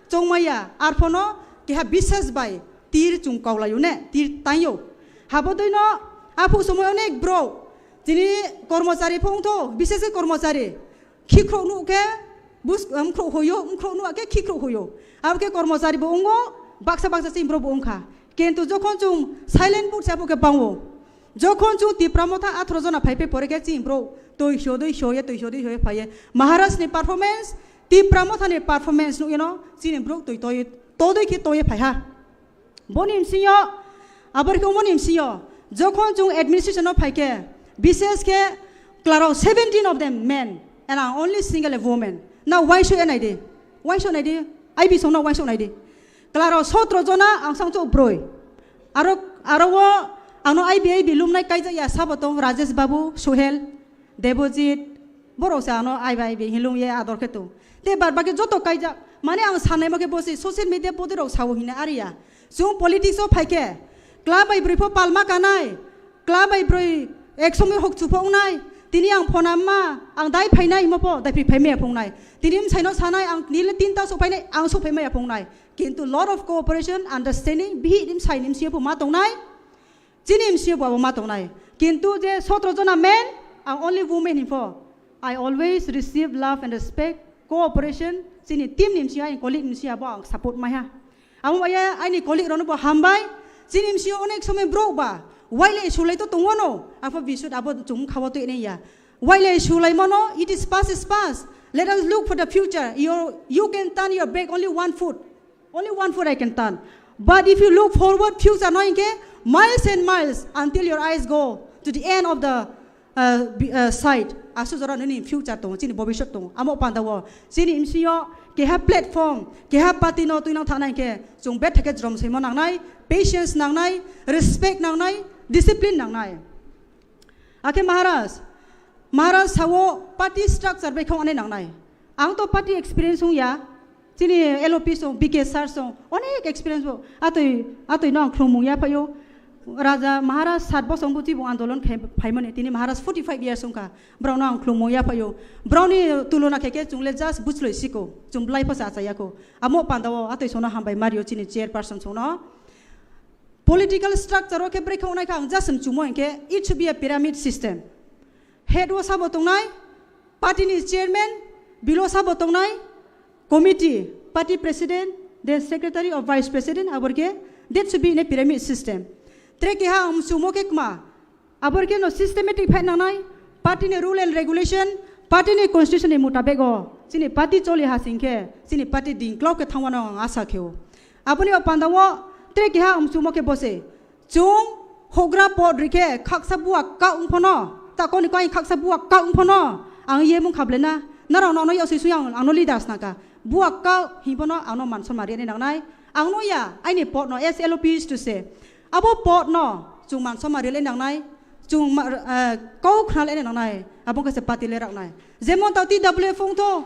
chongmaya. Arphono keha biswas bai tir chung kaulaio ne, tir taio. Habo dui no aphu somoi onek bro, tini kormochari phung tho, biswas khe kormochari. Khikrok nuk khe, bus-, um, khro hoyo, um, khro nuk khe khikrok hoyo. Abo khe kormochari bo wngo, baksa baksa chini borok bo wngkha. Kintu jokhon chung silent vote se abo khe bango. Jokhon chung Tipra Motha atharo jona phai phai pore khe chini borok twi sodwi soye, twi sodwi soye phaiye. Maharaj ni performance, Tipra Motha ni performance nuk yeno chini borok twi toye, todwi khe toye phaiha. Boni msingyo, abor khe umoni msingyo, jokhon chung administration o phai khe, bishes khe klarao seventeen of them men, and I'm only single a woman. Na uaisuk enai di, uaisuk nai di, I B song na uaisuk nai di. Klarao sotro jona, ang sang chok broi. Aro, aro o, ano I B, I B lumnai kaijak ya sabo tong, Rajesh Babu, Suhel, Debojit, borok se ano I B, I B hinlung ye ador khe tong. Te bar baki joto kaijak, mane ang sanai ma khe bosi social media bodi rok sao hina ariya. Chwng politics o phai khe, kla bai brwi pho palma kanai, kla bai brwi ek somoi hok chu pho wngnai, tini ang phone amma, ang dai phainai himo pho, dai phai phai maya pho wngnai. Tini bwsai no sanai, ang nile tinta sok phainai, ang sok phai maya pho wngnai. Kintu lot of cooperation, understanding, bihih ni bwsai ni bwsai pho ma tongnai. Chini M C O bo abo ma tongnai. Kintu je sotro jona men, ang only women hinpho. I always receive love and respect, cooperation, chini team ni M C O, aini colleague ni M C O abo ang support maiha. Amo bai aini colleague rokno bo hambai, chini M C O onek somoi borok ba, wailai sulai to tongwano, apho bisut abo chwng khawa twi nai ya. Wailai sulai mano, it is past is past. Let us look for the future. You, you can turn your back only one foot. Only one foot I can turn. But if you look forward future no hinkhe miles and miles until your eyes go to the end of the uh, bi- uh, sight. Asu jora nini future tongo, chini bobisot tongo. Amo panda o chini M C O keha platform, keha party no tuinang thana hinkhe chung bethake jrom saimo nangnai, patience nangnai, respect nangnai, discipline nangnai. Akhe Maharaj, Maharaj sao party structure bai khong anai nangnai. Ang to party experience hung ya. Chini L O P song, B K sir song, onek experience bo. Atoi, atoi no ang khlumung ya phaio. Raja Maharaj sat bosong bo tibung andolon khai phaimani. Tini Maharaj forty five years ungkha. Brao no ang khlumung ya phaio. Brao ni tulona khe khe chung le just buchloi siko. Chung blai pho sa cha ya ko. Amo panda o atoi sono hambai mario chini chairperson song no. Political structure o khe brekhe onai kha ang just mchumo hinkhe it should be a pyramid system. Head o sabo tongnai, party ni chairman, below sabo tongnai, committee, party president, then secretary or vice president, abor khe that should be in a pyramid system. Tre keha ang mchumo khe kma, abor khe no systematic phai nangnai, party ni rule and regulation, party ni constitution ni mutabek o chini party choli ha sing khe chini party dingklok khe thangmano ang asa khe o. Aboni o panda o tre keha ang mchumo khe bose. Chung hogra pod rikhe khaksa buak ka ungphono, ta koni koi khaksa buak ka ungphono, ang ye mung khable na, narao no ano yasi sui ang ano leaders naka, buak ka hingphono ano man somari ani nangnai, ang no ya, aini pod no S L O P is to say, abo pod no chung man somari le nangnai, chung ma- eh, kau khna le nangnai, abo khe se party le raknai. Jemon tao T W F ungtho,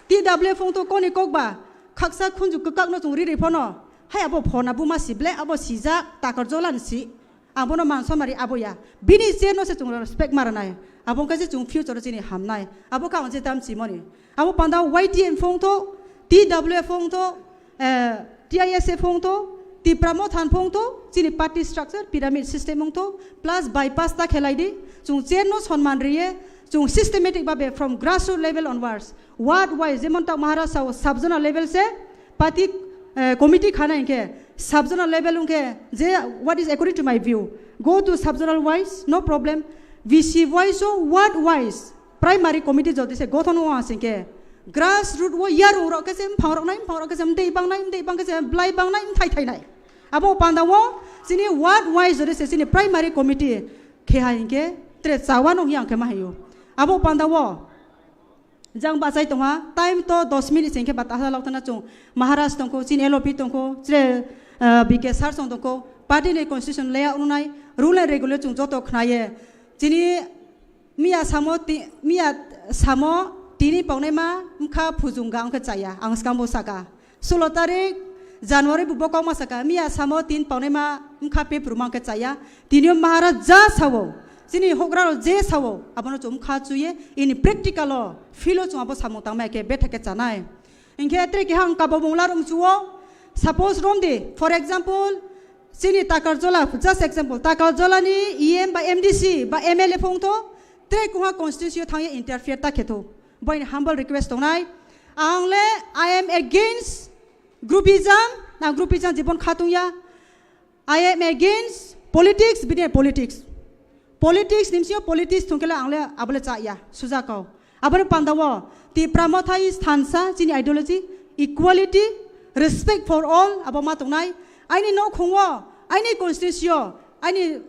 T W F ungtho koni kok ba, khaksa khunju kwkak no chung riri phono, hai abo phona buma si ble, abo sijak, takar jolan si. Ang bono man somari abo ya. Bini chair no se chung respect maranai. Abo wngkha je chung future o chini hamnai. Abo kha ang je tam chimoni. Abo panda Y T M phone tho, T W F phone tho, eh, T I S F phone tho, Tipra Mothan phone tho, chini party structure, pyramid system phone tho, plus bypass ta khelai di. Chung chair no sonman riye, chung systematic babe from grassroots level onwards. Ward wise, jemon tak Maharashtra o sub zonal level se, party, eh, committee khana hinkhe sub zonal level hinkhe je, what is according to my view, go to sub zonal wise, no problem. V C wise o ward wise primary committee jodi se gothon o asing khe grassroot o yarung rok khe se mphang rok nai, mphang rok khe se mdei bang nai, mdei bang khe se blai bang nai, mthai thai nai. Abo panda o chini ward wise jodi se chini primary committee khe hai hinkhe tre chawa nung yang khe ma hayo. Abo panda o Jang bachai tongha, time to dos minute sengkhe ba tasa lok thana chung Maharaj tongkho, chini L O P tongkho, chire, ah, B K sir song tongkho, party ni constitution layout nunai, rule and regulation chung joto khnaye. Chini miya samo ti-, miya samo tini paunai ma mkha phujung ga ongkhe chaya, ang skang bo saka. Sulo tarik January bo bokong masa ka miya samo tin paunai ma mkha pe puruma khe chaya. Tini o Maharaj ja sao, chini hogra rok je sao, abono chum kha chuye, ini practical o, field o chung abo samung tangmai khe betha khe chanai. Hinkhe tre keha ang kabo mungla rum chuo, suppose rom di, for example, chini Takarjola, just example, Takarjola ni E M ba M D C ba M L A phung tho, tre kuha constituency o thangye interfere ta khe tho. Boini humble request tongnai. Ang le I am against groupism, na groupism jibon khatung ya. I am against politics, bini politics. Politics nimsio politics thungkele ang le abole cha ya, suja kau. Abole panda wo, Tipra Motha is thansa, chini ideology, equality, respect for all, abo ma tongnai. Aini no khungwo, aini constituency o, aini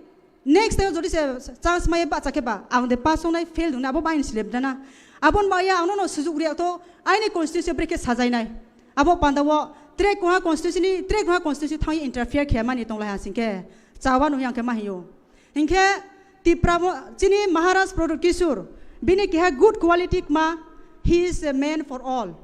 Next time jodi se chance maya bacha khe ba, ang de pass wngnai, fail wngnai, abo bai slip dana. Abon baya ang no sujuk riya to, aini constituency brekhe sajainai. Abo panda wo, tre kuha constituency ni, tre kuha constituency thang interfere khe mani tonglai ha singkhe. Chawa nung yang khe ma hiyo. Hinkhe Tipra mo, chini Maharaj Pradyut Kishore, bini keha good quality kma, he is a man for all.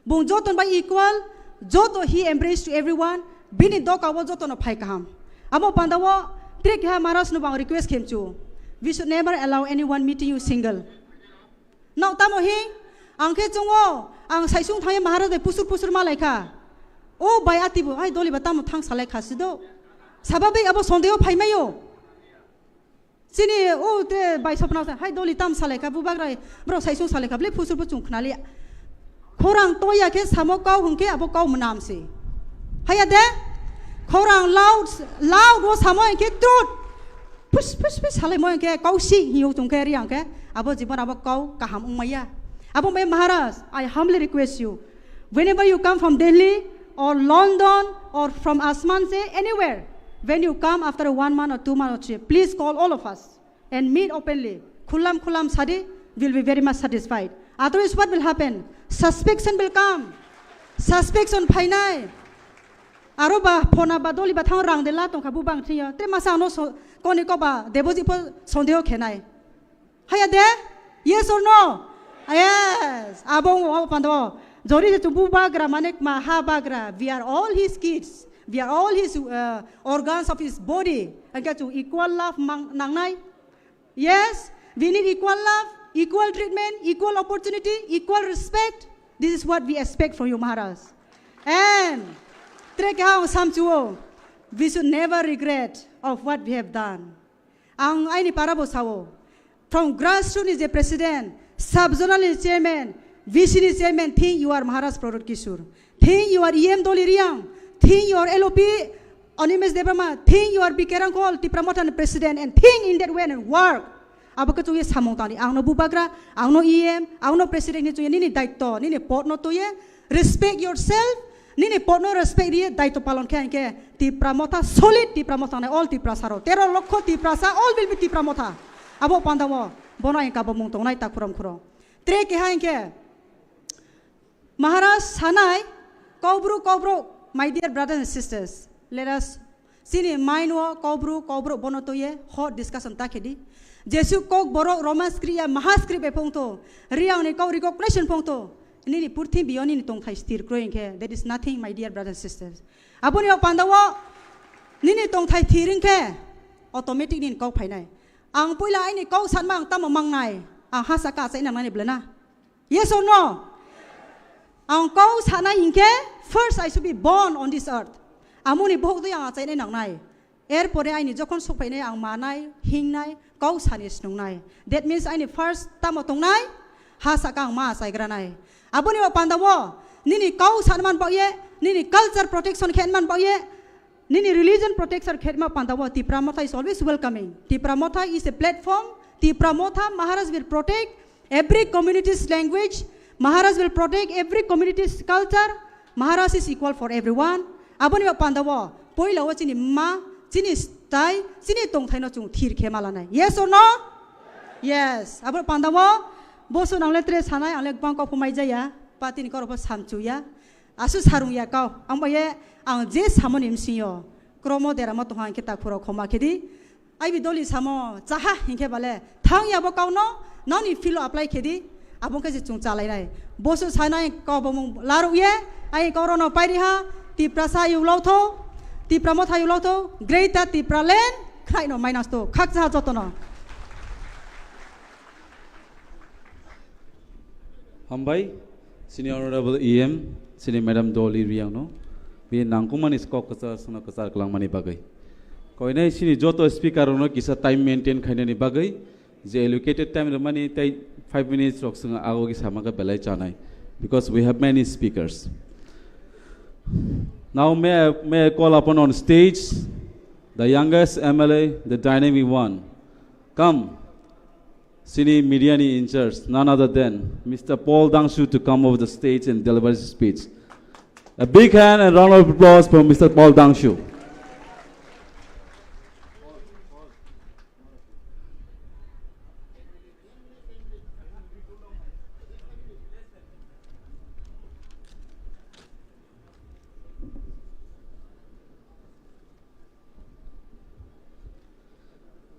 Bung joto bai equal, joto he embrace to everyone, bini doka o joto no phai kaham. Amo panda o tre keha Maharaj no bang request khem chu. We should never allow anyone meeting you single. Nau tamo hi, ang khe chungo, ang saisung thangye Maharaj de pusur pusur malai kha. O bai ati bo, ai doli ba tamo thang salai kha sido. Sababai abo sondeho phai mayo. Chini o te bai sopna sa, hai doli tam salai kha, bubagrai, bro saisung salai kha, ble phusur bo chung khnali. Khorang toya khe samo kau hwnkhe abo kau mwnam se. Haya de? Khorang loud, loud o samo hwnkhe truth. Phus, phus, phus salai mo hwnkhe kau si hiyo chung khe ri ang khe, abo jibon abo kau kaham wng maya. Abo mai Maharaj, I humbly request you, whenever you come from Delhi, or London or from Asman se anywhere, when you come after one month or two months or three, please call all of us and meet openly. Khulam khulam sadi, will be very much satisfied. Otherwise, what will happen? Suspicion will come. Suspicion phainai. Aro ba phona ba doli ba thang rang de la tongkha bu bang thiyo. Te masa ano so, koni ko ba deboji po sondeho khenai. Haya de? Yes or no? Yes. Abo abo pando. Jori je chubu bagra mane ma ha bagra. We are all his kids. We are all his uh, organs of his body. Angka chu equal love mang nangnai. Yes, we need equal love, equal treatment, equal opportunity, equal respect. This is what we expect from you, Maharaj. And trek ha samchuo, we should never regret of what we have done. Ang aini para bo sao. From grassroots ni je president, sub zonal ni chairman, V C ni chairman, think you are Maharaj Pradyot Kishore. Think you are E M Doli Riang. Think you are L O P Animesh Debbarma. Think you are B K Rangkhol, Tipra Motha ni president, and think in that way and work. Abo khe chukye samung tangdi. Ang no bubagra, ang no E M, ang no president ni chukye nini daitto, nini pod no tuye. Respect yourself. Nini pod no respect riye daitto palon khe hingke Tipra Motha solid, Tipra Motha nai all Tipra saro. Tero lokho Tipra sa all will be Tipra Motha. Abo panda o bono ang kabo mung tongnai ta khuram khuro. Tre keha hingke Maharaj sanai Kaubru, Kaubru, my dear brothers and sisters, let us chini mind o Kaubru, Kaubru bono tuye hot discussion ta khedi. Jesu kok borok Roman script ya Maha script e phongto, Riang ni kau recognition phongto. Nini purthimbi o nini tongthai sthir kroi hingkhe, there is nothing, my dear brothers and sisters. Aboni o panda o nini tongthai thir hingkhe automatic nini kau phainai. Ang puila aini kau sanma ang tamo mangnai, ang hasa ka achaina nani blena. Yes or no? Ang kau sanai hingkhe first I should be born on this earth. Amoni bohok dui ang achainai nangnai. Erpore aini jokhon sokphainai ang manai, hingnai, kau sani snungnai. That means aini first tamo tongnai, ha saka ang ma achaigranai. Aboni o panda o, nini kau san man baoye, nini culture protection khe man baoye, nini religion protection khe ma panda o, Tipra Motha is always welcoming. Tipra Motha is a platform. Tipra Motha Maharaj will protect every community's language. Maharaj will protect every community's culture. Maharaj is equal for everyone. Aboni ba panda o poila o chini ma, chini style, chini tongthai no chung thir khe malanai. Yes or no? Yes. Abo panda o boso nangle tre sanai angle bang kok phumai jaya. Patini koro pho samchuya. Asu sarung ya kau. Ang ba ye ang je samoni msing yo. Kromo deramo tongha ang khe ta khuro khoma khedi. Aibi doli samo chaha hinkhe bale thang ya bo kauno noni filo apply khedi abong khe je chung chalai nai bosu sanai kau bomung laruk ye ai kau rono pairi ha Tiprasa yulotho Tipra Motha yulotho Greater Tipraland khnaino mainas to khakcha jotono. Hambai, sini Honorable E M, sini Madam Dolly Riang no, bini nangkukmani kok kwchar sano kwchar kwlangmani bagwi. Koinai sini joto speaker rokno kisa time maintain khainani bagwi, je allocated time rwmani tei five minutes rok chwng ago ki sama khe belai chanai, because we have many speakers. Now may I, may I call upon on stage the youngest M L A, the dynamic one. Come, Sini media ni in charge, none other than Mister Paul Dangshu to come over the stage and deliver his speech. A big hand and round of applause for Mister Paul Dangshu.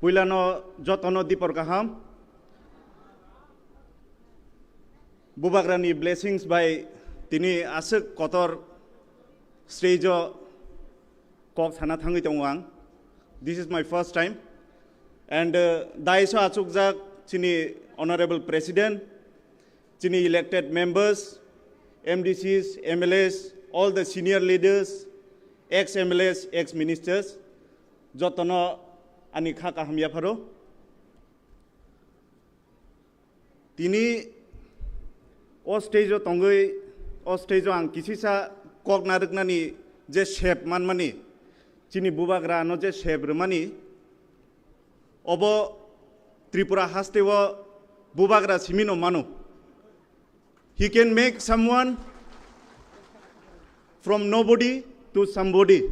Puilano jotono dipor kaham. Bubagrani blessings bai tini aswk kotor stage o kok sana thangwi tongo ang. This is my first time. And, uh, dais o achukjak chini Honorable President, chini elected members, M D Cs, M L As, all the senior leaders, ex M L As, ex ministers, jotono ani kha kaham yapharo. Tini o stage o tongwi, o stage o ang kisisa kok narwknani je sep manmani, chini bubagra ano je sep rwmani, obo Tripura haste o bubagra simi no mano. He can make someone From nobody to somebody.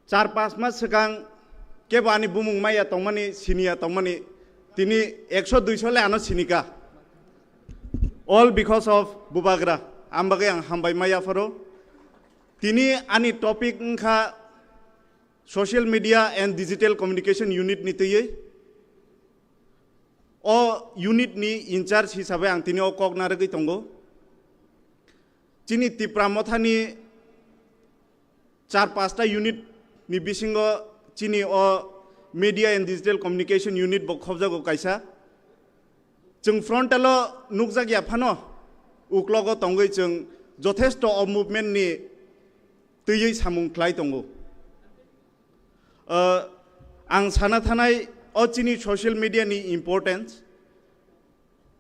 Char panch mas swkang kebo ani bumung maya tongmani, siniya tongmani, tini ekso duiso le ano sinika. All because of Bubagra. Ang bagwi ang hambai maya pharo. Tini ani topic wngkha Social Media and Digital Communication Unit ni twiwi. O unit ni in charge hisabe ang tini o kok narwgwi tongo. Chini Tipra Mothani char pasta unit ni bisingo chini o Media and Digital Communication Unit bo khobjago kaisa. Chwng frontal o nukjak ya phano, uklogo tongwi chwng jothesto o movement ni twiwi samung khlai tongo. Uh, ang sana thanai o chini social media ni importance.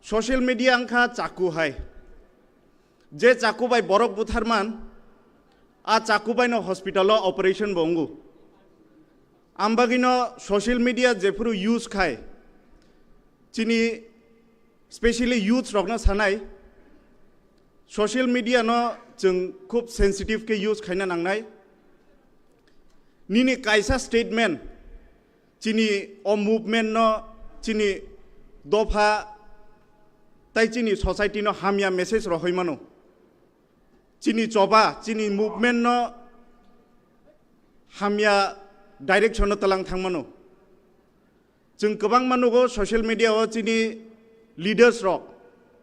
Social media wngkha chaku hai. Je chaku bai borok butharman, a chaku bai no hospital o operation bo wngo. Ang bagwi no social media jephuru use khai, chini specially youth rokno sanai, social media no chwng khub sensitive khe use khaina nangnai. Nini kaisa statement chini o movement no, chini dopha tai chini society no hamya message rohoi mano. Chini choba, chini movement no hamya direction no talang thang mano. Chwng kwbangma nugo social media o chini leaders rok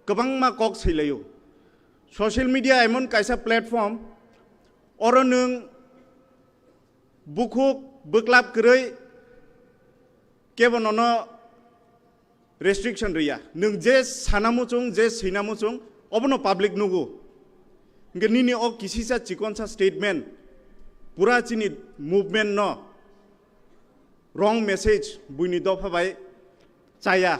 kwbangma kok sailaio. Social media emon kaisa platform, oro nwng bukhuk bwklap kwrwi kebo nono restriction rwya. Nwng je sana muchung, je swina muchung, obono public nugo. Hwnkhe nini o kisisa chikonsa statement pura chini movement no wrong message buini dopha bai chaya,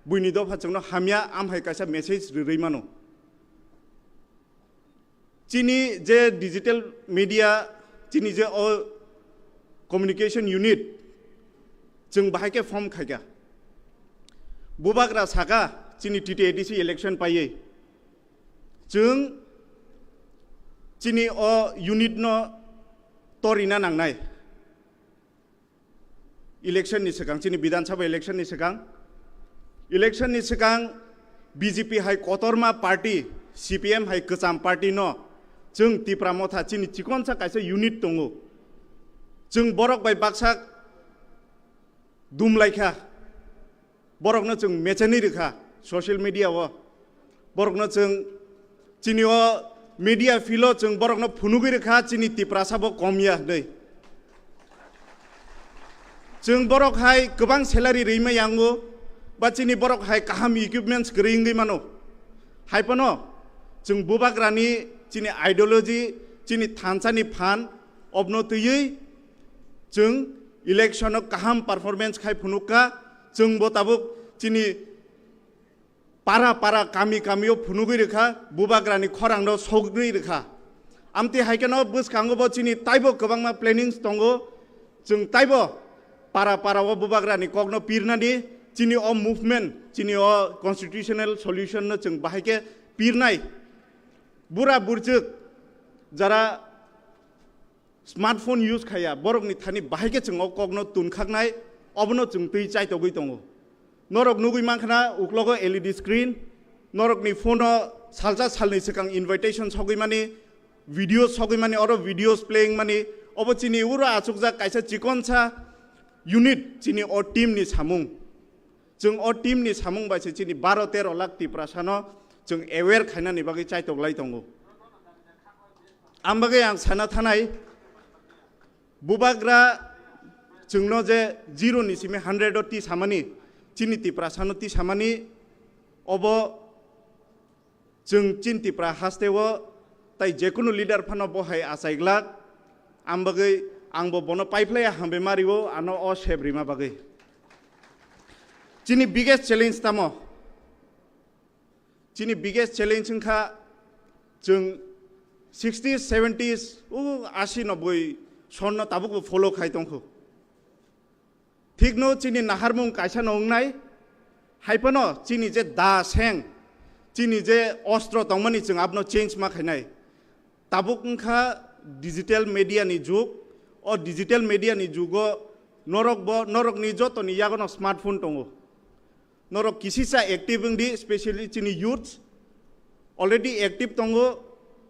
buini dopha chwngno hamya, amhai kaisa message rwrwi mano. Chini je digital media, chini je o communication unit, chwng bahai khe form khaikha. Bubagra saka chini T T A D C election paiwi chwng chini o unit no torina nangnai. Election ni swkang, chini Bidhan Sabha election ni swkang, election ni swkang B J P hai kotorma party, C P M hai kwcham party no chwng Tipra Motha chini chikonsa kaisa unit tongo. Chwng borok bai baksa dumlaikha, borokno chwng mechenwi rwkha social media o. Borokno chwng chini o media field o chwng borokno phunugwi rwkha chini Tiprasa bo kom ya hwnwi. Chwng borok hai kwbang salary rwima yango, ba chini borok hai kaham equipments kwrwi wngwi mano. Hai phano chwng Bubagrani chini ideology, chini thansani phan obno twiwi chwng election o kaham performance khai phunukha. Chwng bo tabuk chini para para, kami kami o phunugwi rwkha, Bubagrani khorang no sogwi rwkha. Amtwi hai kheno bwskango bo chini taibo kwbangma plannings tongo. Chwng taibo para para o Bubagrani kokno pirnani, chini o movement, chini o constitutional solution no chwng bahai khe pirnai. Bura burchuk jara smartphone use khaya, borokni thani bahai khe chwng o kokno tunkhaknai, obono chwng twi chaitogwi tongo. Norok nugwi mankha na uklogo L E D screen, norokni phone o salsa salni swkang invitation sogwi mani, video sogwi mani, oro videos playing mani, obo chini uro achukjak kaisa chikonsa unit chini o team ni samung. Chwng o team ni samung bai se chini baro tero lakh Tiprasano chwng aware khainani bagwi chaitok lai tongo. Ang bagwi ang sana thanai, Bubagra chwngno je zero ni simi hundred o tisamani, chini Tiprasano tisamani, obo chwng chini Tipra hasteo tai jekunu leader phano bo hai achai glak. Ang bagwi, angbo bono paiphlaiya hambai mario, ano o sep rima bagwi. Chini biggest challenge tamo? Chini biggest challenge wngkha chwng sixties, seventies, o asi, noboi sonno tabukbo follow khai tongkhu. Thikno chini naharmung kaisa no wngnai, hai phano chini je da seng, Chini je ostro tongmani chwng abono change ma khainai. Tabuk wngkha digital media ni jug. O digital media ni jugo norok bo, norokni jotoni yagono smartphone tongo. Norok kisisa active wngdi, specially chini youths. Already active tongo,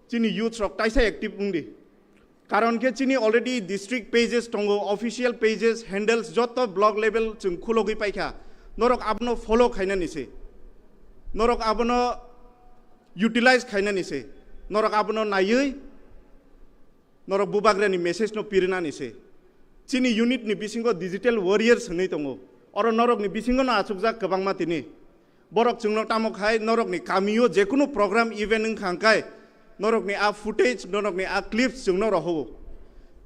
chini youths rok taisa active wngdi. Karon khe chini already district pages tongo, official pages, handles joto block level chwng khulogwi paikha. Norok abono follow khainani se. Norok abono utilize khainani se. Norok abono naiwi norok bubagrani message no pirinani se. Chini unit ni bisingo digital warriors hinwi tongo. Oro norokni bisingo no achukjak kwbangma tini. Borok chwngno tamo khai norokni kamio jekunu program event wngkha hwnkhe norokni a footage, norokni a clips chwngno rohogo.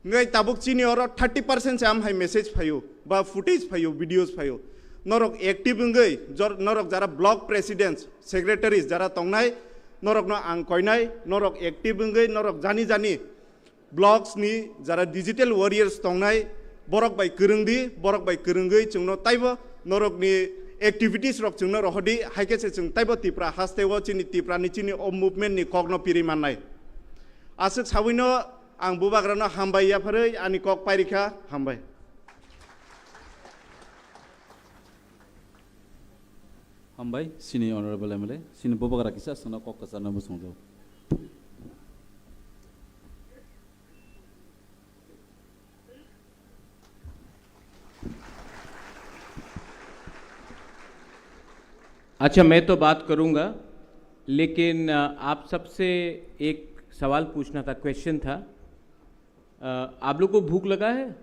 Hwnkhe tabuk chini oro thirty percent se amhai message phaio, ba footage phaio, videos phaio. Norok active wngwi jor-, norok jara block presidents, secretaries jara tongnai, norokno ang koinai, norok active wngwi norok jani jani blocks ni jara digital warriors tongnai, borok bai kwrwngdi, borok bai kwrwngwi chwngno taibo norokni activities rok chwngno rohordi, hai khe se chwng taibo Tipra hasteo chini Tipra ni chini o movement ni kokno piri mannai. Aswk sawino ang bubagrano hambai yapharwi ani kok pairikha, hambai. Hambai, sini Honorable M L A, sini bubagra kisa aswkno kok kwcharno bwswngjago. अच्छा, मैं तो बात करूंगा, लेकिन, अ, आप सबसे एक सवाल पूछना था, क्वेश्चन था। अ, आप लोग को भूख लगा है?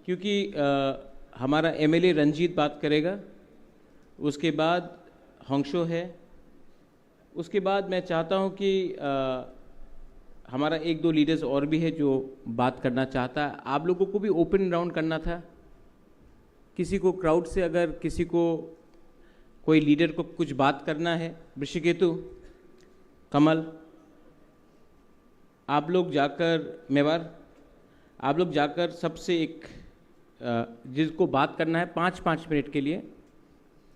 क्योंकि, अ, हमारा एमएलए रंजीत बात करेगा, उसके बाद हंशो है, उसके बाद मैं चाहता हूँ कि, अ, हमारा एक दो लीडर्स और भी है जो बात करना चाहता है। आप लोगों को भी ओपन राउंड करना था। किसी को क्राउड से अगर किसी को कोई लीडर को कुछ बात करना है, वृषिकेतु, कमल, आप लोग जाकर, मेवार, आप लोग जाकर सबसे एक, अ, जिसको बात करना है पाँच, पाँच मिनट के लिए,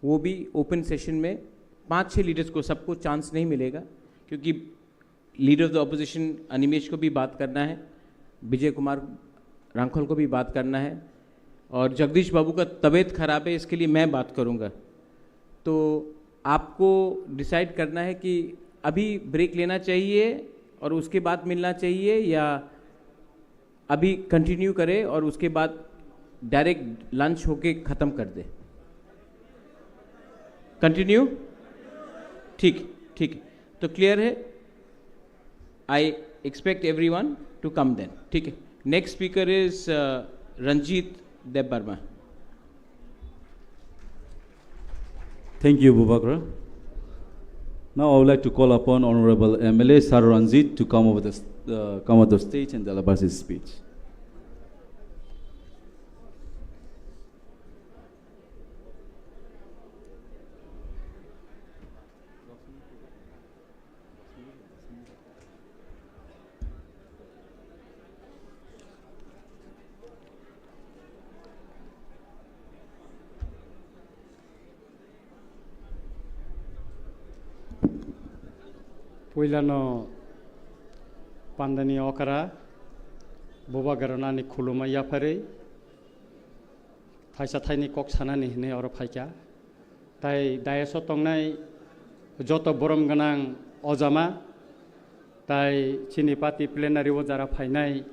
वो भी ओपन सेशन में पाँच छः लीडर्स को सबको चांस नहीं मिलेगा, क्योंकि leader of the opposition Animesh को भी बात करना है, विजय कुमार रांखल को भी बात करना है, और जगदीश बाबू का तबीयत खराब है, इसके लिए मैं बात करूँगा। तो आपको डिसाइड करना है कि अभी ब्रेक लेना चाहिए और उसके बाद मिलना चाहिए, या अभी कंटिन्यू करें और उसके बाद डायरेक्ट लंच होके ख़त्म कर दे। कंटिन्यू? ठीक, ठीक। तो क्लियर है? I expect everyone to come then. ठीक है। Next speaker is, uh, Ranjit Debbarma. Thank you, Bubagra. Now I would like to call upon Honorable M L A Sir Ranjit to come over the s-, uh, come on the stage and deliver his speech. Puilano pandani okra, bubagrano ani khuluma yapharwi, thaisa thaini kok sanani hinwi oro phaikha. Tai dais o tongnai joto borom gwnang ojama, tai chini party plenary o jara phainai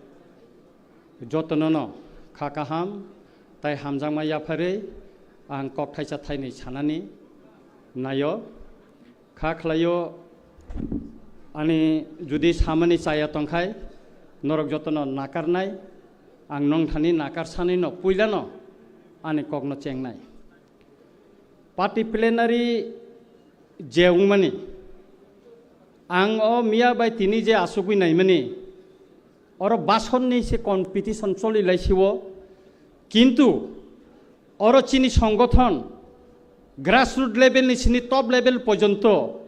jotonono kha kaham tai hamjakma yapharwi ang kok thaisa thainwi sanani naio. Kha khlaio, ani judi samani chaya tongkhai, norok jotono nakarnai, ang nongthani nakarsanino puilano ani kokno chengnai. Party plenary je wngmani, ang o miya bai tini je asugwi naimani, oro basonni se competition choli laisio, kintu oro chini songothon grassroot level ni sini top level porjonto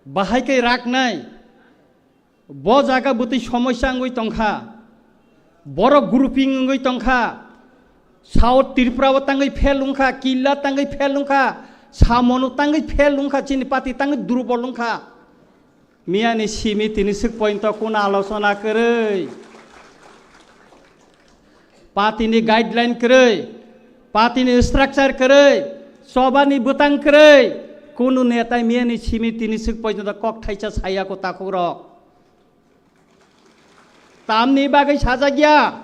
bahai khe raknai, bo jaga bwtwi somosya wngwi tongkha, borok grouping wngwi tongkha, South Tripura o tangwi fail wngkha, Killa tangwi fail wngkha, Samono tangwi fail wngkha, chini party tangwi durbol wngkha. Miyani simi tini swk pointo kuno alochona kwrwi, party ni guideline kwrwi, party ni structure kwrwi, chobani bwtang kwrwi, kunu netai miyani simi tini swk pointo kok thaisa saya ko takhuk rok. Tamni bagwi sajak ya?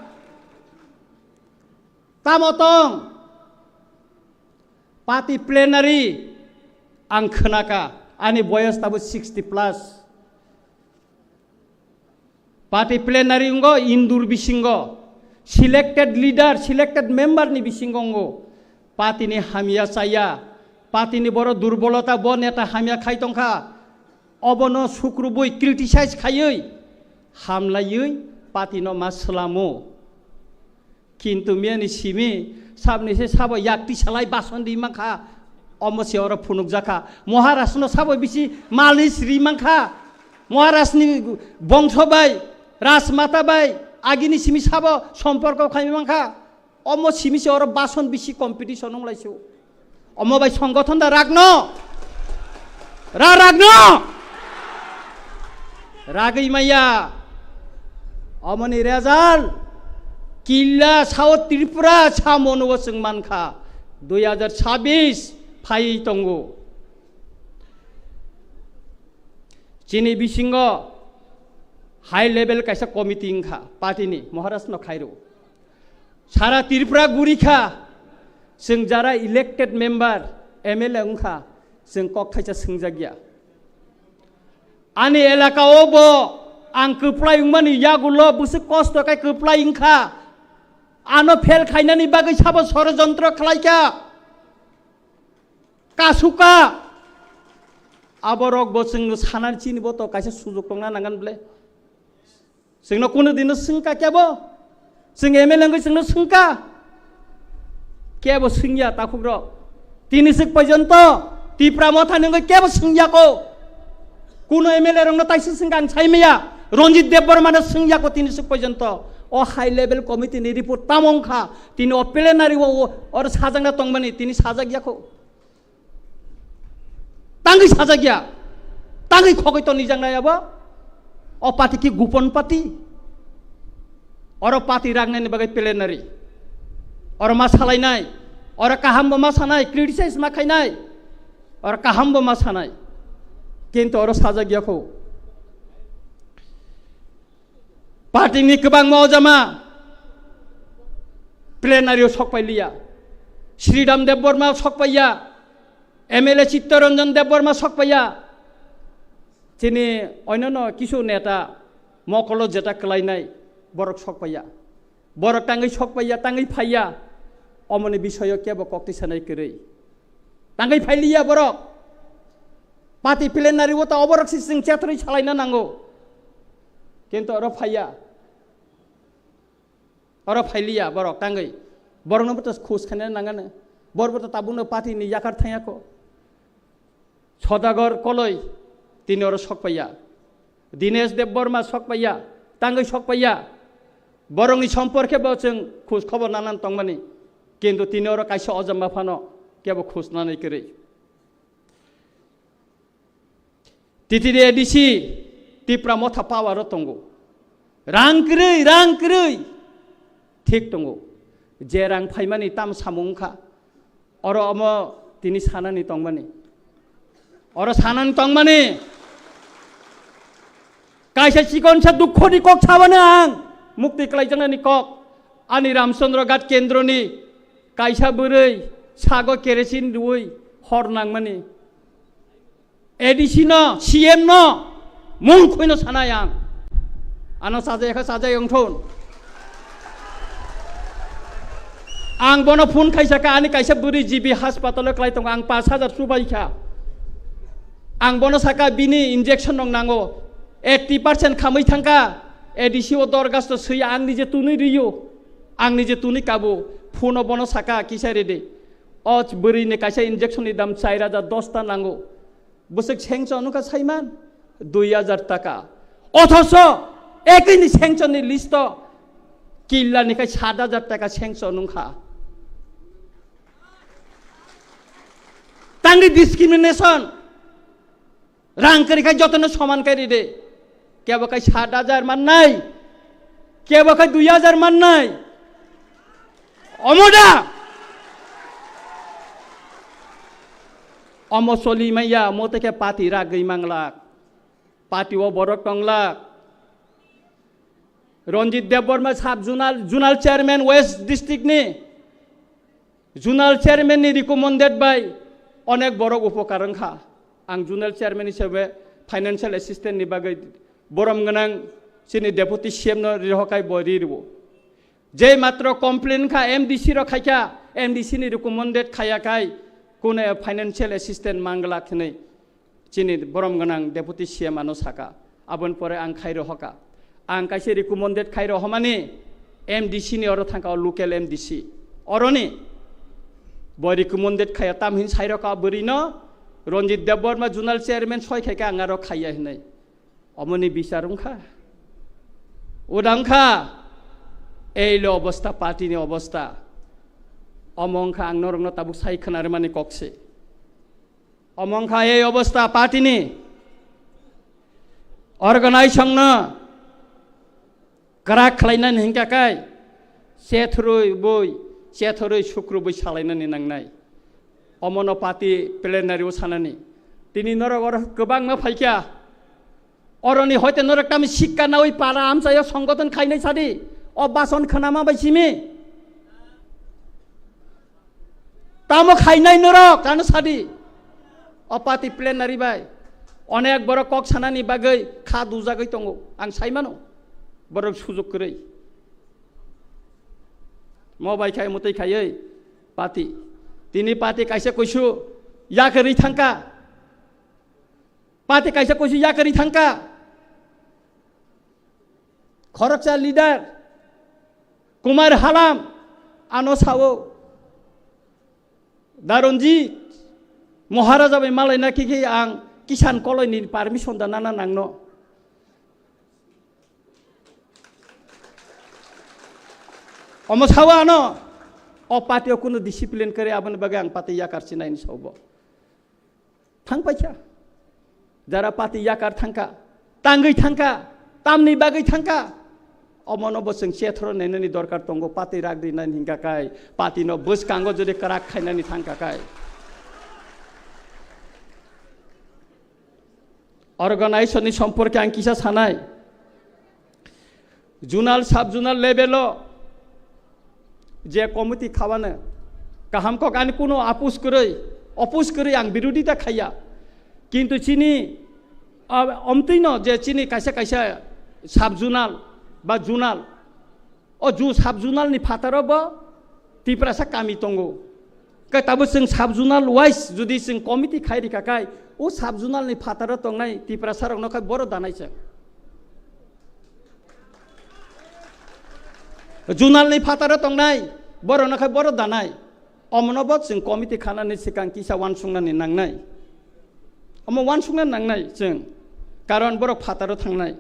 Tamo tong? Party plenary ang khwnaka, ani boyos tabo sixty plus. Party plenary wngo indur bisingo, selected leader, selected member ni bisingo wngo. Party ni hamya chaya, party ni boro durbolota, bo neta hamya khai tongkha, obono sukrubui criticize khaiwi, hamlaiwi party no ma swlamo. Kintu miyani simi sabni se sabo yakti salai bason ri mankha, omo se oro phunukjakha. Maharaj no sabo bisi malis ri mankha, Maharaj ni bongso bai, rajmata bai, agini simi sabo somporko khai mankha. Omo simi se oro bason bisi competition wng lai se. Omo bai songothon da ragno. Ra ragno. Ragwi maya. Omoni result. Killa South Tripura samono chwng mankha. Dui hajar chabis phai tongo. Chini bisingo high level kaisa committee wngkha party ni, Maharaj no khairo. Sara Tripura guri kha, chwng jara elected member, M L A wngkha, chwng kok thaisa swngjak ya. Ani elaka o bo ang kwplai wngmani yagulo bwswk kosto khe kwplai wngkha. Ano fail khainani bagwi sabo sorojontro khlai kha. Kasuka. Aborok bo chwngno sanani chini bo to kaisa sujok tongna nangan ble. Chwngno kuno dino swngka kebo? Chwng M L A wngwi chwngno swngka? Kebo swngya takhukrok. Tini swk porjonto Tipra Motha ni wngwi kebo swngya ko. Kuno M L A rokno taisa swngka ang sai maya. Ranjit Debbarma no swngya ko tini swk porjonto. O high level committee ni report tamo wngkha. Tini o plenary o, o, oro sajakna tongmani tini sajak ya ko. Tangwi sajak ya, tangwi khogwi tonijak nai abo. O party ki gupon party. Oro party ragnani bagwi plenary. Oro ma salainai, oro kaham bo ma sanai, criticize ma khainai. Oro kaham bo ma sanai. Kintu oro sajak ya kho. Party ni kwbangma ojama plenary o sok pai liya. Sridham Debbarma sok pai ya. M L A Chittaranjan Debbarma sok pai ya. Chini oinono kisu neta mokolo jeta kwlainai borok sok pai ya. Borok tangwi sok pai ya, tangwi phai ya. Omoni bisoyo kebo kok twi sanai kwrwi. Tangwi phai liya borok. Party plenary o ta oborok si chwng chethrwi salaina nango. Kintu oro phai ya. Oro phai liya borok tangwi. Borokno bo to khus khaina nangani. Borok bo to tabukno party ni yakar thangya ko. Sodagar Koloi tini oro sok pai ya. Dinesh Debbarma sok pai ya. Tangwi sok pai ya. Borokni somporke bo chwng khus khobor nanan tongmani. Kintu tini oro kaisa ojama phano kebo khus nanai kwrwi. T T D A D C Tipra Motha power o tongo. Rang kwrwi, rang kwrwi. Thik tongo. Je rang phaimani tam samung wngkha. Oro omo tini sanani tongmani. Oro sanani tongmani. Kaisa chikonsa dukhoni kok sabani ang. Mukti klaijaknani kok. Ani Ramchandra Ghat kendroni kaisa bwrwi sago kerosene rwui hor nangmani. A D C no, C M no, mung khuino sanai ang. Ano sajai kha sajai wngthun. Ang bono phone khaisa kha, ani kaisa bwrwi G B hospital o klai tongo, ang pash hajar chubai kha. Ang bono saka bini injection rok nango, eighty percent khamwi thangkha, A D C o dorgasto swi ang nije tunui riyo, ang nije tunui kabo, phone o bono saka kisa rede. O bwrwi ni kaisa injection ni dam char hajar dosta nango. Bwswk sengchon wngkha saiman dui hajar taka. Othoso ekini sengchon ni list o killa ni khai sat hajar taka sengchon wngkha. Ang di discrimination. Rang kwrwi khai jotono soman kai ride. Kebo khai sat hajar mannai. Kebo khai dui hajar mannai. Omo da? Omo soli maya, mo teke party ragwi manglak. Party o borok tonglak. Ranjit Debbarma sub zonal, zonal chairman West district ni, zonal chairman ni recommended by onek borok upokar wngkha. Ang zonal chairman hisabe financial assistant ni bagwi borom gwnang chini deputy C M no rihokai bo ri rwo. Je matro complain kha M D C rok khaikha, M D C ni recommended khaya kai kune financial assistant mangla khinwi. Chini borom gwnang deputy C M ano saka, aboni pore ang khai rohoka. Ang kaisa recommended khai rohomani M D C ni oro thangka, o local M D C. Oroni bo recommended khaya tam hin sai roka bwrwi no, Ranjit Debbarma zonal chairman soi khaika ang aro khaiya hinwi. Omoni bichar wngkha. Uda wngkha. Ei lo obostha party ni obostha. Omo wngkha ang norokno tabuk sai khwnarwmani kok se. Omo wngkha ei obostha party ni. Organization no kwrak khlainani hinkha kai, chethorwi bui, chethorwi sukrubwi salainani nangnai. Omono party plenary o sanani. Tini norok oro kwbangma phaikha. Oroni hoite norok tamo sikka nawi para amchaio songgoton khainai sadi. O bason khnama bai simi. Tamo khainai norok, ano sadi. O party plenary bai. Onek borok kok sanani bagwi kha dujagwi tongo. Ang saimano. Borok sujuk kwrwi. Mo bai khai mwtwi khaiwi party. Tini party kaisa kuisu yakarwi thangka. Party kaisa kuisu yakarwi thangka. Khoroksa leader Kumar Halam ano sao, Daronjit Maharaja bai malai na khe khe ang Kisan Koloi ni permission da nana nangno. Omo sao ano, o party o kuno discipline kare aboni bagwi ang party yakar sinai ni sao bo. Thang paikha. Jara party yakar thangka, tangwi thangka, tamni bagwi thangka. Omono bo chwng chethoro nainani dorkar tongo, party ragri nani hingka kai, party no bwskango jodi kwrak khainani thangka kai. Organization ni somporke ang kisa sanai. Zonal, sub zonal level o je committee khawane kaham kok ani kuno apus kwrwi, opus kwrwi ang birodita khaiya. Kintu chini, ah, omtwino je chini kaisa kaisa sub zonal ba zonal, o ju sub zonal ni phataro bo Tiprasa kami tongo. Khe tabuk chwng sub zonal wise jodi chwng committee khai rikha khai, o sub zonal ni phataro tongnai Tiprasa rokno khai boro danai chwng. Zonal ni phataro tongnai borokno khai boro danai. Omono bo chwng committee khanani swkang kisa uansuknani nangnai. Omo uansukna nangnai chwng. Karon borok phataro thangnai.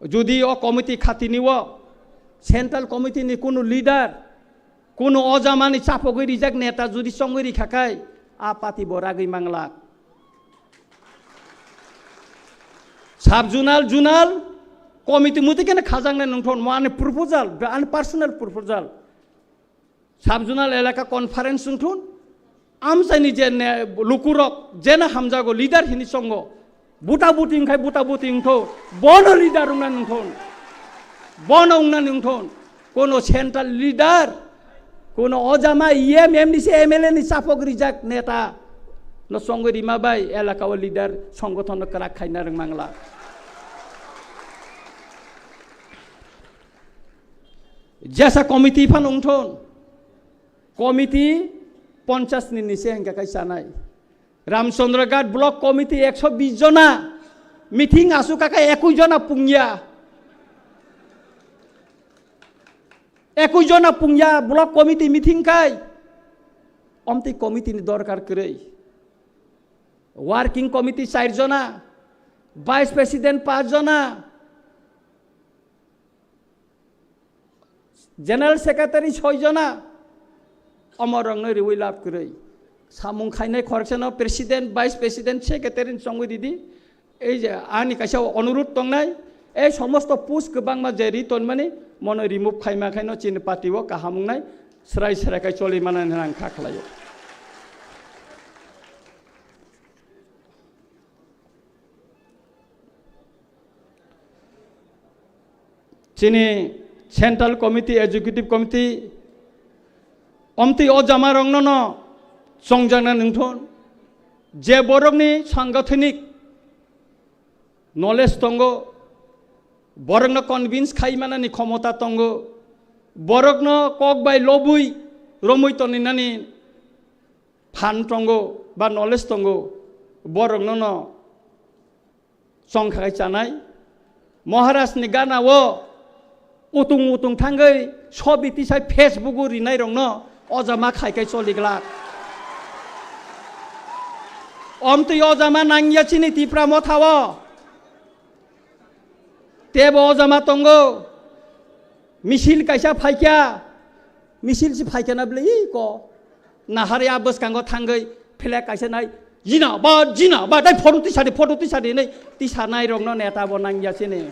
Jodi o committee khatini o central committee ni kunu leader, kunu o jamani chapogwi rijak neta jodi chongwi rikha khai, a party bo ragwi manglak. Sub zonal, zonal committee muti kene khajaknai nungthon, mo ani proposal, ani personal proposal. Sub zonal elaka conference wngthun, amchaini je ne-, lukurok jena hamjago leader hini songo, buta buti wngkhai buta buti wngtho, bono leader wngna nungthun, bono wngna nungthun, kono central leader, kono ojama E M, M D C, M L A ni chapok rijak neta no songwi rima bai elaka o leader songgothon no kwrak khaina rwngmangla. Jesa committee phano wngthun. Committee ponchas ni nise hingka kai chanai. Ramchandra Ghat block committee ekso bis jona meeting asuk kaka ekui jona pungya. Ekui jona pungya block committee meeting kai. Omtwi committee ni dorkar kwrwi. Working committee char jona, vice president panch jona. General Secretary soi jona, omorokno riwi lab kwrwi. Samung khainai khoroksa no President, Vice President, Secretary ni chongwi ridi. Ei je ani kaisa onurudh tongnai, ei somosto post kwbangma je ri tonmani, mono remove khaima khaino chini party o kaham wngnai, srai srai khai choli manani hinwi ang kha khlaio. Chini Central Committee, Executive Committee, omtwi o jamarokno no chongjakna nungthun, je borokni sangathanik knowledge tongo, borokno convince khai manani khomota tongo, borokno kok bai lobwi romwi toninani phan tongo ba knowledge tongo, borokno no chongkha khai chanai. Maharaj ni gana o utung utung thangwi sobi tisai Facebook o rinai rokno ojama khai khai choli glak. Omtwi ojama nangya chini Tipra Motha o. Tebo ojama tongo. Misil kaisa phaikya. Misil si phaikya na bwle iko. Nahari a bwskango thangwi flag kaisa nai. Jina ba, jina ba, dai photo tisadi, photo tisadi nei. Tisanai rokno neta bo nangya sini.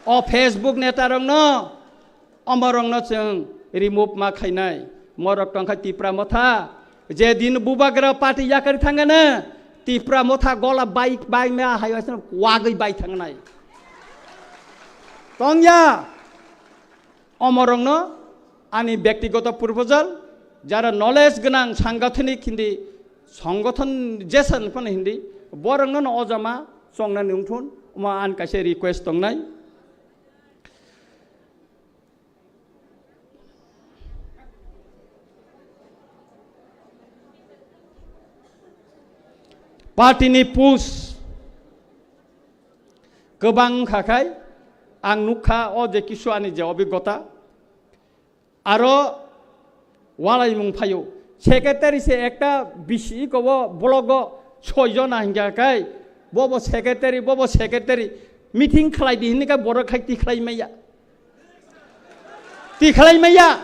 O Facebook neta rokno, omorokno chwng remove ma khainai. Morok tongkha Tipra Motha. Je din Bubagra party yakari thangana, Tipra Motha gola bai, bai ma hai wagwi bai thangnai. Tongya. Omorokno ani byaktigoto proposal, jara knowledge gwnang sangathanik hindi, songothon jesan phano hindi, borokno no ojama chongnani wngthun, omo ani kaisa request tongnai. Party ni push kwbang wngkha khai, ang nukha o je kisu ani je obiggota, aro walaimung phaio. Secretary se ekta bisi iko bo blogo soi jona hingya khai, bobo secretary, bobo secretary, meeting khlai di hinwi khe borok khai tikhlai maya. Tikhlai maya.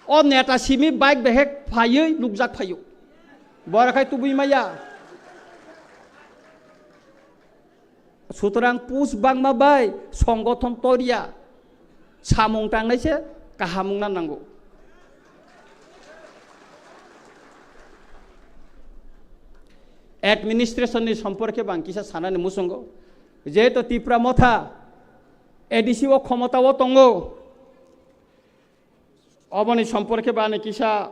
O neta simi bike behek phaiwi nukjak phaio. Borok khai tubui maya. Sutrang push bangma bai songothon toria samung tangnai se kaham wngna nango. Administration ni somporke bang kisa sanani muchungo, jehetu Tipra Motha A D C o khomota o tongo, oboni somporke bani kisa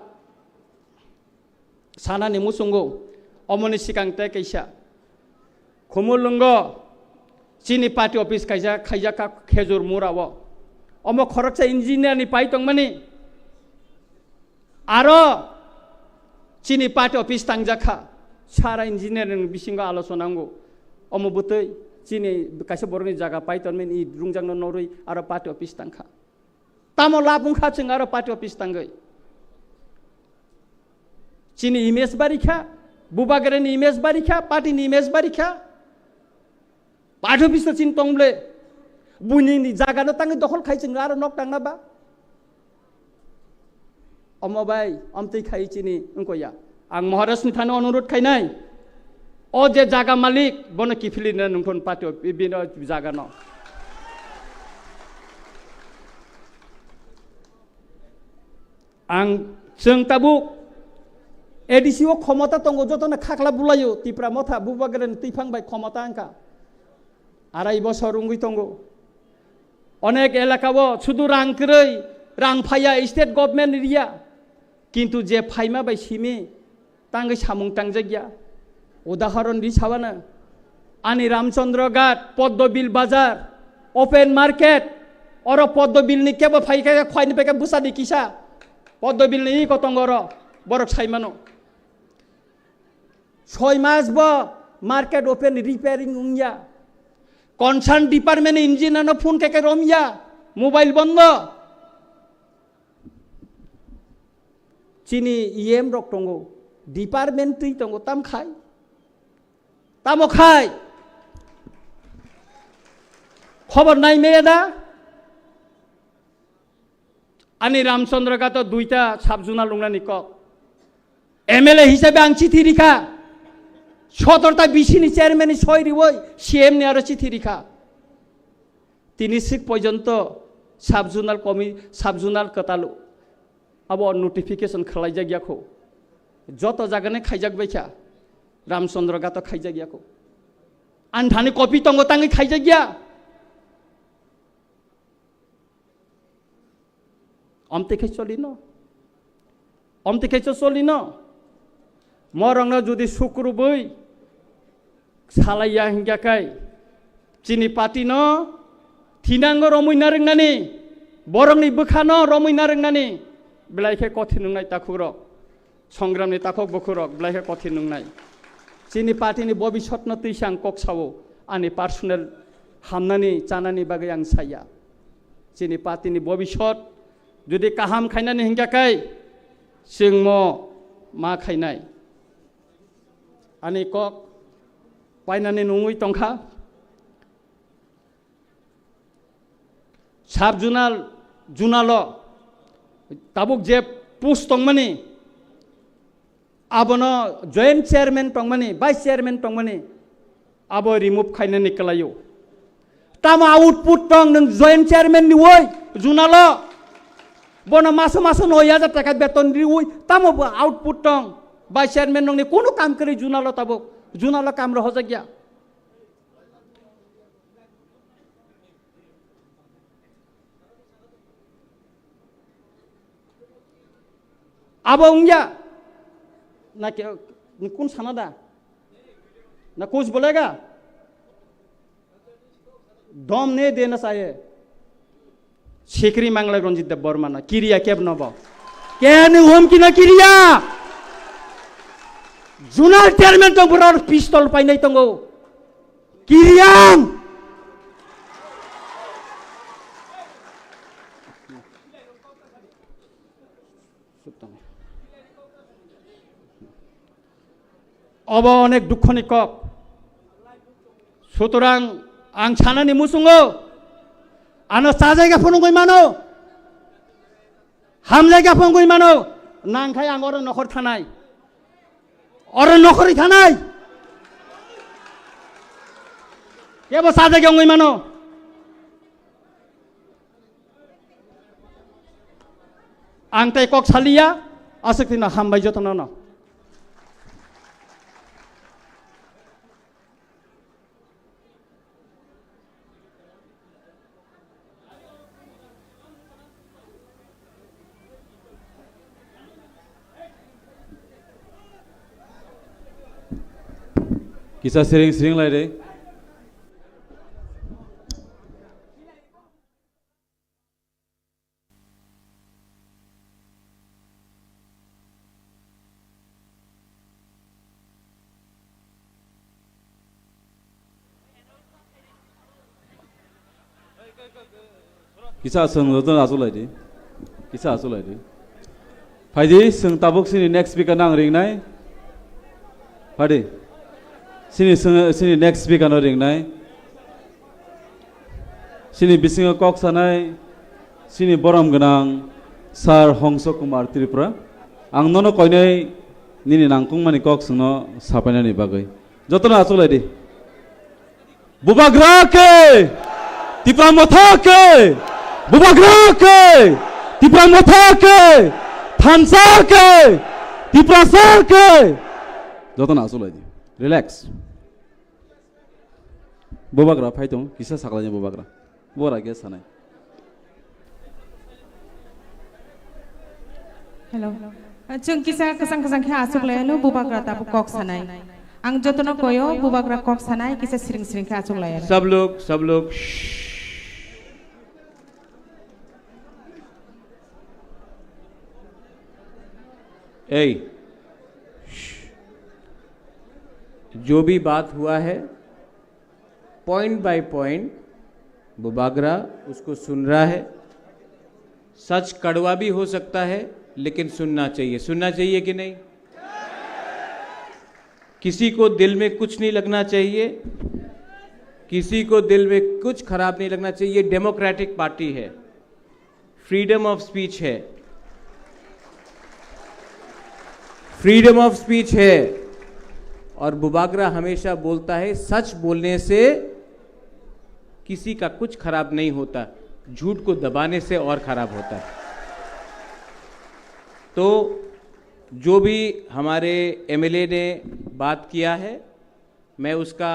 sanani muchungo, omoni sikang tei kaisa Khumulwngo chini party office kaisa khaijak kha Khejur Mura o. Omo khoroksa engineer ni pai tongmani. Aro chini party office tangjak kha. Sara engineer ni bisingo alochona wngo. Omo bwtwi chini kaisa borokni jaga pai tongmani rungjakno norwi aro party office tangkha. Tamo lab wngkha chwng aro party office tangwi? Chini image bari kha, Bubagrani image bari kha, party ni image bari kha. Party office to chini tong ble. Buini ni jaga no tangwi dokhol khai chwng aro nok tangna ba. Omo bai, omtwi khai chini wngko ya. Ang Maharaj ni thani onurut khainai. O je jaga malik, bono kiphilina nungthon party o, bini o jaga no. Ang chwng tabuk A D C o khomota tongo, jotono khakla bulaio, Tipra Motha, Bubagrani twiphang bai khomota wngkha. Arai bosor wngwi tongo. Onek elaka o sudu rang kwrwi, rang phaiya, state government riya. Kintu je phaima bai simi, tangwi samung tangjak ya. Udahoron ri sabana, ani Ramchandra Ghat, Poddobil Bazar, open market, oro Poddobil ni kebo phai khe khwai ni peke bwsa di kisa. Poddobil ni iko tongo oro, borok sai mano. Soi mas bo market open repairing wngya. Concern department engineer no phone khe khe romya, mobile bondo. Chini E M rok tongo, department twi tongo, tam khai? Tamo khai? Khobor nai maya da? Ani Ramchandra Ghato duita sub-zonal wngnani kok. M L A hisabe ang chithi rikha. Sotorta B C ni chairman ni soi riwoi C M ni aro chithi rikha. Tini sik porjonto sub-zonal komi-, sub-zonal kwtal abo notification khwlaijak ya kho. Joto jagani khaijak baikha. Ramchandra Ghato khaijak ya kho. Ani thani copy tongo tangwi khaijak ya. Omtwi khe cholino. Omtwi khe cho cholino. Morokno jodi sukrubwi salaiya hinkha khe chini party no thinango romwi narwknani, borokni bwkhano romwi narwknani belai khe kothin wngnai takhukrok. Songramni takhuk bukhurok belai khe kothin wngnai. Chini party ni bobisotno twisa ang kok sao, ani personal hamnani chanani bagwi ang saya. Chini party ni bobisot jodi kaham khainani hinkha khe chwngmo ma khainai. Ani kok painani nungwi tongkha. Sub-zonal, zonal-o tabuk je post tongmani, abono joint chairman tongmani, vice chairman tongmani, abo remove khainani kwlaio. Tamo output tong nwng joint chairman ni woi zonal-o? Bono maso maso noi hajar taka beton riwi tamo bo output tong? Vice chairman nongni kunu kam kwrwi zonal-o tabuk, zonal-o kam rohojak ya. Abo wngya na ke, kun sana da? Na kuch bolega? Dom ne dena saye. Sikri manglai Ranjit Deb Barma na kiriya keb nobo. Keni humki na kiriya? Zonal chairman tong borok pistol painai tongo. Kiriya. Obo onek dukhoni kok. Sutorang ang sanani muchungo ano chajaiga phunugwi mano, hamjaiga phunugwi mano, nangkhai ang oro nokhor thanai, oro nokhorwi thanai, kebo chajaiga wngwi mano. Ang tei kok saliya, aswk tino hambai jotono no. Kisa siring siring lai de. Kisa aswng joto achuk lai di. Kisa achuk lai di. Phaidi, chwng tabuk chini next speaker no ang ringnai. Phaidi. Chini chwng, chini next speaker no ringnai. Chini bisingo kok sanai, chini borom gwnang Sir Hongso Kumar Tripura. Ang nono koinai nini nangkukmani kok chwngno sapainani bagwi. Jotono achuk lai di. Bubagra ke! Tipra Motha ke! Bubagra ke! Tipra Motha ke! Thansa ke! Tiprasa ke! Jotono achuk lai di. Relax. Bubagra phai tong, kisa saklaini bubagra. Bora ge sanai. Hello. Chwng kisa kwchang kwchang khe achuk lai ano bubagra tabuk kok sanai. Ang jotono koyo bubagra kok sanai kisa siring siring khe achuk lai ano. सब लोग, सब लोग, श्श्श। ए, श्श्श। जो भी बात हुआ है, point by point Bubagra उसको सुन रहा है। सच कड़वा भी हो सकता है, लेकिन सुनना चाहिए। सुनना चाहिए कि नहीं? किसी को दिल में कुछ नहीं लगना चाहिए। किसी को दिल में कुछ खराब नहीं लगना चाहिए। डेमोक्रेटिक पार्टी है, फ्रीडम ऑफ स्पीच है, फ्रीडम ऑफ स्पीच है। और बुबागरा हमेशा बोलता है, सच बोलने से किसी का कुछ खराब नहीं होता, झूठ को दबाने से और खराब होता है। तो जो भी हमारे एमएलए ने बात किया है, मैं उसका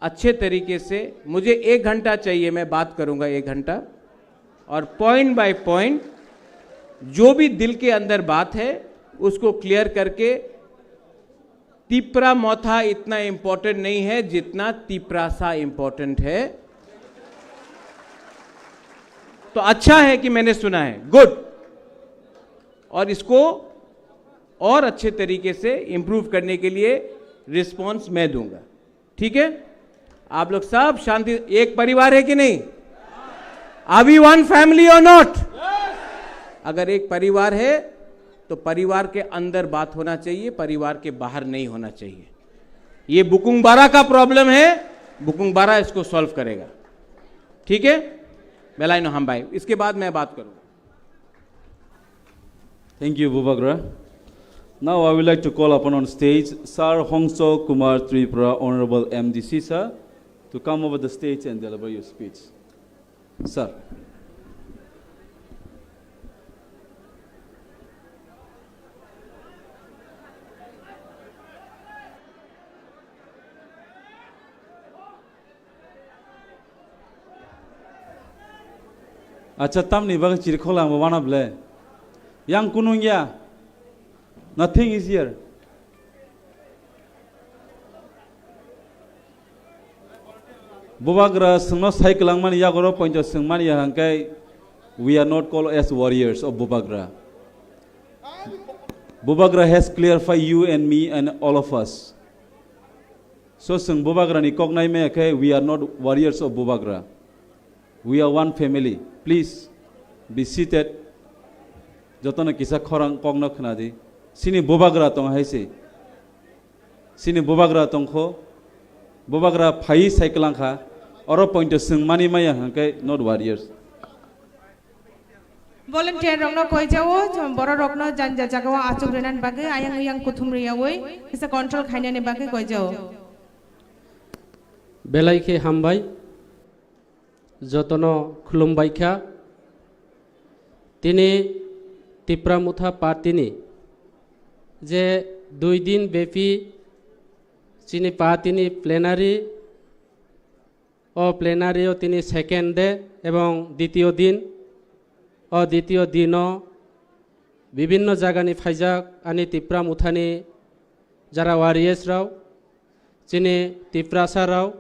अच्छे तरीके से, मुझे एक घंटा चाहिए, मैं बात करूंगा एक घंटा, और पॉइंट बाय पॉइंट जो भी दिल के अंदर बात है, उसको क्लियर करके, तिप्रा मोथा इतना इंपॉर्टेंट नहीं है जितना तिप्रासा इंपॉर्टेंट है। तो अच्छा है कि मैंने सुना है, गुड। और इसको और अच्छे तरीके से इम्प्रूव करने के लिए रिस्पॉन्स मैं दूंगा। ठीक है, आप लोग सब शांति, एक परिवार है कि नहीं? Are we one family or not? अगर एक परिवार है, तो परिवार के अंदर बात होना चाहिए, परिवार के बाहर नहीं होना चाहिए। ये बुकुंग बारा का प्रॉब्लम है, बुकुंग बारा इसको सॉल्व करेगा। ठीक है, बेलाइनो हम भाई, इसके बाद मैं बात करूंगा। Thank you, Bubagra. Now I would like to call upon on stage Sir Hongso Kumar Tripura, Honorable M D C sir, to come over the stage and deliver your speech. Sir. Acha, tamni bagwi chirikhok lang bo wana ble? Yang kunung ya. Nothing is here. Bubagra sengno sai kwlangmani yagoro pointo sengmani ya hangkai, we are not called as warriors of Bubagra. Bubagra has clarified you and me and all of us. So, chwng Bubagrani kok nai maya khe, we are not warriors of Bubagra. We are one family. Please be seated. Jotono kisa khorang kokno khna di. Sini Bubagra tong hai se. Sini Bubagra tong kho. Bubagra phai sai kwlang kha. Oro pointo chwng mani maya hwnkhe not warriors. Volunteer rokno koijao, borok rokno janja jagao achuk rwnani bagwi, ayang uyang kuthum riyawi, kisa control khainani bagwi koijao. Belai khe hambai, jotono khulumbai kha. Tini Tipra Motha Party ni je dui din bepi chini party ni plenary O plenary o tini second day ebong ditiyo din. O ditiyo dino bibinno jagani phaijak ani Tipra Mothani jara warriors rao, chini Tiprasa rao,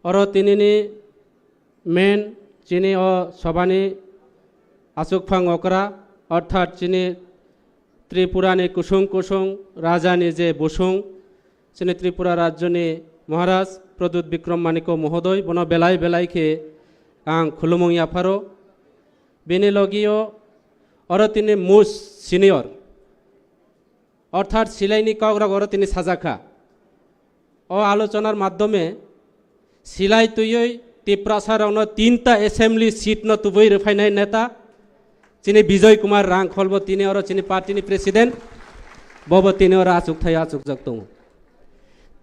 oro tinini main chini o sobani achukphang okra, orthat chini Tripurani kusung kusung rajani je busung, chini Tripura rajyoni Maharaj Pradyut Bikram Manikya Mohodoy, bono belai belai khe ang khulumung yapharo. Bini logio oro tini most senior, orthat silaini kokrok oro tini sajakha. O alochonar maddhome silai twiwi Tiprasa rokno tinta assembly seat no tubui rwphainai neta chini Bijoy Kumar Rangkhol bo tini oro chini party ni president, bobo tini oro achukthai achukjak tongo.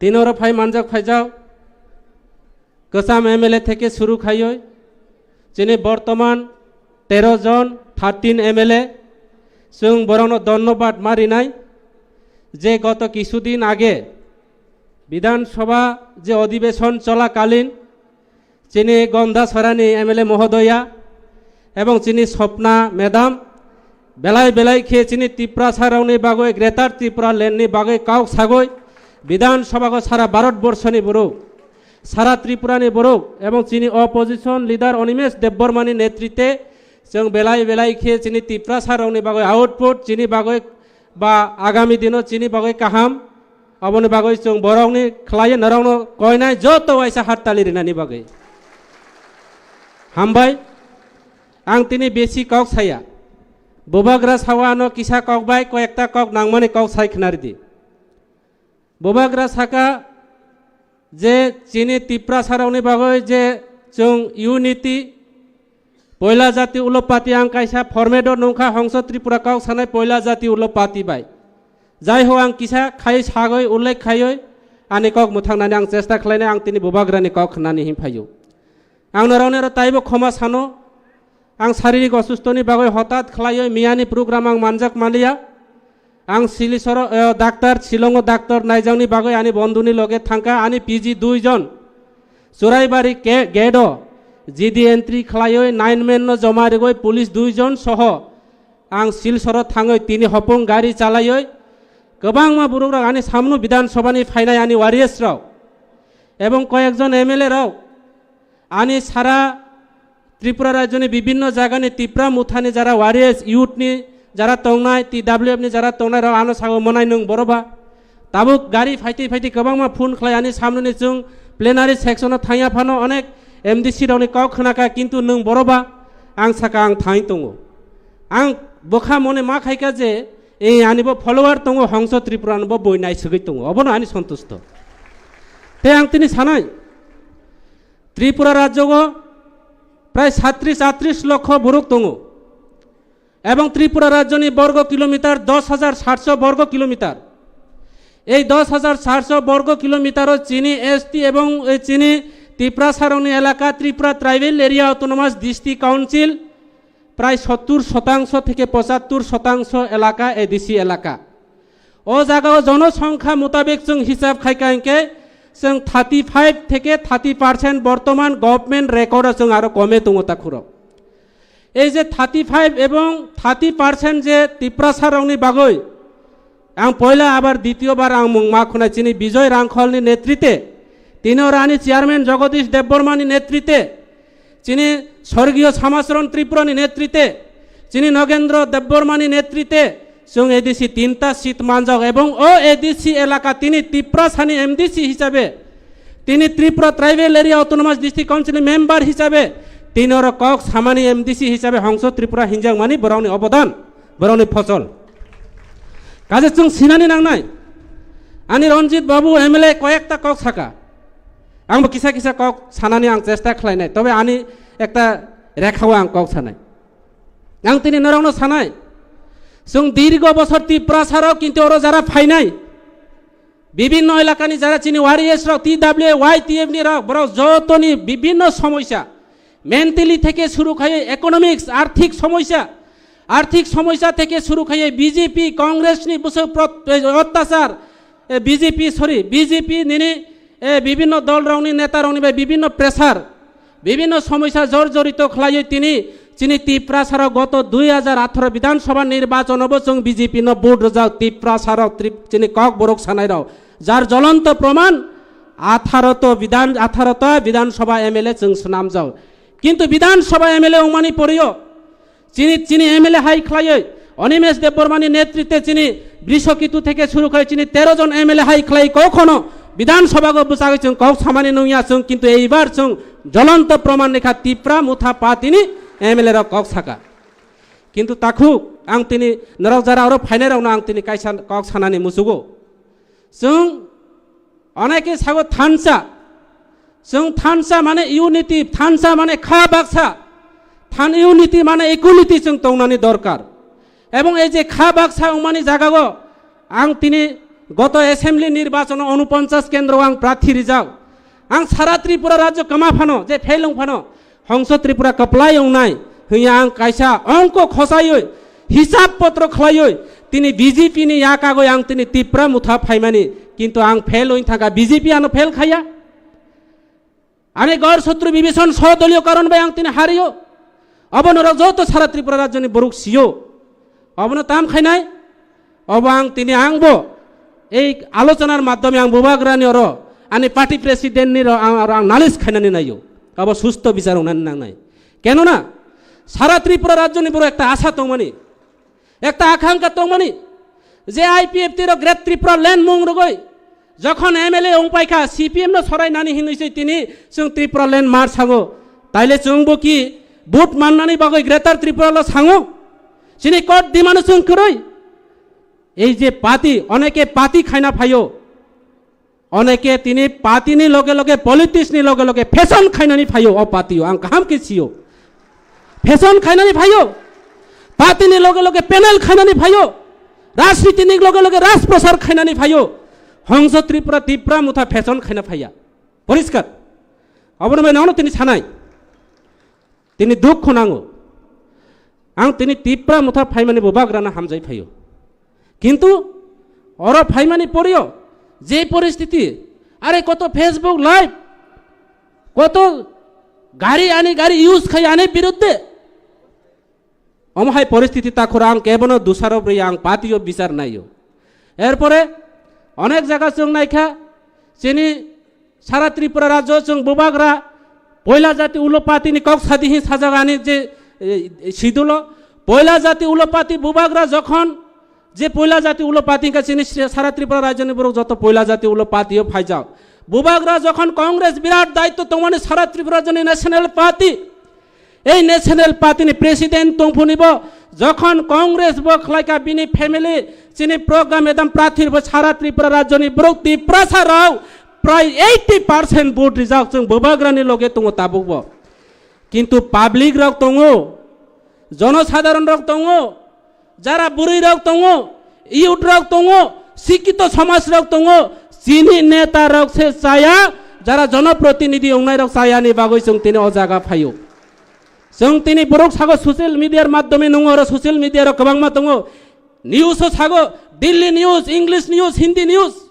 Tini oro phai manjak phaijak kwcham M L A theke suru khaiwi chini bortoman tero jon, thirteen M L A, chwng borokno dhonnobad ma rinai je goto kisudin age Bidhan Sabha je odhibeshon cholakalin chini Gondasarani M L A mohodoya ebong chini Swapna madam belai belai khe chini Tiprasa rokni bagwi, Greater Tripura Land ni bagwi kok sagwi Bidhan Sabha o sara Bharat Borshoni borok, sara Tripura ni borok ebong chini opposition leader Animesh Debbarma ni netritwe chwng belai belai khe chini Tiprasa rokni bagwi output, chini bagwi ba agami dino chini bagwi kaham, aboni bagwi chwng borokni khlaiwi norokno koinai joto waisa hattali rinani bagwi. Hambai, ang tini besi kok saya. Bubagra sawa ano kisa kok bai koyekta kok nangmani kok sai khna ridi. Bubagra saka Je chini Tiprasarokni bagwi je chwng unity, poila jati ulo party ang kaisa format-o nungkha, Hongso Tripura kok sanai poila jati ulo party bai. Jai ho ang kisa khai sagwi ullekh khaiwi ani kok mwthangnani ang chesta khlainai, ang tini bubagrani kok khnani hin phaio. Ang norokni oro taibo khoma sano, ang saririk osustoni bagwi hotat khlaiwi miyani program ang manjak manliya. Ang Silisoro, eh, daktar, Shillongo daktar naijakni bagwi ani bondhuni loge thangkha, ani P G dui jon. Churaibari ke-, gate-o G D entry khlaiwi nine man no joma rigwi police dui jon soho ang Silsoro thangwi tini hopung gari chalaiwi kwbangma borok rok ani samno Bidhan Sabha ni phainai ani warriors rok ebong koyekjon M L A rok ani sara Tripura rajyoni bibinno jagani Tipra Mothani jara warriors, youth ni jara tongnai, T W F ni jara tongnai rok ano sago monai nwng boroba. Tabuk gari phaiti phaiti kwbangma phone khlai ani samnoni chwng plenary section o thangya phano onek M D C rokni kok khnakha, kintu nwng boroba ang saka ang thangwi tongo. Ang bwkha mone ma khaikha je ei ani bo follower tongo, Hongso Tripura no bo boi naisugwi tongo, obono ani sontusto. Tei ang tini sanai, Tripura rajyogo prai satris atris lokho borok tongo. Ebong Tripura rajyoni borgo kilometer dos hajar satso borgo kilometer. Ei dos hajar satso borgo kilometer o chini S T ebong, eh, chini Tiprasarokni elaka Tripura Tribal Area Autonomous District Council prai sottur shotangso theke pochattur shotangso elaka A D C elaka. O jagao jonosongkha mutabek chwng hisab khaikha hinkhe chwng thirty five theke thirty percent bortoman government record o chwng aro kome tongo takhurok. Ei je thirty five ebong thirty percent je Tiprasa rokni bagwi, ang poila abar ditiyo bar ang mung ma khwnai chini Bijoy Rangkholni netrite, tini oro ani chairman Jagadish Debbarmani netrite, chini Sorgiyo Samacharan Tripurani netrite, chini Nogendra Debbarmani netrite, chwng A D C tinta seat manjak ebong o A D C elaka tini Tiprasani M D C hisabe, tini Tripura Tribal Area Autonomous District Council ni member hisabe, tini oro kok samani M D C hisabe Hongso Tripura hinjakmani borokni obodan, borokni phosol. Kaje chwng sinani nangnai, ani Ranjit Babu M L A koyekta kok saka, angbo kisa kisa kok sanani ang chesta khlainai, tobe ani ekta rekhao ang kok sanai. Ang tini norokno sanai, chwng dirgo bosor Tiprasa rok kintu oro jara phainai, bibinno elakani jara chini warriors rok, T W Y T F ni rok, borok jotoni bibinno somosya, mentally theke suru khaiye economics, arthik somosya, arthik somosya theke suru khaiye B J P, Congress ni bwswk prot-, eh, ottachar, eh, B J P, sorry, B J P nini, eh, bibinno dol rokni neta rokni bai bibinno pressure, bibinno somosya jorjorito khlaiwi tini chini Tiprasarok goto dui hajar atharo Bidhan Sabha nirbachon o bo chwng B J P no vote rwjak Tiprasarok Trip-, chini Kokborok sanairok, jar jolonto proman atharo to Bidhan, atharo ta Bidhan Sabha M L A chwng swnamjak. Kintu Bidhan Sabha M L A wngmani porio chini, chini M L A hai khlaiwi Animesh Debbarmani netrite chini Brishokitu theke suru khai chini tero jon M L A hai khlai kokhono Bidhan Sabha go bwchagwi chwng kok samani nungya chwng, kintu eibar chwng jolonto proman ni kha Tipra Motha Party ni M L A rok kok saka. Kintu takhuk ang tini norok jara oro phainai rokno ang tini kaisa kok sanani muchugo. Chwng oneke sago thansa. Chwng thansa mane unity, thansa mane kha baksa. Than unity mane equality chwng tongnani dorkar. Ebong ei je kha baksa wngmani jagao ang tini goto assembly nirbachon o unoponchas kendro ang prarthi rijak. Ang sara Tripura rajyo kwma phano, je fail wng phano, Hongso Tripura kwplai wngnai hwnya ang kaisa ongko khosaiwi, hisab potro khlaiwi, tini B J P ni yakagwi ang tini Tipra Motha phaimani, kintu ang fail wng thangkha, B J P ano fail khaya. Ani gor sotru Bibhishan sodoliyo karon bai ang tini hario. Obo norok joto sara Tripura rajyoni borok sio. Obono tam khainai? Obo ang tini angbo ei alochonar maddhome ang bubagrani oro ani party president ni ro ang, aro ang nalis khainani naio. Obo susto bichar wngnani nangnai. Kenona sara Tripura rajyoni borok ekta asha tongmani, ekta akhankha tongmani, je I P F T ro Great Tripura Land mung rwgwi jokhon M L A wng paikha, C P M no sorai nani hinwi se tini chwng Tripura Land mar sango. Taile chwngbo ki vote mannani bagwi Greater Tripura lo sango? Chini court demand chwng kwrwi. Ei je party, oneke party khaina phaio. Oneke tini party ni loge loge, politics ni loge loge fashion khainani phaio o party o, ang kaham khe sio. Fashion khainani phaio. Party ni loge loge panel khainani phaio. Rajniti ni loge loge rajprasar khainani phaio. Hongso Tripura, Tipra Motha fashion khaina phaiya. Poriskar. Abono bai nono tini sanai. Tini dukh nango. Ang tini Tipra Motha phaimani bubagrano hamjai phaio. Kintu oro phaimani porio je poristiti, are koto Facebook live, koto gari ani gari use khai ani biruddhe. Omo hai poristiti takhura ang kebono dusarop ri ang party o bichar naio. Erpore onek jaga chwng naikha chini Sara Tripura rajyo chwng bubagra poila jati ulo party ni kok sadi hin sajagani je, e, sidulo poila jati ulo party bubagra jokhon je poila jati ulo party ka chini sara Tripura rajyo ni borok joto poila jati ulo party o phaijak. Bubagra jokhon Congress birat daitto tongmani sara Tripura rajyo ni national party, ei national party ni president tongphuni bo jokhon Congress bo khlaika bini family chini program edam prathir bo sara Tripura rajyo ni borok Tiprasa rao prai eighty percent vote rijak chwng bubagrani loge tongo tabuk bo. Kintu public rok tongo, jonosadharon rok tongo, jara bwrwi rok tongo, youth rok tongo, sikito somaj rok tongo, chini neta rok se chaya, jara jonoprotinidhi ongnai rok chaya ni bagwi chwng tini o jaga phaio. Chwng tini borok sago social media r maddhome nungo oro social media rok kwbangma tongo, news o sago Delhi news, English news, Hindi news.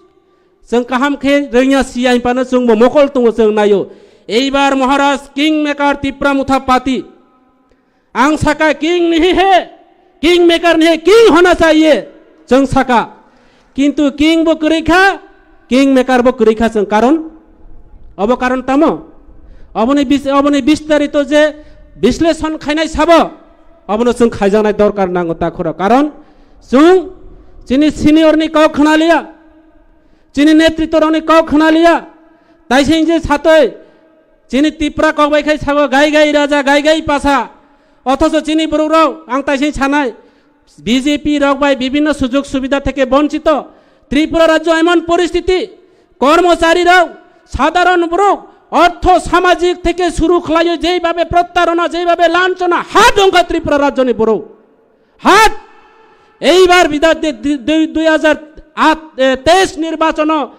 Chwng kaham khe rwngya siya hinphano chwngbo mokol tongo chwng naio. Eibar Maharaj Kingmaker Tipra Motha Party. Ang saka king nihi he, Kingmaker nihi king hona chahiye. Chwng saka. Kintu king bo kwrwi kha, Kingmaker bo kwrwi kha chwng karon. Obo karon tamo? Oboni bis-, oboni bistarito je bisleshon khainai sabo, obono chwng khaijaknai dorkar nango takhoro. Karon chwng chini senior ni kok khna liya. Chini netritworokni kok khna liya. Taising je satoi chini Tipra kok bai khai sago gai gai raja, gai gai pasa. Othocho chini borok rok ang taising sanai B J P rok bai bibhinno sujog subidha theke bonchito. Tripura rajyo emon poristiti, kormochari rok, sadharon borok, ortho samajik theke suru khlaiyo jeibabe prottarona, jeibabe lanchona ha dongkha Tripura rajyoni borok. Hat! Eibar bidha de-, de-, de-, dui hajar at, eh, teis nirbachono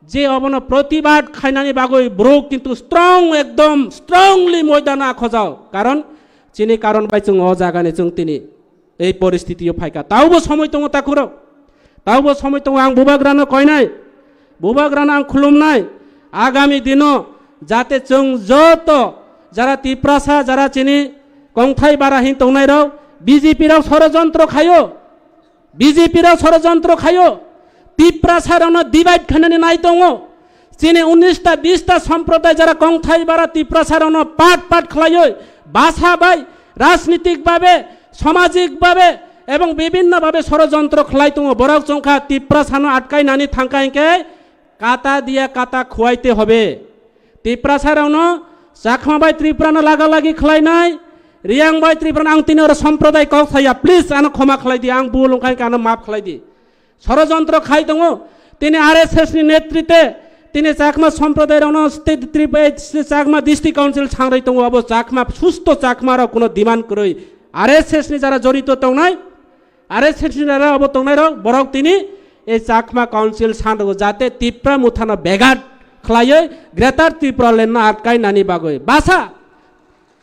je obono protibad khainani bagwi borok kintu strong, ekdom strongly moidano akhojao. Karon chini karon bai chwng o jagani chwng tini ei poristitio phaikha. Taubo somoi tongo takhurok. Taubo somoi tongo ang bubagrano koinai. Bubagrano ang khulumnai. Agami dino jate chwng joto jara Tiprasa, jara chini kongthai bara hin tongnai rok, B J P rok sorojontro khaio. B J P rok sorojontro khaio. Tiprasa rokno divide khainani nai tongo. Chini unis ta bis ta somproday jara kongthai bara Tiprasa rokno part part khlaioi, basa bai, rajnitik babe, samajik babe, ebong bibhinno babe sorojontro khlai tongo. Borok chongkha Tiprasano atkai nani thangkha hinkhe kata diya kata khuaite hobe. Tiprasa rokno Chakma bai Tripura no laga lagi khlainai, Riyang bai Tripura no ang tini oro somproday kok saya, please ano khoma khlai di, ang bul wngkha hinkhe ano maaf khlai di. Sorojontro khai tongo. Tini R S S ni netrite tini Chakma somproday rokno state Trip-, eh, Chakma District Council sangroi tongo. Abo Chakma, susto Chakma rok kuno demand kwrwi. R S S ni jara jorito tongnai, R S S ni jara abo tongnai rok, borok tini ei Chakma Council sanrogo jate Tipra Mothano begat khlaioi Greater Tripura Land no atkai nani bagwi. Basa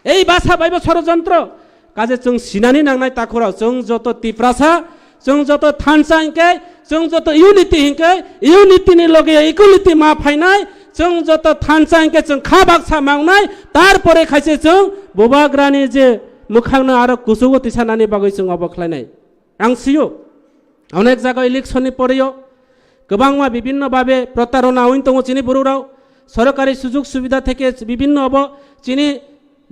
Ei basa baibo sorojontro. Kaje chwng sinani nangnai takhurok, chwng joto Tiprasa, chwng joto thansa hinkhe, chwng joto unity hinkhe, unity ni loge equality ma phainai, chwng joto thansa hinkhe chwng kha baksa mangnai, tarpore khaise chwng bubagrani je mwkhangno aro kuchugo tisanani bagwi chwng obo khlainai. Ang sio, onek jaga election ni poreyo kwbangma bibinno babe protarona oin tongo chini borok rok, sorkari sujug subida theke bibinno obo chini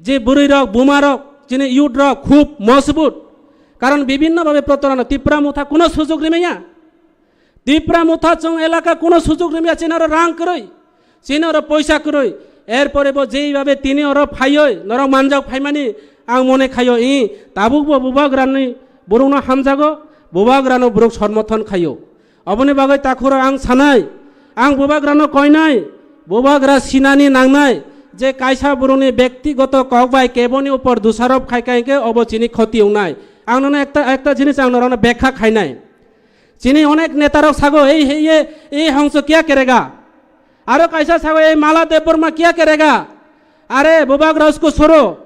je bwrwi rok, buma rok, chini youth rok khub mojbut, karon bibinno babe protarona. Tipra Motha kuno sujug rimaya, Tipra Motha chwng elaka kuno sujug rimaya, chini oro rang kwrwi. Chini oro poisa kwrwi. Erpore bo jeibabe tini oro phaioi, norok manjak phaimani ang mone khaio, i, tabuk bo bubagrani borokno hamjago, bubagrano borok somorthon khaio. Oboni bagwi takhuro ang sanai, Ang bubagrano koinai, bubagra sinani nangnai, je kaisa borokni bektigoto kok bai keboni upor dusarop khai khai khe obo chini khoti wngnai. Ang nono ekta, ekta jinis ang norokno bekha khainai. Chini onek netarok sago, "Ei, ei, ye, ei hongso kya kerega?" Aro kaisa sago, "Ei Mala Debbarma kya kerega?" Are bubagra usko soro,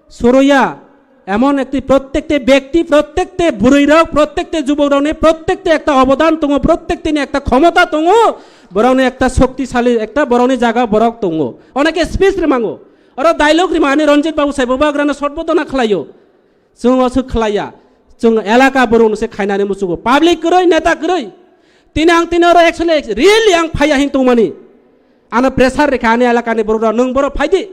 soroya. Emon ekti prottekte bekti, prottekte bwrwirok, prottekte jubokrokni prottekte ekta obodan tongo, prottekteni ekta khomota tongo, borokni ekta shoktisali, ekta borokni jaga borok tongo. Oneke speech rimango. Oro dialogue rimani Ranjit Babu sai bubagrano sotbodona khlaio. Chwng o swk khlaiya. Chwng elaka borokno se khainani muchugo. Public kwrwi, neta kwrwi. Tini ang tini oro actually really ang phaiya hin tongmani. Ano pressure rikha ani elakani borok rok, "Nwng borok phaidi."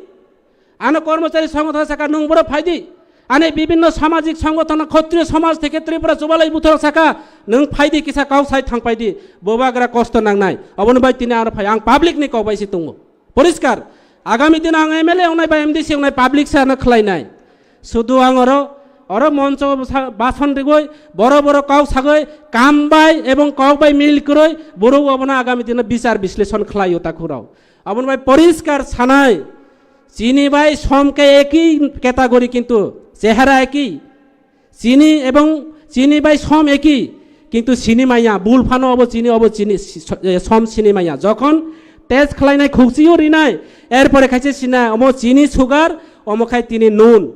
Ano kormochari songgothon saka, "Nwng borok phaidi." Ani bibinno samajik songgothon, Khattriyo samaj theke Tripura Chubalai Butharok saka, "Nwng phaidi, kisa kok sai thangpaidi." Bubagra kosto nangnai. Oboni bai tini ano phai ang public ni kok bai se tongo. Poriskar, agami dino ang M L A wngnai ba M D C wngnai public se ano khlainai. Sudu ang oro, oro moncho basa-, bason rigoi, boro boro kok sagoi, kam bai ebong kok bai mil kwrwi, borok obono agami dino bichar bisleshon khlaio takhurok. Aboni bai poriskar sanai, chini bai som khe eki category kintu chehara eki. Chini ebong chini bai som eki, kintu sini maya, bul phano obo chini, obo chini, si-, so-, eh, som sini maya. Jokhon test khlainai, khukchio rinai, erpore khaise sinai, omo chini sugar, omo khai tini nun.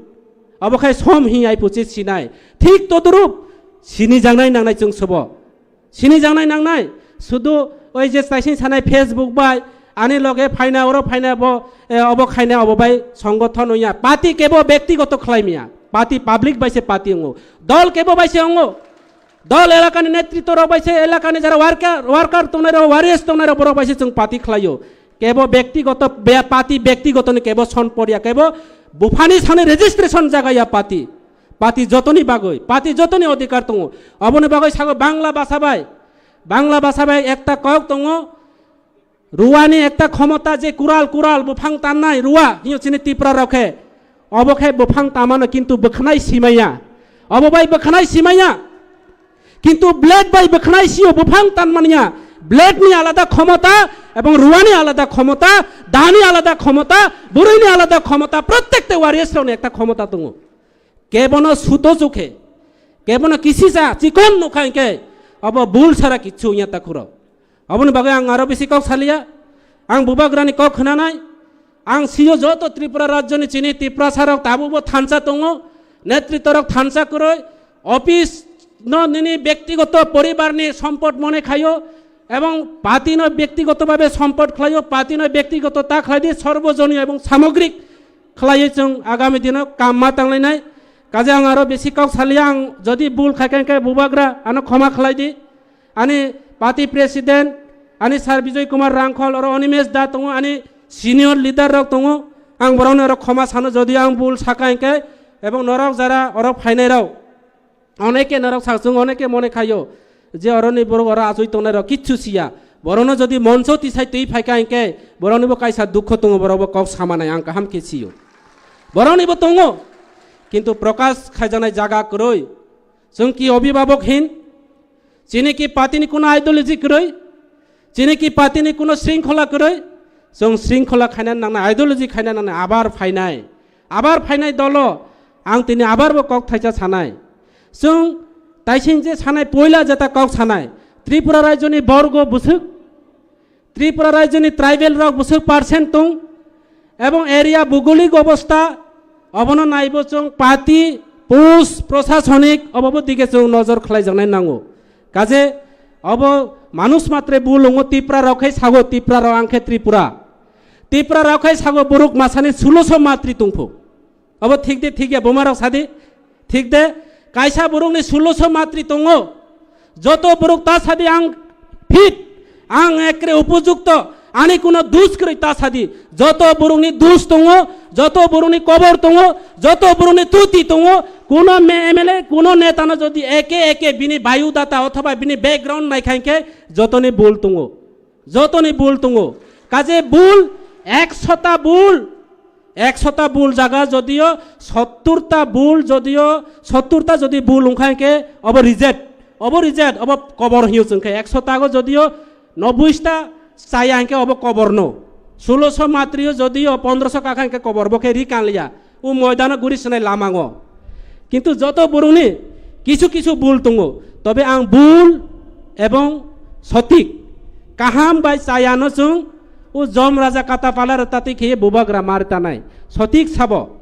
Obo khai som hi ai puchi sinai. Thik todrup sini jangnai nangnai chwng sobo. Sini jangnai nangnai, sudu oi je taising sanai Facebook bai, ani loge phaina, oro phaina, bo, eh, obo khaina, obo bai songgothon oya. Party kebo bektigoto khlai miya. Party public bai se party ongo. Dol kebo bai se ongo. Dol elakani netritwo rok bai se elakani jara worker, worker tongnai rok, warriors tongnai rok, borok bai se chwng party khlaio. Kebo bektigoto, be-, party bektigotoni kebo son porya, kebo buphani sani registration jaga ya party. Party jotoni bagoi, party jotoni odhikar tongo. Oboni bagoi sago Bangla basa bai. Bangla basa bai ekta kok tongo. Ruani ekta khomota je kural, kural buphang tannai rua, hiyo chini Tipra rok khe. Obo khe buphang tamano kintu bwkhnai simaya. Obo bai bwkhnai simaya. Kintu blade bai bwkhnai sio buphang tan manya. Blade ni alada khomota, ebong ruani alada khomota, dani alada khomota, burui ni alada khomota, prottek te warriors rok ni ekta khomota tongo. Kebono suto chukhe, kebono kisisa chikon nukha hinkhe, obo bul sara kichu ya takhuro. Oboni bagwi ang aro bisi kok saliya. Ang bubagrani kok khnanai. Ang sio joto Tripura rajyoni chini Tiprasa rok tabukbo thansa tongo, netritwa rok thansa kwrwi, office no nini bektigoto poribarni sompot mone khaio, ebong party no bektigoto babe sompot khlaio, party no bektigoto ta khlai di, sorbojonio ebong samogrik khlaiwi chwng agami dino kam ma tanglainai. Kaje ang aro bisi kok saliya, ang jodi bul khaikha hinkhe bubagra ano khoma khlai di. Ani party president, ani Sir Bijoy Kumar Rangkhol, oro Animesh da tongo, ani senior leader rok tongo. Ang borokni oro khoma sano, jodi ang bul saka hinkhe, ebong norok jara oro phainai rok, oneke norok sak, chwng oneke mone khaio je oroni borok oro achoi tongnai rok kichu siya. Borokno jodi moncho tisai twi phaikha hinkhe, boroknibo kaisa dukho tongo, borokbo kok samanai ang kaham khe sio. Boroknibo tongo, kintu prokash khaijaknai jaga kwrwi. Chwng ki obhibhabok hin? Chini ki party ni kuno ideology kwrwi? Chini ki party ni kuno shringkhola kwrwi? Chwng shringkhola khaina nangnai, ideology khaina nangnai, abar phainai. Abar phainai dolo, ang tini abar bo kok thaisa sanai. Chwng taising je sanai, poila jeta kok sanai. Tripura rajyoni borgo bwswk, Tripura rajyoni tribal rok bwswk percent tong, ebong area bhugolik obostha, obono naibo chwng party, post, prosasonik, obobo dige chwng nojor khlaijaknai nango. Kaje obo manush matre bul wngo, Tipra rok khai sago, Tipra rok ang khe Tripura. Tipra rok khai sago borok masani sulosho matri tongphu. Obo thik de, thik ya, buma rok sadi. Thik de, kaisa borokni sulosho matri tongo. Joto borok ta sadi ang fit, ang ekre upojukto, ani kuno dus kwrwi ta sadi. Joto borokni dus tongo, joto borokni kobor tongo, joto borokni tuti tongo. Kuno me-, M L A, kuno neta no jodi eke eke bini biodata othoba bini background naikha hinkhe jotoni bul tongo. Jotoni bul tongo. Kaje bul, ekshota bul, ekshota bul jaga jodio sotturta bul jodio, sotturta jodi bul wngkha hinkhe obo reject. Obo reject, obo kobor hiyo chwngkhe. Ekshota go jodio nobboista chaya hwnkhe obo koborno. Sulosho matrio jodio pondroso kakha hwnkhe kobor, bo khe ri kanliya. O moidano guri swnai lamango. Kintu joto borokni kisu kisu bul tongo. Tobe ang bul ebong sotik, kaham bai chayano chwng o jom raja kata pala rwtatwi kheye bubagra mar tanai. Sotik sabo.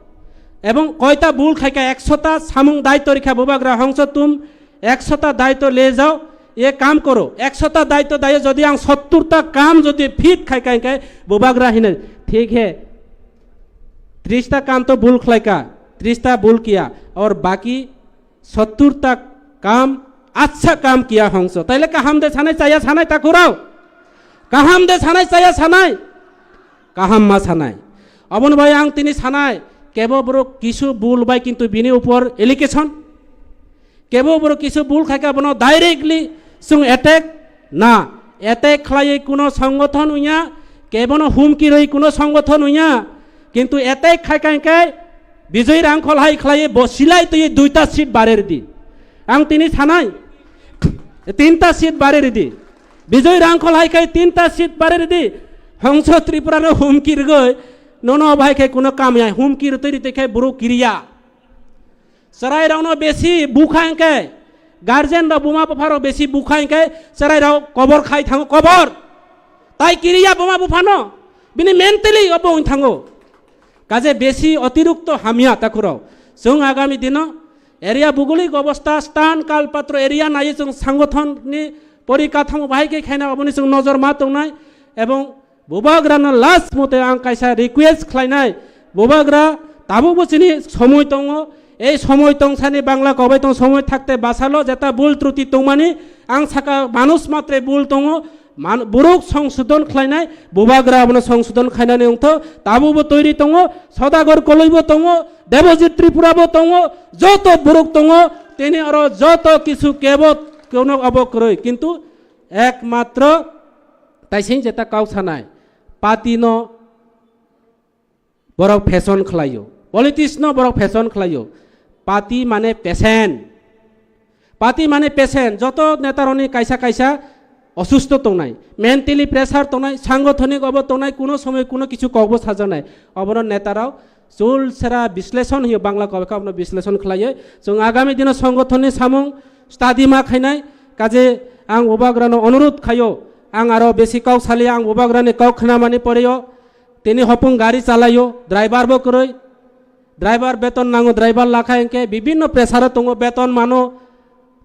Ebong koita bul khaika ekshota samung daityo rikha bubagra hongso tum ekshota daityo le jao, ye kam koro. Ekshota daityo dayo jodi ang sotturta kam jodi fit khaika hingkai bubagra hine, thik he, trista kam to bul khlaika, trista bul kiya, aur baki sotturta kam, accha kam kiya hongso. Taile kaham de sanai chaya sanai takurao? Kaham de sanai chaya sanai? Kaham ma sanai. Aboni bai ang tini sanai, kebo borok kisu bul bai kintu bini upor allegation. Kebo borok kisu bul khaika bono directly chwng attack na. Attack khlaiwi kuno songgothon wngya, kebono humki rwi kuno songgothon wngya. Kintu attack khaika hingkai Bijoy Rangkhol hai khlaiwi bo silai twi duita seat bare ridi. Ang tini sanai, tinta seat bare ridi. Bijoy Rangkhol hai khai tinta seat bare ridi. Hongso Tripura no humki rwgwi nono bai khai kuno kam ya, humki rwtwi rwtwi khai buru kiriya. Chwrairokno besi bukha hwnkhe, guardian rok buma bupharok besi bukha hwnkhe chwrairok kobor khai thango, kobor. Tai kiriya buma buphano, bini mentally obo wng thango. Kaje besi otirukto hamya takhurok. Chwng agami dino area bugulik obostha stan kalpatro area naiwi chwng sangothonni porikathamo bahai khe khaina oboni chwng nojor ma tongnai ebong Bubagrano last mote ang kaisa request khlainai, Bubagra tabukbo chini somoi tongo, ei somoi tongsani Bangla kobai tong somoi thakte basalo jeta bul truti tongmani ang saka manush matre bul tongo, man-, borok songsodon khlainai, Bubagra abono songsodon khainani wngtho, tabukbo toiri tongo, Sodagar Koloibo tongo, Debojit Tripurabo tongo, joto borok tongo, tini oro joto kisu kebo kono abo kwrwi, kintu ekmatro Taising jeta kok sanai, party no borok fashion khlaio, politics no borok fashion khlaio, party mane patient, party mane patient, joto neta rokni kaisa kaisa osusto tongnai, mentally pressure tongnai, sangothonik obo tongnai, kuno somoi kuno kichu kokbo sajaknai, obono neta rok Chul sera bisleshon hiyo Bangla kobekha abono bisleshon khlaiyo. Chwng agami dino songothonni samung study ma khainai, kaje ang Bubagrano onurudh khayo, ang aro besi kok saliya, ang Bubagrani kok khnamani poreyo, tini hopung gari chalayo, driver bo kwrwi, driver beton nango, driver lakha hwnkhe bibinno pressure tongo, beton mano,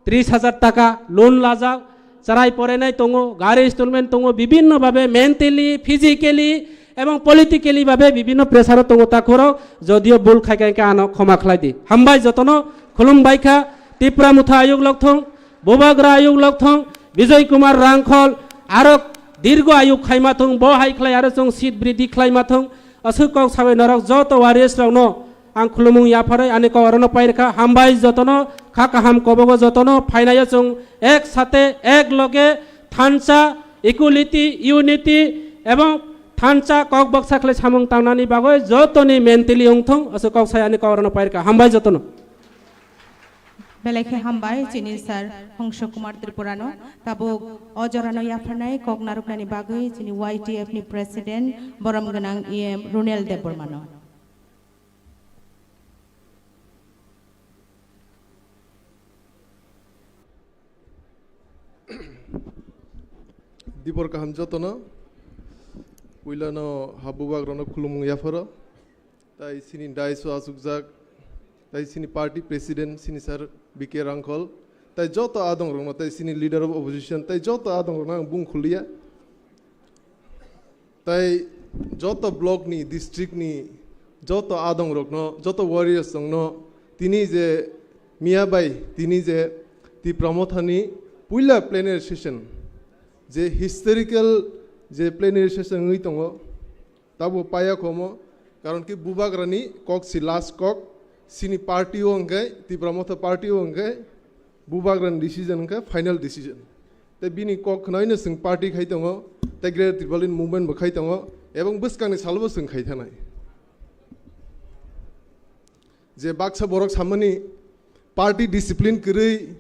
tris hajar taka loan lajak, chwrai porenai tongo, gari installment tongo, bibinno babe mentally, physically ebong politically babe bibinno pressure tongo takhurok, jodio bul khai khai khe ano khoma khlai di. Hambai jotono, khulum bai kha, Tipra Motha ayuk lok thung, Bubagra ayuk lok thung, Bijoy Kumar Rangkhol, aro dirgo ayuk khaima thung, bo hai khlai aro chwng seat bridhi khlaima thung, aswk kok sabai norok joto warriors rokno, Ang khulumung yapharwi ani kok orono pairikha, hambai jotono, kha kaham kobogo jotono, phainayo chwng ek sate, ek loge, thansa, equality, unity, ebong thansa kok baksa khlai samung tangnani bagwi jotoni mentally wngthung, aswk kok sai ani kok orono pairikha, hambai jotono. Belai khe hambai chini sir Hongso Kumar Tripurano, tabuk o jorano yapharnai kok narwknani bagwi chini Y T F ni president, borom gwnang E M Runel Debbarmano. Dibor kaham jotono, puilano ha Bubagrano khulumung yapharo, tai sini dais o achukjak, tai sini party president sini sir B K Rangkhol, tai joto adongrokno, tai sini leader of opposition, tai joto adongrokno ang bung khuliya. Tai joto block ni, district ni joto adong rokno, joto warriors rokno tini je miya bai tini je Tipra Motha ni puila plenary session, je historical je plenary session wngwi tongo, tabo paya khomo, karon ki Bubagra ni kok si last kok, sini party o hwnkhe, Tipra Motha party o hwnkhe, Bubagrani decision wngkha final decision. Tei bini kok khnaino chwng party khai tongo, tei Greater Tipraland movement bo khai tongo, ebong bwskangni salobo chwng khai thanai. Je baksa borok samani party discipline kwrwi,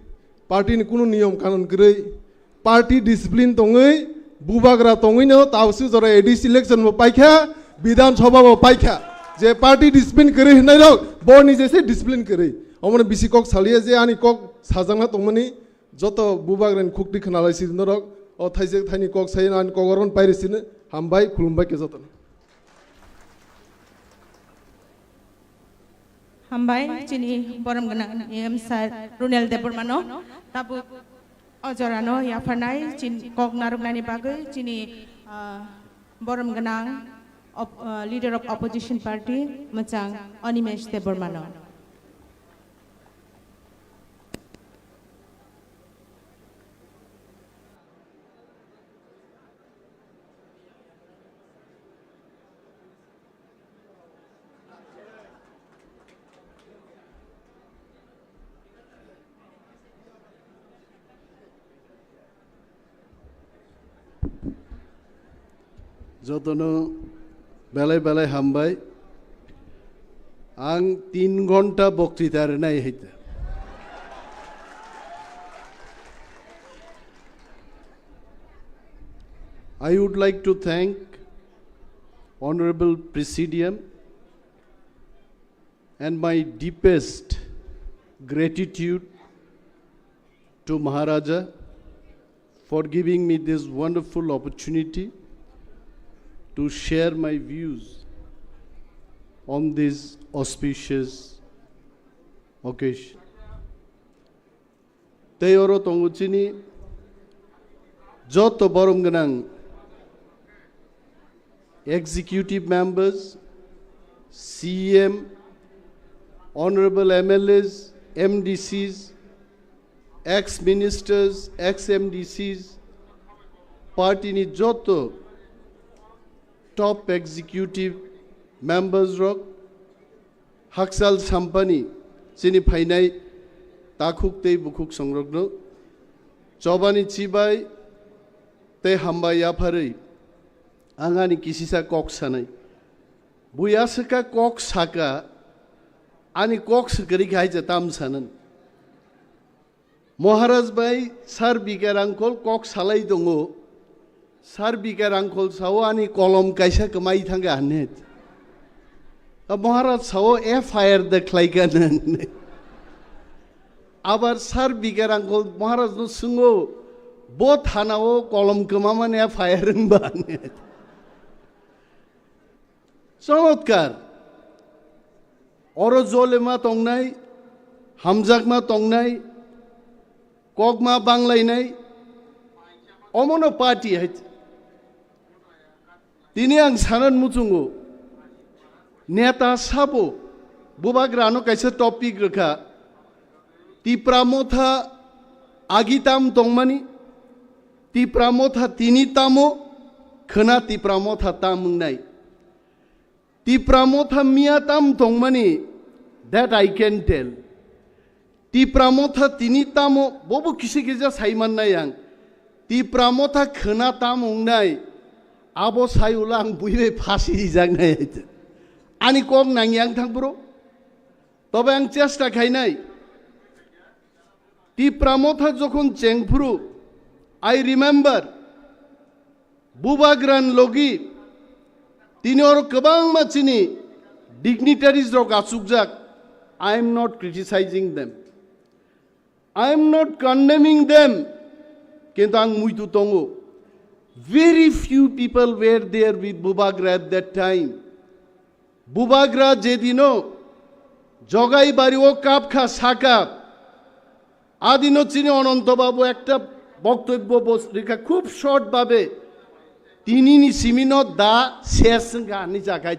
party ni kunu niyom kanun kwrwi, party discipline tongwi Bubagra tongwino tausi jora A D C election bo paikha, Bidhan Sabha bo paikha. Je party discipline kwrwi hwnwi rok, bo ni jese discipline kwrwi. Omono bisi kok saliya je ani kok sajakna tongmani joto bubagrani khukti khwnalai si norok. O thaijak thaini kok sai ani kok oron pairi sini hambai khulumbai khe jotono. Hambai chini borom gwnang M sir Runel Debbarmano tabuk o jorano yapharnai chin kok narwknani bagwi chini, ah, borom gwnang op-, ah, leader of opposition party mwchang Animesh Debbarmano. Jotono belai belai hambai. Ang tin ghonta boktrita rwnai hai ta. I would like to thank Honorable Presidium and my deepest gratitude to Maharaja for giving me this wonderful opportunity to share my views on this auspicious occasion. Tei oro tongo chini joto borom gwnang executive members, C E M, honorable M L As, M D Cs, ex ministers, ex M D Cs, party ni joto top executive members rok, hakchal sampani chini phainai takhuk tei bukhuk songrokno chobani chibai tei hambai yapharwi ang ani kisisa kok sanai. Buya swkha kok saka, ani kok swkari khai je tam sanan. Maharaj bai Sir B K Rangkhol kok salai tongo. Sir B K Rangkhol sao ani kolom kaisa kwmai thangkha hwnwi. A Maharaj sao F I R de khlaikha nang. Abar Sir B K Rangkhol Maharaj no swngo, bo thana o kolom kwmamani F I R wngba hwnwi. Chomotkar. Oro jolema tongnai, hamjakma tongnai, kokma banglainai, omono party hai. Tini ang sanan muchungo, neta sabo, bubagrano kaisa topic rwkha, Tipra Motha agi tam tongmani, Tipra Motha tini tamo, khwna Tipra Motha tam wngnai. Tipra Motha miya tam tongmani, that I can tell. Tipra Motha tini tamo, bobo kisa kisa saiman nai ang. Tipra Motha khwna tam wngnai, abo sai ulo ang buibai phasi rijak nai. Ani kok nang yang thang bro. Tobe ang chesta khainai. Tipra Motha jokhon chengphuru, I remember, Bubagran logi, tini oro kwbangma chini dignitaries rok achukjak. I am not criticizing them. I am not condemning them. Kintu ang muitu tongo. Very few people were there with Bubagra at that time. Bubagra jedino Jogai bari o kapkha saka, adino chini Ononto Babu ekta boktobbo bos-, rikha khub short babe, tinini simino da ses wngkha hinwi jakhai.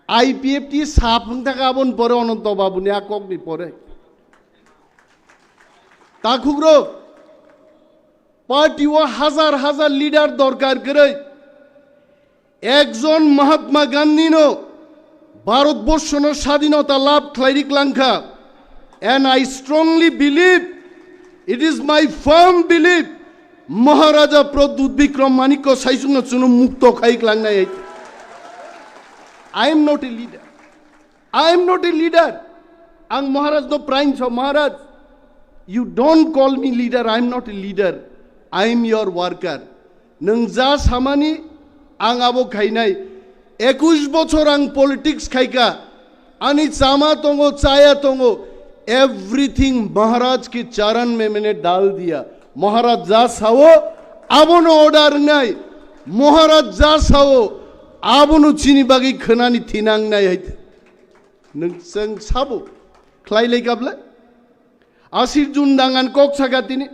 I P F T sap wngthaka aboni pore Ononto Babuni a kokni pore. Takhukrok, party o hajar hajar leader dorkar kwrwi, ekjon Mahatma Gandhi no Bharat Borsho no sadinota lab khlai ri klangkha. And I strongly believe, it is my firm belief, Maharaja Pradyut Bikram Manikya Saichung no chwngno mukto khai klangnai. I am not a leader. I am not a leader. Ang Maharaj no praing so, Maharaj, you don't call me leader, I am not a leader. I am your worker. Nwng ja samani ang abo khainai. Ekush bochor ang politics khaika. Ani chama tongo, chaya tongo. Everything Maharaj ki charan mein maine dal diya. Maharaj ja sao, abono order nai. Maharaj ja sao, abono chini bagwi khwnani thinang nai hai. Nwng chwng sabo khlai lai kabla? Asir jun dangan kok saka tini.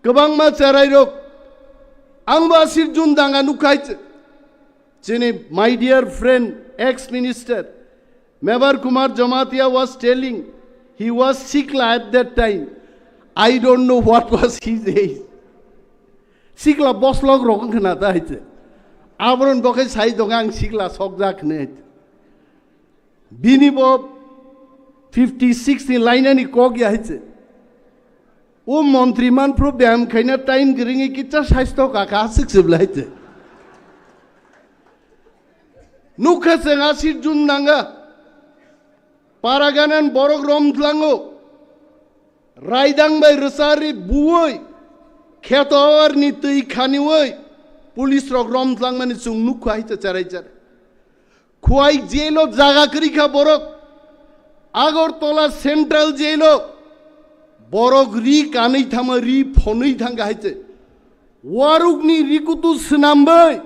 Kwbangma cherai rok. Ang bo asir jun danga nukhai. Chini, my dear friend, ex-minister, Mebar Kumar Jamatia was telling, he was sikla at that time. I don't know what was his age. Sikla boslok rok wngkha na ta hai se. Aboron bo khe sai tongo ang sikla sokjak hinwi hai se. Bini bo fifty six ni lainani kok ya hai se. O montri manphru beyam khaina time kwrwngwi kitsa saisto kaka aswk se bwlai hai se. Nukha chwng asir jun nanga. Paraganan borok romthlango. Raidang bai rwchari buwi kheto awarni twi khaniwi police rok romthlang mani chwng nukha hai se cherai cherai. Khwai jailo jaga kwrwi kha borok. Agartala Central jailo borok ri kanwi thangma ri phonwi thangkha hai se. Warukni rikutu swnambai,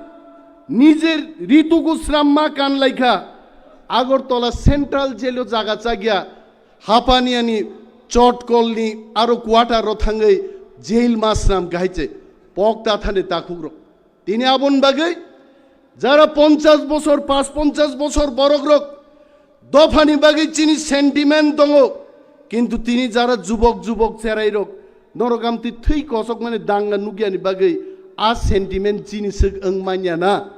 nijer rituku swnamma kanlaikha. Agartala Central jailo jaga chagya, Hapaniani Chotkolni aro quarter ro thangwi jail ma swnam kahaiche, pokta thani takhukrok. Tini abon bagwi jara ponchash bosor, pas ponchash bosor borokrok dophani bagwi chini sentiment tongo, kintu tini jara jubok jubok cherairok norok amtwi thwi kosokmani danga nukyani bagwi a sentiment chini swk wng manya na.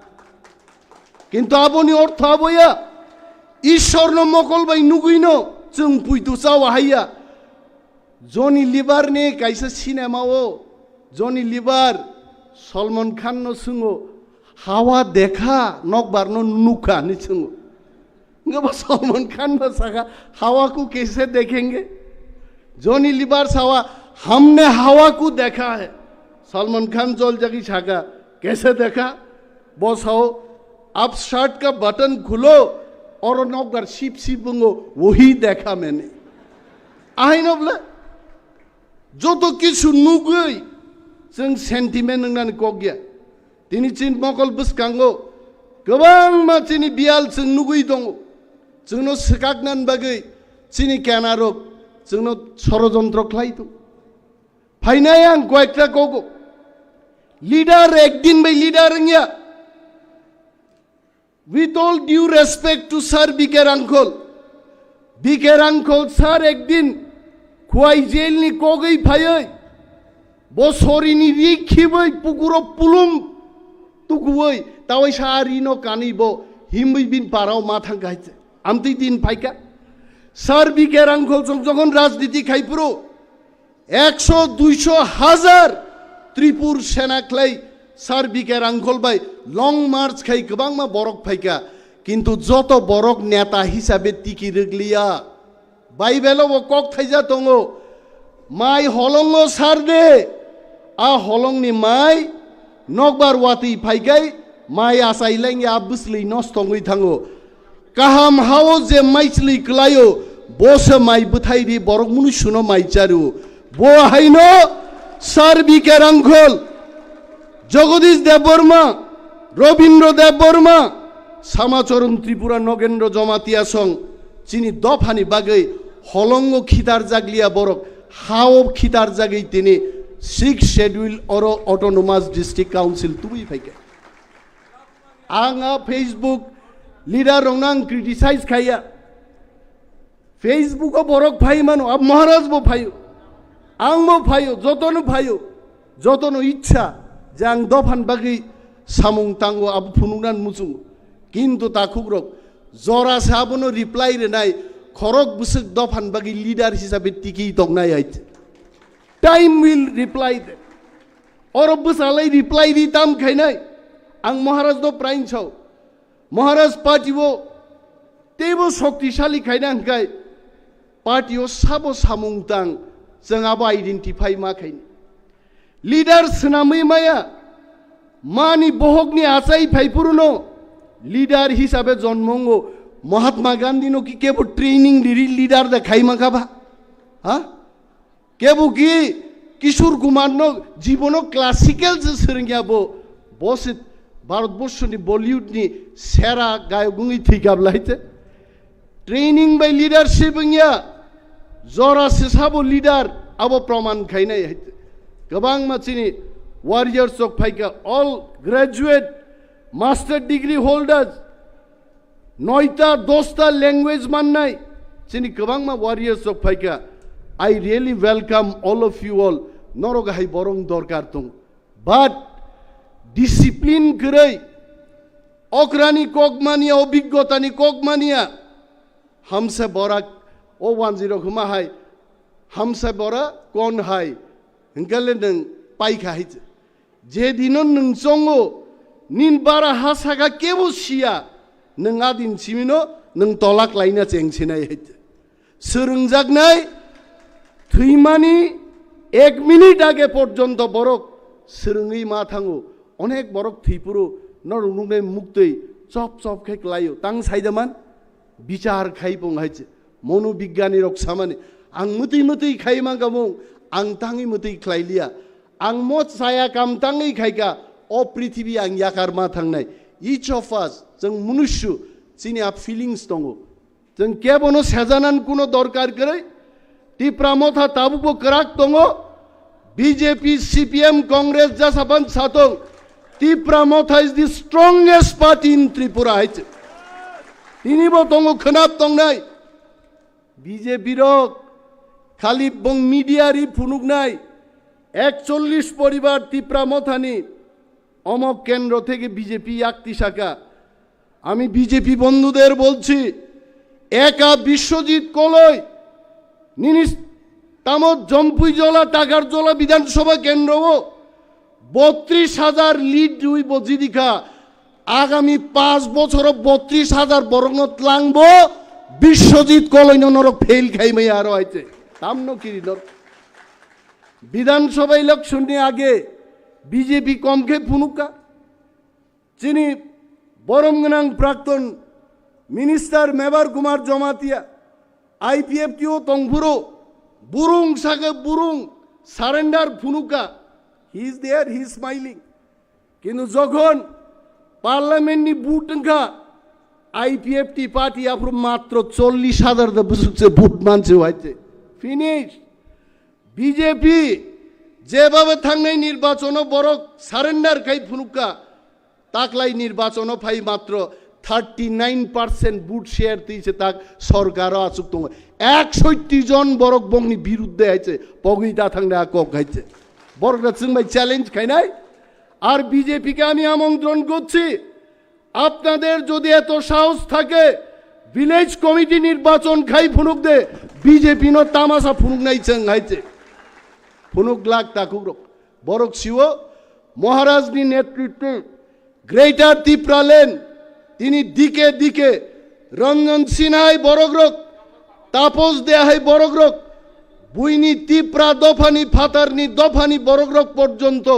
Kintu aboni ortho aboya, Ishorno mokol bai nugwino chwng puitu chawa haiya. Johnny Lever ni kaisa cinema o Johnny Lever Salman Khan no swngo, "Hawa dekha, nokbar no nukha," hinwi swngo. Wngkha bo Salman Khan bo saka, "Hawa ko kaise dekhenge?" Johnny Lever sawa, "Humne hawa ko dekha hai." Salman Khan joljagwi saka, "Kaise dekha?" Bo sao, "Ab shirt ka button khulo, oro nokbar sip sip bungo, wohi dekha maine." Ahaino bwle joto kisu nugwi chwng sentiment wngnani kok ya. Tini chini mokol bwskango kwbangma chini biyal chwng nugwi tongo. Chwngno swkaknani bagwi chini kenarok chwngno sorojontro khlai tongo. Phainai ang koyekta kogo. Leader ekdin bai leader wngya. With all due respect to Sir B K Rangkhol, B K Rangkhol sir ekdin Khwai jail ni kogwi phaiwi, bo sorini ri khibwi pukuro pulum tukuwi, tawai sa a ri no kanwi bo himwi bin parao ma thangkha hai se. Amtwi din phaikha. Sir B K Rangkhol chwng jokhon rajniti khai phuru, ekso, duiso, hajar Tripur sena khlai Sir B K Rangkhol bai long march khai kwbangma borok phaikha, kintu joto borok neta hisabe tiki rwgliya. Bible o bo kok thaija tongo, "Mai holongo sar de, a holongni mai nokbar watwi phaikai, mai achai lengya bwsli nosto wngwi thango." Kaham hao je maichlwi kwlaio, bo se mai bwthai ri borok mwnwi suno mai charu. Bo haino Sir B K Rangkhol, Jagadish Debbarma, Rabindra Debbarma, Samacharan Tripura, Nagendra Jamatia song chini dophani bagwi holongo khitar jakliya borok, hao khitar jagwi tini Sixth Schedule oro Autonomous District Council tubui phaikha. Ang a Facebook leader rokno ang criticize khaiya. Facebook o borok phai mano, ab Maharaj bo phaio, ang bo phaio, jotono phaio, jotono ichha je ang dophan bagwi samung tango, abo phunuknani muchungo. Kintu takhukrok jora se abono reply rwnai, khorok bwswk dophan bagwi leader hisabe tiki tongnai hai. Time will reply them. Oro bwsalai reply ri tam khainai. Ang Maharaj do prain sao. Maharaj party o teibo shoktisali khaina hwnkhe party o sabo samung tang chwng abo identify ma khaini. Leader swnamwi maya, Mani bohokni achai phaipuruno leader hisabe jonmongo Mahatma Gandhi no ki kebo training riri leader da khaima kha ba? Ha? Kebo ki Kishore Kumar no jibono classical se swrwngya bo, bo se Bharat Borshoni Bollywood ni sera gayok wngwi thwikha blai te. Training bai leadership wngya, jora se sabo leader abo proman khainai hai te. Kwbangma chini warriors rok phaikha, all graduate, master degree holders, noita, dosta language mannai, chini kwbangma warriors rok phaikha. I really welcome all of you all. Norok hai borong dorkar tong. But discipline kwrwi, okrani kok mania, obiggotani kok mania, hamsa bora o wanjwi rok huma hai, hamsa bora kon hai, hingkale nwng paikha hai. Je dino nwng chongo, nin bara ha saka kebo siya, nwng adin simino nwng tolak laina chengsinai hai. Swrwngjaknai thwimani ek minute age porjonto borok swrwngwi ma thango. Onek borok thwipuro norok nuknai muktwi chop chop khe klaio. Tang saidaman bichar khai pung hai se. Mono bigyani rok samani ang mwtwi mwtwi khai mangka mung, ang tangwi mwtwi khlai liya. Ang mo chaya kam tangwi khaika, o prithibi ang yakar ma thangnai. Each of us, chwng munusyu, chini a feelings tongo. Chwng kebono sejanan kuno dorkar kwrwi. Tipra Motha tabukbo kwrak tongo. B J P, C P M, Congress jasapan satong. Tipra Motha is the strongest party in Tripura hai se. Tinibo tongo khwnap tongnai. B J P rok khali bong media ri phunuknai. Ekchollish poribar Tipra Mothani omok kendro theke B J P yakti saka. আমি বিজেপি বন্ধুদের বলছি, একা বিশ্বজিৎ কলই, নিনিস তামত জম্পুইজলা, টাকারজলা বিধানসভা কেন্দ্রও বত্রিশ হাজার লিড দুই বজিদিকা। আগামী পাঁচ বছর বত্রিশ হাজার বরং tlangbo বিশ্বজিৎ কলইনো নরক ফেল খাইমাই আরো আইছে। তামনো কিরি নর বিধানসভা ইলেকশননি আগে বিজেপি কমকে ফুনুকা। Chini borom gwnang prakton minister Mebar Kumar Jamatia, I P F T o tongphuru, burung sake burung surrender phunuka. He is there, he is smiling. Kintu jokhon parliament ni vote wngkha, I P F T party aphuru matro chollish hajar da bwswk se vote manse waite. Finish. B J P jebhabe thangnai nirbachono borok surrender khai phunukha, taklai nirbachono phai matro thirty nine percent vote share twi se tak sorkaro achuk tongo. Eksotti jon borok bongni birudde hai se pogwi da thangnai a kok hai se. Borok da chwng bai challenge khainai. Ar B J P ke ami amantron korchi, আপনাদের যদি এত সাহস থাকে, village committee নির্বাচন খাই ফুনুক দে, BJP no tamasa phunuknai chwng hai se. Phunuk glak takhuk rok. Borok siwo Maharaj ni netritwe Greater Tipraland tini dike dike Ranjan Sinha hai borok rok, Tapos Dea hai borok rok, buini Tipra dophani, phatarni dophani borok rok porjonto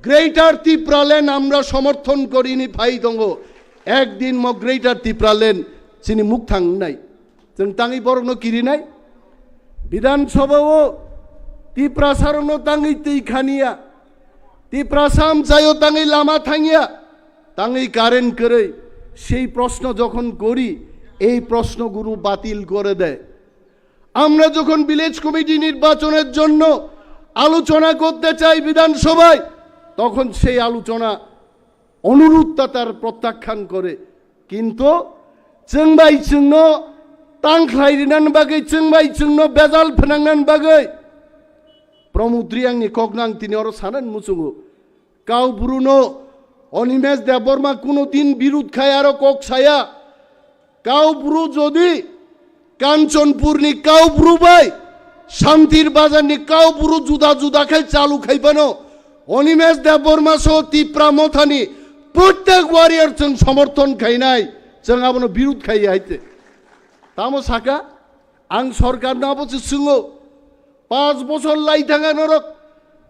Greater Tipraland amra somorthon korini phai tongo. Ekdin mo Greater Tipraland chini mukthang wngnai. Chwng tangwi borokno kirinai. Bidhan Sabha o Tiprasa rokno tangwi twi khaniya. Tiprasa amchaio tangwi lama thangya. Tangwi current kwrwi. সেই প্রশ্ন যখন করি, এই প্রশ্নগুলো বাতিল করে দেয়। আমরা যখন ভিলেজ কমিটি নির্বাচনের জন্য আলোচনা করতে চাই বিধানসভায়, তখন সেই আলোচনা অনুরোধটা তার প্রত্যাখ্যান করে। কিন্তু chwng bai chwngno tangkhlai rinani bagwi, chwng bai chwngno bejal phnangnani bagwi Pramod Reangni kokno ang tini oro sanani muchungo. Kau Bruno Animesh Debbarma kuno din birud khai aro kok saya. Kau Bru jodi Kanchanpurni Kau Bru bai Shantir Bazarni Kau Bru juda juda khai chalu khai phano Animesh Debbarma so Tipra Mothani prottek warrior chwng somorthon khainai, chwng abono birud khai haite. Tamo saka, ang sorkarno abo se swngo, Panch bochor lai thanga norok,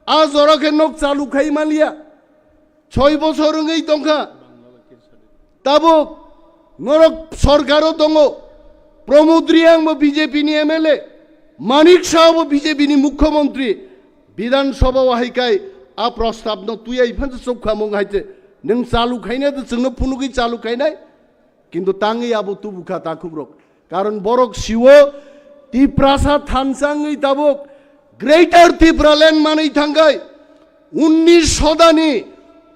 a jora khe nok chalu khai manliya. Choi bochor wngwi tongkha. Tabuk norok sorkaro tongo. Pramod Reang bo B J P ni M L A, Manik Saha bo B J P ni Mukhyamantri. Bidhan Sabha o hai kai a prostab no twi ai phan chukha mung hai che. Nwng chalu khaina de chwngno phunugwi chalu khainai. Kintu tangwi abo tubukha takhukrok. Karon borok siwo Tiprasa thansa wngwi tabuk Greater Tipraland manwi thangkhai. Unnish shodani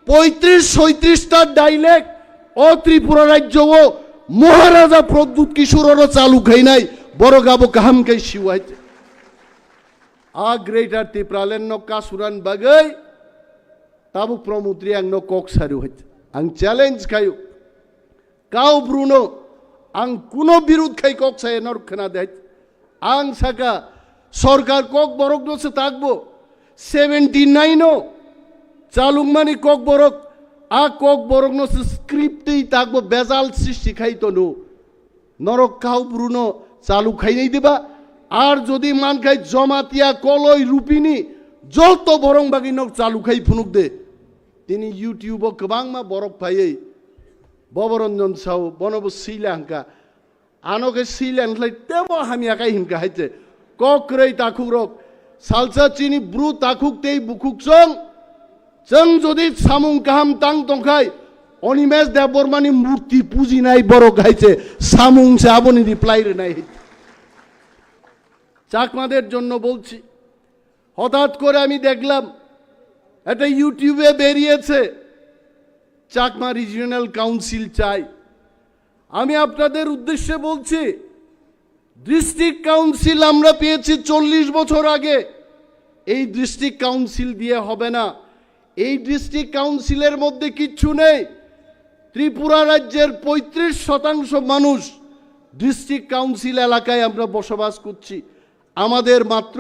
poitris soitris ta dialect o Tripura rajyo o Maharaja Pradyut Kishore oro chalu khainai, borok abo kaham khe siwo hai. A Greater Tipraland no kasuran bagwi tabuk Pramod Reang no kok sario hai. Ang challenge khaio. Kau Bruno, ang kuno birud khai kok saya norok khna de hai. Ang saka sorkar kok borok no se takbo. Seventy nine o chalungmani kok borok, a kok borok no se script twi takbo bejal sristi khai tono. Norok kau Bruno chalu khainai diba? Ar jodi mankhai Jomatia, Koloi, Rupini joto borong bagwi nok chalu khai phunuk de. Tini YouTube o kwbangma borok phaiwi Boboranjan sao bono bo sila hwnka. Ano khe sila hwnlai tebo hamya kai hwnka hai che. Kok kwrwi takhukrok. Salsa chini bru takhuk tei bukhuk chwng. Chwng jodi samung kaham tang tongkhai, Animesh Debbarmani murti pujinai borok hai che samung se aboni reply rwnai hai. চাকমাদের জন্য বলছি, হঠাৎ করে আমি দেখলাম একটা YouTube এ বেরিয়েছে Chakma regional council চাই। আমি আপনাদের উদ্দেশ্যে বলছি, ডিস্ট্রিক্ট কাউন্সিল আমরা পেয়েছি চল্লিশ বছর আগে। এই ডিস্ট্রিক্ট কাউন্সিল দিয়ে হবে না। এই ডিস্ট্রিক্ট কাউন্সিলের মধ্যে কিচ্ছু নেই। ত্রিপুরা রাজ্যের পঁয়ত্রিশ শতাংশ মানুষ ডিস্ট্রিক্ট কাউন্সিল এলাকায় আমরা বসবাস করছি। আমাদের মাত্র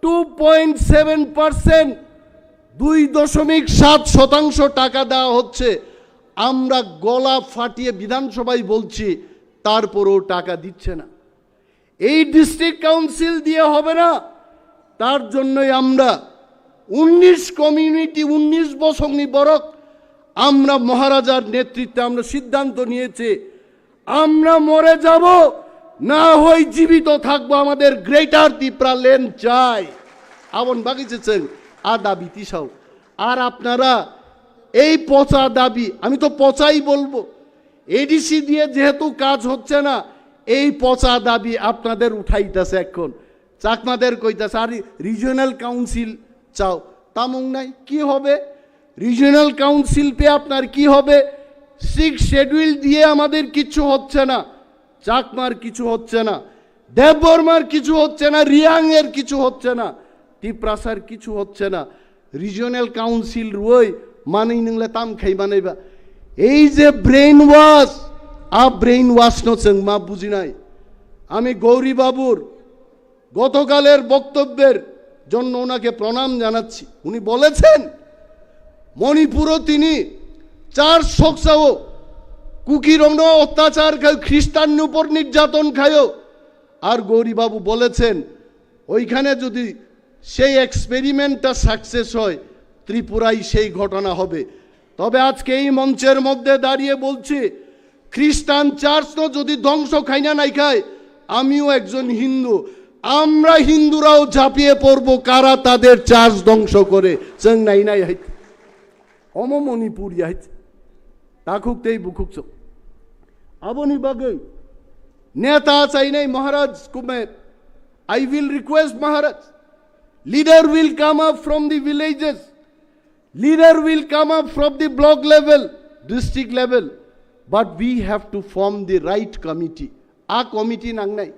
টু পয়েন্ট সেভেন পার্সেন্ট, দুই দশমিক সাত শতাংশ টাকা দেওয়া হচ্ছে। আমরা গলা ফাটিয়ে বিধানসভায় বলছি, তারপরেও টাকা দিচ্ছে না। এই ডিস্ট্রিক্ট কাউন্সিল দিয়ে হবে না। তার জন্যই আমরা উনিশ কমিউনিটি, উনিশ বসংনি বরক আমরা মহারাজার নেতৃত্বে আমরা সিদ্ধান্ত নিয়েছি, আমরা মরে যাব, না হয় জীবিত থাকবো, আমাদের গ্রেটার তিপ্রা ল্যান্ড চাই। Aboni bagwi se chwng a dabi tisao. আর আপনারা এই পচা দাবি, আমি তো পচাই বলবো, এডিসি দিয়ে যেহেতু কাজ হচ্ছে না, এই পচা দাবি আপনাদের উঠাইতেছে এখন। চাকমাদের কইতাছে, আর রিজিওনাল কাউন্সিল চাও, তামুং নাই, কি হবে? রিজিওনাল কাউন্সিল পেয়ে আপনার কি হবে? সিক্স শিডিউল দিয়ে আমাদের কিছু হচ্ছে না, চাকমার কিছু হচ্ছে না, দেববর্মার কিছু হচ্ছে না, রিয়াং এর কিছু হচ্ছে না, তিপ্রাসার কিছু হচ্ছে না। রিজিওনাল কাউন্সিল রুই মানি নংলে তাম খাই বানাইবা। এই যে ব্রেইন ওয়াশ, আ ব্রেইন ওয়াশ নো চেংমা বুঝি নাই। আমি গৌরী বাবুর গতকালের বক্তব্যের জন্য ওনাকে প্রণাম জানাচ্ছি। উনি বলেছেন, মণিপুরও তিনি চার সকসাও কুকিরংনো অত্যাচার খায়, খ্রিস্টান উপর নির্যাতন খায়। আর গৌরী বাবু বলেছেন, ওইখানে যদি সেই এক্সপেরিমেন্টটা সাকসেস হয়, ত্রিপুরায় সেই ঘটনা হবে। তবে আজকে এই মঞ্চের মধ্যে দাঁড়িয়ে বলছি, খ্রিস্টান চার্চ তো যদি ধ্বংস খাইনা নাই খায়, আমিও একজন হিন্দু, আমরা হিন্দুরাও ঝাঁপিয়ে পড়বো কারা তাদের চার্চ ধ্বংস করে। চেং নাই নাই হাইতে অমো মণিপুর হাইতে তাখুক তেই বুখুক চোখ। Aboni bagwi neta chainai Maharaj kume, I will request Maharaj, leader will come up from the villages, leader will come up from the block level, district level, but we have to form the right committee. A committee nangnai.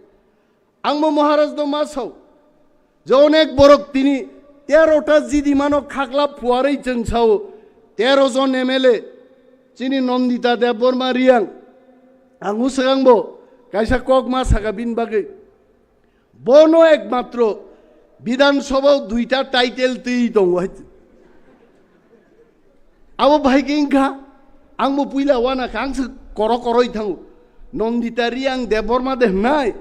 Ang bo Maharaj no ma sao, je onek borok tini terota jidimano khakla phuarwi chwng sao, tero jon M L A, chini Nandita Debbarma Reang, ang uswkang bo kaisa kok ma saka bini bagwi. Bono ekmatro Bidhan Sabha o duita title twi tongo hai. Abo bai khe wngkha, ang bo puila wana kha, ang se koro koroi thango. Nandita Reang Debbarma de hnai,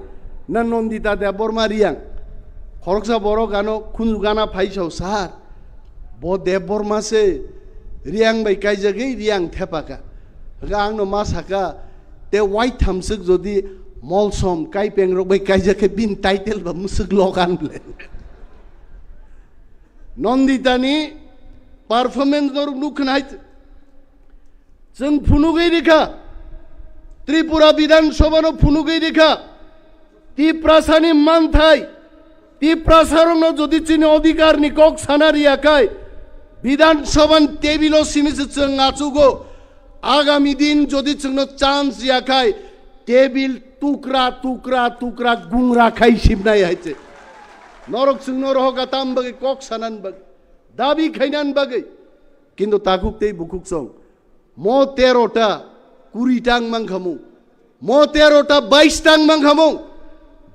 na Nandita Debbarma Reang? Khoroksa borok ano khunju gana phai sao, "Sir, bo Debbarma se, Riang bai kaijagwi riang thepaka. Hwnkhe angno ma saka, te waithamswk jodi molsom kaipeng rok bai kaijak khe bini title ba mwswk logan le. Nonditani performance norok nukha nai. Chwng phunugwi rikha, Tripura Bidhan Sabha no phunugwi rikha, Tiprasani manthai, Tiprasarokno jodi chini odhikarni kok sana riyakhai, Bidhan Sabhan table o simi se chwng achugo, agami din jodi chwngno chance riyakhai, table tukra, tukra, tukra gungra khai simnai hai se. Norok chwngno rohoka tam bagwi kok sanan bagwi, dabi khainan bagwi. Kintu takhuk tei bukhuk song, mo tero ta kuri tang mangkhamung, mo tero ta bais tang mangkhamung,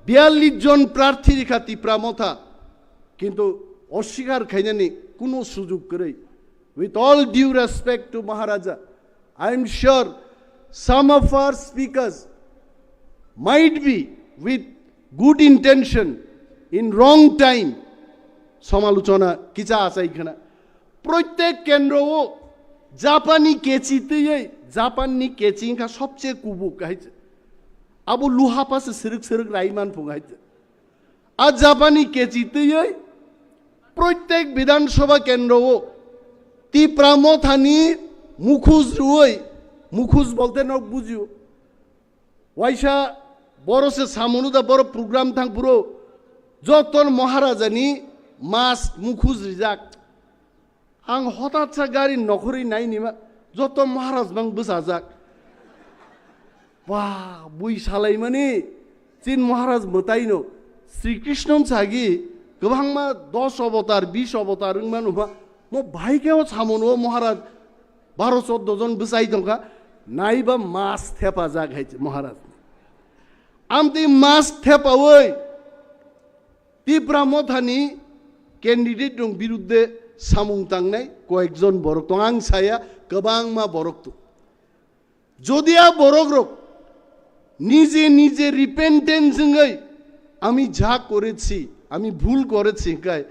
biyallis jon prarthi rikha Tipra Motha, kintu oswikar khainani kuno sujuk kwrwi. With all due respect to Maharaja, I am sure some of our speakers might be with good intention in wrong time samalochona kicha achai khna. Proitek kendro o Japani kechi twiwi, Japanni kechi wngkha sobche kubuk hai se. Abo luha pa se sirwk sirwk rai man phung hai se. A Japani kechi twiwi proitek Bidhan Sabha kendro o Tipra Mothani mukhus rwui, mukhus bolte nok bujio. Waisa boro se samunu da boro program thang phuru joton Maharajani mask mukhus rijak. Ang hotat sa gari nokhorwi nainima joto Maharaj bang bwsajak. Ba, bui salaimani chin Maharaj mwtaino Sri Krishna sagi kwbangma dos avatar, bis avatar wngmano ba mo bhai khe o samunu Maharaj baro choddo jon bwsai tongkha, naiba mask thepajak hai Maharaj. Amtwi mask thepawi Tipra Mothani candidate rok birudde samung tangnai koyekjon borok tong, ang saya kwbangma borok tong. Jodi a borok rok nije nije repentance wngwi, "Ami ja korechi, ami bhul korechi," hwnkhe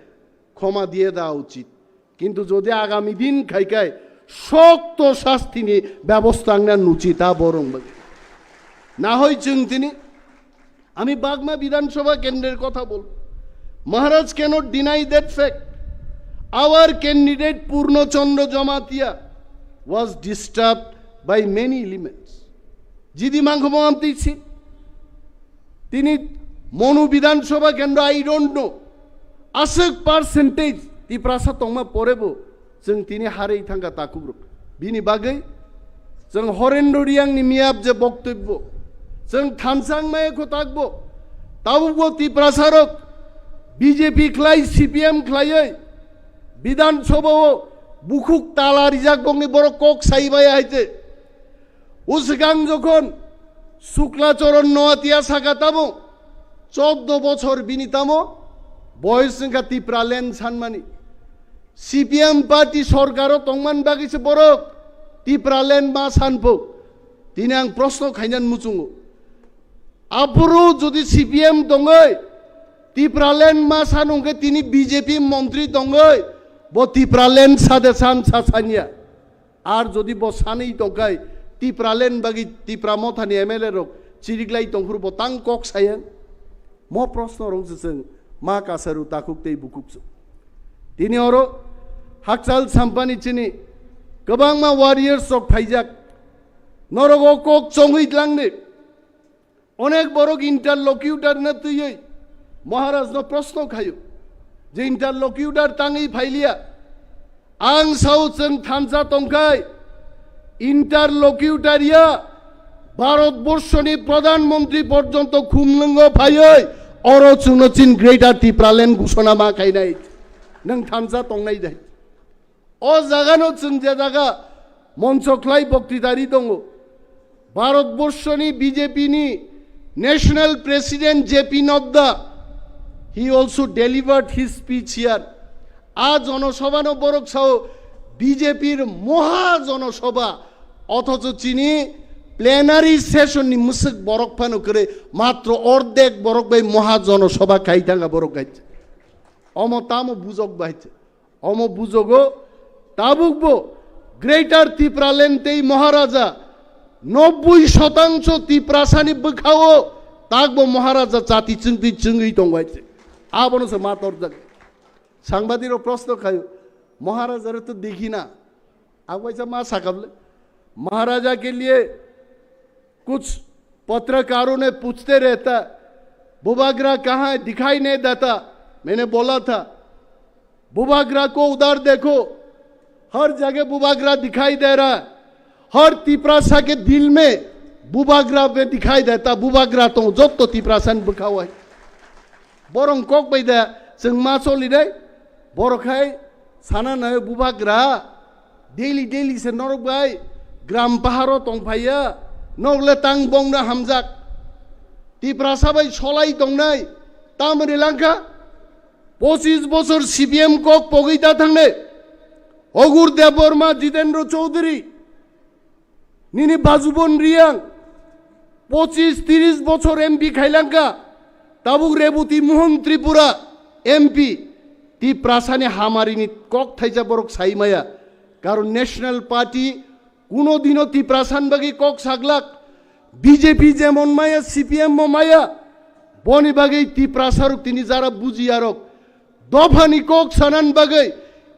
khoma diye da uchit. Kintu jodi agami din khai khai shokto shastini bebosta wngna nuchi ta borok bagwi. Na hoi chwng tini, ami Bagma Bidhan Sabha kendrer kotha bol. Maharaj cannot deny that fact. Our candidate Purno Chandra Jamatia was disturbed by many elements. Jidi mangkho mo amtwi si. Tini Monu Bidhan Sabha kendro, I don't know. Aswk percentage Tiprasa tongma porebo chwng tini harwi thangkha takhuk rok. Bini bagwi chwng Horendro Riang ni miyap je boktobbo, chwng thansa wngmaya kho takbo, tabukbo Tiprasa rok B J P khlai, C P M khlaiwi Bidhan Sabha o bukhuk tala rijak bokni borok kok sai maya hai te. O swkang jokhon Sukla Charan Noatia saka tamo choddo bochor bini tamo boyos wngkha Tipraland sanmani. C P M party sorkaro tongman bagwi se borok Tipraland ma sanpho. Tini ang proshno khainan muchungo. Aphuru jodi C P M tongwi Tipraland ma san hwnkhe tini B J P montri tongwi bo Tipraland sade san sa sanya. Ar jodi bo sanwi tongkhai, Tipraland bagwi Tipra Mothani M L A rok chiriklai tongphuru bo tang kok sayang? Mo proshno rok se chwng ma kasaru takhuk tei bukhuk se. Tini oro hakchal sampani chini kwbangma warriors rok phaijak. Norok o kok chongwi tlangni. Onek borok interlocutor no twiwi Maharaj no proshno khayo je interlocutor tangwi phailiya. Ang sao chwng thansa tongkhai interlocutor ya Bharat borshoni Pradhan Mantri porjonto khumlwngo phaiwi oro chwngno chin Greater Tipraland gusona ma khainai. Nwng thansa tongnai dai? O jagano chwng je jaga moncho khlai boktitari tongo, Bharat borshoni B J P ni National President J P Nadda, he also delivered his speech here. A jonosabhano borok sao B J P r moha jonosabha, othocho chini plenary session ni mwswk borok phano kwrwi, matro ordek borok bai moha jonosabha khai thangkha borok hai. Omo tamo bujok bai. Omo bujogo tabukbo Greater Tipraland tei Maharaja nobboi shotangso Tiprasani bwkhao takbo Maharaja chati chwngtwi chwngwi tongbai. Abono se ma torjak. Sangbadirok proshno khaio, "Maharaja re to dekhi na." Ang waisa ma sakable, "Maharaja ke liye kuch patrakaron ne puchte rehta, bubagra kahan hai, dikhai nahi deta." Maine bola tha, "Bubagra ko udhar dekho, har jagah bubagra dikhai de raha hai, har Tiprasa ke dil mein bubagra bhi dikhai deta, bubagra to jotto Tiprasani bwkhao hai." Borok kok bai de chwng ma choli dai, borok hai sana nai bubagra daily daily se norok bai gram paharo tongphaiya, nok le tang bongna hamjak. Tiprasa bai solai tongnai, tam rilangkha, pochis bochor C P M kok pogwi ta thangnai. Ogur Debbarma, Jitendra Chaudhary, nini Bajubon Riyang, pochis tiris bochor M P khailangkha, tabuk Reboti Mohan Tripura M P, Tiprasani hamarini kok thaisa borok sai maya. Karon National Party kuno dino Tiprasan bagwi kok saglak, B J P jemon maya, C P M mo maya, boni bagwi Tiprasarok tini jara bujiyarok, dophani kok sanan bagwi,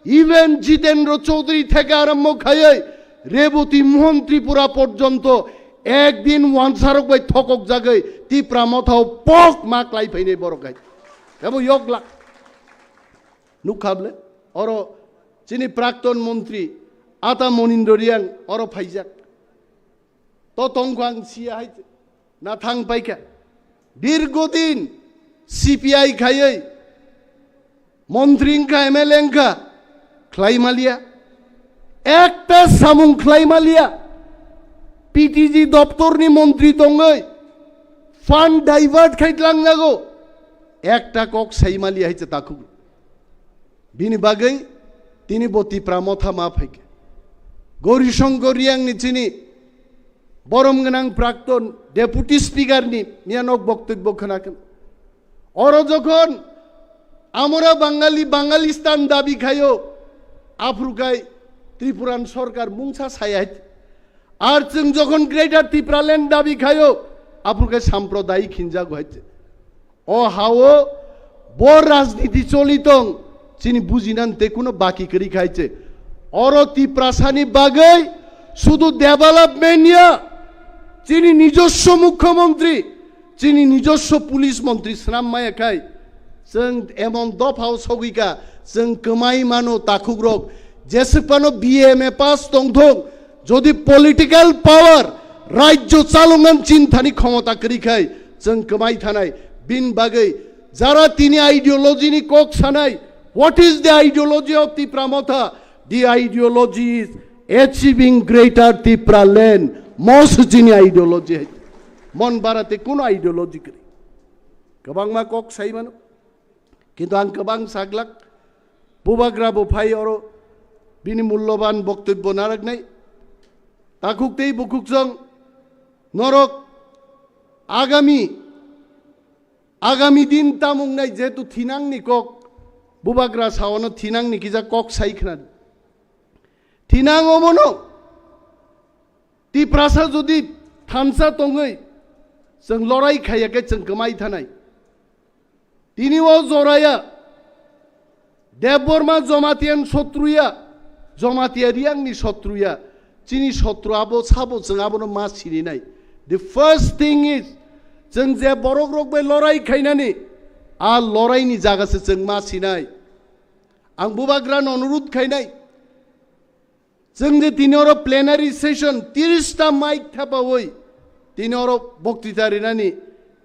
even Jitendra Chaudhary theke arombo khaiwi Reboti Mohan Tripura porjonto ekdin wansarok bai thokok jagwi Tipra Mothao pok ma klai phainai borok hai. Ebo yoklak. Nukha ble? Oro chini prakton montri Ata Monindra Riyang oro phaijak. To tongkho ang siya hai na thang paikha. Dirgodin C P I khaiwi montri wngkha, M L A wngkha, khlai maliya. Ekta samung khlai maliya. P T G doptorni montri tongwi fund divert khai tlangjago. Ekta kok sai maliya hai se takhuk. Bini bagwi tini bo Tipra Motha ma phaikha. Gauri Shankar Riyangni chini borom gwnang prakton Deputy Speaker ni miyanok boktobbo khwnakha. Oro jokhon amora Bangali, Bangalistan dabi khaio, aphuru khai Tripuran sorkar mungsa saya hai. Ar chwng jokhon Greater Tipraland dabi khaio, aphuru khai sampradayik hinjago hai. O hao bo rajniti choli tong, chini bujinan te kuno baki kwrwi khai che. Oro Tiprasani bagwi sudu development ya, chini nijoswo mukhyamantri, chini nijoswo police montri swnam maya khai, chwng emon dophao sogwi ka, chwng kwmai mano takhukrok, jeswk phano B A M A pass tongthok, jodi political power, rajyo chaloknani chinthani khomota kwrwi khai, chwng kwmai thanai. Bini bagwi jara tini ideology ni kok sanai, what is the ideology of Tipra Motha? The ideology is achieving Greater Tipraland. Mo se chini ideology hai. Mon barate kuno ideology kwrwi. Kwbangma kok sai mano. Kintu ang kwbang saglak, bubagra bo phai oro bini mulloban boktobbo narwknai. Takhuk tei bukhuk chwng norok agami, agami din tamung nai jehetu thinangni kok, bubagra saono thinangni kisa kok sai khna. Thinang omono Tiprasa jodi thansa tongwi chwng lorai khaiya khe chwng kwmai thanai. Tini o joraya Debbarma Jomatian sotruya, Jomatia Riyangni sotruya, chini sotru abo sabo chwng abono ma sininai. The first thing is, chwng je borok rok bai lorai khainani, a loraini jaga se chwng ma sinai. Ang bubagrano onurudh khainai, chwng je tini oro plenary session tiris ta mic thepawi tini oro boktwita rinani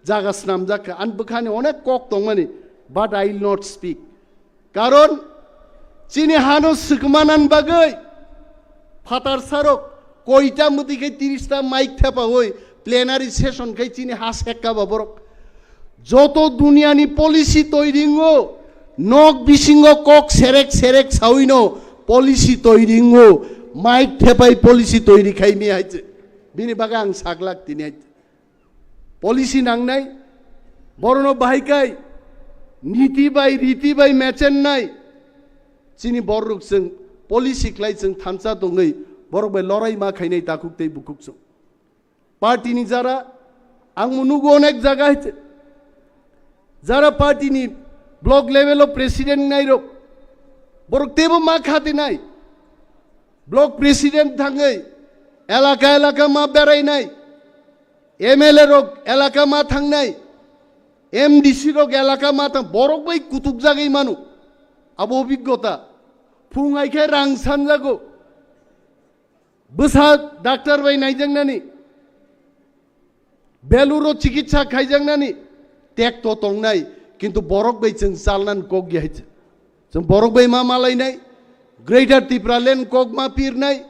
jaga snamjak kha. Ani bwkhani onek kok tongmani, but I will not speak. Karon chini hano swkmanan bagwi phatarsarok koita mwtwi khe tiris ta mic thepawi plenary session khai chini ha sekka ba borok. Joto duniyani policy toiringo, nok bisingo kok serek serek sawino policy toiringo, mic thepai policy toiri khaimi hai se. Bini bagwi ang saglak tini hai. Policy nangnai, borono bahai kai, niti bai, riti bai mechennai. Chini borok chwng policy khlai chwng thansa tongwi, Borok bai lorai ma khainai takhuk tei bukhuk chwng. Party ni jara, ang mo nugo onek jaga hai se. Jara party ni block level o president nai rok, borok tebo ma khati nai. Block president thangwi elaka elaka ma berai nai. M L A rok elaka ma thangnai. M D C rok elaka ma thang, borok bai kutuk jagwi manu. Abo obiggota. Phung hai khe rang sanjago. Bwsa doctor bai naijaknani, beluro chikitsa khaijaknani, tekto tongnai, kintu borok bai chwng chalnan kok ya hai. Chwng borok bai ma malainai, Greater Tipraland kok ma pirnai,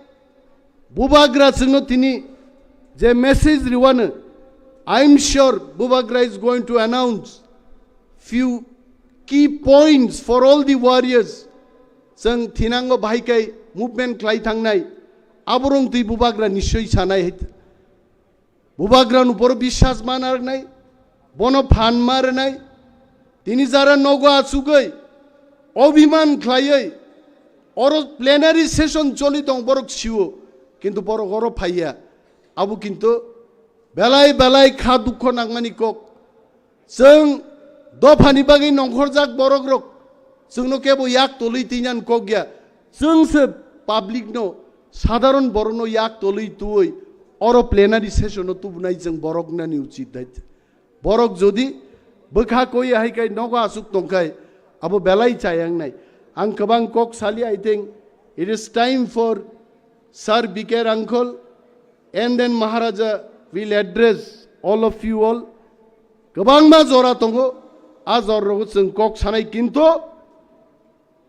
Bubagra chwngno tini je message riwano, I am sure Bubagra is going to announce few key points for all the warriors. Chwng thinango bahai kai movement khlai thangnai, aborok twi Bubagra nischoi sanai hai. Bubagra no boro biswas ma narnai, bono phan ma rwnai. Tini jara nogo achugwi, obhiman khlaiwi, oro plenary session choli tong borok sio, kintu borok oro phaiya. Abo kintu belai belai kha dukho nangmani kok. Chwng dophani bagwi nongkhorjak borokrok, chwngno kebo yak tolwi twinan kok ya. Chwng se public no, sadharon borokno yak tolwi twiwi oro plenary session o tubunai chwng borok nani uchit dai. Borok jodi bwkha koi hai kai nogo asuk tongkhai, abo belai chayang nai. Ang kwbang kok sali, I think it is time for Sir B K Rangkhol, and then Maharaja will address all of you all. Kwbangma jora tongo, a jora rogo chwng kok sanai, kintu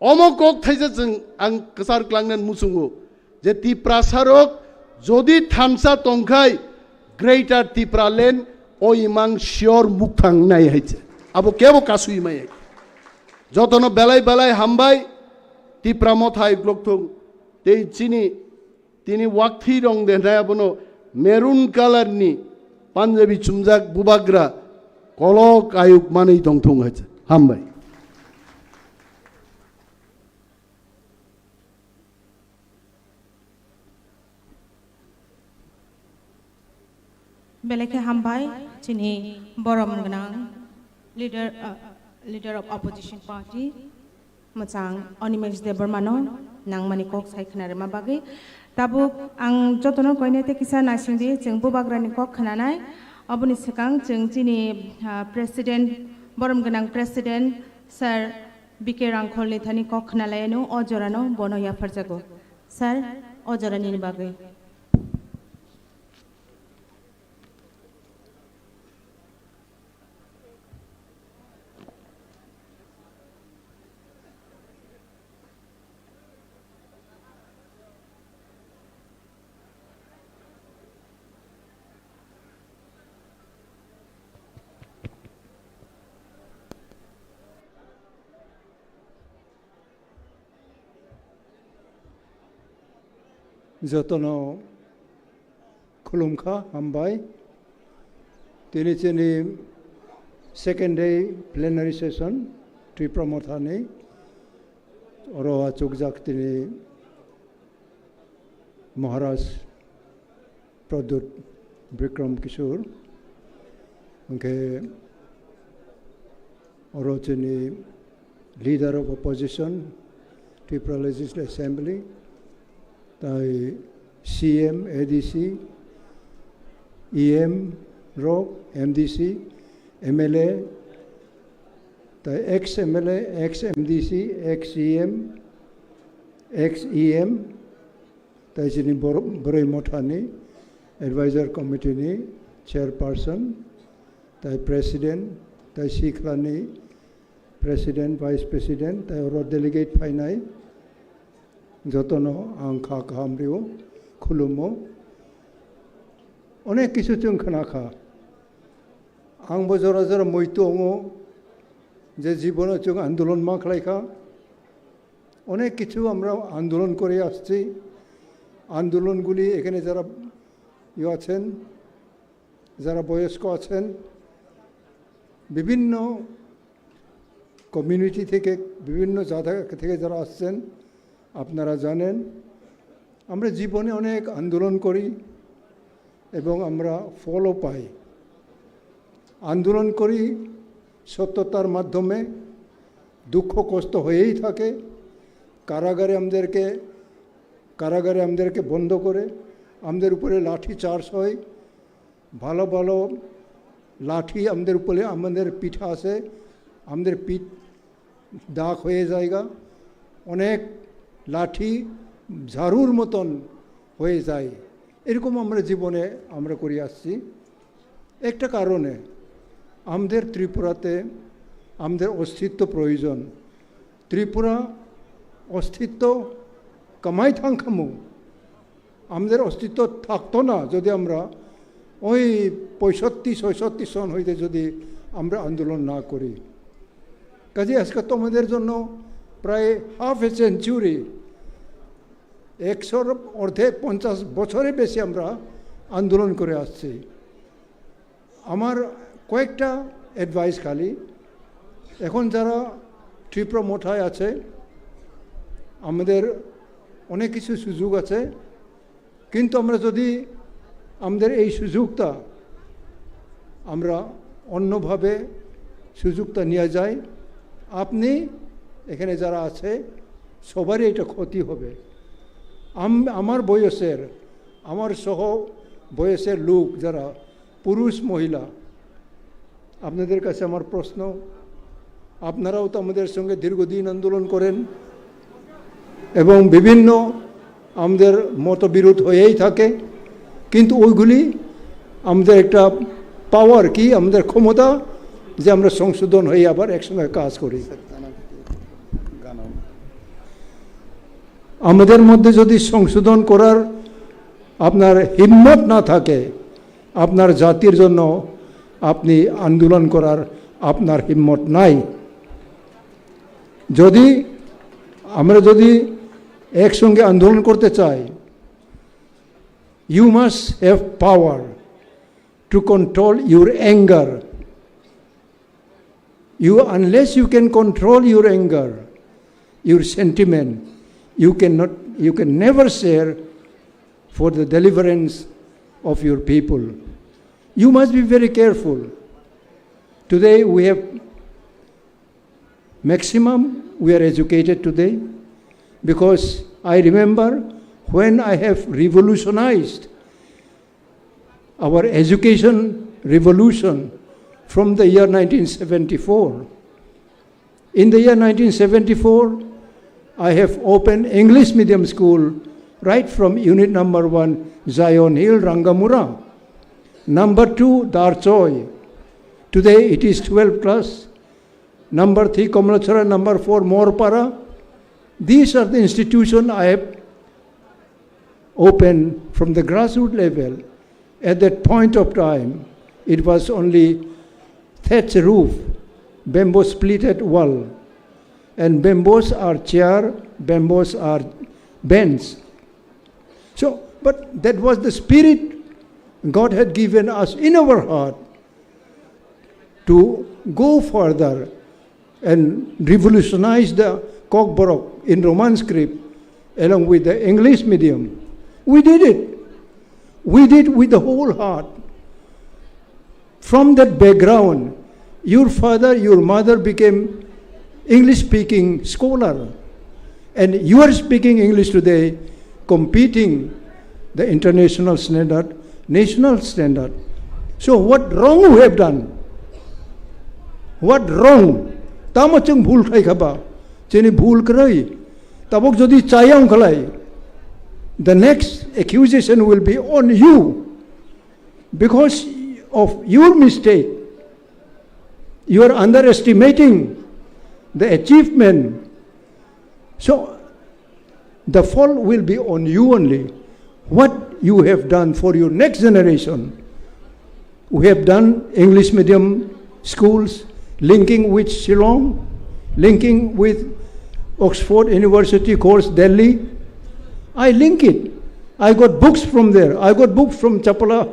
omo kok thaisa chwng ang kwchar klangnan muchungo je Tiprasa rok jodi thansa tongkhai Greater Tipraland o imang sure mukthang nai hai se. Abo kebo kasui mai hai. Jotono belai belai hambai, Tipra Motha hai block thung tei chini Tini wakthi rong de hnai abono maroon colour ni punjabi chumjak bubagra kolok ayuk manwi tongthung hai se. Hambai. Belai khe hambai chini borom gwnang leader, uh, leader of opposition party. Mwchang Animesh Debbarmano nangmani kok sai khna rwma bagwi. Tabuk ang jotono koine tei kisa naisingdi, chwng bubagrani kok khnanai. Oboni swkang chwng chini, ah, president, borom gwnang president sir B K Rangkholni thani kok khna laianw, o jorano bono yapharjago. Sir, o jora nini bagwi. Jotono khulumkha, hambai. Tini chini second day plenary session Tipra Mothani. Oro achukjak tini Maharaj Pradyut Bikram Kishore, hwnkhe oro chini Leader of Opposition, Tripura Legislative Assembly, tai C M, A D C, E M rok, M D C, M L A, tai ex M L A, ex M D C, ex E M, ex E M, tai chini bor-, Boroi Mothani Advisor Committee ni Chairperson, tai President, tai Sikhlani President, Vice President, tai oro delegate phainai jotono ang kha kaham rio, khulumo. Onek kisu chwng khna kha. Ang bo jora jora moi tongo je jibono chwng andolon ma khlai kha. অনেক কিছু আমরা আন্দোলন করে আসছি। আন্দোলনগুলি এখানে যারা ইয়ে আছেন, যারা বয়স্ক আছেন, বিভিন্ন কমিউনিটি থেকে, বিভিন্ন জায়গা থেকে যারা আসছেন, আপনারা জানেন, আমরা জীবনে অনেক আন্দোলন করি এবং আমরা ফলও পাই। আন্দোলন করি সত্যতার মাধ্যমে, দুঃখ কষ্ট হয়েই থাকে। কারাগারে আমাদেরকে, কারাগারে আমাদেরকে বন্ধ করে, আমাদের উপরে লাঠি চার্জ হয়, ভালো ভালো লাঠি আমাদের উপরে, আমাদের পিঠে আসে, আমাদের পিঠ দাগ হয়ে যায়গা, অনেক লাঠি ঝাড়ুর মতন হয়ে যায়। এরকম আমরা জীবনে আমরা করে আসছি। একটা কারণে আমাদের ত্রিপুরাতে আমাদের অস্তিত্ব প্রয়োজন। ত্রিপুরা অস্তিত্ব কামাই থাংখামু। আমাদের অস্তিত্ব থাকতো না যদি আমরা ওই পঁয়ষট্টি ছয়ষট্টি সন হইতে যদি আমরা আন্দোলন না করি। কাজে আজকে তোমাদের জন্য প্রায় হাফ এ সেঞ্চুরি, একশোর অর্ধেক, পঞ্চাশ বছরে বেশি আমরা আন্দোলন করে আসছি। আমার কয়েকটা অ্যাডভাইস খালি, এখন যারা ত্রিপুরা মোঠায় আছে, আমাদের অনেক কিছু সুযোগ আছে, কিন্তু আমরা যদি আমাদের এই সুযোগটা আমরা অন্যভাবে সুযোগটা নিয়ে যাই, আপনি এখানে যারা আছে সবারই এটা ক্ষতি হবে। আম-, আমার বয়সের, আমার সহ বয়সের লোক যারা পুরুষ, মহিলা, আপনাদের কাছে আমার প্রশ্ন, আপনারাও তো আমাদের সঙ্গে দীর্ঘদিন আন্দোলন করেন এবং বিভিন্ন আমাদের মতবিরোধ হয়েই থাকে, কিন্তু ওইগুলি আমাদের একটা পাওয়ার কি, আমাদের ক্ষমতা যে আমরা সংশোধন হয়ে আবার একসঙ্গে কাজ করি। আমাদের মধ্যে যদি সংশোধন করার আপনার হিম্মত না থাকে, আপনার জাতির জন্য আপনি আন্দোলন করার আপনার হিম্মত নাই। যদি আমরা যদি একসঙ্গে আন্দোলন করতে চাই, you must have power to control your anger. You, unless you can control your anger, your sentiment, you cannot, you can never share for the deliverance of your people. You must be very careful. Today we have, maximum we are educated today, because I remember when I have revolutionized our education revolution from the year nineteen seventy-four. In the year nineteen seventy-four, I have opened English medium school right from unit number one, Zion Hill, Rangamura. Number two, Darchoi. Today it is twelve class. Number three, Kamalachara. Number four, Morpara. These are the institutions I have opened from the grassroots level. At that point of time, it was only thatch roof, bamboo splitted wall, and bamboos are chair, bamboos are bench. So, but that was the spirit God had given us in our heart to go further and revolutionize the Kokborok in Roman script along with the English medium. We did it. We did with the whole heart. From that background, your father, your mother became English speaking scholar. And you are speaking English today, competing the international standard, national standard. So what wrong we have done? What wrong? Tamo chwng bhul khai khaba? Chini bhul kwrwi. Tabuk jodi chaya wngkhalai, the next accusation will be on you. Because of your mistake, you are underestimating the achievement. So, the fault will be on you only. What you have done for your next generation. We have done English medium schools linking with Shillong, linking with Oxford University course, Delhi. I link it. I got books from there. I got books from Chapla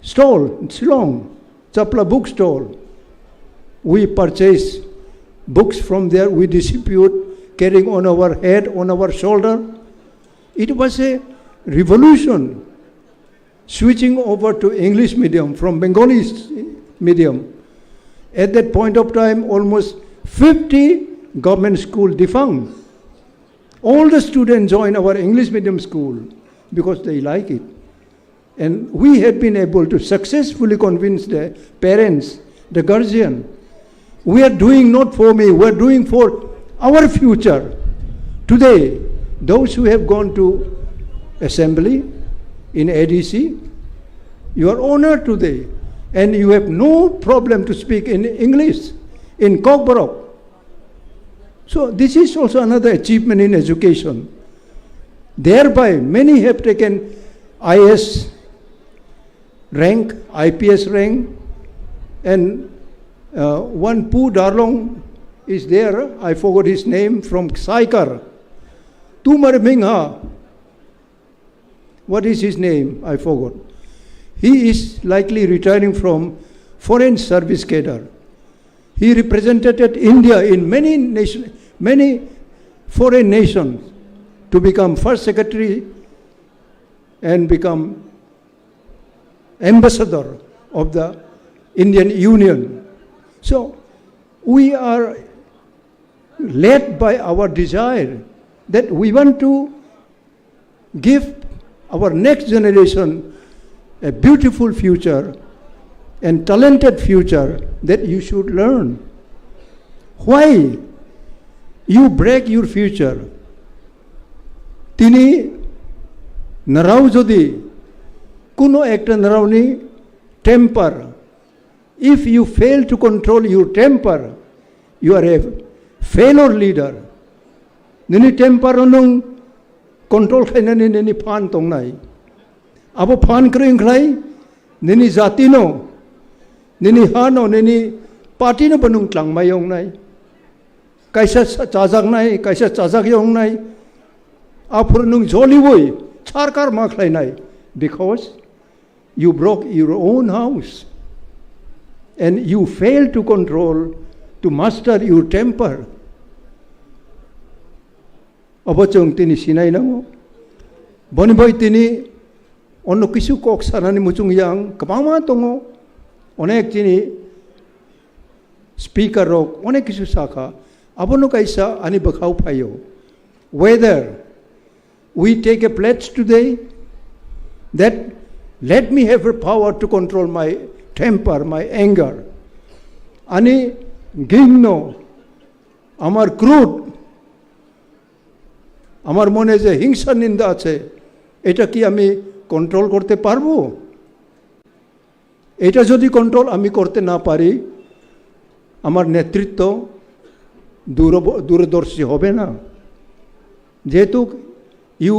stall, Shillong, Chapla book stall. We purchase books from there, we distribute, carrying on our head, on our shoulder. It was a revolution, switching over to English medium from Bengali s-, medium. At that point of time, almost fifty government school defunct. All the students join our English medium school because they like it. And we have been able to successfully convince the parents, the guardian. We are doing not for me, we are doing for our future. Today, those who have gone to assembly in A D C, you are honored today, and you have no problem to speak in English, in Kokborok. So this is also another achievement in education. Thereby, many have taken I A S rank, I P S rank, and, uh, one Pu Darlong is there, I forgot his name, from Saikar. Tumar Mingha, what is his name? I forgot. He is likely retiring from foreign service cadre. He represented India in many nation, many foreign nations to become first secretary and become ambassador of the Indian Union. So we are led by our desire that we want to give our next generation a beautiful future and talented future that you should learn. Why you break your future? Tini narao jodi kuno ekta naraoni temper, if you fail to control your temper, you are a failure leader. Nini temper no nwng control khainani nini phan tongnai. Abo phan kwrwi wngkhlai nini jati no, nini ha no, nini party no bo nwng tlangmai wngnai. Kaisa sa-, chajaknai, kaisa chajak wngnai. Aphuru nwng joliwi sarkar ma khlainai, because you broke your own house and you fail to control, to master your temper. Obo chwng tini sinai nango. Boni bai tini ono kisu kok sanani muchung yang kwbangma tongo. Onek chini speaker rok onek kisu sakha. Abono kaisa ani bwkhao phaio. Whether we take a pledge today that let me have a power to control my temper, my anger. Ani gingno, amar krud, আমার মনে যে হিংসা নিন্দা আছে, এটা কি আমি কন্ট্রোল করতে পারবো? এটা যদি কন্ট্রোল আমি করতে না পারি, আমার নেতৃত্ব দূরব-, দূরদর্শী হবে না। যেহেতু you,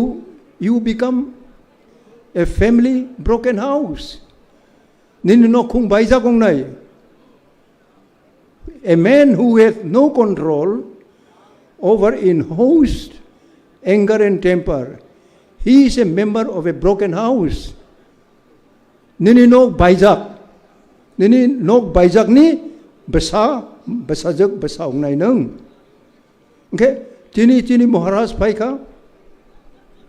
you become a family broken house. Nini nokhung baijak wngnai. A man who has no control over in host anger and temper, he is a member of a broken house. Nini nok baijak, nini nok baijakni bwsa, bwsajwk bwsa wngnai nwng. Hwnkhe chini, chini Maharaj phaikha,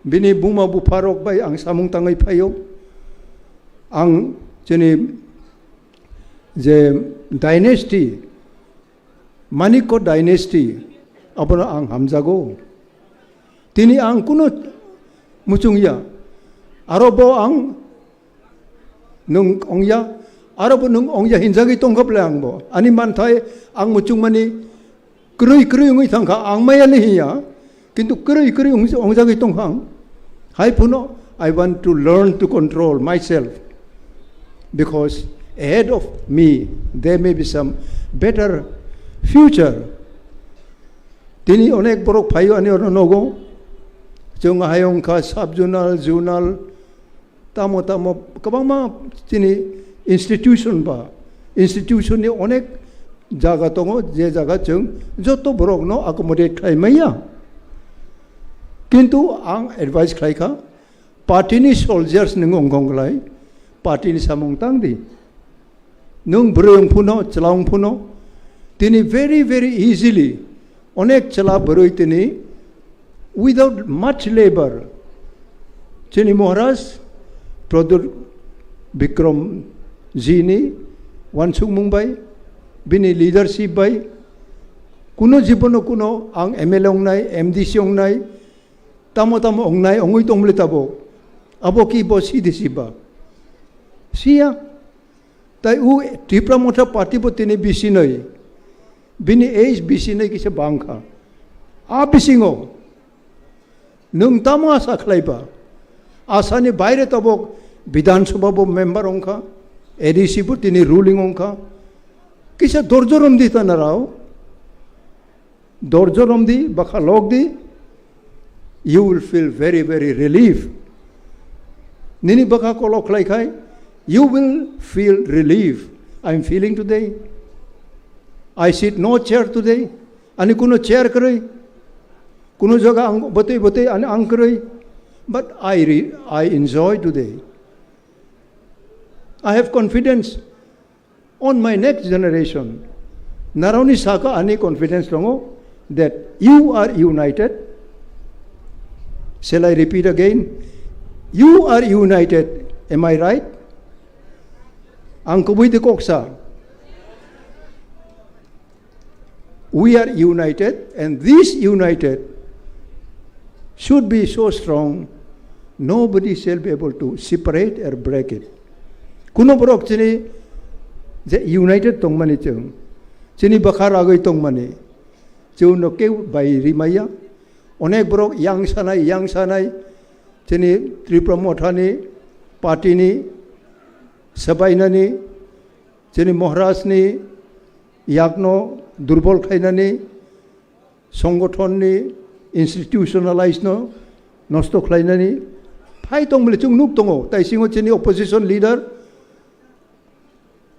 bini buma bupharok bai ang samung tangwi phaio. Ang chini je dynasty, Manikko dynasty, abono ang hamjago. Tini ang kuno muchungya. Aro bo ang nwng ongya, aro bo nwng ongya hinjagwi tongkha bwle ang bo. Ani manthai ang muchungmani kwrwi kwrwi wngwi thangkha, ang maya le hinya, kintu kwrwi kwrwi wng-, ongjagwi tongkha ang. Hai phano, I want to learn to control myself, because ahead of me there may be some better future. Tini onek borok phaio ani oro nogo. Chwng hai wngkha sub zonal, zonal, tamo tamo kwbangma chini institution ba, institution ni onek jaga tongo, je jaga chwng joto borok no accommodate khlai maya. Kintu ang advice khlai kha, party ni soldiers nwng wngkha wngkhlai, party ni samung tang di. Nwng bwrwi wng phuno, chwla wng phuno, tini very, very easily onek chwla bwrwi tini without much labor, Chini Maharaj Pradyut Bikram ji ni wansukmung bai, bini leadership bai, kuno jibono kuno ang M L A ongnai, M D C ongnai, tamo tamo ongnai, ongwi tongmle tabok. Abo ki bo sidi siba? Siya. Tai u Tipra Motha Party bo tini bisinoi. Bini age bisinoi kisa bangkha. A bisingo nwng tamo asa khlaiba? Asani baire tabok Bidhan Sabha bo member ongkha, A D C bo tini ruling ongkha. Kisa dorjo romdi tanarao. Dorjo romdi, bwkha lokdi, you will feel very, very relief. Nini bwkha kolok khlai khai, you will feel relief. I am feeling today. I sit no chair today. Ani kuno chair kwrwi. Kuno jaga ang bwtwi bwtwi ani ang kwrwi. But I re-, I enjoy today. I have confidence on my next generation. Naroni saka ani confidence tongo that you are united. Shall I repeat again? You are united. Am I right? Ang kubui de koksa. We are united, and this united should be so strong, nobody shall be able to separate or break it. Kuno borok chini je united tongmani chwng, chini bwkha ragwi tongmani, chwngno keu bai rimaya. Onek borok yang sanai, yang sanai, chini Tripura Mothani, party ni, sabainani, chini Maharaj ni yakno durbol khlainani, songothon ni institutionalize no nosto khlainani phai tong bole chwng nuk tongo. Tai singo chini opposition leader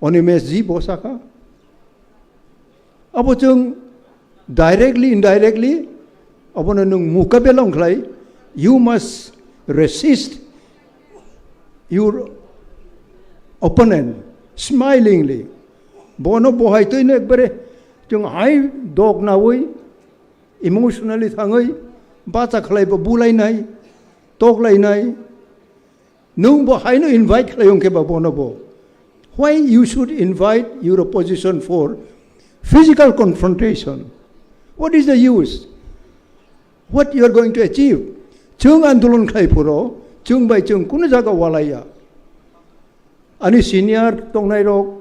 Animesh ji bo sakha. Abo chwng directly, indirectly, abono nwng mukabela wng khlai, you must resist your opponent smilingly. Bono bohai twi no ekbare chwng hai dok nawi, emotionally thangwi, bacha khlai bo bulainai, toklainai. Nwng bo haino invite khlai wng khe ba bono bo. Why you should invite your opposition for physical confrontation? What is the use? What you are going to achieve? Chwng andolon khlai phuro, chwng bai chwng kuno jaga walaiya. Ani senior tongnai rok,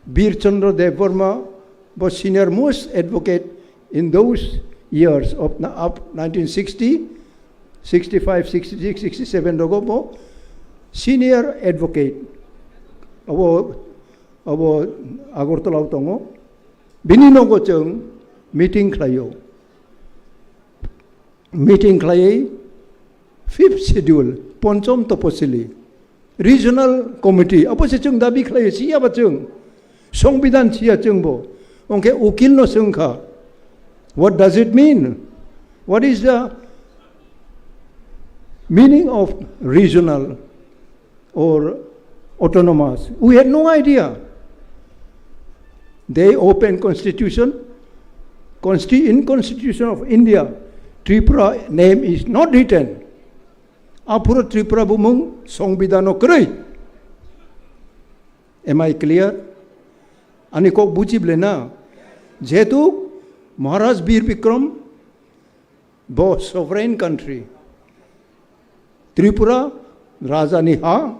Bir Chandra Debbarma, bo senior most advocate in those years of na-, up nineteen sixty, sixty-five, sixty-six, sixty-seven rogo bo senior advocate. Abo, abo Agartala o tongo. Bini nogo chwng meeting khlaio. Meeting khlaiwi fifth schedule, ponchom toposili, regional committee, abo se chwng dabi khlaiwi, siyaba chwng, Songbidan siya chwngbo, ongkhe ukil no swngkha, "What does it mean? What is the meaning of regional or autonomous?" We had no idea. They open constitution, consti-, in Constitution of India, Tripura name is not written. Aphuru Tripura bumung songbidano kwrwi. Am I clear? Ani kok buji ble na? Jehetu Maharaj Bir Bikram bo sovereign country. Tripura raja ni ha.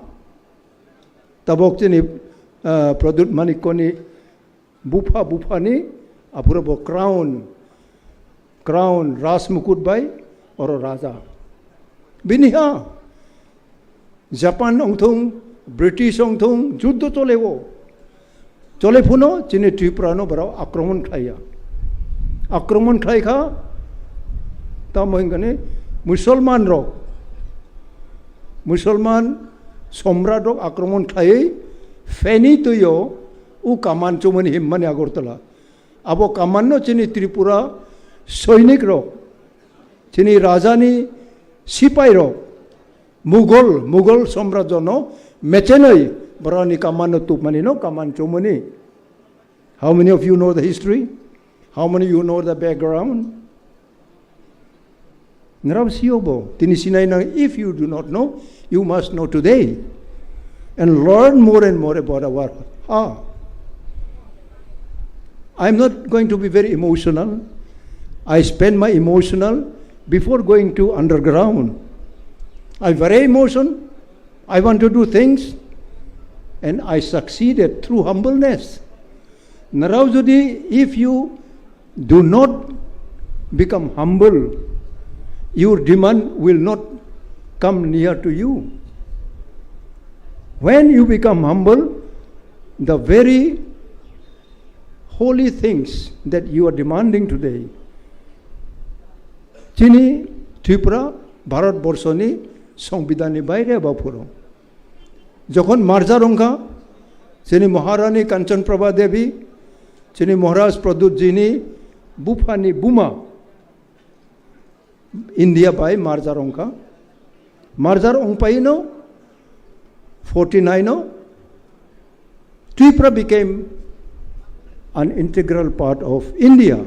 Tabok chini, ah, Pradyut Manikya ni bupha, bupha ni aphuru bo crown, crown, rajmukut bai oro raja. Bini ha Japan ongthung, British ongthung, juddo choleo. Chole phuno chini Tripura no borok akromon khlaiya. Akromon khlai kha, tamo hingkani Musulman rok, Musulman somrat rok akromon khlaiwi Feni twiyo u kaman chumani himmani Agartala. Abo kaman no chini Tripura soinik rok, chini raja ni sipai rok, Mughal, Mughal samrajyo no mechenwi borok ni kaman no tupmani no kaman chumani. How many of you know the history? How many you know the background? Nrao sio bo, tini sinai nang, if you do not know, you must know today. And learn more and more about our ha. I'm not going to be very emotional. I spend my emotional before going to underground. I very emotion. I want to do things, and I succeeded through humbleness. Nrao jodi, if you do not become humble, your demand will not come near to you. When you become humble, the very holy things that you are demanding today, chini Tripura, Bharat Borso ni Songbidan ni baire ba phuru. Jokhon merger ongkha, chini Maharani Kanchan Prabha Devi, chini Maharaj Pradyut ji ni bupha ni buma India bai merger ongkha. Merger ongpai no forty nine o Tripura became an integral part of India.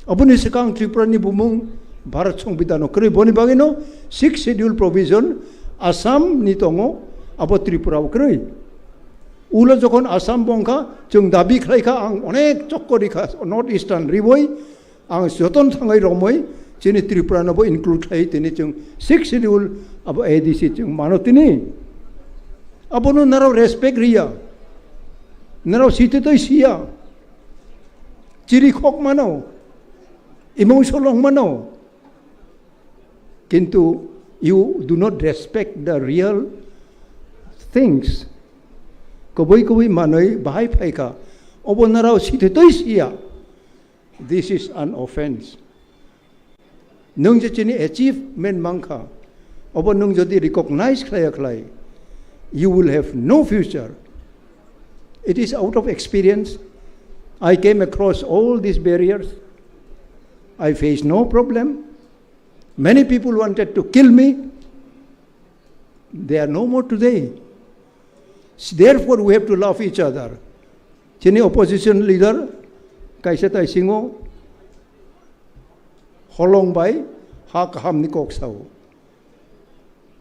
Aboni swkang Tripura ni bumung Bharat Songbidan o kwrwi, boni bagwi no Sixth Schedule provision Assam ni tongo, abo Tripura o kwrwi. Ulo jokhon Assam bo ongkha, chwng dabi khlai kha, ang onek chokko ri kha, North Eastern riwi, ang joton thangwi romwi, chini Tripura no bo include khlai, tini chwng Sixth Schedule, abo A D C chwng mano tini. Abono nrao respect riya, nrao sititoi siya, chiri khok mano, emotional long mano. Kintu you do not respect the real things. Kubui kubui manwi bahai phaikha. Obo nrao sititoi siya. This is an offense. Nwng je chini achievement mankha, obo nwng jodi recognize khlaiya khlai, you will have no future. It is out of experience. I came across all these barriers. I faced no problem. Many people wanted to kill me. They are no more today. Therefore, we have to love each other. Chini opposition leader, kaisa taisingo, holong bai, ha kaham ni kok sao.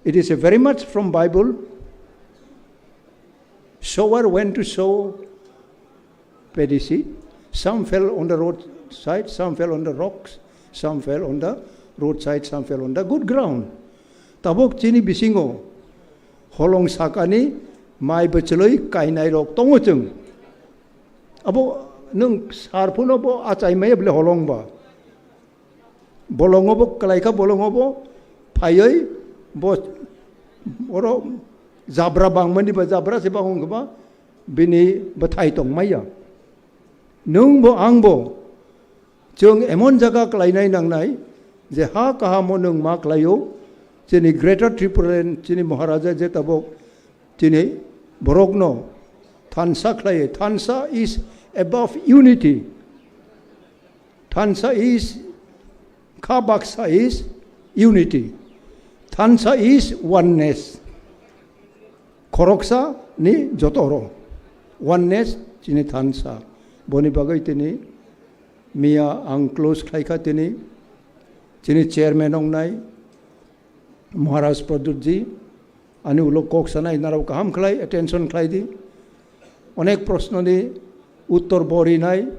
It is a very much from Bible. Sower went to sow paddy seed. Some fell on the roadside, some fell on the rocks, some fell on the roadside, some fell on the good ground. Tabok chini bisingo holong sakani mai bwchlwi kainai rok tongo chwng. Abo nwng sar phano bo achai maya bole holong ba. Bolongo bo kwlaikha, bolongo bo phaiwi bo oro jabra bangmani ba jabra se bang wngkha ba bini bwthai tongmaya. Nwng bo ang bo chwng emon jaga kwlainai nangnai je ha kahamo nwng ma kwlaio, chini Greater Tripuraland, chini Maharaja je tabok chini borokno thansa khlaiwi, thansa is above unity. Thansa is, kha baksa is unity. Thansa is oneness. Khoroksa ni joto oro. Oneness chini thansa. Boni bagwi tini miya ang close khlaikha tini. Chini chairman ongnai Maharaj Pradyut ji, ani ulo kok sanai narao kaham khlai, attention khlai di. Onek proshno ni uttor bo rinai,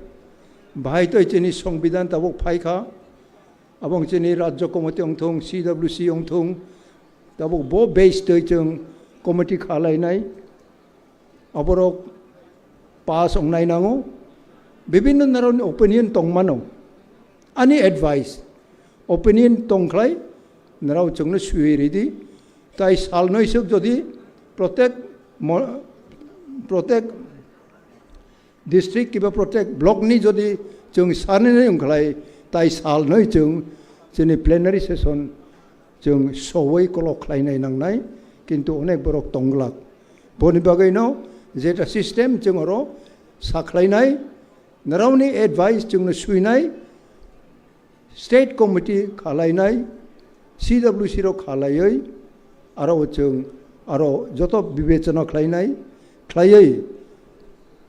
bahai toi chini Songbidan tabok phaikha, abong chini Rajya Committee ongthung, C W C ongthung, tabok bo base toi chwng committee khalainai. Aborok pass wngnai nango. Bibinno narokni opinion tongmano. Ani advice, opinion tongkhlai narok chwngno swiwi ridi. Tai salnoi swk jodi protek mo-, protek district kiba protek block ni jodi chwng sanini wngkhlai tai salnoi chwng chini plenary session chwng sowoi kolok khlainai nangnai, kintu onek borok tongglak. Boni bagwino jeta system chwng oro sakhlainai, narokni advice chwngno swinai, state committee khalainai, C W C rok khalaiwi, aro chwng aro joto bibechona khlainai, khlaiwi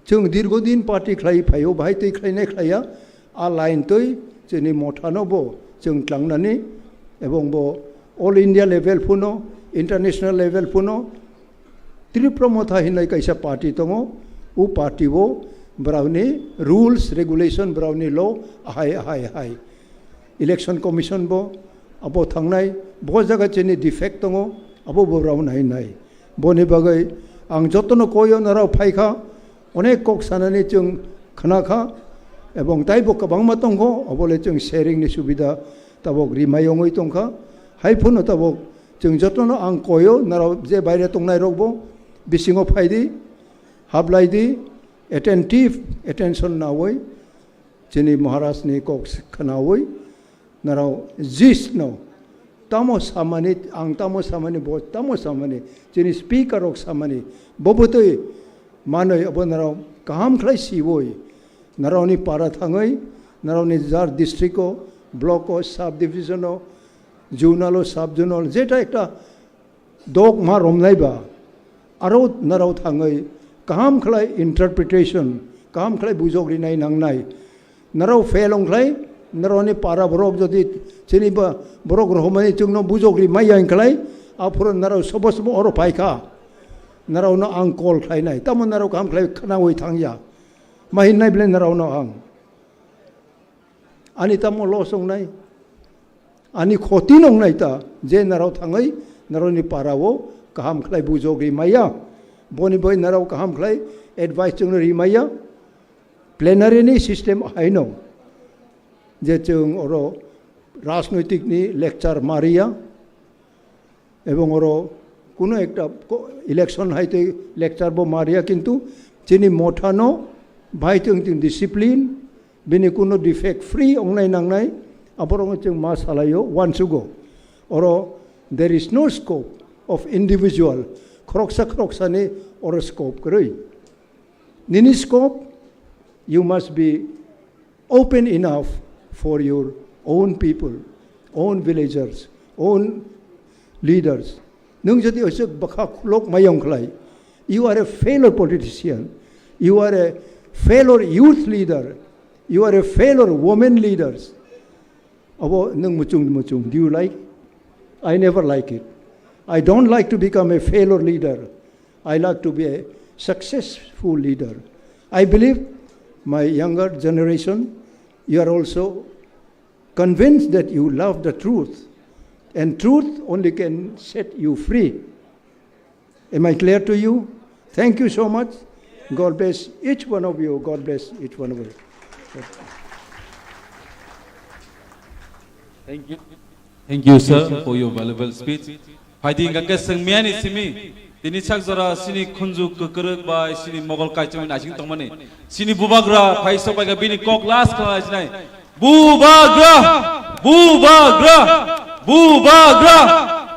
chwng dirgo din party khlai phaio, bahai twi khlainai khlaiya, a line twi chini mothano bo Chwng tlangnani, ebong bo all India level phuno, international level phuno, Tipra Motha hinlai kaisa party tongo, o party o borokni rules, regulation, borokni law ahai, ahai, ahai. Election Commission bo abo thangnai, bo jaga chini defect tongo, abo bo borok nai nai. Boni bagwi ang jotono koyo norok phaikha, onek kok sanani chwng khna kha, ebong taibo kwbangma tongkho, obole chwng sharing ni subida tabok rimai ongwi tongkha. Hai phano tabok chwng jotono ang koyo, norok je baire tongnai rokbo bisingo phaidi, hablai di, attentive, attention nawi, chini Maharaj ni kok khnawi, norok jisno tamo samani, ang tamo samani, bo tamo samani, chini speaker rok samani, bo bwtwi manwi abo norok kaham khlai siwi, norokni para thangwi, norokni jar district o, block o, sub division o, zonal o, sub zonal, jeta ekta dok ma romnai ba, aro narao thangwi kaham khlai interpretation, kaham khlai bujok rinai nangnai. Narao fail ong khlai, narao ni para borok jodi chini ba borok rohomani chwngno bujok ri maya ong khlai, aphuru narao sobo sobo oro phaikha. Narao no ang call khlai nai, tamo narao kaham khlai khnawi thangya. Ma hinnai bile narao no ang. Ani tamo loss wngnai, ani khoti nwngnai ta, je narao thangwi narao ni para o kaham khlai bujok ri maya, boni bai narao kaham khlai advice chwngno ri maya, plenary ni system haino, je chwng oro rajnoitik ni lecture ma riya, Ebong oro kuno ekta ko-, election hai tei lecture bo ma riya, kintu chini motha no bai tong tong discipline, bini kuno defect free ongnai nangnai, aborok no chwng ma salaio, uansugo. Oro there is no scope of individual, khoroksa khoroksa ni oro scope kwrwi. Nini scope, you must be open enough for your own people, own villagers, own leaders. Nwng jodi oisuk bwkha khulok mayong khlai, you are a failure politician, you are a failure youth leader, you are a failure women leaders. Abo nwng muchung muchung. Do you like? I never like it. I don't like to become a failure leader. I like to be a successful leader. I believe my younger generation, you are also convinced that you love the truth, and truth only can set you free. Am I clear to you? Thank you so much. God bless each one of you. God bless each one of you. Thank you. Thank you, sir, for your valuable speech. Phaidi hingka khe swngmiyani simi, tini sak jora sini khunju kwkwrwk bai sini mogol kaichomwi naising tongmani, sini bubagra phai sok bai khe bini kok last khlai sinai. Bubagra! Bubagra! Bubagra!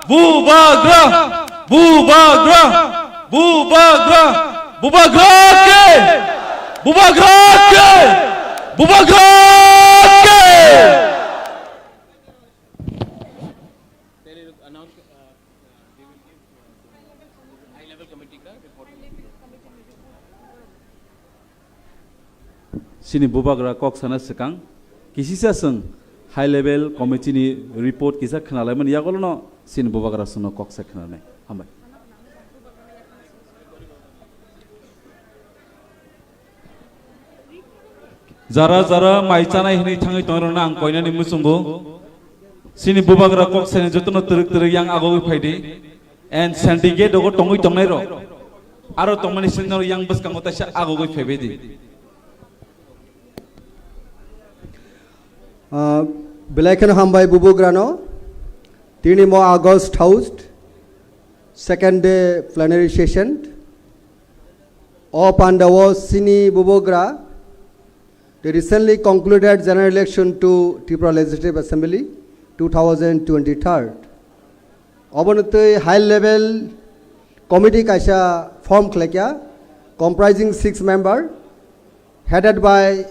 Bubagra! Bubagra! Bubagra! Bubagra ke! Bubagra ke! Bubagra ke! Sini bubagra kok sana swkang, kisisa swng high level committee ni report kisa khwnalaimani yagolono sini bubagra swngno kok sa khwnanai. Hambai. Jara jara mai chanai hinwi thangwi tongrokno ang koinani muchungo. Sini bubagra kok sani jotono twrwk twrwk yang agogwi phaidi. And syndicate rogo tongwi tongnai rok. Aro tongmani sini norok yang bwskango taisa agogwi phaibai di. Ah, belai kheno hambai bubugrano. Tini mo August house, second day plenary session. O pandao sini bubugra, the recently concluded general election to Tripura Legislative Assembly two thousand twenty-three. Obono twi high level committee kaisa form khlaikha, comprising six member, headed by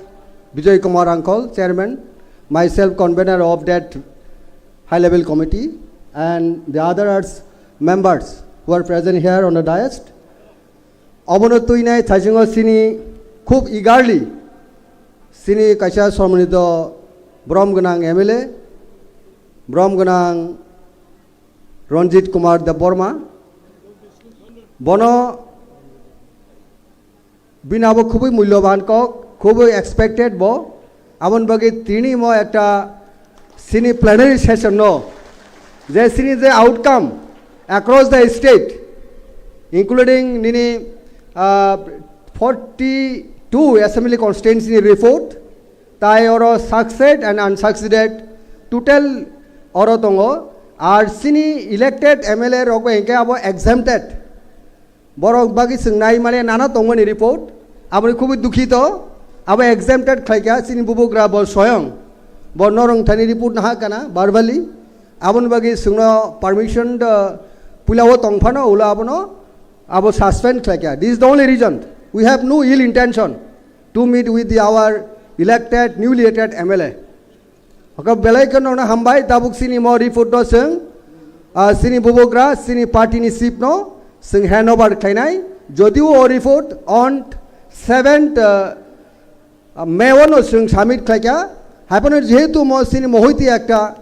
Bijoy Kumar Rangkhol, chairman, myself convener of that high level committee, and the others members who are present here on the dais. Obono twinai thaisingo sini khub eagerly sini kaisa somrito borom gwnang M L A, Brom gwnang Ranjit Kumar Debbarma, bono bini abo khubui mulyoban kok, khubui expected bo, aboni bagwi tini mo ekta sini plenary session no, je sini je outcome across the state, including nini, uh, forty-two assembly constituency ni report, tai oro succeed and unsucceeded total oro tongo. Ar sini elected M L A rok bai hingke abo exempted. Borok bagwi chwng nai mane nana tongmani report. Aboni khubui dukhito. Abo exempted khlaikha chini bubugra bo soyong. Bo norong thani report naha kana verbally. Aboni bagwi chwngno permission da pulao tongphano ulo abono abo suspend khlaikha. This is the only reason. We have no ill intention to meet with the, our elected, newly elected M L A. Oka belai kheno no hambai, tabuk sini mo report no chwng, ah, sini bubugra, sini party ni chief no chwng handover khlainai. Jodi o report on seventh, ah, ah, May o no chwng submit khlaikha. Haipano jehetu mo sini mohoiti ekta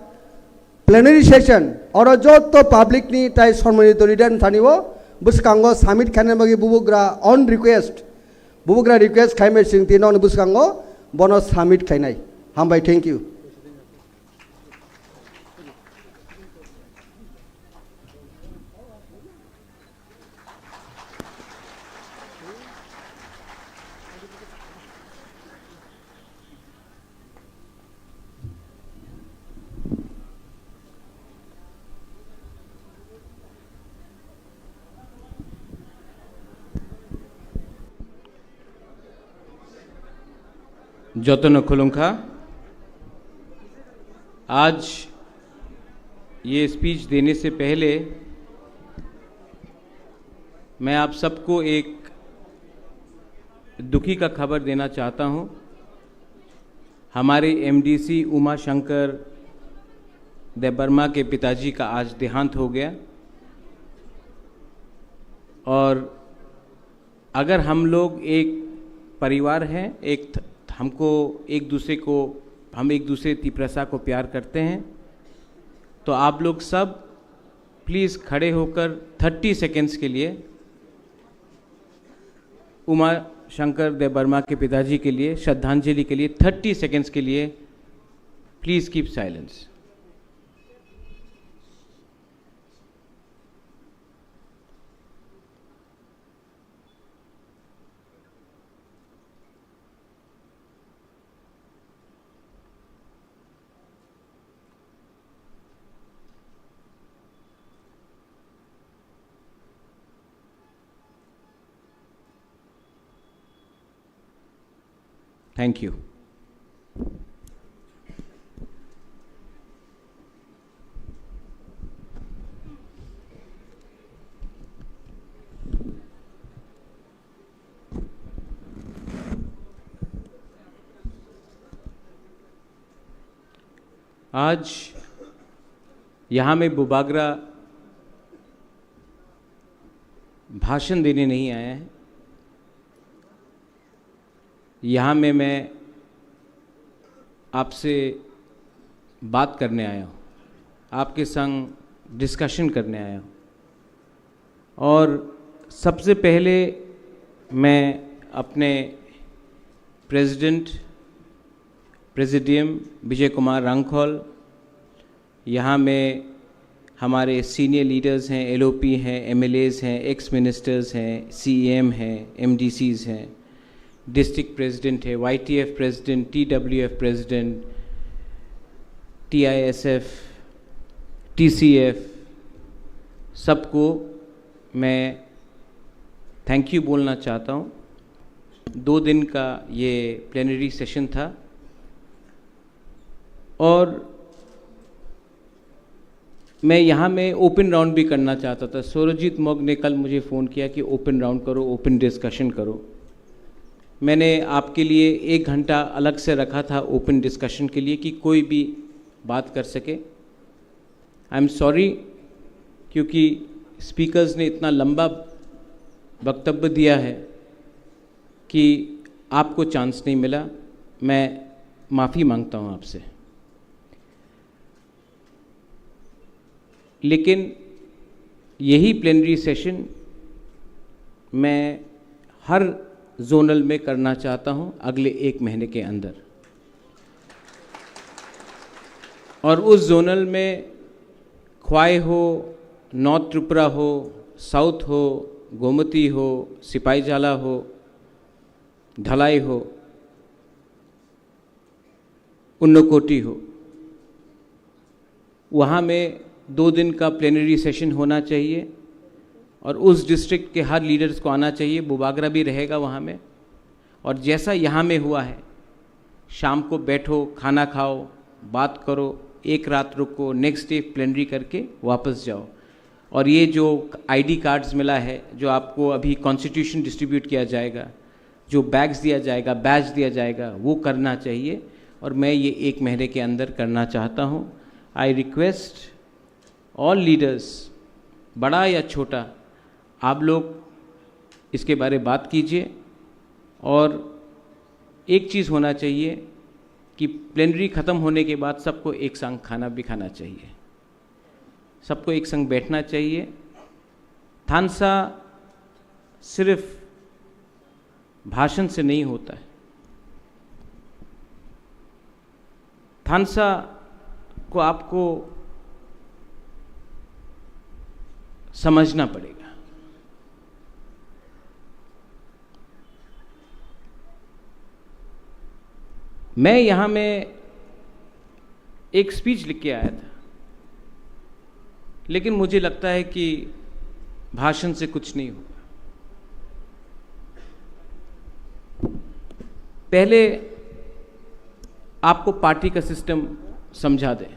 plenary session, oro jotto public ni tai sommonito leader thani o bwskango submit khaina bagwi bubugra on request, bubugra request khaimai chwng tino bwskango bono submit khainai. Hambai, thank you. Jotono khulumkha. आज ये स्पीच देने से पहले मैं आप सबको एक दुखी का खबर देना चाहता हूँ। हमारे एमडीसी उमा शंकर देबबर्मा के पिताजी का आज देहांत हो गया। और अगर हम लोग एक परिवार हैं, एक थ-, हमको एक दूसरे को, हम एक दूसरे तिप्रसा को प्यार करते हैं, तो आप लोग सब प्लीज खड़े होकर थर्टी सेकेंड्स के लिए उमा शंकर देबबर्मा के पिताजी के लिए श्रद्धांजलि के लिए थर्टी सेकेंड्स के लिए please keep silence. Thank you. आज यहाँ में बुबागरा भाषण देने नहीं आया है। यहाँ में मैं आपसे बात करने आया हूँ, आपके संग डिस्कशन करने आया हूँ। और सबसे पहले मैं अपने प्रेसिडेंट, प्रेसिडियम विजय कुमार रांखल, यहाँ में हमारे सीनियर लीडर्स हैं, एलओपी हैं, एमएलएज़ हैं, एक्स मिनिस्टर्स हैं, सीईएम हैं, एमडीसीज़ हैं, डिस्ट्रिक्ट प्रेसिडेंट है, वाईटीएफ प्रेसिडेंट, टीडब्ल्यूएफ प्रेसिडेंट, टीआईएसएफ, टीसीएफ, सबको मैं थैंक यू बोलना चाहता हूँ। दो दिन का ये प्लेनरी सेशन था और मैं यहाँ में ओपन राउंड भी करना चाहता था। सुरजीत मग ने कल मुझे फ़ोन किया कि ओपन राउंड करो, ओपन डिस्कशन करो। मैंने आपके लिए एक घंटा अलग से रखा था ओपन डिस्कशन के लिए कि कोई भी बात कर सके। आई एम सॉरी, क्योंकि स्पीकर्स ने इतना लंबा वक्तव्य दिया है कि आपको चांस नहीं मिला। मैं माफ़ी मांगता हूँ आपसे। लेकिन यही प्लेनरी सेशन मैं हर जोनल में करना चाहता हूं अगले एक महीने के अंदर। और उस जोनल में ख्वाई हो, नॉर्थ त्रिपुरा हो, साउथ हो, गोमती हो, सिपाहीजाला हो, धलाई हो, उन्नकोटी हो, वहाँ में दो दिन का प्लेनरी सेशन होना चाहिए और उस डिस्ट्रिक्ट के हर लीडर्स को आना चाहिए। बुबागरा भी रहेगा वहाँ में। और जैसा यहाँ में हुआ है, शाम को बैठो, खाना खाओ, बात करो, एक रात रुको, नेक्स्ट डे प्लेनरी करके वापस जाओ। और ये जो आईडी कार्ड्स मिला है, जो आपको अभी कॉन्स्टिट्यूशन डिस्ट्रीब्यूट किया जाएगा, जो बैग्स दिया जाएगा, बैज दिया जाएगा, वो करना चाहिए। और मैं ये एक महीने के अंदर करना चाहता हूँ। I request all leaders, बड़ा या छोटा, आप लोग इसके बारे बात कीजिए। और एक चीज़ होना चाहिए कि प्लेनरी ख़त्म होने के बाद सबको एक संग खाना भी खाना चाहिए, सबको एक संग बैठना चाहिए। थानसा सिर्फ भाषण से नहीं होता है। थानसा को आपको समझना पड़ेगा। मैं यहाँ में एक स्पीच लिख के आया था, लेकिन मुझे लगता है कि भाषण से कुछ नहीं होगा। पहले आपको पार्टी का सिस्टम समझा दें।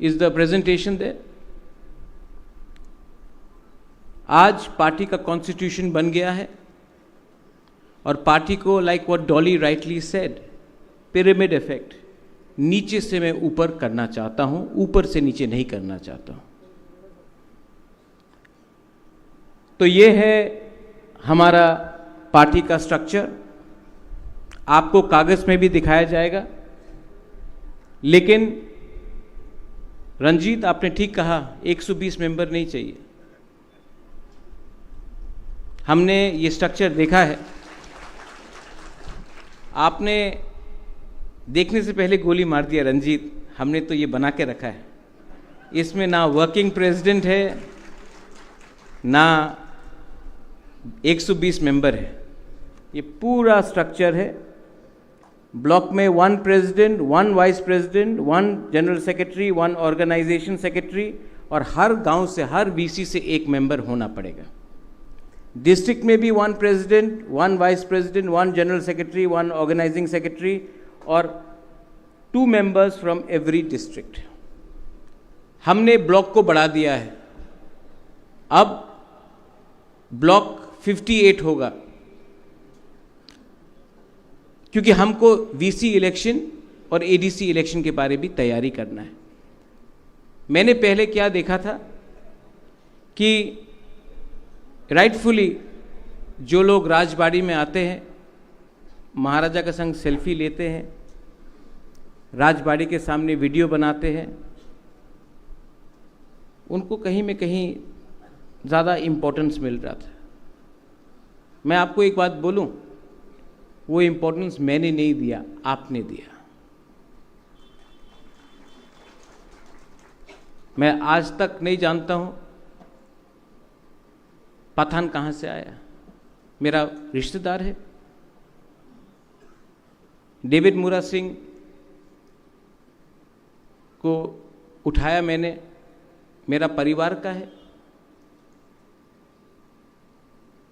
Is the presentation there? आज पार्टी का कॉन्स्टिट्यूशन बन गया है और पार्टी को, like what Dolly rightly said, pyramid effect, नीचे से मैं ऊपर करना चाहता हूं, ऊपर से नीचे नहीं करना चाहता हूं। तो ये है हमारा पार्टी का स्ट्रक्चर। आपको कागज में भी दिखाया जाएगा, लेकिन रंजीत, आपने ठीक कहा, एक सौ बीस मेंबर नहीं चाहिए। हमने ये स्ट्रक्चर देखा है। आपने देखने से पहले गोली मार दिया रंजीत, हमने तो ये बना के रखा है। इसमें ना वर्किंग प्रेसिडेंट है, ना एक सौ बीस मेंबर है। ये पूरा स्ट्रक्चर है। ब्लॉक में one president, one vice president, one general secretary, one organisation secretary, और हर गांव से, हर वीसी से एक मेंबर होना पड़ेगा। डिस्ट्रिक्ट में भी one president, one vice president, one general secretary, one organising secretary और two members from every district. हमने ब्लॉक को बढ़ा दिया है, अब ब्लॉक फिफ्टी एट होगा, क्योंकि हमको वीसी इलेक्शन और एडीसी इलेक्शन के बारे भी तैयारी करना है। मैंने पहले क्या देखा था कि राइटफुली जो लोग राजबाड़ी में आते हैं, महाराजा के संग सेल्फी लेते हैं, राजबाड़ी के सामने वीडियो बनाते हैं, उनको कहीं में कहीं ज़्यादा इम्पोर्टेंस मिल रहा था। मैं आपको एक बात बोलूं, वो इम्पोर्टेंस मैंने नहीं दिया, आपने दिया। मैं आज तक नहीं जानता हूं पठान कहां से आया, मेरा रिश्तेदार है। डेविड मुरा सिंह को उठाया मैंने, मेरा परिवार का है।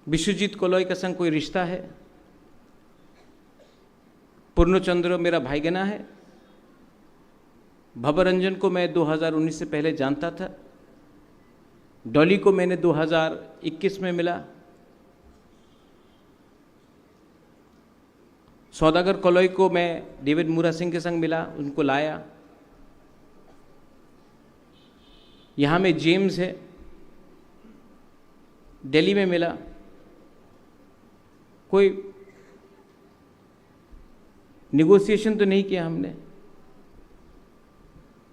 विश्वजीत कोलोई का संग कोई रिश्ता है। पूर्णचंद्र मेरा भाईगना है। भवरंजन को मैं दो हज़ार उन्नीस से पहले जानता था। डॉली को मैंने दो हज़ार इक्कीस में मिला। सौदागर कोलोई को मैं डेविड मुरा सिंह के संग मिला, उनको लाया। यहाँ में जेम्स है, दिल्ली में मिला। कोई नेगोशिएशन तो नहीं किया हमने।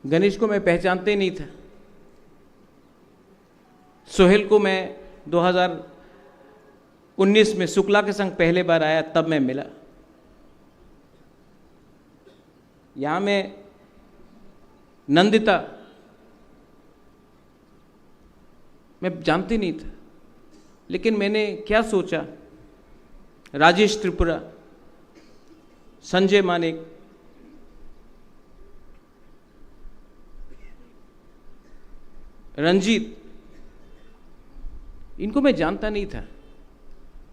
गणेश को मैं पहचानते नहीं था। सोहेल को मैं दो हज़ार उन्नीस में शुक्ला के संग पहले बार आया, तब मैं मिला। यहाँ मैं नंदिता, मैं जानती नहीं था, लेकिन मैंने क्या सोचा, राजेश त्रिपुरा, संजय मानिक, रंजीत, इनको मैं जानता नहीं था,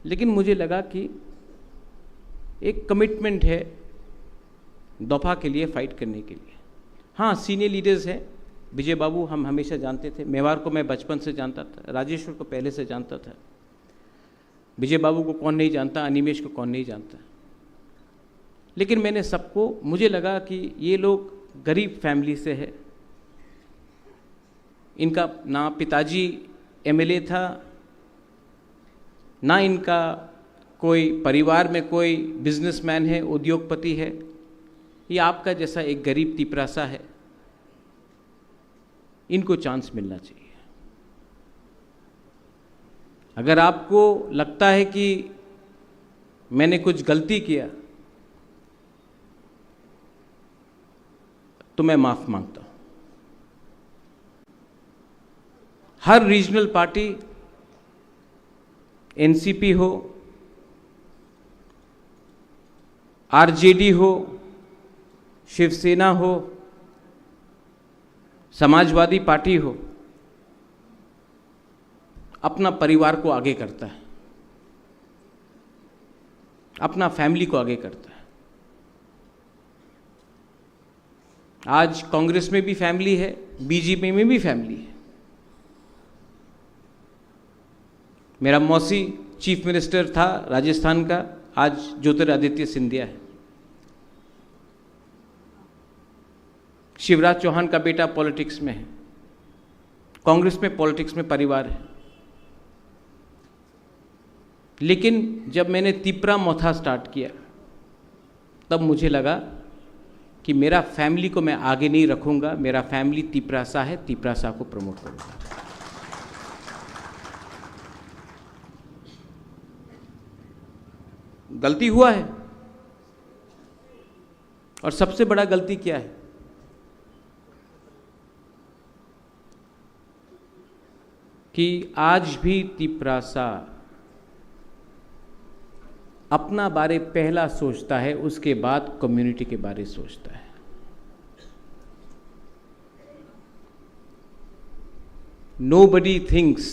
लेकिन मुझे लगा कि एक कमिटमेंट है दफा के लिए, फाइट करने के लिए। हाँ, सीनियर लीडर्स हैं, विजय बाबू हम हमेशा जानते थे, मेवार को मैं बचपन से जानता था, राजेश्वर को पहले से जानता था। विजय बाबू को कौन नहीं जानता, अनिमेश को कौन नहीं जानता। लेकिन मैंने सबको, मुझे लगा कि ये लोग गरीब फैमिली से है, इनका ना पिताजी एमएलए था, ना इनका कोई परिवार में कोई बिजनेसमैन है, उद्योगपति है, ये आपका जैसा एक गरीब तिपरासा है, इनको चांस मिलना चाहिए। अगर आपको लगता है कि मैंने कुछ गलती किया, तो मैं माफ मांगता हूं। हर रीजनल पार्टी, एनसीपी हो, आरजेडी हो, शिवसेना हो, समाजवादी पार्टी हो, अपना परिवार को आगे करता है, अपना फैमिली को आगे करता है। आज कांग्रेस में भी फैमिली है, बीजेपी में भी फैमिली है। मेरा मौसी चीफ मिनिस्टर था राजस्थान का, आज ज्योतिरादित्य सिंधिया है। शिवराज चौहान का बेटा पॉलिटिक्स में है, कांग्रेस में, पॉलिटिक्स में परिवार है। लेकिन जब मैंने तिपरा मोथा स्टार्ट किया, तब मुझे लगा कि मेरा फैमिली को मैं आगे नहीं रखूंगा, मेरा फैमिली तिपरासा है, तिपरासा को प्रमोट करूंगा। गलती हुआ है। और सबसे बड़ा गलती क्या है कि आज भी तिपरासा अपना बारे पहला सोचता है, उसके बाद कम्युनिटी के बारे सोचता है। Nobody thinks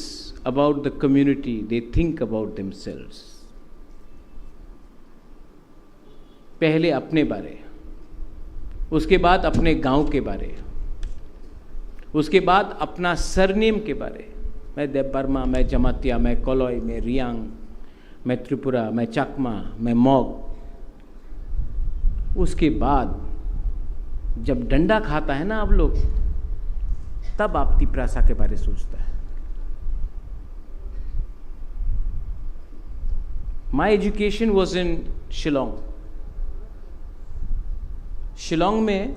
about the community, they think about themselves. पहले अपने बारे, उसके बाद अपने गांव के बारे, उसके बाद अपना सरनेम के बारे। मैं देबबर्मा, मैं जमातिया, मैं कलई, मैं रियांग, मैं त्रिपुरा, मैं चकमा, मैं मग। उसके बाद जब डंडा खाता है ना आप लोग, तब आप तिपरासा के बारे सोचता है। My education was in Shillong. शिलोंग में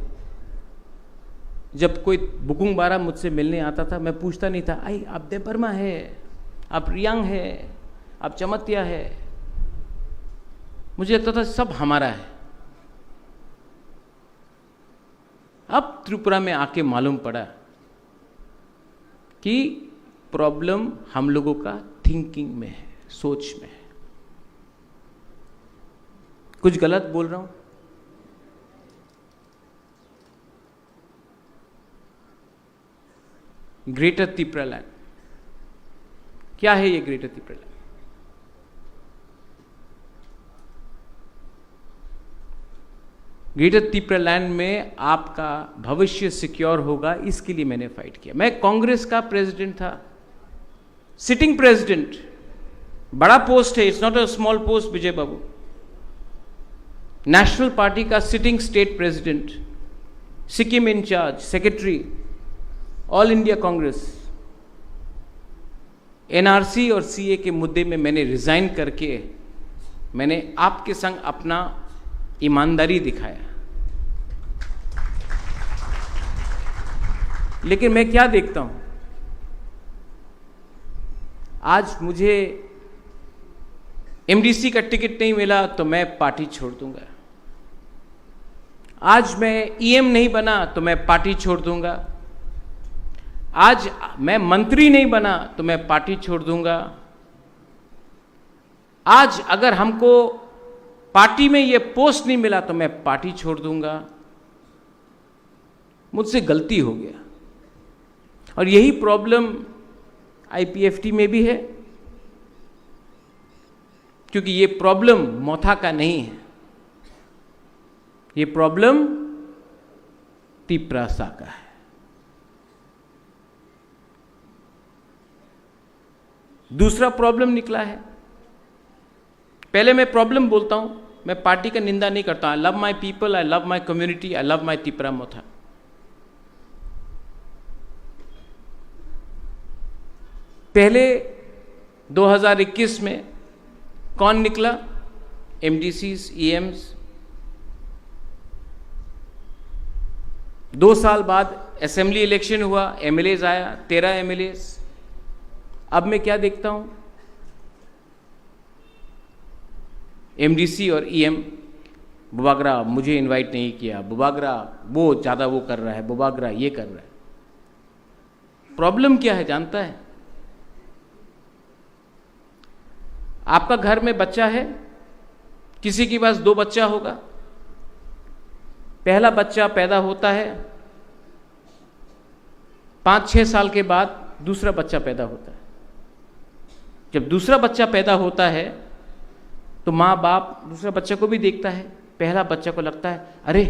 जब कोई बुकुंग बारा मुझसे मिलने आता था, मैं पूछता नहीं था, "आई, आप देबबर्मा है, आप रियांग है, आप जमातिया है?" मुझे लगता था सब हमारा है। अब त्रिपुरा में आके मालूम पड़ा कि प्रॉब्लम हम लोगों का थिंकिंग में है, सोच में है। कुछ गलत बोल रहा हूं? ग्रेटर तिपरालैंड, क्या है ये ग्रेटर तिपरालैंड? ग्रेटर तिपरालैंड में आपका भविष्य सिक्योर होगा, इसके लिए मैंने फाइट किया। मैं कांग्रेस का प्रेसिडेंट था, सिटिंग प्रेसिडेंट, बड़ा पोस्ट है, it's not a small post, Vijay Babu. National party का sitting state president, Sikkim incharge, secretary, all India Congress. NRC और सीए के मुद्दे में मैंने रिजाइन करके मैंने आपके संग अपना ईमानदारी दिखाया। लेकिन मैं क्या देखता हूं, आज मुझे एमडीसी का टिकट नहीं मिला तो मैं पार्टी छोड़ दूंगा। आज मैं ईएम नहीं बना तो मैं पार्टी छोड़ दूंगा। आज मैं मंत्री नहीं बना तो मैं पार्टी छोड़ दूंगा। आज अगर हमको पार्टी में ये पोस्ट नहीं मिला तो मैं पार्टी छोड़ दूंगा। मुझसे गलती हो गया। और यही प्रॉब्लम आईपीएफटी में भी है, क्योंकि ये प्रॉब्लम मोथा का नहीं है, ये प्रॉब्लम तिप्रासा का है। दूसरा प्रॉब्लम निकला है। पहले मैं प्रॉब्लम बोलता हूं, मैं पार्टी का निंदा नहीं करता हूं। I love my people, I love my community, I love my Tipra Motha। पहले दो हज़ार इक्कीस में कौन निकला? एमडीसीज, ईएम्स। दो साल बाद असेंबली इलेक्शन हुआ, एमएलएज आया, तेरह एमएलएज। अब मैं क्या देखता हूं? एमडीसी और ईएम, बुबागरा मुझे इनवाइट नहीं किया, बुबागरा वो ज़्यादा वो कर रहा है, बुबागरा ये कर रहा है। प्रॉब्लम क्या है जानता है? आपका घर में बच्चा है, किसी के पास दो बच्चा होगा, पहला बच्चा पैदा होता है, पाँच छः साल के बाद दूसरा बच्चा पैदा होता है। जब दूसरा बच्चा पैदा होता है तो माँ बाप दूसरा बच्चा को भी देखता है। पहला बच्चा को लगता है, अरे,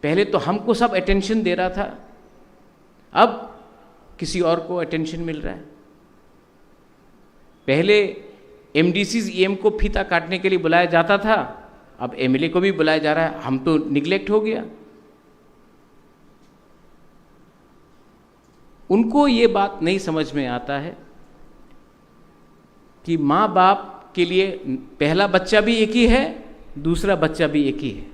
पहले तो हमको सब अटेंशन दे रहा था, अब किसी और को अटेंशन मिल रहा है। पहले एमडीसीज, ईएम को फीता काटने के लिए बुलाया जाता था, अब एमएलए को भी बुलाया जा रहा है। हम तो निग्लेक्ट हो गया। उनको ये बात नहीं समझ में आता है कि माँ बाप के लिए पहला बच्चा भी एक ही है, दूसरा बच्चा भी एक ही है।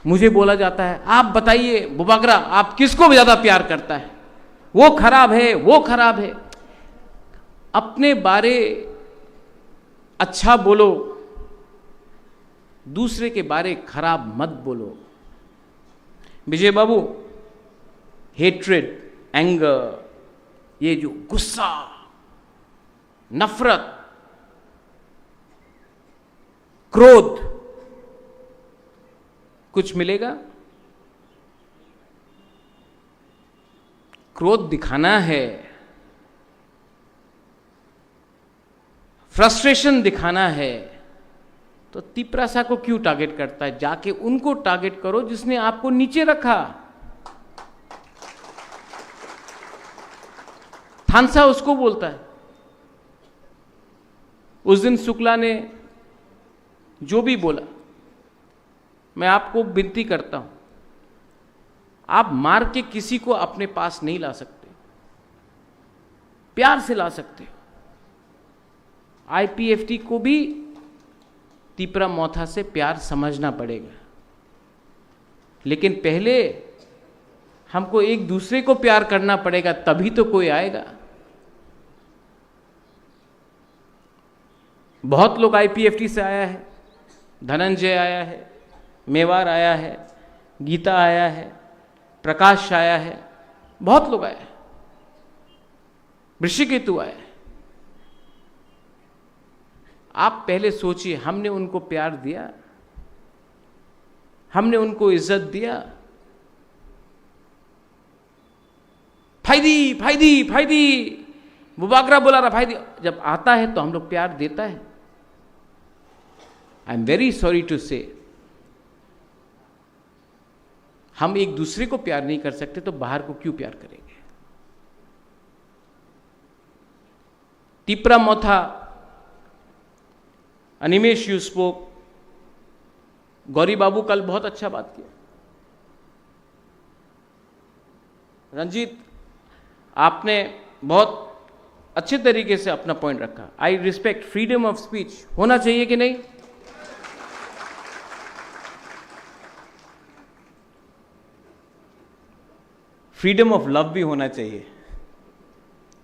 मुझे बोला जाता है, आप बताइए बुबागरा, आप किसको ज्यादा प्यार करता है? वो खराब है, वो खराब है। अपने बारे अच्छा बोलो, दूसरे के बारे खराब मत बोलो। विजय बाबू, हेट्रेड, एंगर, ये जो गुस्सा, नफरत, क्रोध, कुछ मिलेगा? क्रोध दिखाना है, फ्रस्ट्रेशन दिखाना है, तो तिपरासा को क्यों टारगेट करता है? जाके उनको टारगेट करो जिसने आपको नीचे रखा। थानसा उसको बोलता है। उस दिन शुक्ला ने जो भी बोला, मैं आपको विनती करता हूं, आप मार के किसी को अपने पास नहीं ला सकते, प्यार से ला सकते हो। आईपीएफटी को भी तिपरा मोथा से प्यार समझना पड़ेगा, लेकिन पहले हमको एक दूसरे को प्यार करना पड़ेगा, तभी तो कोई आएगा। बहुत लोग आईपीएफटी से आया है, धनंजय आया है, मेवार आया है, गीता आया है, प्रकाश आया है, बहुत लोग आए हैं, ऋषिकेतु आए हैं। आप पहले सोचिए, हमने उनको प्यार दिया? हमने उनको इज्जत दिया? फाइदी, फाइदी, फाइदी, बुबागरा बोला रहा, फाइदी। जब आता है तो हम लोग प्यार देता है। I am very sorry to say, हम एक दूसरे को प्यार नहीं कर सकते तो बाहर को क्यों प्यार करेंगे? तिपरा मोथा, अनिमेश, you spoke। गौरी बाबू कल बहुत अच्छा बात किया। रंजीत, आपने बहुत अच्छे तरीके से अपना पॉइंट रखा। I respect freedom of speech, होना चाहिए कि नहीं? फ्रीडम ऑफ लव भी होना चाहिए।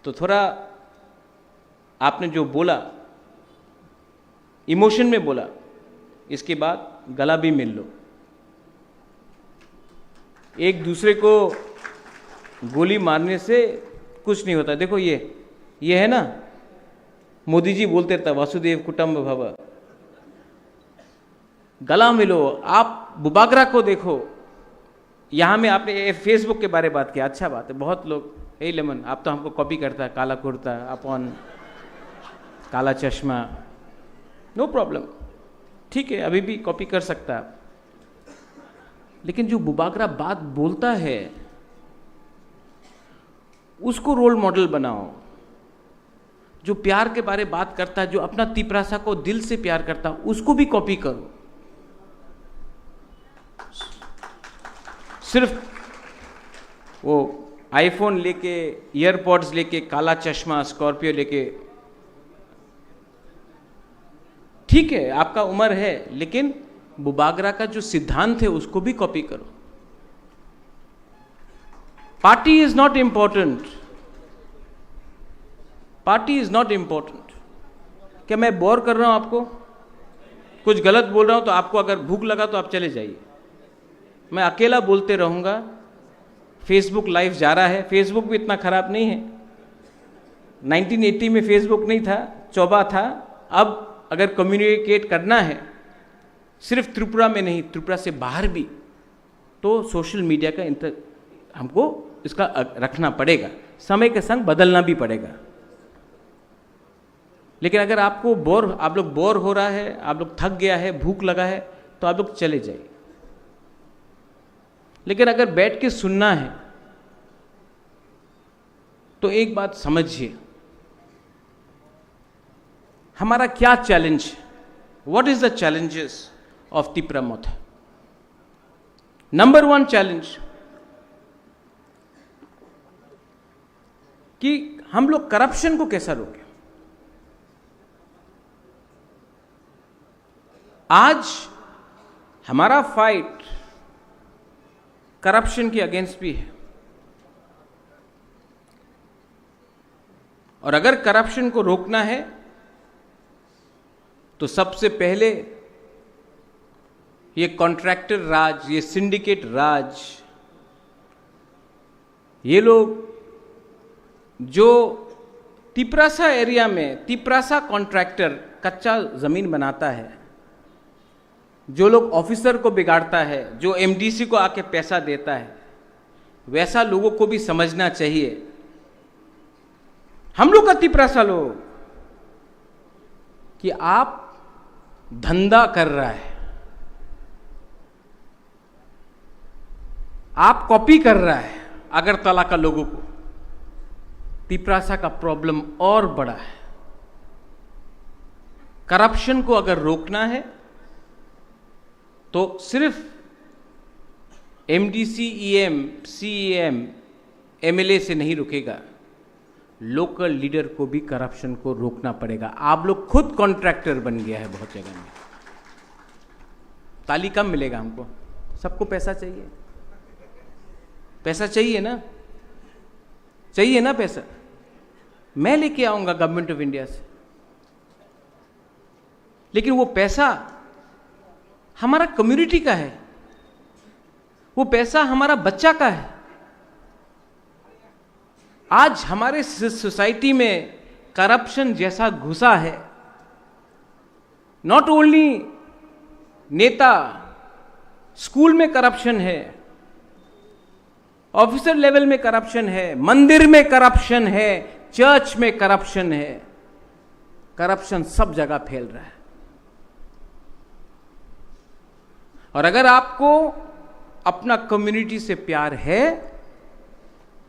तो थोड़ा आपने जो बोला, इमोशन में बोला, इसके बाद गला भी मिल लो। एक दूसरे को गोली मारने से कुछ नहीं होता। देखो, ये ये है ना, मोदी जी बोलते रहता, वसुदेव कुटुंब भव। गला मिलो। आप बुबागरा को देखो, यहाँ में आपने ये फेसबुक के बारे में बात किया, अच्छा बात है। बहुत लोग, "हे लेमन, आप तो हमको कॉपी करता है, काला कुर्ता, अपन काला चश्मा।" नो प्रॉब्लम, ठीक है, अभी भी कॉपी कर सकता है। लेकिन जो बुबागरा बात बोलता है, उसको रोल मॉडल बनाओ। जो प्यार के बारे बात करता है, जो अपना तिपरासा को दिल से प्यार करता है, उसको भी कॉपी करो। सिर्फ वो आईफोन लेके, ईयरपॉड्स लेके, काला चश्मा, स्कॉर्पियो लेके, ठीक है, आपका उम्र है, लेकिन बुबागरा का जो सिद्धांत है, उसको भी कॉपी करो। Party is not important, party is not important. क्या मैं बोर कर रहा हूं आपको? कुछ गलत बोल रहा हूं तो आपको अगर भूख लगा तो आप चले जाइए, मैं अकेला बोलते रहूंगा। फेसबुक लाइव जा रहा है, फेसबुक भी इतना खराब नहीं है। नाइनटीन एटी में फेसबुक नहीं था, चोबा था। अब अगर कम्युनिकेट करना है सिर्फ त्रिपुरा में नहीं, त्रिपुरा से बाहर भी, तो सोशल मीडिया का इंतर हमको इसका अ- रखना पड़ेगा, समय के संग बदलना भी पड़ेगा। लेकिन अगर आपको बोर, आप लोग बोर हो रहा है, आप लोग थक गया है, भूख लगा है, तो आप लोग चले जाइए। लेकिन अगर बैठ के सुनना है तो एक बात समझिए, हमारा क्या चैलेंज है? What is the challenges of Tipra Motha? Number one challenge कि हम लोग करप्शन को कैसा रोकें। आज हमारा फाइट करप्शन के अगेंस्ट भी है, और अगर करप्शन को रोकना है तो सबसे पहले ये कॉन्ट्रैक्टर राज, ये सिंडिकेट राज, ये लोग जो तिपरासा एरिया में तिपरासा कॉन्ट्रैक्टर कच्चा ज़मीन बनाता है, जो लोग ऑफिसर को बिगाड़ता है, जो एमडीसी को आके पैसा देता है, वैसा लोगों को भी समझना चाहिए। हम लोग का तिपरासा लोग कि आप धंधा कर रहा है, आप कॉपी कर रहा है अगरतला का लोगों को। तिपरासा का प्रॉब्लम और बड़ा है। करप्शन को अगर रोकना है तो सिर्फ एमडीसी, ईएम, सीईएम, एमएलए से नहीं रुकेगा। लोकल लीडर को भी करप्शन को रोकना पड़ेगा। आप लोग खुद कॉन्ट्रैक्टर बन गया है बहुत जगह में। ताली कम मिलेगा हमको, सबको पैसा चाहिए, पैसा चाहिए ना, चाहिए ना पैसा। मैं लेके आऊंगा गवर्नमेंट ऑफ इंडिया से, लेकिन वो पैसा हमारा कम्युनिटी का है, वो पैसा हमारा बच्चा का है। आज हमारे सो-, सोसाइटी में करप्शन जैसा घुसा है, नॉट ओनली नेता, स्कूल में करप्शन है, ऑफिसर लेवल में करप्शन है, मंदिर में करप्शन है, चर्च में करप्शन है, करप्शन सब जगह फैल रहा है। और अगर आपको अपना कम्युनिटी से प्यार है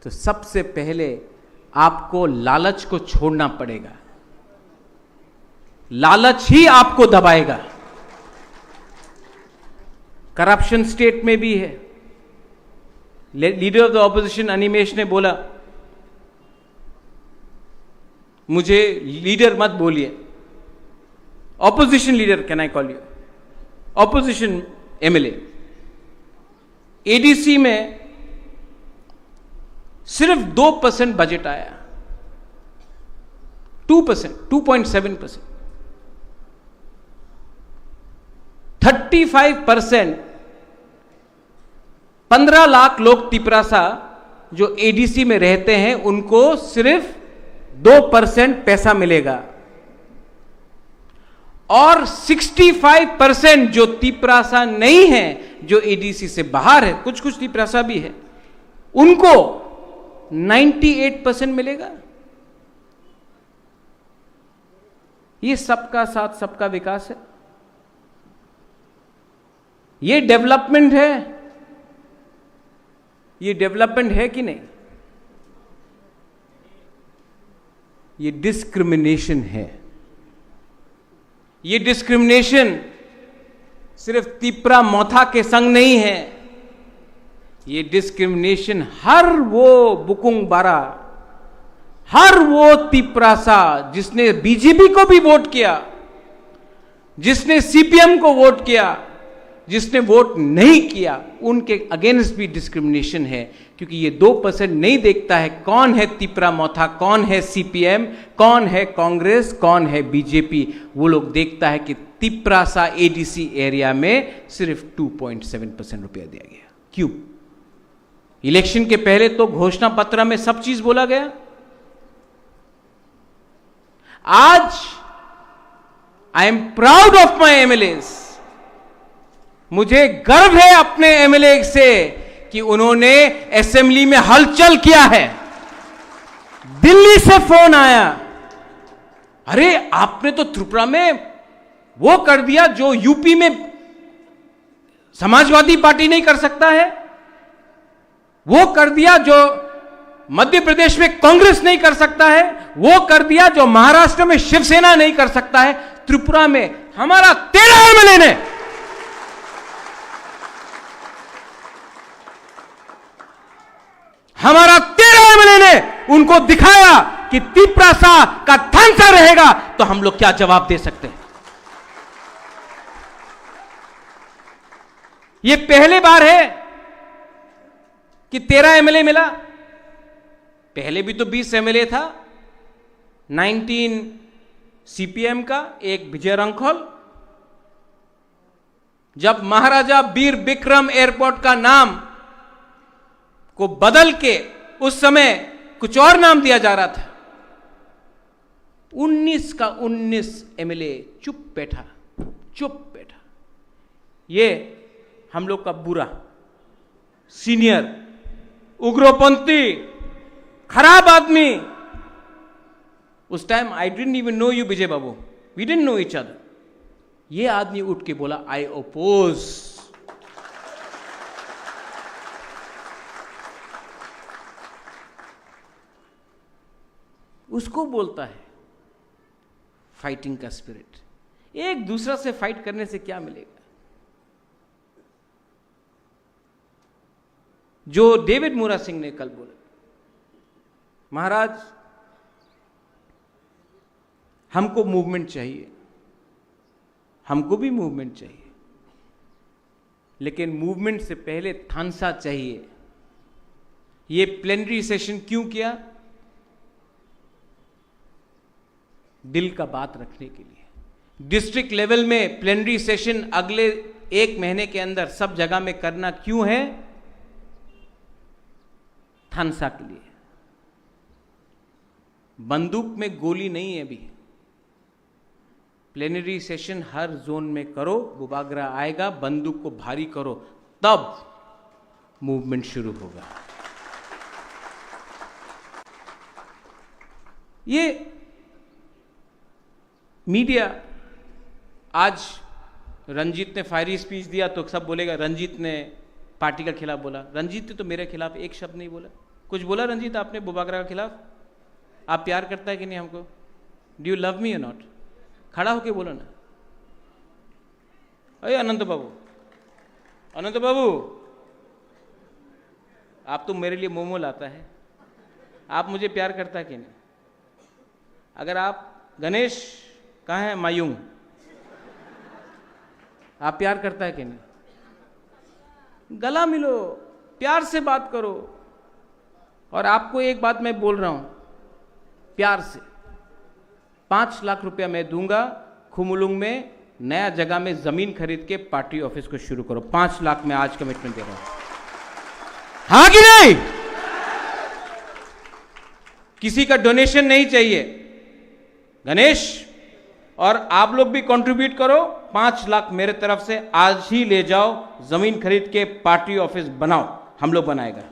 तो सबसे पहले आपको लालच को छोड़ना पड़ेगा। लालच ही आपको दबाएगा। करप्शन स्टेट में भी है। Leader of the opposition Animesh ने बोला, मुझे लीडर मत बोलिए, opposition leader can I call you, opposition MLA. ADC में सिर्फ दो परसेंट बजट आया, two percent, two point seven percent. Thirty five percent, पन्द्रह लाख लोग तिपरासा जो एडीसी में रहते हैं, उनको सिर्फ दो परसेंट पैसा मिलेगा। और सिक्सटी फाइव परसेंट जो तिपरासा नहीं है, जो एडीसी से बाहर है, कुछ कुछ तिपरासा भी है, उनको नाइंटी एट परसेंट मिलेगा। ये सबका साथ, सबका विकास है। ये डेवलपमेंट है। ये डेवलपमेंट है कि नहीं? ये डिस्क्रिमिनेशन है। ये डिस्क्रिमिनेशन सिर्फ तिपरा मोथा के संग नहीं है। ये डिस्क्रिमिनेशन हर वो बुकुंग बारा, हर वो तिपरासा जिसने बीजेपी को भी वोट किया, जिसने सीपीएम को वोट किया, जिसने वोट नहीं किया, उनके अगेंस्ट भी डिस्क्रिमिनेशन है, क्योंकि ये दो परसेंट नहीं देखता है कौन है तिपरा मोथा, कौन है सीपीएम, कौन है कांग्रेस, कौन है बीजेपी। वो लोग देखता है कि तिपरासा एडीसी एरिया में सिर्फ टू पॉइंट सेवन परसेंट रुपया दिया गया। क्यों? इलेक्शन के पहले तो घोषणा पत्र में सब चीज बोला गया। आज I am proud of my MLS. मुझे गर्व है अपने एमएलए से कि उन्होंने असेंबली में हलचल किया है। दिल्ली से फोन आया, "अरे, आपने तो त्रिपुरा में वो कर दिया जो यूपी में समाजवादी पार्टी नहीं कर सकता है, वो कर दिया जो मध्य प्रदेश में कांग्रेस नहीं कर सकता है, वो कर दिया जो महाराष्ट्र में शिवसेना नहीं कर सकता है, त्रिपुरा में हमारा तेरह एमएलए ने, हमारा तेरह एमएलए ने उनको दिखाया कि तिपरासा का थानसा रहेगा तो हम लोग क्या जवाब दे सकते हैं।" ये पहली बार है कि तेरह एमएलए मिला। पहले भी तो बीस एमएलए था, नाइनटीन सीपीएम का, एक विजय रंखल। जब महाराजा वीर विक्रम एयरपोर्ट का नाम को बदल के उस समय कुछ और नाम दिया जा रहा था, उन्नीस का उन्नीस एमएलए चुप बैठा, चुप बैठा। ये हम लोग का बुरा, सीनियर, उग्रपंथी, खराब आदमी। उस time I didn't even know you, Vijay Babu, we didn't know each other। ये आदमी उठ के बोला, "I oppose।" उसको बोलता है फाइटिंग का स्पिरिट। एक दूसरा से फाइट करने से क्या मिलेगा? जो डेविड मुरा सिंह ने कल बोला, "महाराज, हमको मूवमेंट चाहिए, हमको भी मूवमेंट चाहिए, लेकिन मूवमेंट से पहले थानसा चाहिए।" ये प्लेनरी सेशन क्यों किया? दिल का बात रखने के लिए। डिस्ट्रिक्ट लेवल में प्लेनरी सेशन अगले एक महीने के अंदर सब जगह में करना क्यों है? थानसा के लिए। बंदूक में गोली नहीं है अभी। प्लेनरी सेशन हर जोन में करो, बुबागरा आएगा, बंदूक को भारी करो, तब मूवमेंट शुरू होगा। ये मीडिया, आज रंजीत ने फायरी स्पीच दिया तो सब बोलेगा, "रंजीत ने पार्टी का खिलाफ बोला।" रंजीत ने तो मेरे खिलाफ एक शब्द नहीं बोला। कुछ बोला रंजीत आपने बुबागरा के खिलाफ? आप प्यार करता है कि नहीं हमको? Do you love me or not? खड़ा होके बोलो ना। अरे अनंत बाबू, अनंत बाबू, आप तो मेरे लिए मोमो लाता है, आप मुझे प्यार करता है कि नहीं? अगर आप, गणेश कहाँ है, मायूं, आप प्यार करता है कि नहीं? गला मिलो, प्यार से बात करो। और आपको एक बात मैं बोल रहा हूं प्यार से, पांच लाख रुपया मैं दूंगा, खुमुलुंग में नया जगह में जमीन खरीद के पार्टी ऑफिस को शुरू करो। पांच लाख मैं आज कमिटमेंट दे रहा हूं, हाँ कि नहीं? किसी का डोनेशन नहीं चाहिए। गणेश, और आप लोग भी कंट्रीब्यूट करो, पांच लाख मेरे तरफ से आज ही ले जाओ, जमीन खरीद के पार्टी ऑफिस बनाओ, हम लोग बनाएगा।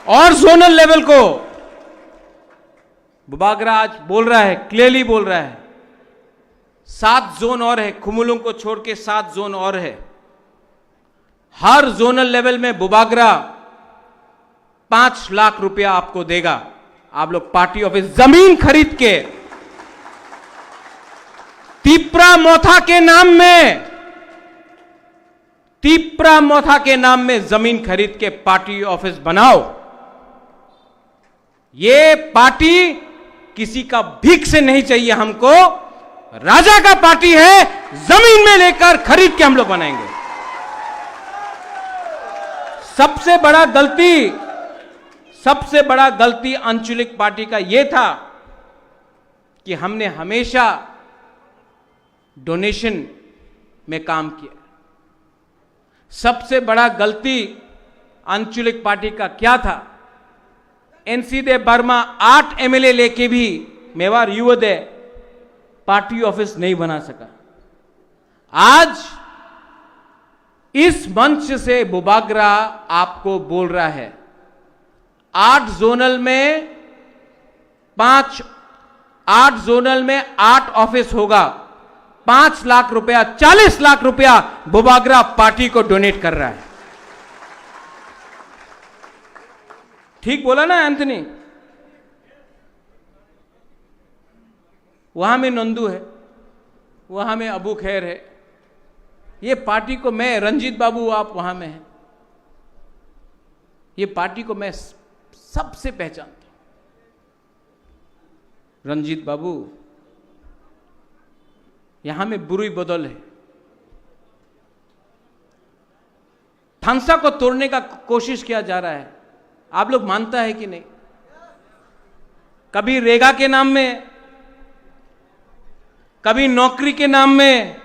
और जोनल लेवल को बुबागरा आज बोल रहा है, क्लियरली बोल रहा है, सात जोन और है, खुमुलुंग को छोड़ के सात जोन और है। हर जोनल लेवल में बुबागरा पांच लाख रुपया आपको देगा। आप लोग पार्टी ऑफिस जमीन खरीद के तिप्रा मोथा के नाम में, तिप्रा मोथा के नाम में जमीन खरीद के पार्टी ऑफिस बनाओ। ये पार्टी किसी का भीख से नहीं चाहिए हमको, राजा का पार्टी है, जमीन में लेकर खरीद के हम लोग बनाएंगे। सबसे बड़ा गलती, सबसे बड़ा गलती आंचलिक पार्टी का ये था कि हमने हमेशा डोनेशन में काम किया। सबसे बड़ा गलती आंचलिक पार्टी का क्या था? एनसी देव वर्मा आठ एमएलए लेके भी मेवाड़ युवदय पार्टी ऑफिस नहीं बना सका। आज इस मंच से बुबागरा आपको बोल रहा है, आठ जोनल में पांच, आठ जोनल में आठ ऑफिस होगा, पांच लाख रुपया, चालीस लाख रुपया बुबागरा पार्टी को डोनेट कर रहा है। ठीक बोला ना एंथनी? वहां में नंदू है, वहां में अबू खैर है। ये पार्टी को मैं, रंजीत बाबू, आप वहां में हैं, ये पार्टी को मैं स-, सबसे पहचानता हूं। रंजीत बाबू, यहां में बुरी बदल है। थानसा को तोड़ने का कोशिश किया जा रहा है, आप लोग मानता है कि नहीं? कभी रेगा के नाम में, कभी नौकरी के नाम में।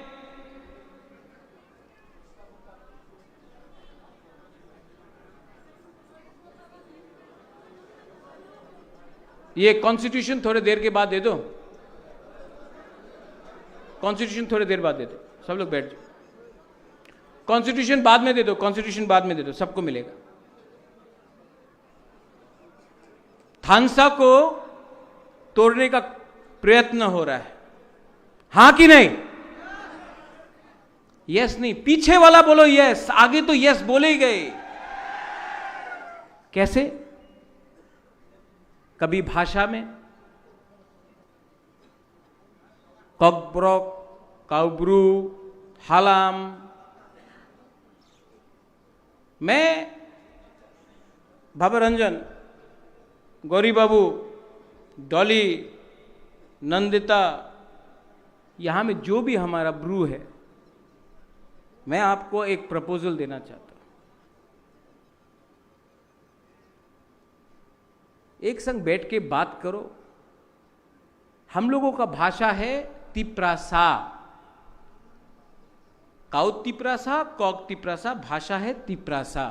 ये कॉन्स्टिट्यूशन थोड़े देर के बाद दे दो, कॉन्स्टिट्यूशन थोड़े देर बाद दे दो, सब लोग बैठ जाओ। कॉन्स्टिट्यूशन बाद में दे दो, कॉन्स्टिट्यूशन बाद में दे दो, सबको मिलेगा। थानसा को तोड़ने का प्रयत्न हो रहा है, हाँ कि नहीं? यस नहीं, पीछे वाला बोलो यस, आगे तो यस बोले ही गए। कैसे? कभी भाषा में, ककबरक, काउब्रू, हालाम। मैं, भव रंजन, गौरी बाबू, डॉली, नंदिता, यहाँ में जो भी हमारा ब्रू है, मैं आपको एक प्रपोजल देना चाहता हूँ। एक संग बैठ के बात करो। हम लोगों का भाषा है तिप्रासा। काउ तिप्रासा, कक तिप्रासा, भाषा है तिप्रासा।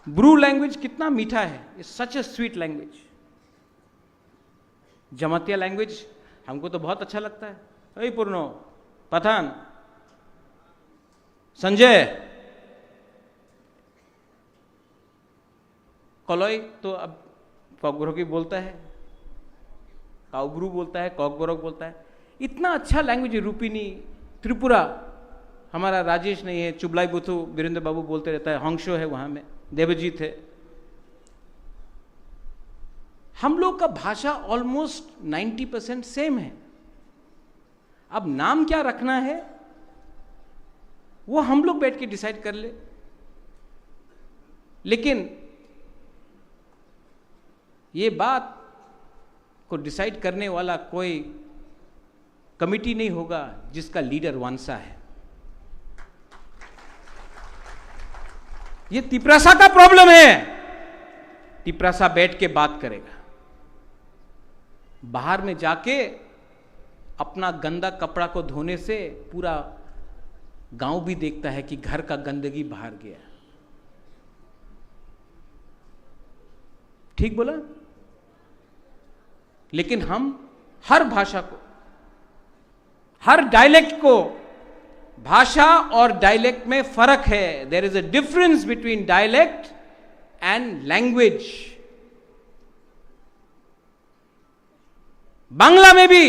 ब्रू लैंग्वेज कितना मीठा है, it's such a sweet language। Jamatia language हमको तो बहुत अच्छा लगता है। ओई पूर्णो, पठान, संजय, कलई तो अब ककबरकी बोलता है, काउब्रू बोलता है, ककबरक बोलता है। इतना अच्छा लैंग्वेज है, रूपिनी, त्रिपुरा, हमारा राजेश नहीं है, चुबलाई बुथु वीरेंद्र बाबू बोलते रहता है, हंसो है वहाँ में, देवजीत है। हम लोग का भाषा ऑलमोस्ट नाइन्टी परसेंट सेम है। अब नाम क्या रखना है, वो हम लोग बैठ के डिसाइड कर ले। लेकिन ये बात को डिसाइड करने वाला कोई कमेटी नहीं होगा जिसका लीडर वांसा है। ये तिपरासा का प्रॉब्लम है। तिपरासा बैठ के बात करेगा। बाहर में जाके अपना गंदा कपड़ा को धोने से पूरा गांव भी देखता है कि घर का गंदगी बाहर गया। ठीक बोला? लेकिन हम हर भाषा को, हर डायलेक्ट को, भाषा और डायलेक्ट में फर्क है। There is a difference between dialect and language. Bangla may be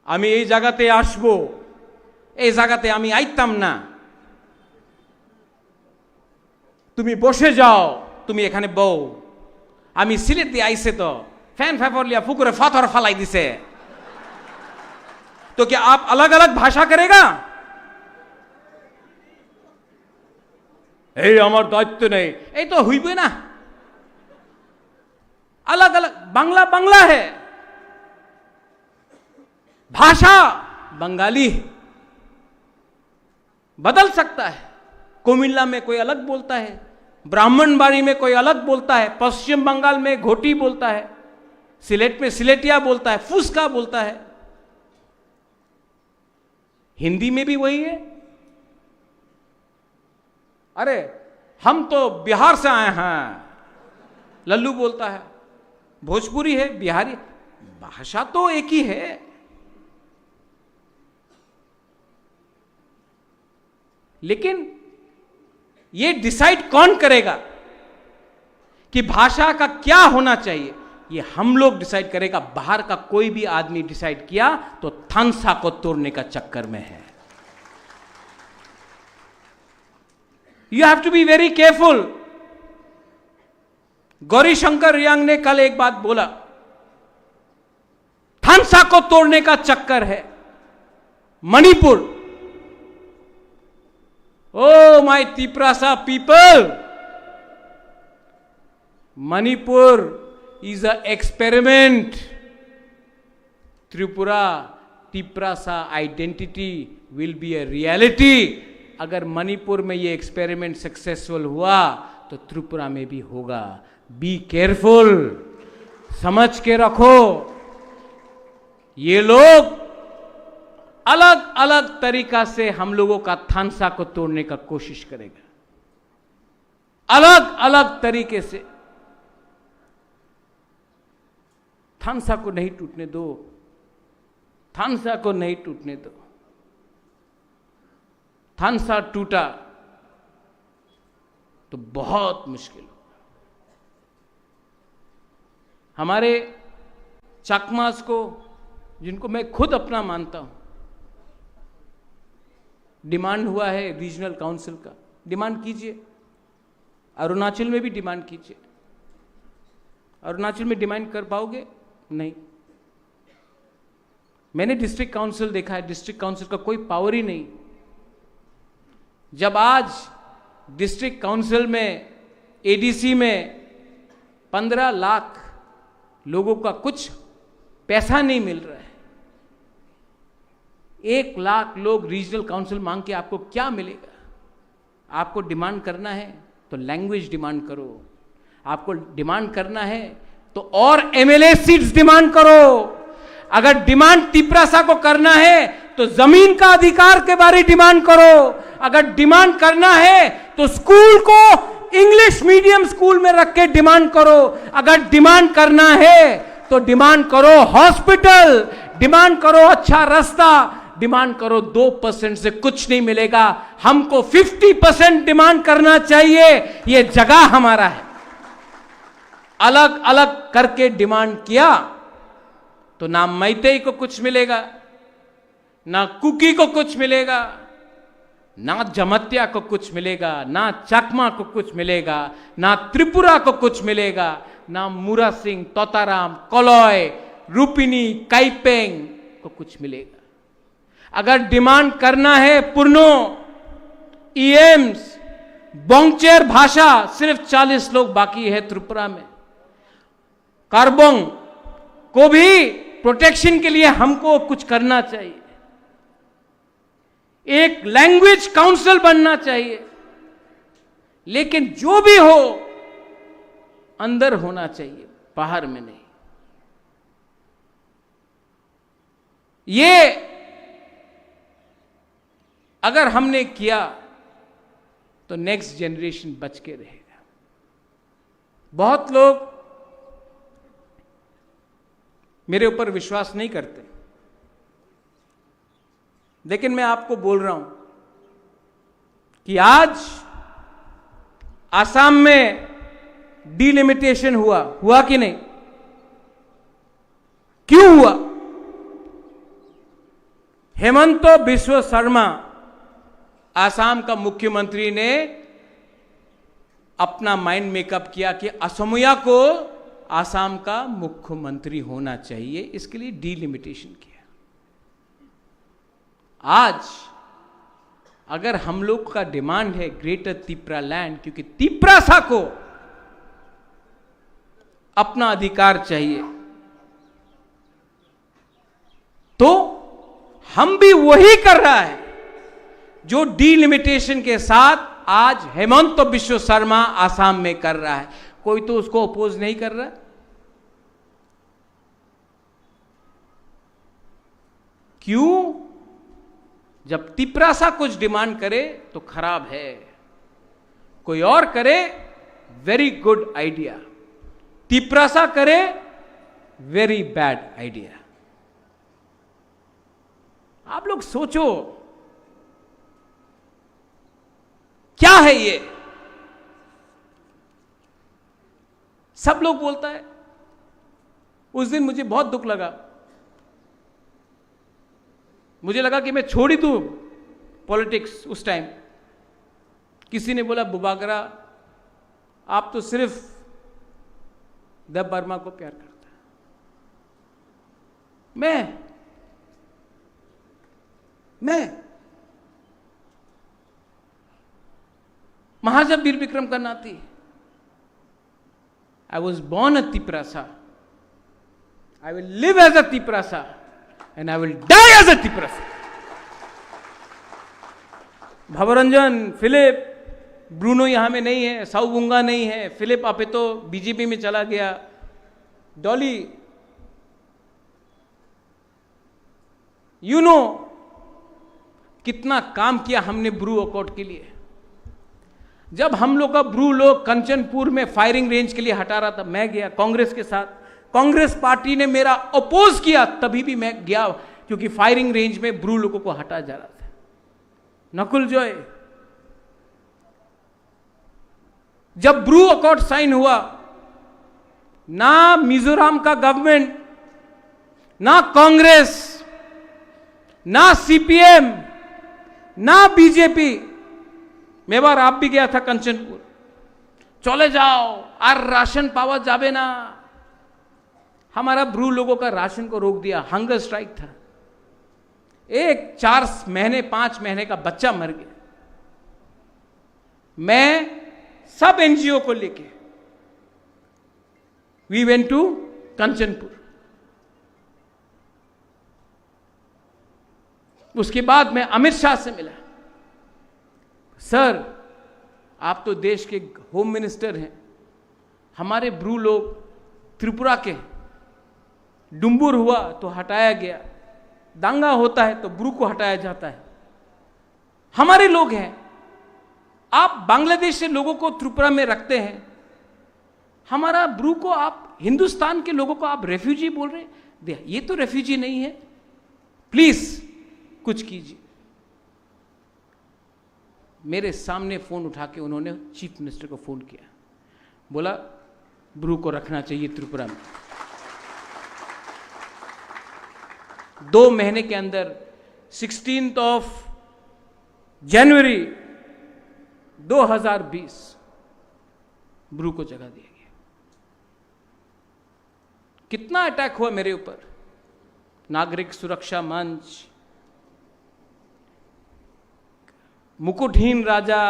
আমি এই জায়গাতে আসবো, এই জায়গাতে আমি আইতাম না। তুমি বসে যাও, তুমি এখানে বউ। আমি সিলেট দিয়ে আইছে তো, ফ্যান ফ্যাফর লিয়া পুকুরে পাথর ফালাই দিছে। তো কি আপ আলাদা আলাদা ভাষা করেগা? এই আমার দায়িত্ব নেই, এই তো হইবে না। अलग अलग, बांग्ला बांग्ला है, भाषा बंगाली है, बदल सकता है। कुमिल्ला में कोई अलग बोलता है, ब्राह्मणबाड़ी में कोई अलग बोलता है, पश्चिम बंगाल में घोटी बोलता है, सिलेट में सिलेटिया बोलता है, फुसका बोलता है। हिंदी में भी वही है। अरे, हम तो बिहार से आए हैं, लल्लू बोलता है। भोजपुरी है, बिहारी, भाषा तो एक ही है। लेकिन ये डिसाइड कौन करेगा कि भाषा का क्या होना चाहिए? ये हम लोग डिसाइड करेगा। बाहर का कोई भी आदमी डिसाइड किया तो थानसा को तोड़ने का चक्कर में है। You have to be very careful. Gauri शंकर रियांग ने कल एक बात बोला, थानसा को तोड़ने का चक्कर है Manipur. Oh my Tiprasa people, Manipur is a experiment. Tripura, Tiprasa identity will be a reality. अगर मणिपुर में ये एक्सपेरिमेंट सक्सेसफुल हुआ तो त्रिपुरा में भी होगा। बी केयरफुल, समझ के रखो। ये लोग अलग अलग तरीका से हम लोगों का थानसा को तोड़ने का कोशिश करेगा, अलग अलग तरीके से। थानसा को नहीं टूटने दो, थानसा को नहीं टूटने दो। थानसा टूटा तो बहुत मुश्किल होगा। हमारे चकमास को, जिनको मैं खुद अपना मानता हूं, डिमांड हुआ है रीजनल काउंसिल का, डिमांड कीजिए। अरुणाचल में भी डिमांड कीजिए। अरुणाचल में डिमांड कर पाओगे? नहीं। मैंने डिस्ट्रिक्ट काउंसिल देखा है, डिस्ट्रिक्ट काउंसिल का कोई पावर ही नहीं। जब आज डिस्ट्रिक्ट काउंसिल में, एडीसी में पन्द्रह लाख लोगों का कुछ पैसा नहीं मिल रहा है, एक लाख लोग रीजनल काउंसिल मांग के आपको क्या मिलेगा? आपको डिमांड करना है तो लैंग्वेज डिमांड करो। आपको डिमांड करना है तो और एमएलए सीट्स डिमांड करो। अगर डिमांड तिपरासा को करना है तो जमीन का अधिकार के बारे डिमांड करो। अगर डिमांड करना है तो स्कूल को इंग्लिश मीडियम स्कूल में रख के डिमांड करो। अगर डिमांड करना है तो डिमांड करो हॉस्पिटल, डिमांड करो अच्छा रास्ता, डिमांड करो। दो परसेंट से कुछ नहीं मिलेगा। हमको फिफ्टी परसेंट डिमांड करना चाहिए। ये जगह हमारा है। अलग अलग करके डिमांड किया तो ना मैतेई को कुछ मिलेगा, ना कुकी को कुछ मिलेगा, ना जमतिया को कुछ मिलेगा, ना चकमा को कुछ मिलेगा, ना त्रिपुरा को कुछ मिलेगा, ना मुरा सिंह, तोताराम, कलय, रूपिनी, काइपेंग को कुछ मिलेगा। अगर डिमांड करना है पुरनो ईएम्स, बोंगचेर भाषा, सिर्फ चालीस लोग बाकी है त्रिपुरा में। कार्बोंग को भी प्रोटेक्शन के लिए हमको कुछ करना चाहिए। एक लैंग्वेज काउंसिल बनना चाहिए, लेकिन जो भी हो, अंदर होना चाहिए, बाहर में नहीं। ये अगर हमने किया, तो नेक्स्ट जनरेशन बच के रहेगा। बहुत लोग मेरे ऊपर विश्वास नहीं करते, लेकिन मैं आपको बोल रहा हूं कि आज आसाम में डिलिमिटेशन हुआ, हुआ कि नहीं? क्यों हुआ? हेमंत बिश्व शर्मा, आसाम का मुख्यमंत्री, ने अपना माइंड मेकअप किया कि असमिया को आसाम का मुख्यमंत्री होना चाहिए, इसके लिए डिलिमिटेशन किया। आज अगर हम लोग का डिमांड है ग्रेटर तिपरा लैंड, क्योंकि तिपरासा को अपना अधिकार चाहिए, तो हम भी वही कर रहा है जो डिलिमिटेशन के साथ आज हेमंत बिश्व शर्मा आसाम में कर रहा है। कोई तो उसको अपोज नहीं कर रहा। क्यों? जब तिपरासा कुछ डिमांड करे तो खराब है, कोई और करे, वेरी गुड आइडिया। तिपरासा करे, वेरी बैड आइडिया। आप लोग सोचो, क्या है ये? सब लोग बोलता है। उस दिन मुझे बहुत दुख लगा, मुझे लगा कि मैं छोड़ ही दूं पॉलिटिक्स। उस टाइम किसी ने बोला, "बुबागरा, आप तो सिर्फ देब वर्मा को प्यार करता है।" मैं, मैं महाराजा वीर विक्रम का नाती, I was born a Tiprasa. I will live as a Tiprasa and I will die as a Tiprasa. भवरंजन, फिलिप, ब्रूनो यहाँ में नहीं है, साउबुंगा नहीं है, फिलिप आपेतो बीजेपी में चला गया, डॉली, यू नो, कितना काम किया हमने ब्रू अकॉर्ड के लिए। जब हम लोग का ब्रू लोग कंचनपुर में फायरिंग रेंज के लिए हटा रहा था, मैं गया कांग्रेस के साथ। कांग्रेस पार्टी ने मेरा अपोज किया, तभी भी मैं गया, क्योंकि फायरिंग रेंज में ब्रू लोगों को हटाया जा रहा था। नकुल जॉय, जब ब्रू अकॉर्ड साइन हुआ, ना मिजोरम का गवर्नमेंट, ना कांग्रेस, ना सीपीएम, ना बीजेपी। मेवार आप भी गया था कंचनपुर। चले जाओ, और राशन पावा जाबे ना। हमारा ब्रू लोगों का राशन को रोक दिया, हंगर स्ट्राइक था। एक चार महीने, पांच महीने का बच्चा मर गया। मैं सब एनजीओ को लेके we went to कंचनपुर। उसके बाद मैं अमित शाह से मिला। सर, आप तो देश के होम मिनिस्टर हैं, हमारे ब्रू लोग त्रिपुरा के हैं, डुम्बुर हुआ तो हटाया गया, दंगा होता है तो ब्रू को हटाया जाता है। हमारे लोग हैं, आप बांग्लादेश से लोगों को त्रिपुरा में रखते हैं, हमारा ब्रू को आप, हिंदुस्तान के लोगों को आप रेफ्यूजी बोल रहे हैं। दे-, ये तो रेफ्यूजी नहीं है, प्लीज कुछ कीजिए। मेरे सामने फोन उठा के उन्होंने चीफ मिनिस्टर को फोन किया, बोला, ब्रू को रखना चाहिए त्रिपुरा में। दो महीने के अंदर, सिक्सटीन्थ ऑफ जनवरी दो हज़ार बीस, ब्रू को जगह दिया गया। कितना अटैक हुआ मेरे ऊपर, नागरिक सुरक्षा मंच, मुकुटहीन राजा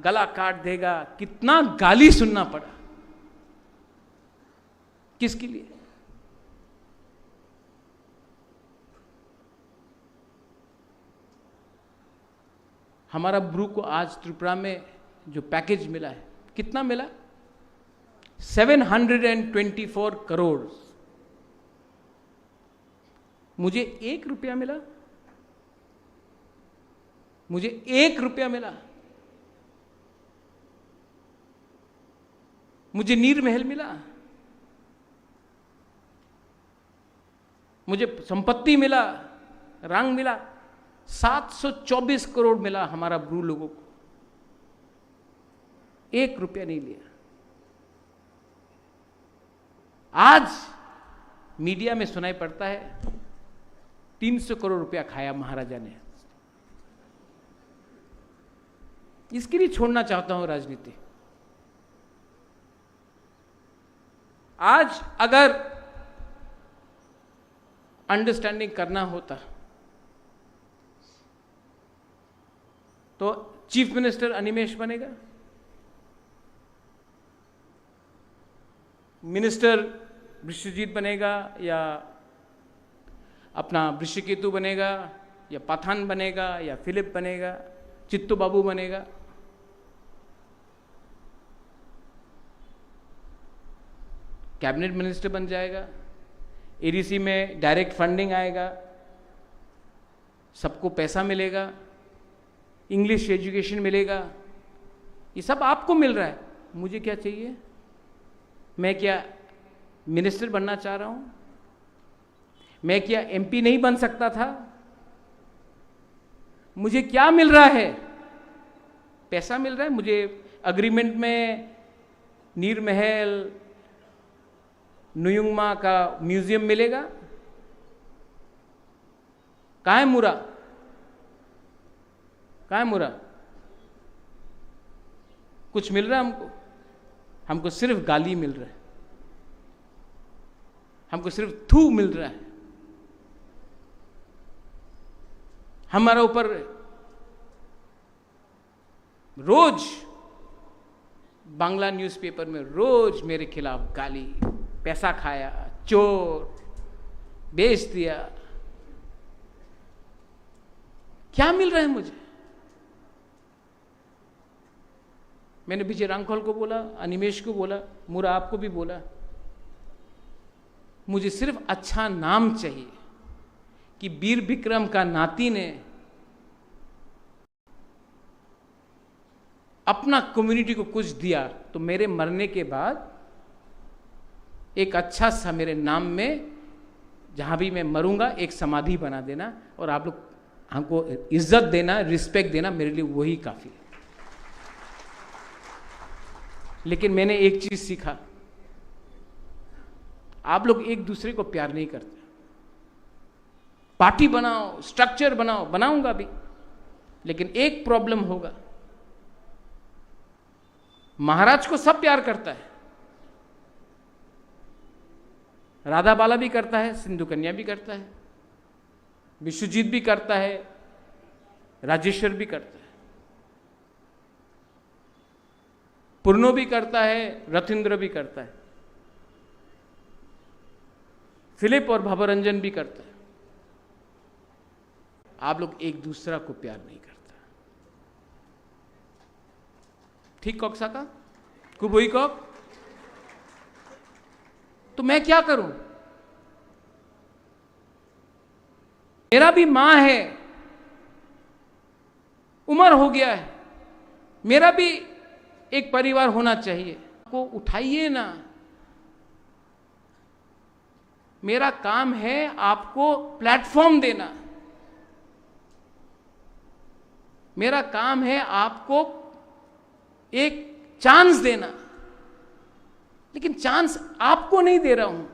गला काट देगा, कितना गाली सुनना पड़ा। किसके लिए? हमारा ब्रू को आज त्रिपुरा में जो पैकेज मिला है, कितना मिला? Seven hundred and twenty four crore. मुझे एक रुपया मिला, मुझे एक रुपया मिला, मुझे नीर महल मिला, मुझे संपत्ति मिला, रंग मिला, सात सौ चौबीस करोड़ मिला हमारा ब्रू लोगों को, एक रुपया नहीं लिया। आज मीडिया में सुनाई पड़ता है, तीन सौ करोड़ रुपया खाया महाराजा ने। इसके लिए छोड़ना चाहता हूं राजनीति। आज अगर अंडरस्टैंडिंग करना होता तो चीफ मिनिस्टर अनिमेश बनेगा, मिनिस्टर विश्वजीत बनेगा, या अपना वृषिकेतु बनेगा, या पठान बनेगा, या फिलिप बनेगा, चित्तू बाबू बनेगा, कैबिनेट मिनिस्टर बन जाएगा, एडीसी में डायरेक्ट फंडिंग आएगा, सबको पैसा मिलेगा, इंग्लिश एजुकेशन मिलेगा, ये सब आपको मिल रहा है। मुझे क्या चाहिए? मैं क्या मिनिस्टर बनना चाह रहा हूं? मैं क्या एमपी नहीं बन सकता था? मुझे क्या मिल रहा है? पैसा मिल रहा है मुझे। एग्रीमेंट में नीर महल, नुयुंगमा का म्यूजियम मिलेगा। कहाँ है मुरा? कहाँ है मुरा? कुछ मिल रहा है हमको? हमको सिर्फ गाली मिल रहा है, हमको सिर्फ थू मिल रहा है। हमारा ऊपर रोज बांग्ला न्यूज़पेपर में रोज मेरे खिलाफ गाली, पैसा खाया, चोर, बेच दिया। क्या मिल रहा है मुझे? मैंने विजय रांखल को बोला, अनिमेश को बोला, मुरा आपको भी बोला, मुझे सिर्फ अच्छा नाम चाहिए कि वीर विक्रम का नाती ने अपना कम्युनिटी को कुछ दिया, तो मेरे मरने के बाद एक अच्छा सा मेरे नाम में, जहाँ भी मैं मरूंगा, एक समाधि बना देना, और आप लोग हमको इज्जत देना, रिस्पेक्ट देना, मेरे लिए वही काफ़ी है। लेकिन मैंने एक चीज़ सीखा, आप लोग एक दूसरे को प्यार नहीं करते। पार्टी बनाओ, स्ट्रक्चर बनाओ, बनाऊंगा भी, लेकिन एक प्रॉब्लम होगा, महाराज को सब प्यार करता है, राधा बाला भी करता है, सिंधु कन्या भी करता है, विश्वजीत भी करता है, राजेश्वर भी करता है, पूर्णो भी करता है, रथिंद्र भी करता है, फिलिप और भवरंजन भी करता है। आप लोग एक दूसरा को प्यार नहीं करता। ठीक कॉक साका? कुबुई कॉक? तो मैं क्या करूं? मेरा भी मां है, उम्र हो गया है, मेरा भी एक परिवार होना चाहिए। को उठाइए ना। मेरा काम है आपको प्लेटफॉर्म देना, मेरा काम है आपको एक चांस देना, लेकिन चांस आपको नहीं दे रहा हूं,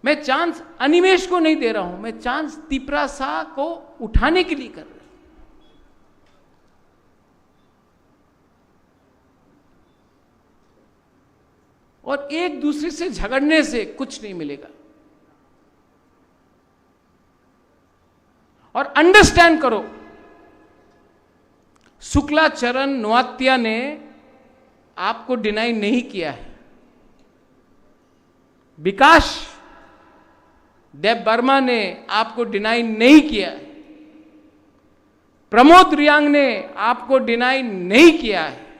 मैं चांस अनिमेश को नहीं दे रहा हूं, मैं चांस तिपरासा को उठाने के लिए कर रहा हूं। और एक दूसरे से झगड़ने से कुछ नहीं मिलेगा। और अंडरस्टैंड करो, शुक्ला चरण नोआत्या ने आपको डिनाई नहीं किया है, विकास देब वर्मा ने आपको डिनाई नहीं किया है। प्रमोद रियांग ने आपको डिनाई नहीं किया है।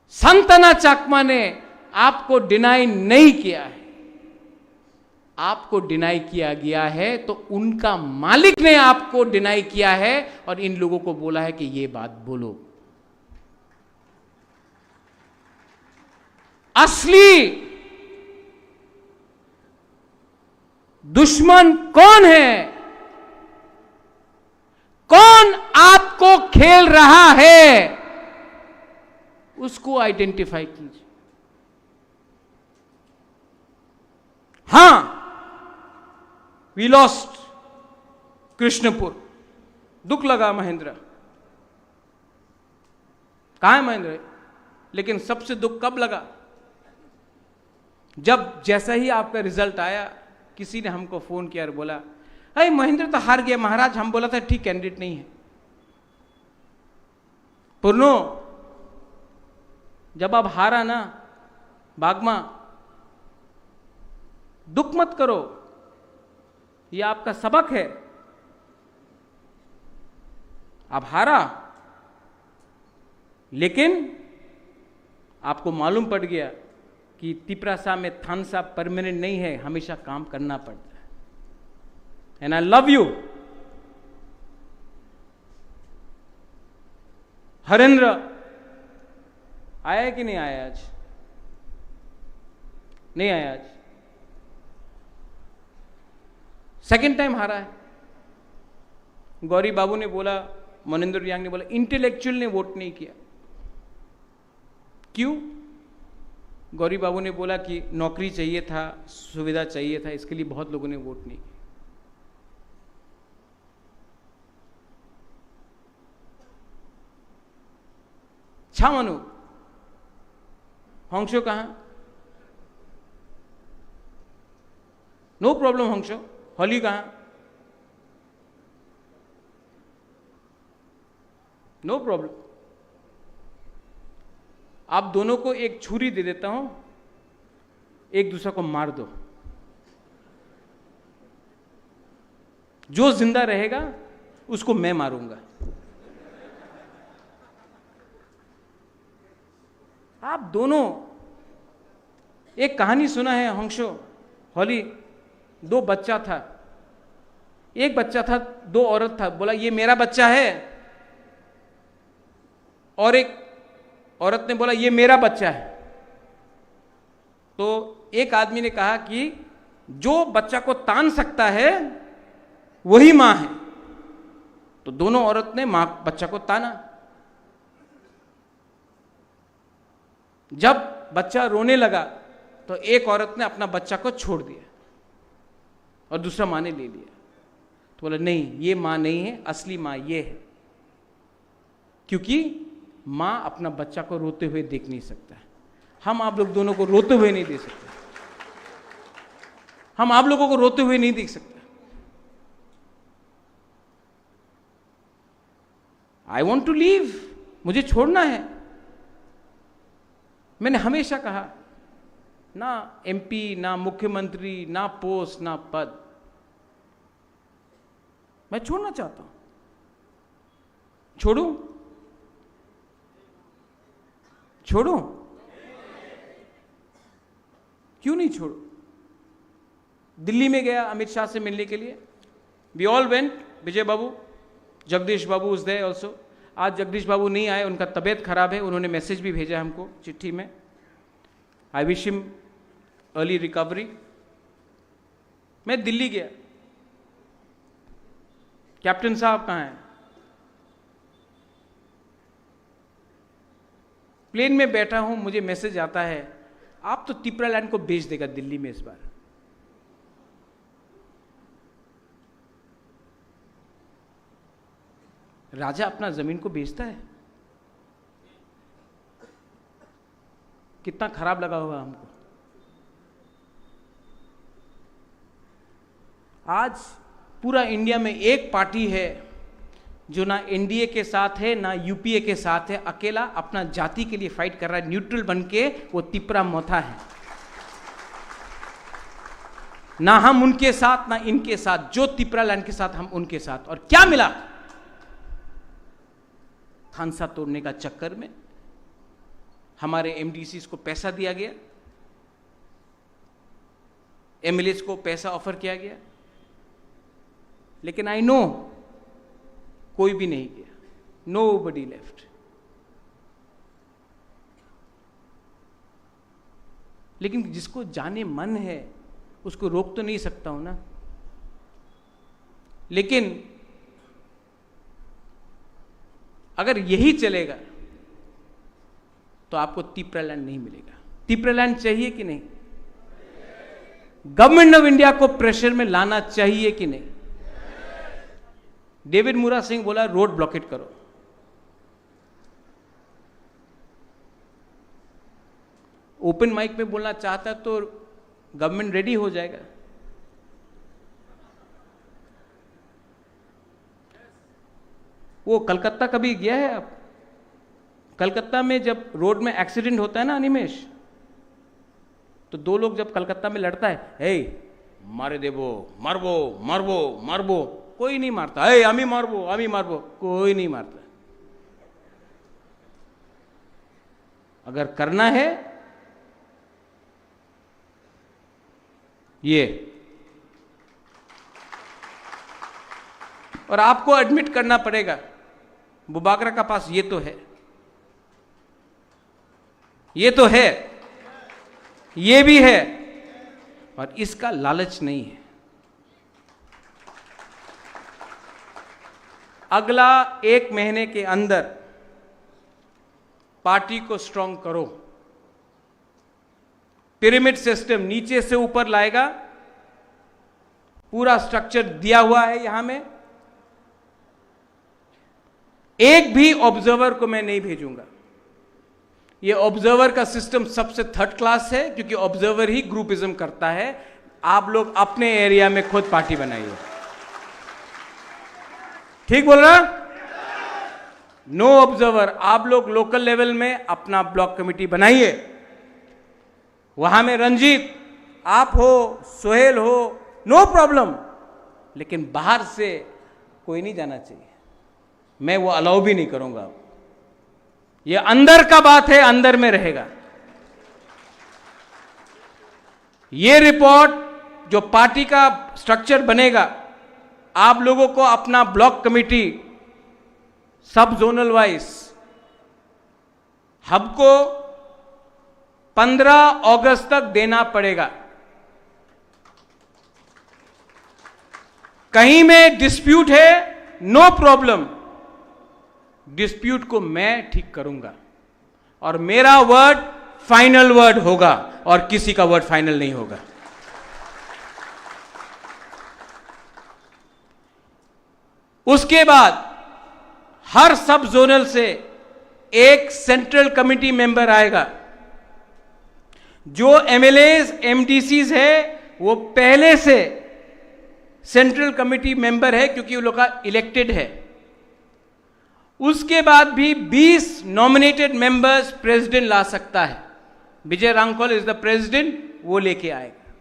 संतना चाकमा ने आपको डिनाई नहीं किया है। आपको डिनाई किया गया है तो उनका मालिक ने आपको डिनाई किया है और इन लोगों को बोला है कि ये बात बोलो। असली दुश्मन कौन है, कौन आपको खेल रहा है, उसको आइडेंटिफाई कीजिए। हाँ, वी लॉस्ट कृष्णपुर, दुख लगा महेंद्र। कहाँ है महेंद्र? लेकिन सबसे दुख कब लगा? जब जैसा ही आपका रिजल्ट आया, किसी ने हमको फोन किया और बोला, "अरे, महेंद्र तो हार गया महाराज, हम बोला था ठीक कैंडिडेट नहीं है।" पूर्णो, जब आप हारा ना, बागमा, दुख मत करो, ये आपका सबक है। आप हारा, लेकिन आपको मालूम पड़ गया कि तिपरासा में थानसा परमानेंट नहीं है, हमेशा काम करना पड़ता है। And I love you। Harendra आया है कि नहीं आया आज? नहीं आया आज। सेकंड टाइम हारा है। गौरी बाबू ने बोला, मनिंदर रियांग ने बोला, इंटेलेक्चुअल ने वोट नहीं किया। क्यों? गौरी बाबू ने बोला कि नौकरी चाहिए था, सुविधा चाहिए था, इसके लिए बहुत लोगों ने वोट नहीं किया। छामनु, हंसो कहाँ? नो प्रॉब्लम हंसो। हॉली कहाँ? No problem. आप दोनों को एक छुरी दे देता हूं, एक दूसरे को मार दो। जो जिंदा रहेगा, उसको मैं मारूंगा। आप दोनों, एक कहानी सुना है हंसो, हॉली, दो बच्चा था, एक बच्चा था, दो औरत था, बोला, "ये मेरा बच्चा है," और एक औरत ने बोला, "ये मेरा बच्चा है।" तो एक आदमी ने कहा कि जो बच्चा को तान सकता है, वही माँ है। तो दोनों औरत ने माँ, बच्चा को ताना। जब बच्चा रोने लगा, तो एक औरत ने अपना बच्चा को छोड़ दिया और दूसरा माँ ने ले लिया। तो बोला, "नहीं, ये माँ नहीं है, असली माँ ये है।" क्योंकि माँ अपना बच्चा को रोते हुए देख नहीं सकता। हम आप लोग दोनों को रोते हुए नहीं देख सकते। हम आप लोगों को रोते हुए नहीं देख सकते। I want to leave, मुझे छोड़ना है। मैंने हमेशा कहा, ना एमपी, ना मुख्यमंत्री, ना पोस्ट, ना पद, मैं छोड़ना चाहता हूं। छोड़ूं? छोड़ूं? क्यों नहीं छोड़ूं? दिल्ली में गया अमित शाह से मिलने के लिए। We all went, Vijay Babu, जगदीश बाबू was there also। आज जगदीश बाबू नहीं आए, उनका तबीयत खराब है, उन्होंने मैसेज भी भेजा हमको चिट्ठी में। I wish him early recovery। मैं दिल्ली गया, कैप्टन साहब कहाँ हैं? प्लेन में बैठा हूं, मुझे मैसेज आता है, "आप तो तिपरा लैंड को बेच देगा दिल्ली में इस बार।" राजा अपना जमीन को बेचता है? कितना खराब लगा होगा हमको। आज पूरा इंडिया में एक पार्टी है जो ना एनडीए के साथ है, ना यूपीए के साथ है, अकेला अपना जाति के लिए फाइट कर रहा है, न्यूट्रल बन के, वो तिपरा मोथा है। ना हम उनके साथ, ना इनके साथ, जो तिपरा लैंड के साथ, हम उनके साथ। और क्या मिला? थानसा तोड़ने का चक्कर में हमारे एमडीसीज को पैसा दिया गया, एमएलएज को पैसा ऑफर किया गया, लेकिन आई नो, कोई भी नहीं गया, nobody left। लेकिन जिसको जाने मन है, उसको रोक तो नहीं सकता हूं ना। लेकिन अगर यही चलेगा, तो आपको तिपरा लैंड नहीं मिलेगा। तिपरा लैंड चाहिए कि नहीं? गवर्नमेंट ऑफ इंडिया को प्रेशर में लाना चाहिए कि नहीं? डेविड मुरा सिंह बोला, "रोड ब्लॉकेट करो।" ओपन माइक में बोलना चाहता तो गवर्नमेंट रेडी हो जाएगा। वो कलकत्ता कभी गया है आप? कलकत्ता में जब रोड में एक्सीडेंट होता है ना, अनिमेश, तो दो लोग जब कलकत्ता में लड़ता है, "हे, मारे देबो, मारबो, मारबो, मारबो," कोई नहीं मारता। "हे, आमी मारबो, आमी मारबो," कोई नहीं मारता। अगर करना है, ये, और आपको एडमिट करना पड़ेगा, बुबागरा का पास ये तो है, ये तो है, ये भी है, और इसका लालच नहीं है। अगला एक महीने के अंदर पार्टी को स्ट्रांग करो। पिरामिड सिस्टम नीचे से ऊपर लाएगा, पूरा स्ट्रक्चर दिया हुआ है यहां में। एक भी ऑब्जर्वर को मैं नहीं भेजूंगा। ये ऑब्जर्वर का सिस्टम सबसे थर्ड क्लास है, क्योंकि ऑब्जर्वर ही ग्रुपिज्म करता है। आप लोग अपने एरिया में खुद पार्टी बनाइए। ठीक बोल रहा? No observer. आप लोग लोकल लेवल में अपना ब्लॉक कमेटी बनाइए। वहां में रंजीत आप हो, सोहेल हो, नो प्रॉब्लम, लेकिन बाहर से कोई नहीं जाना चाहिए। मैं वो अलाउ भी नहीं करूंगा। ये अंदर का बात है, अंदर में रहेगा। ये रिपोर्ट, जो पार्टी का स्ट्रक्चर बनेगा, आप लोगों को अपना ब्लॉक कमेटी सब जोनल वाइज हमको पन्द्रह अगस्त तक देना पड़ेगा। कहीं में डिस्प्यूट है, नो प्रॉब्लम, डिस्प्यूट को मैं ठीक करूंगा, और मेरा वर्ड फाइनल वर्ड होगा और किसी का वर्ड फाइनल नहीं होगा। उसके बाद हर सब जोनल से एक सेंट्रल कमेटी मेंबर आएगा। जो एमएलएज, एमडीसीज है, वो पहले से सेंट्रल कमेटी मेंबर है, क्योंकि वो लोग का इलेक्टेड है। उसके बाद भी बीस नॉमिनेटेड मेंबर्स प्रेसिडेंट ला सकता है। विजय रांगकोल इज द प्रेसिडेंट, वो लेके आएगा।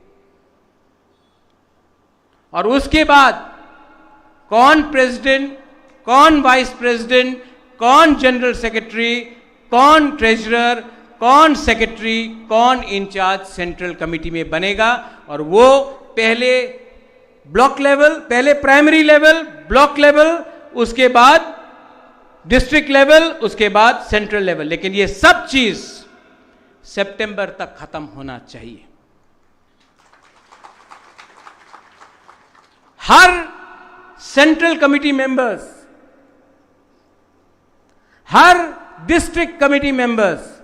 और उसके बाद कौन प्रेसिडेंट, कौन वाइस प्रेसिडेंट, कौन जनरल सेक्रेटरी, कौन ट्रेजरर, कौन सेक्रेटरी, कौन इंचार्ज सेंट्रल कमेटी में बनेगा, और वो पहले ब्लॉक लेवल, पहले प्राइमरी लेवल, ब्लॉक लेवल, उसके बाद डिस्ट्रिक्ट लेवल, उसके बाद सेंट्रल लेवल। लेकिन ये सब चीज सितंबर तक खत्म होना चाहिए। हर सेंट्रल कमेटी मेंबर्स, हर डिस्ट्रिक्ट कमेटी मेंबर्स,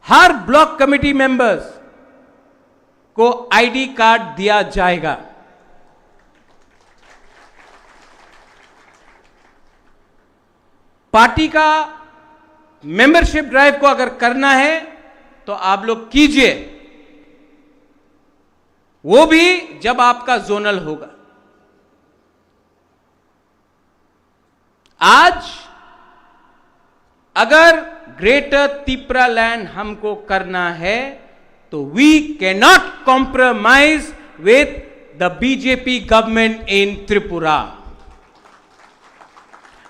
हर ब्लॉक कमेटी मेंबर्स को आईडी कार्ड दिया जाएगा। पार्टी का मेंबरशिप ड्राइव को अगर करना है तो आप लोग कीजिए, वो भी जब आपका जोनल होगा। आज अगर ग्रेटर तिपरा लैंड हमको करना है तो we cannot compromise with the B J P government in Tripura.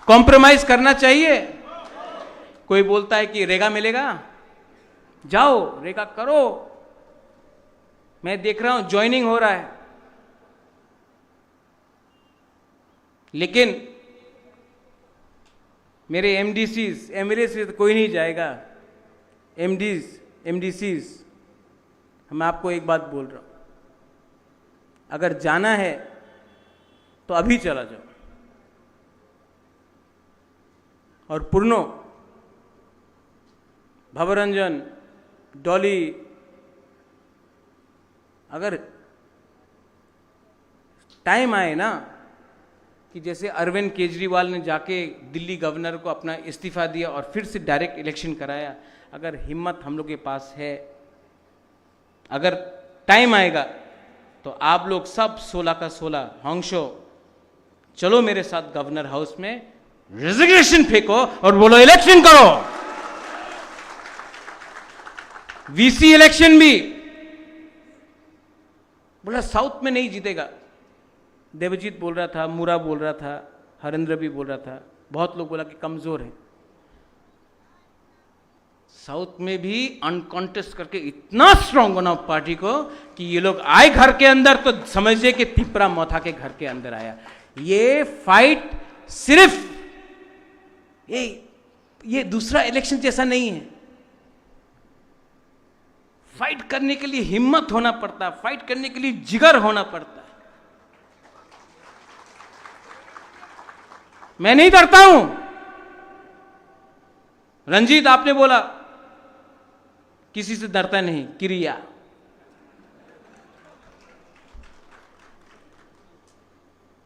Compromise करना चाहिए? कोई बोलता है कि रेगा मिलेगा, जाओ रेगा करो। मैं देख रहा हूं ज्वाइनिंग हो रहा है, लेकिन मेरे एमडीसीज, एमएलए से तो कोई नहीं जाएगा। एमडीज, एमडीसीज, मैं आपको एक बात बोल रहा हूं, अगर जाना है तो अभी चला जाओ। और पूर्णो, भवरंजन, डॉली, अगर टाइम आए ना कि जैसे अरविंद केजरीवाल ने जाके दिल्ली गवर्नर को अपना इस्तीफा दिया और फिर से डायरेक्ट इलेक्शन कराया, अगर हिम्मत हम लोग के पास है, अगर टाइम आएगा तो आप लोग सब सोलह का सोलह हॉन्गशो, चलो मेरे साथ गवर्नर हाउस में, रेजिग्नेशन फेंको और बोलो इलेक्शन करो। वीसी इलेक्शन भी बोला साउथ में नहीं जीतेगा। देवजीत बोल रहा था, मुरा बोल रहा था, हरेंद्र भी बोल रहा था, बहुत लोग बोला कि कमजोर है। साउथ में भी अनकॉन्टेस्ट करके इतना स्ट्रांग बनाओ पार्टी को कि ये लोग आए घर के अंदर तो समझिए कि तिपरा मथा के घर के अंदर आया। ये फाइट सिर्फ, ये, ये दूसरा इलेक्शन जैसा नहीं है। फाइट करने के लिए हिम्मत होना पड़ता है, फाइट करने के लिए जिगर होना पड़ता है। मैं नहीं डरता हूं। रंजीत, आपने बोला किसी से डरता नहीं, क्रिया।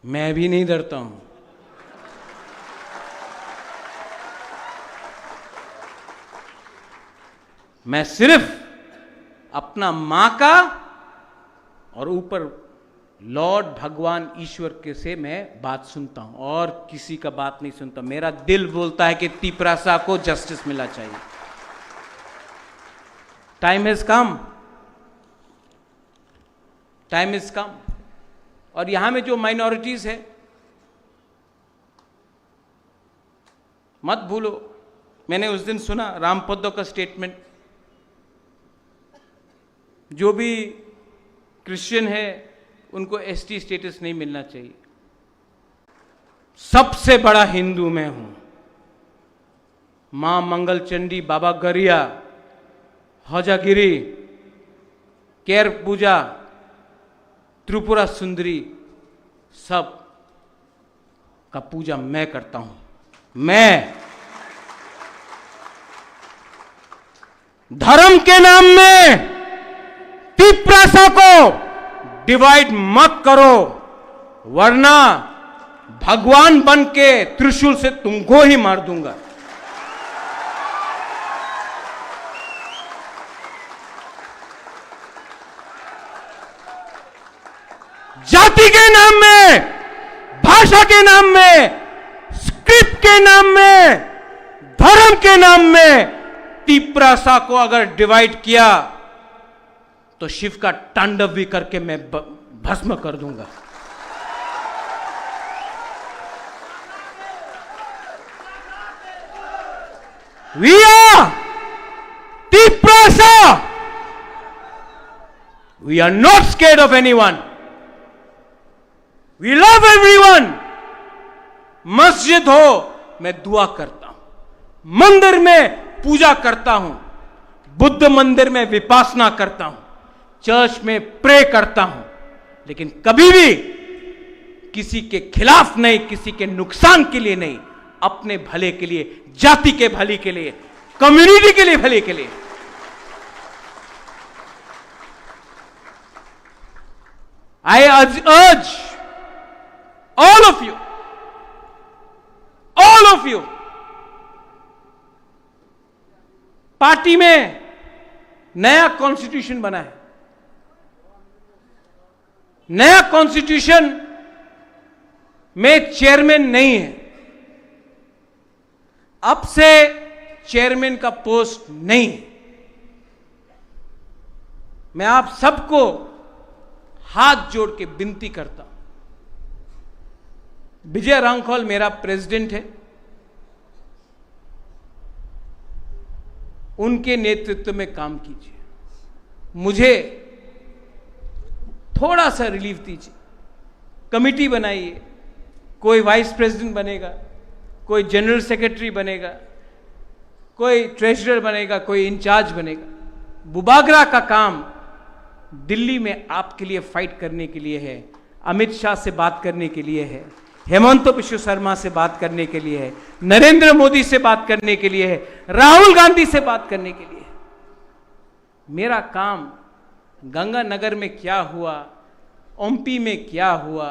मैं भी नहीं डरता हूं। मैं सिर्फ अपना मां का और ऊपर लॉर्ड भगवान ईश्वर के से मैं बात सुनता हूं और किसी का बात नहीं सुनता। मेरा दिल बोलता है कि तिपरासा को जस्टिस मिलना चाहिए। Time has come, time is come. और यहां में जो माइनॉरिटीज है, मत भूलो, मैंने उस दिन सुना रामपदो का स्टेटमेंट, जो भी क्रिश्चियन है उनको एसटी स्टेटस नहीं मिलना चाहिए। सबसे बड़ा हिंदू मैं हूं। मां मंगल चंडी, बाबा गरिया, हजागिरी, केर पूजा, त्रिपुरा सुंदरी, सब का पूजा मैं करता हूं। मैं धर्म के नाम में तिपरासा को डिवाइड मत करो, वरना भगवान बन के त्रिशूल से तुमको ही मार दूंगा। जाति के नाम में, भाषा के नाम में, स्क्रिप्ट के नाम में, धर्म के नाम में तिपरासा को अगर डिवाइड किया तो शिव का तांडव भी करके मैं ब-, भस्म कर दूंगा। We are Tiprasa. We are not scared of anyone. We love everyone. मस्जिद हो, मैं दुआ करता हूं, मंदिर में पूजा करता हूं, बुद्ध मंदिर में विपासना करता हूं, चर्च में प्रे करता हूं, लेकिन कभी भी किसी के खिलाफ नहीं, किसी के नुकसान के लिए नहीं, अपने भले के लिए, जाति के भले के लिए, कम्युनिटी के लिए, भले के लिए। I urge, urge all of you, all of you, party में नया कॉन्स्टिट्यूशन बना है, नया कॉन्स्टिट्यूशन में चेयरमैन नहीं है, अब से चेयरमैन का पोस्ट नहीं है। मैं आप सबको हाथ जोड़ के विनती करता हूं, विजय रांखल मेरा प्रेसिडेंट है, उनके नेतृत्व में काम कीजिए, मुझे थोड़ा सा रिलीफ दीजिए। कमेटी बनाइए, कोई वाइस प्रेसिडेंट बनेगा, कोई जनरल सेक्रेटरी बनेगा, कोई ट्रेजरर बनेगा, कोई इंचार्ज बनेगा। बुबागरा का काम दिल्ली में आपके लिए फाइट करने के लिए है, अमित शाह से बात करने के लिए है, हेमंत बिश्व शर्मा से बात करने के लिए है, नरेंद्र मोदी से बात करने के लिए है, राहुल गांधी से बात करने के लिए है। मेरा काम गंगानगर में क्या हुआ, ओम्पी में क्या हुआ,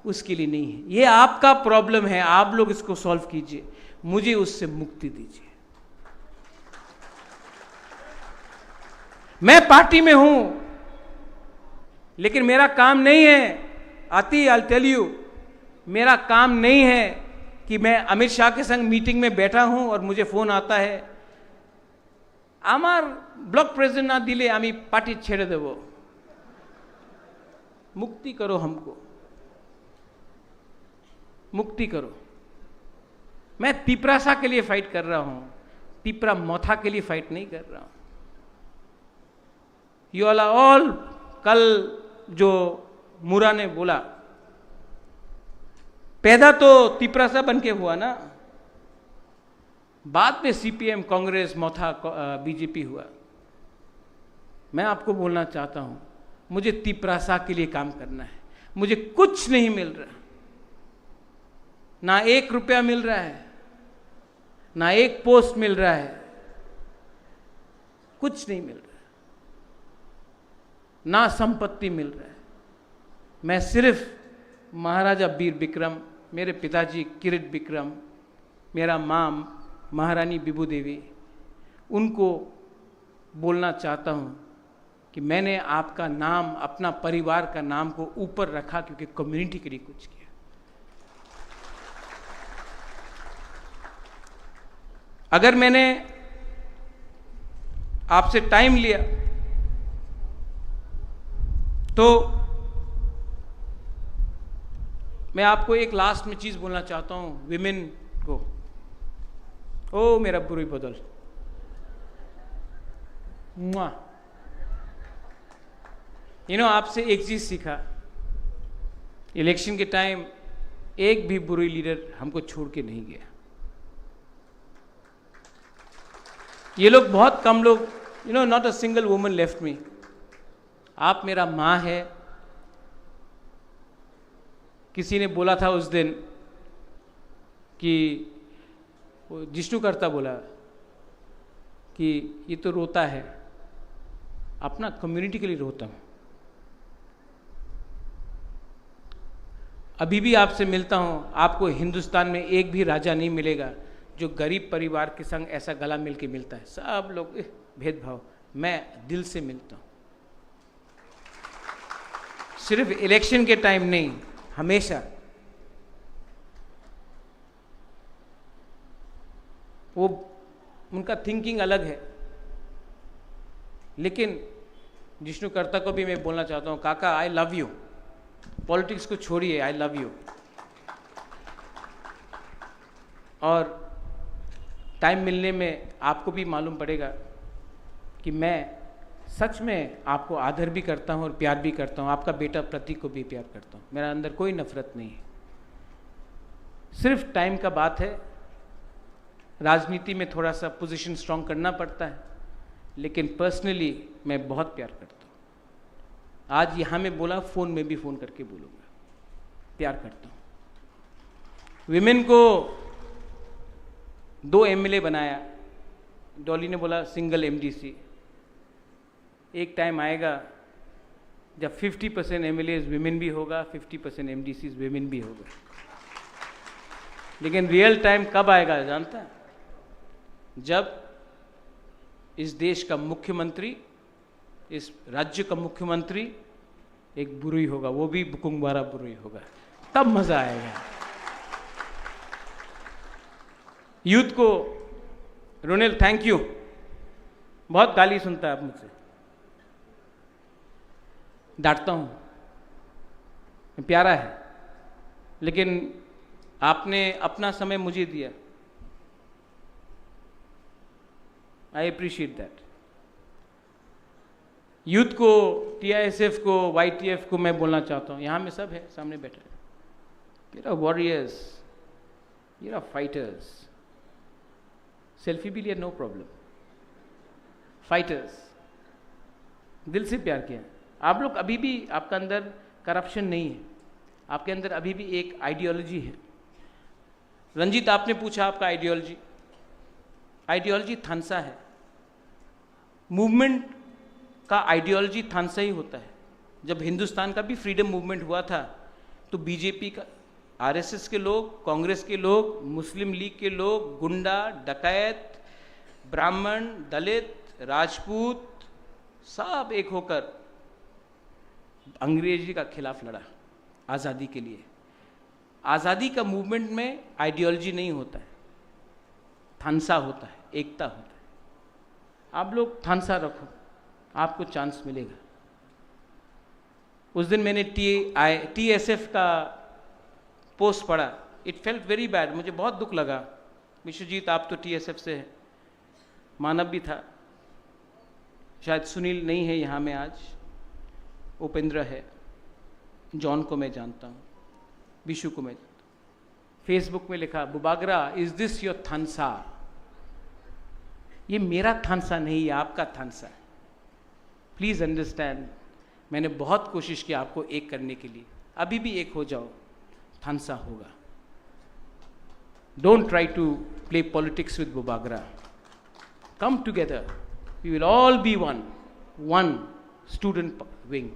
उसके लिए नहीं है। ये आपका प्रॉब्लम है, आप लोग इसको सॉल्व कीजिए, मुझे उससे मुक्ति दीजिए। मैं पार्टी में हूं, लेकिन मेरा काम नहीं है, आती, आई टेल यू, मेरा काम नहीं है कि मैं अमित शाह के संग मीटिंग में बैठा हूं और मुझे फोन आता है, আমার ব্লক প্রেসিডেন্ট না দিলে আমি পার্টি ছেড়ে দেব। मुक्ति करो हमको, मुक्ति करो। मैं तिपरासा के लिए फाइट कर रहा हूं, तिपरा मोथा के लिए फाइट नहीं कर रहा हूं। यू ऑल आर ऑल, कल जो मुरा ने बोला, पैदा तो तिपरासा बन के हुआ ना, बाद में सीपीएम, कांग्रेस, मोथा, बीजेपी हुआ। मैं आपको बोलना चाहता हूं, मुझे तिपरासा के लिए काम करना है। मुझे कुछ नहीं मिल रहा, ना एक रुपया मिल रहा है, ना एक पोस्ट मिल रहा है, कुछ नहीं मिल रहा, ना संपत्ति मिल रहा है। मैं सिर्फ महाराजा वीर विक्रम, मेरे पिताजी किरीट विक्रम, मेरा माँ महारानी विभू देवी, उनको बोलना चाहता हूँ कि मैंने आपका नाम, अपना परिवार का नाम को ऊपर रखा, क्योंकि कम्युनिटी के लिए कुछ किया। अगर मैंने आपसे टाइम लिया तो मैं आपको एक लास्ट में चीज बोलना चाहता हूं, विमेन को। ओ मेरा बुरी बदल, मुआ। यू नो, आपसे एक चीज सीखा, इलेक्शन के टाइम एक भी बुरी लीडर हमको छोड़ के नहीं गया। ये लोग बहुत कम लोग, you know, not a single woman left me। आप मेरा माँ है। किसी ने बोला था उस दिन कि, वो जिष्णु करता बोला कि ये तो रोता है, अपना कम्युनिटी के लिए रोता हूँ। अभी भी आपसे मिलता हूँ, आपको हिंदुस्तान में एक भी राजा नहीं मिलेगा जो गरीब परिवार के संग ऐसा गला मिल के मिलता है। सब लोग, एह, भेदभाव। मैं दिल से मिलता हूँ। सिर्फ इलेक्शन के टाइम नहीं, हमेशा। वो, उनका थिंकिंग अलग है, लेकिन जिष्णु करता को भी मैं बोलना चाहता हूँ, काका, आई लव यू। पॉलिटिक्स को छोड़िए, आई लव यू। और टाइम मिलने में आपको भी मालूम पड़ेगा कि मैं सच में आपको आदर भी करता हूँ और प्यार भी करता हूँ। आपका बेटा प्रतीक को भी प्यार करता हूँ। मेरा अंदर कोई नफरत नहीं है, सिर्फ टाइम का बात है। राजनीति में थोड़ा सा पोजीशन स्ट्रांग करना पड़ता है, लेकिन पर्सनली मैं बहुत प्यार करता हूँ। आज यहाँ में बोला, फोन में भी फोन करके बोलूंगा, प्यार करता हूँ। विमेन को दो एमएलए बनाया, डॉली ने बोला सिंगल एमडीसी। एक टाइम आएगा जब फिफ्टी परसेंट एमएलए विमेन भी होगा, फिफ्टी परसेंट एमडीसी विमेन भी होगा। लेकिन रियल टाइम कब आएगा जानता है? जब इस देश का मुख्यमंत्री, इस राज्य का मुख्यमंत्री एक बुरुई होगा, वो भी बुकुंगवारा बुरुई होगा, तब मजा आएगा। यूथ को, रोनेल, थैंक यू। बहुत गाली सुनता है आप मुझसे, डांटता हूँ, प्यारा है, लेकिन आपने अपना समय मुझे दिया। I appreciate that. यूथ को, टीआईएसएफ को, वाईटीएफ को मैं बोलना चाहता हूँ, यहाँ में सब है, सामने बैठे हैं, you're warriors, you're fighters. Selfie भी लिया, नो प्रॉब्लम। फाइटर्स, दिल से प्यार किया। आप लोग अभी भी, आपका अंदर करप्शन नहीं है, आपके अंदर अभी भी एक आइडियोलॉजी है। रंजीत, आपने पूछा आपका आइडियोलॉजी, आइडियोलॉजी थानसा है। मूवमेंट का आइडियोलॉजी थानसा ही होता है। जब हिंदुस्तान का भी फ्रीडम मूवमेंट हुआ था, तो बीजेपी का, आरएसएस के लोग, कांग्रेस के लोग, मुस्लिम लीग के लोग, गुंडा, डकैत, ब्राह्मण, दलित, राजपूत, सब एक होकर अंग्रेजी का खिलाफ लड़ा, आज़ादी के लिए। आज़ादी का मूवमेंट में आइडियोलॉजी नहीं होता है, थानसा होता है, एकता होता है। आप लोग थानसा रखो, आपको चांस मिलेगा। उस दिन मैंने टी आई, टीएसएफ का पोस्ट पढ़ा, it felt very bad, मुझे बहुत दुख लगा। विश्वजीत, आप तो टीएसएफ से हैं, मानव भी था। शायद सुनील नहीं है यहाँ में आज, उपेंद्र है, जॉन को मैं जानता हूँ, विशु को मैं जानता हूँ। फेसबुक में लिखा, "बुबागरा, is this your थानसा?" ये मेरा थानसा नहीं, ये आपका थानसा है। प्लीज अंडरस्टैंड, मैंने बहुत कोशिश की आपको एक करने के लिए, अभी भी एक हो जाओ, थानसा होगा। Don't try to play politics with Bubagra. Come together. We will all be one, one student p-, wing.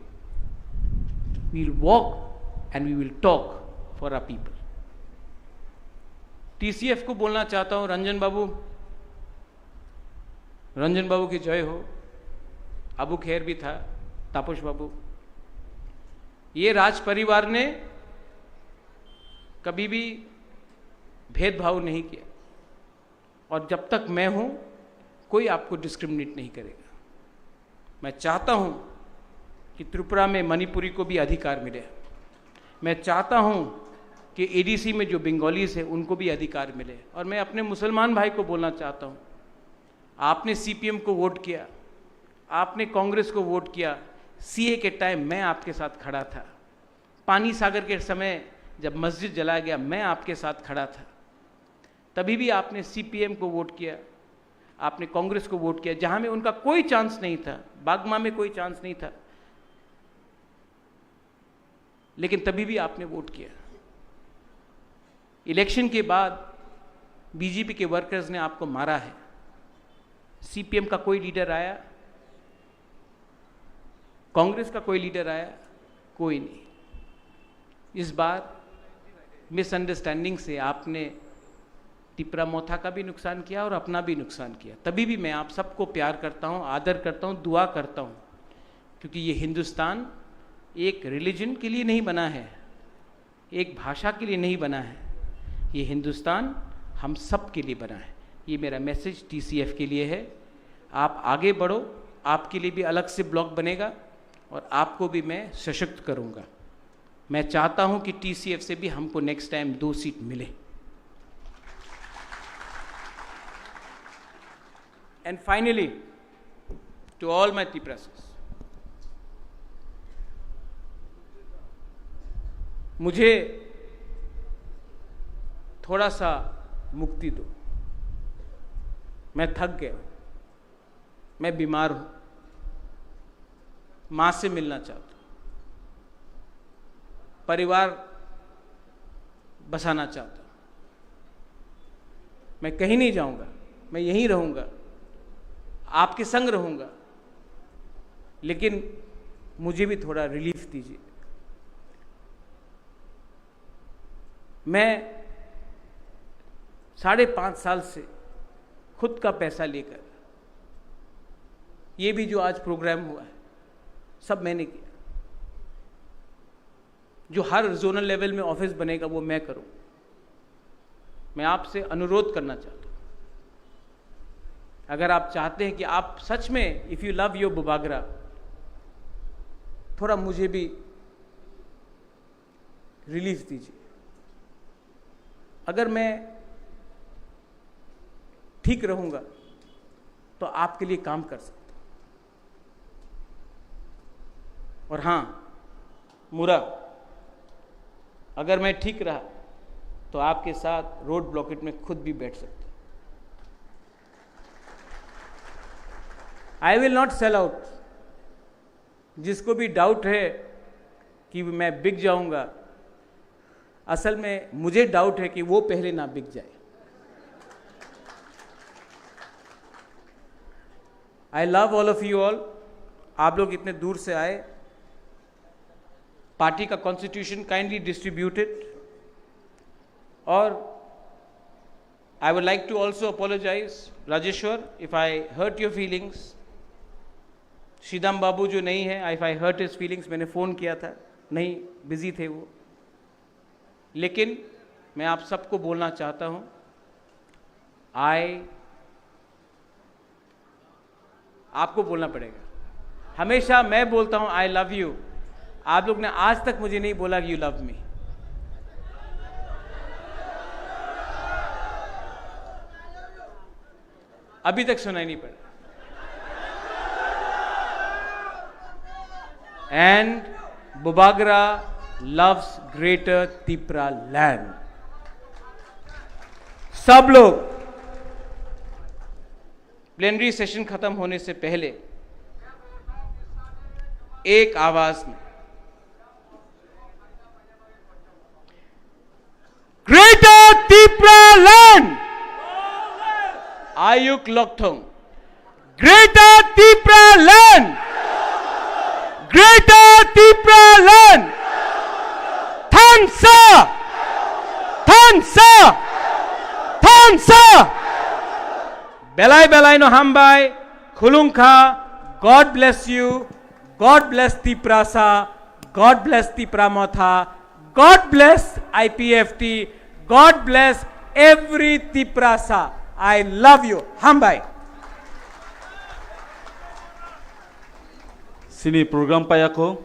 We will walk and we will talk for our people. TCF को बोलना चाहता हूं, रंजन बाबू, रंजन बाबू की जय हो। अबू खेर भी था, तापस बाबू। ये राज परिवार ने कभी भी भेदभाव नहीं किया, और जब तक मैं हूं, कोई आपको डिस्क्रिमिनेट नहीं करेगा। मैं चाहता हूं कि त्रिपुरा में मणिपुरी को भी अधिकार मिले। मैं चाहता हूं कि एडीसी में जो बंगालीज हैं, उनको भी अधिकार मिले। और मैं अपने मुसलमान भाई को बोलना चाहता हूं, आपने सीपीएम को वोट किया, आपने कांग्रेस को वोट किया, सीए के टाइम मैं आपके साथ खड़ा था, पानी सागर के समय जब मस्जिद जलाया गया, मैं आपके साथ खड़ा था, तभी भी आपने सीपीएम को वोट किया, आपने कांग्रेस को वोट किया, जहां में उनका कोई चांस नहीं था, बागमा में कोई चांस नहीं था, लेकिन तभी भी आपने वोट किया। इलेक्शन के बाद बीजेपी के वर्कर्स ने आपको मारा है, सीपीएम का कोई लीडर आया, कांग्रेस का कोई लीडर आया, कोई नहीं। इस बार मिसअंडरस्टैंडिंग से आपने तिपरा मोथा का भी नुकसान किया और अपना भी नुकसान किया। तभी भी मैं आप सबको प्यार करता हूँ, आदर करता हूँ, दुआ करता हूँ, क्योंकि ये हिंदुस्तान एक रिलीजन के लिए नहीं बना है, एक भाषा के लिए नहीं बना है, ये हिंदुस्तान हम सब के लिए बना है। ये मेरा मैसेज टीसीएफ के लिए है। आप आगे बढ़ो, आपके लिए भी अलग से ब्लॉक बनेगा और आपको भी मैं सशक्त करूँगा। मैं चाहता हूं कि टीसीएफ से भी हमको नेक्स्ट टाइम दो सीट मिले। And finally, to all my Tiprasas, मुझे थोड़ा सा मुक्ति दो, मैं थक गया हूं। मैं बीमार हूं, मां से मिलना चाहता हूं, परिवार बसाना चाहता हूं। मैं कहीं नहीं जाऊंगा, मैं यहीं रहूंगा, आपके संग रहूंगा, लेकिन मुझे भी थोड़ा रिलीफ दीजिए। मैं साढ़े पाँच साल से खुद का पैसा लेकर, ये भी जो आज प्रोग्राम हुआ है, सब मैंने किया। जो हर जोनल लेवल में ऑफिस बनेगा, वो मैं करूँ। मैं आपसे अनुरोध करना चाहता हूँ, अगर आप चाहते हैं कि आप सच में, if you love your Bubagra, थोड़ा मुझे भी रिलीफ दीजिए। अगर मैं ठीक रहूंगा तो आपके लिए काम कर सकता हूं। और हां, मुरा, अगर मैं ठीक रहा तो आपके साथ रोड ब्लॉकेट में खुद भी बैठ सकता हूं। I will not sell out. जिसको भी डाउट है कि मैं बिक जाऊंगा, असल में मुझे डाउट है कि वो पहले ना बिक जाए। I love all of you all. आप लोग इतने दूर से आए, पार्टी का कॉन्स्टिट्यूशन काइंडली डिस्ट्रीब्यूटेड। और I would like to also apologise, Rajeshwar, if I hurt your feelings. Shridam Babu जो नहीं है, if I hurt his feelings, मैंने फ़ोन किया था, नहीं, बिजी थे वो। लेकिन मैं आप सबको बोलना चाहता हूं, आई आपको बोलना पड़ेगा। हमेशा मैं बोलता हूं, आई लव यू। आप लोग ने आज तक मुझे नहीं बोला कि यू लव मी। अभी तक सुनाई नहीं पड़ा। एंड बुबागरा लव्स ग्रेटर तिप्रा लैंड। सब लोग प्लेनरी सेशन खत्म होने से पहले एक आवाज में, Greater Tipraland! Ayuk Lokthong. Greater Tipraland! Greater Tipraland! Thansa! Thansa! Thansa! Belai belai no hambai, khulungkha, God bless you, God bless Tiprasa, God bless Tipra Motha, God bless I P F T, God bless every Tiprasa. I love you. Hambai. Sini program payakho.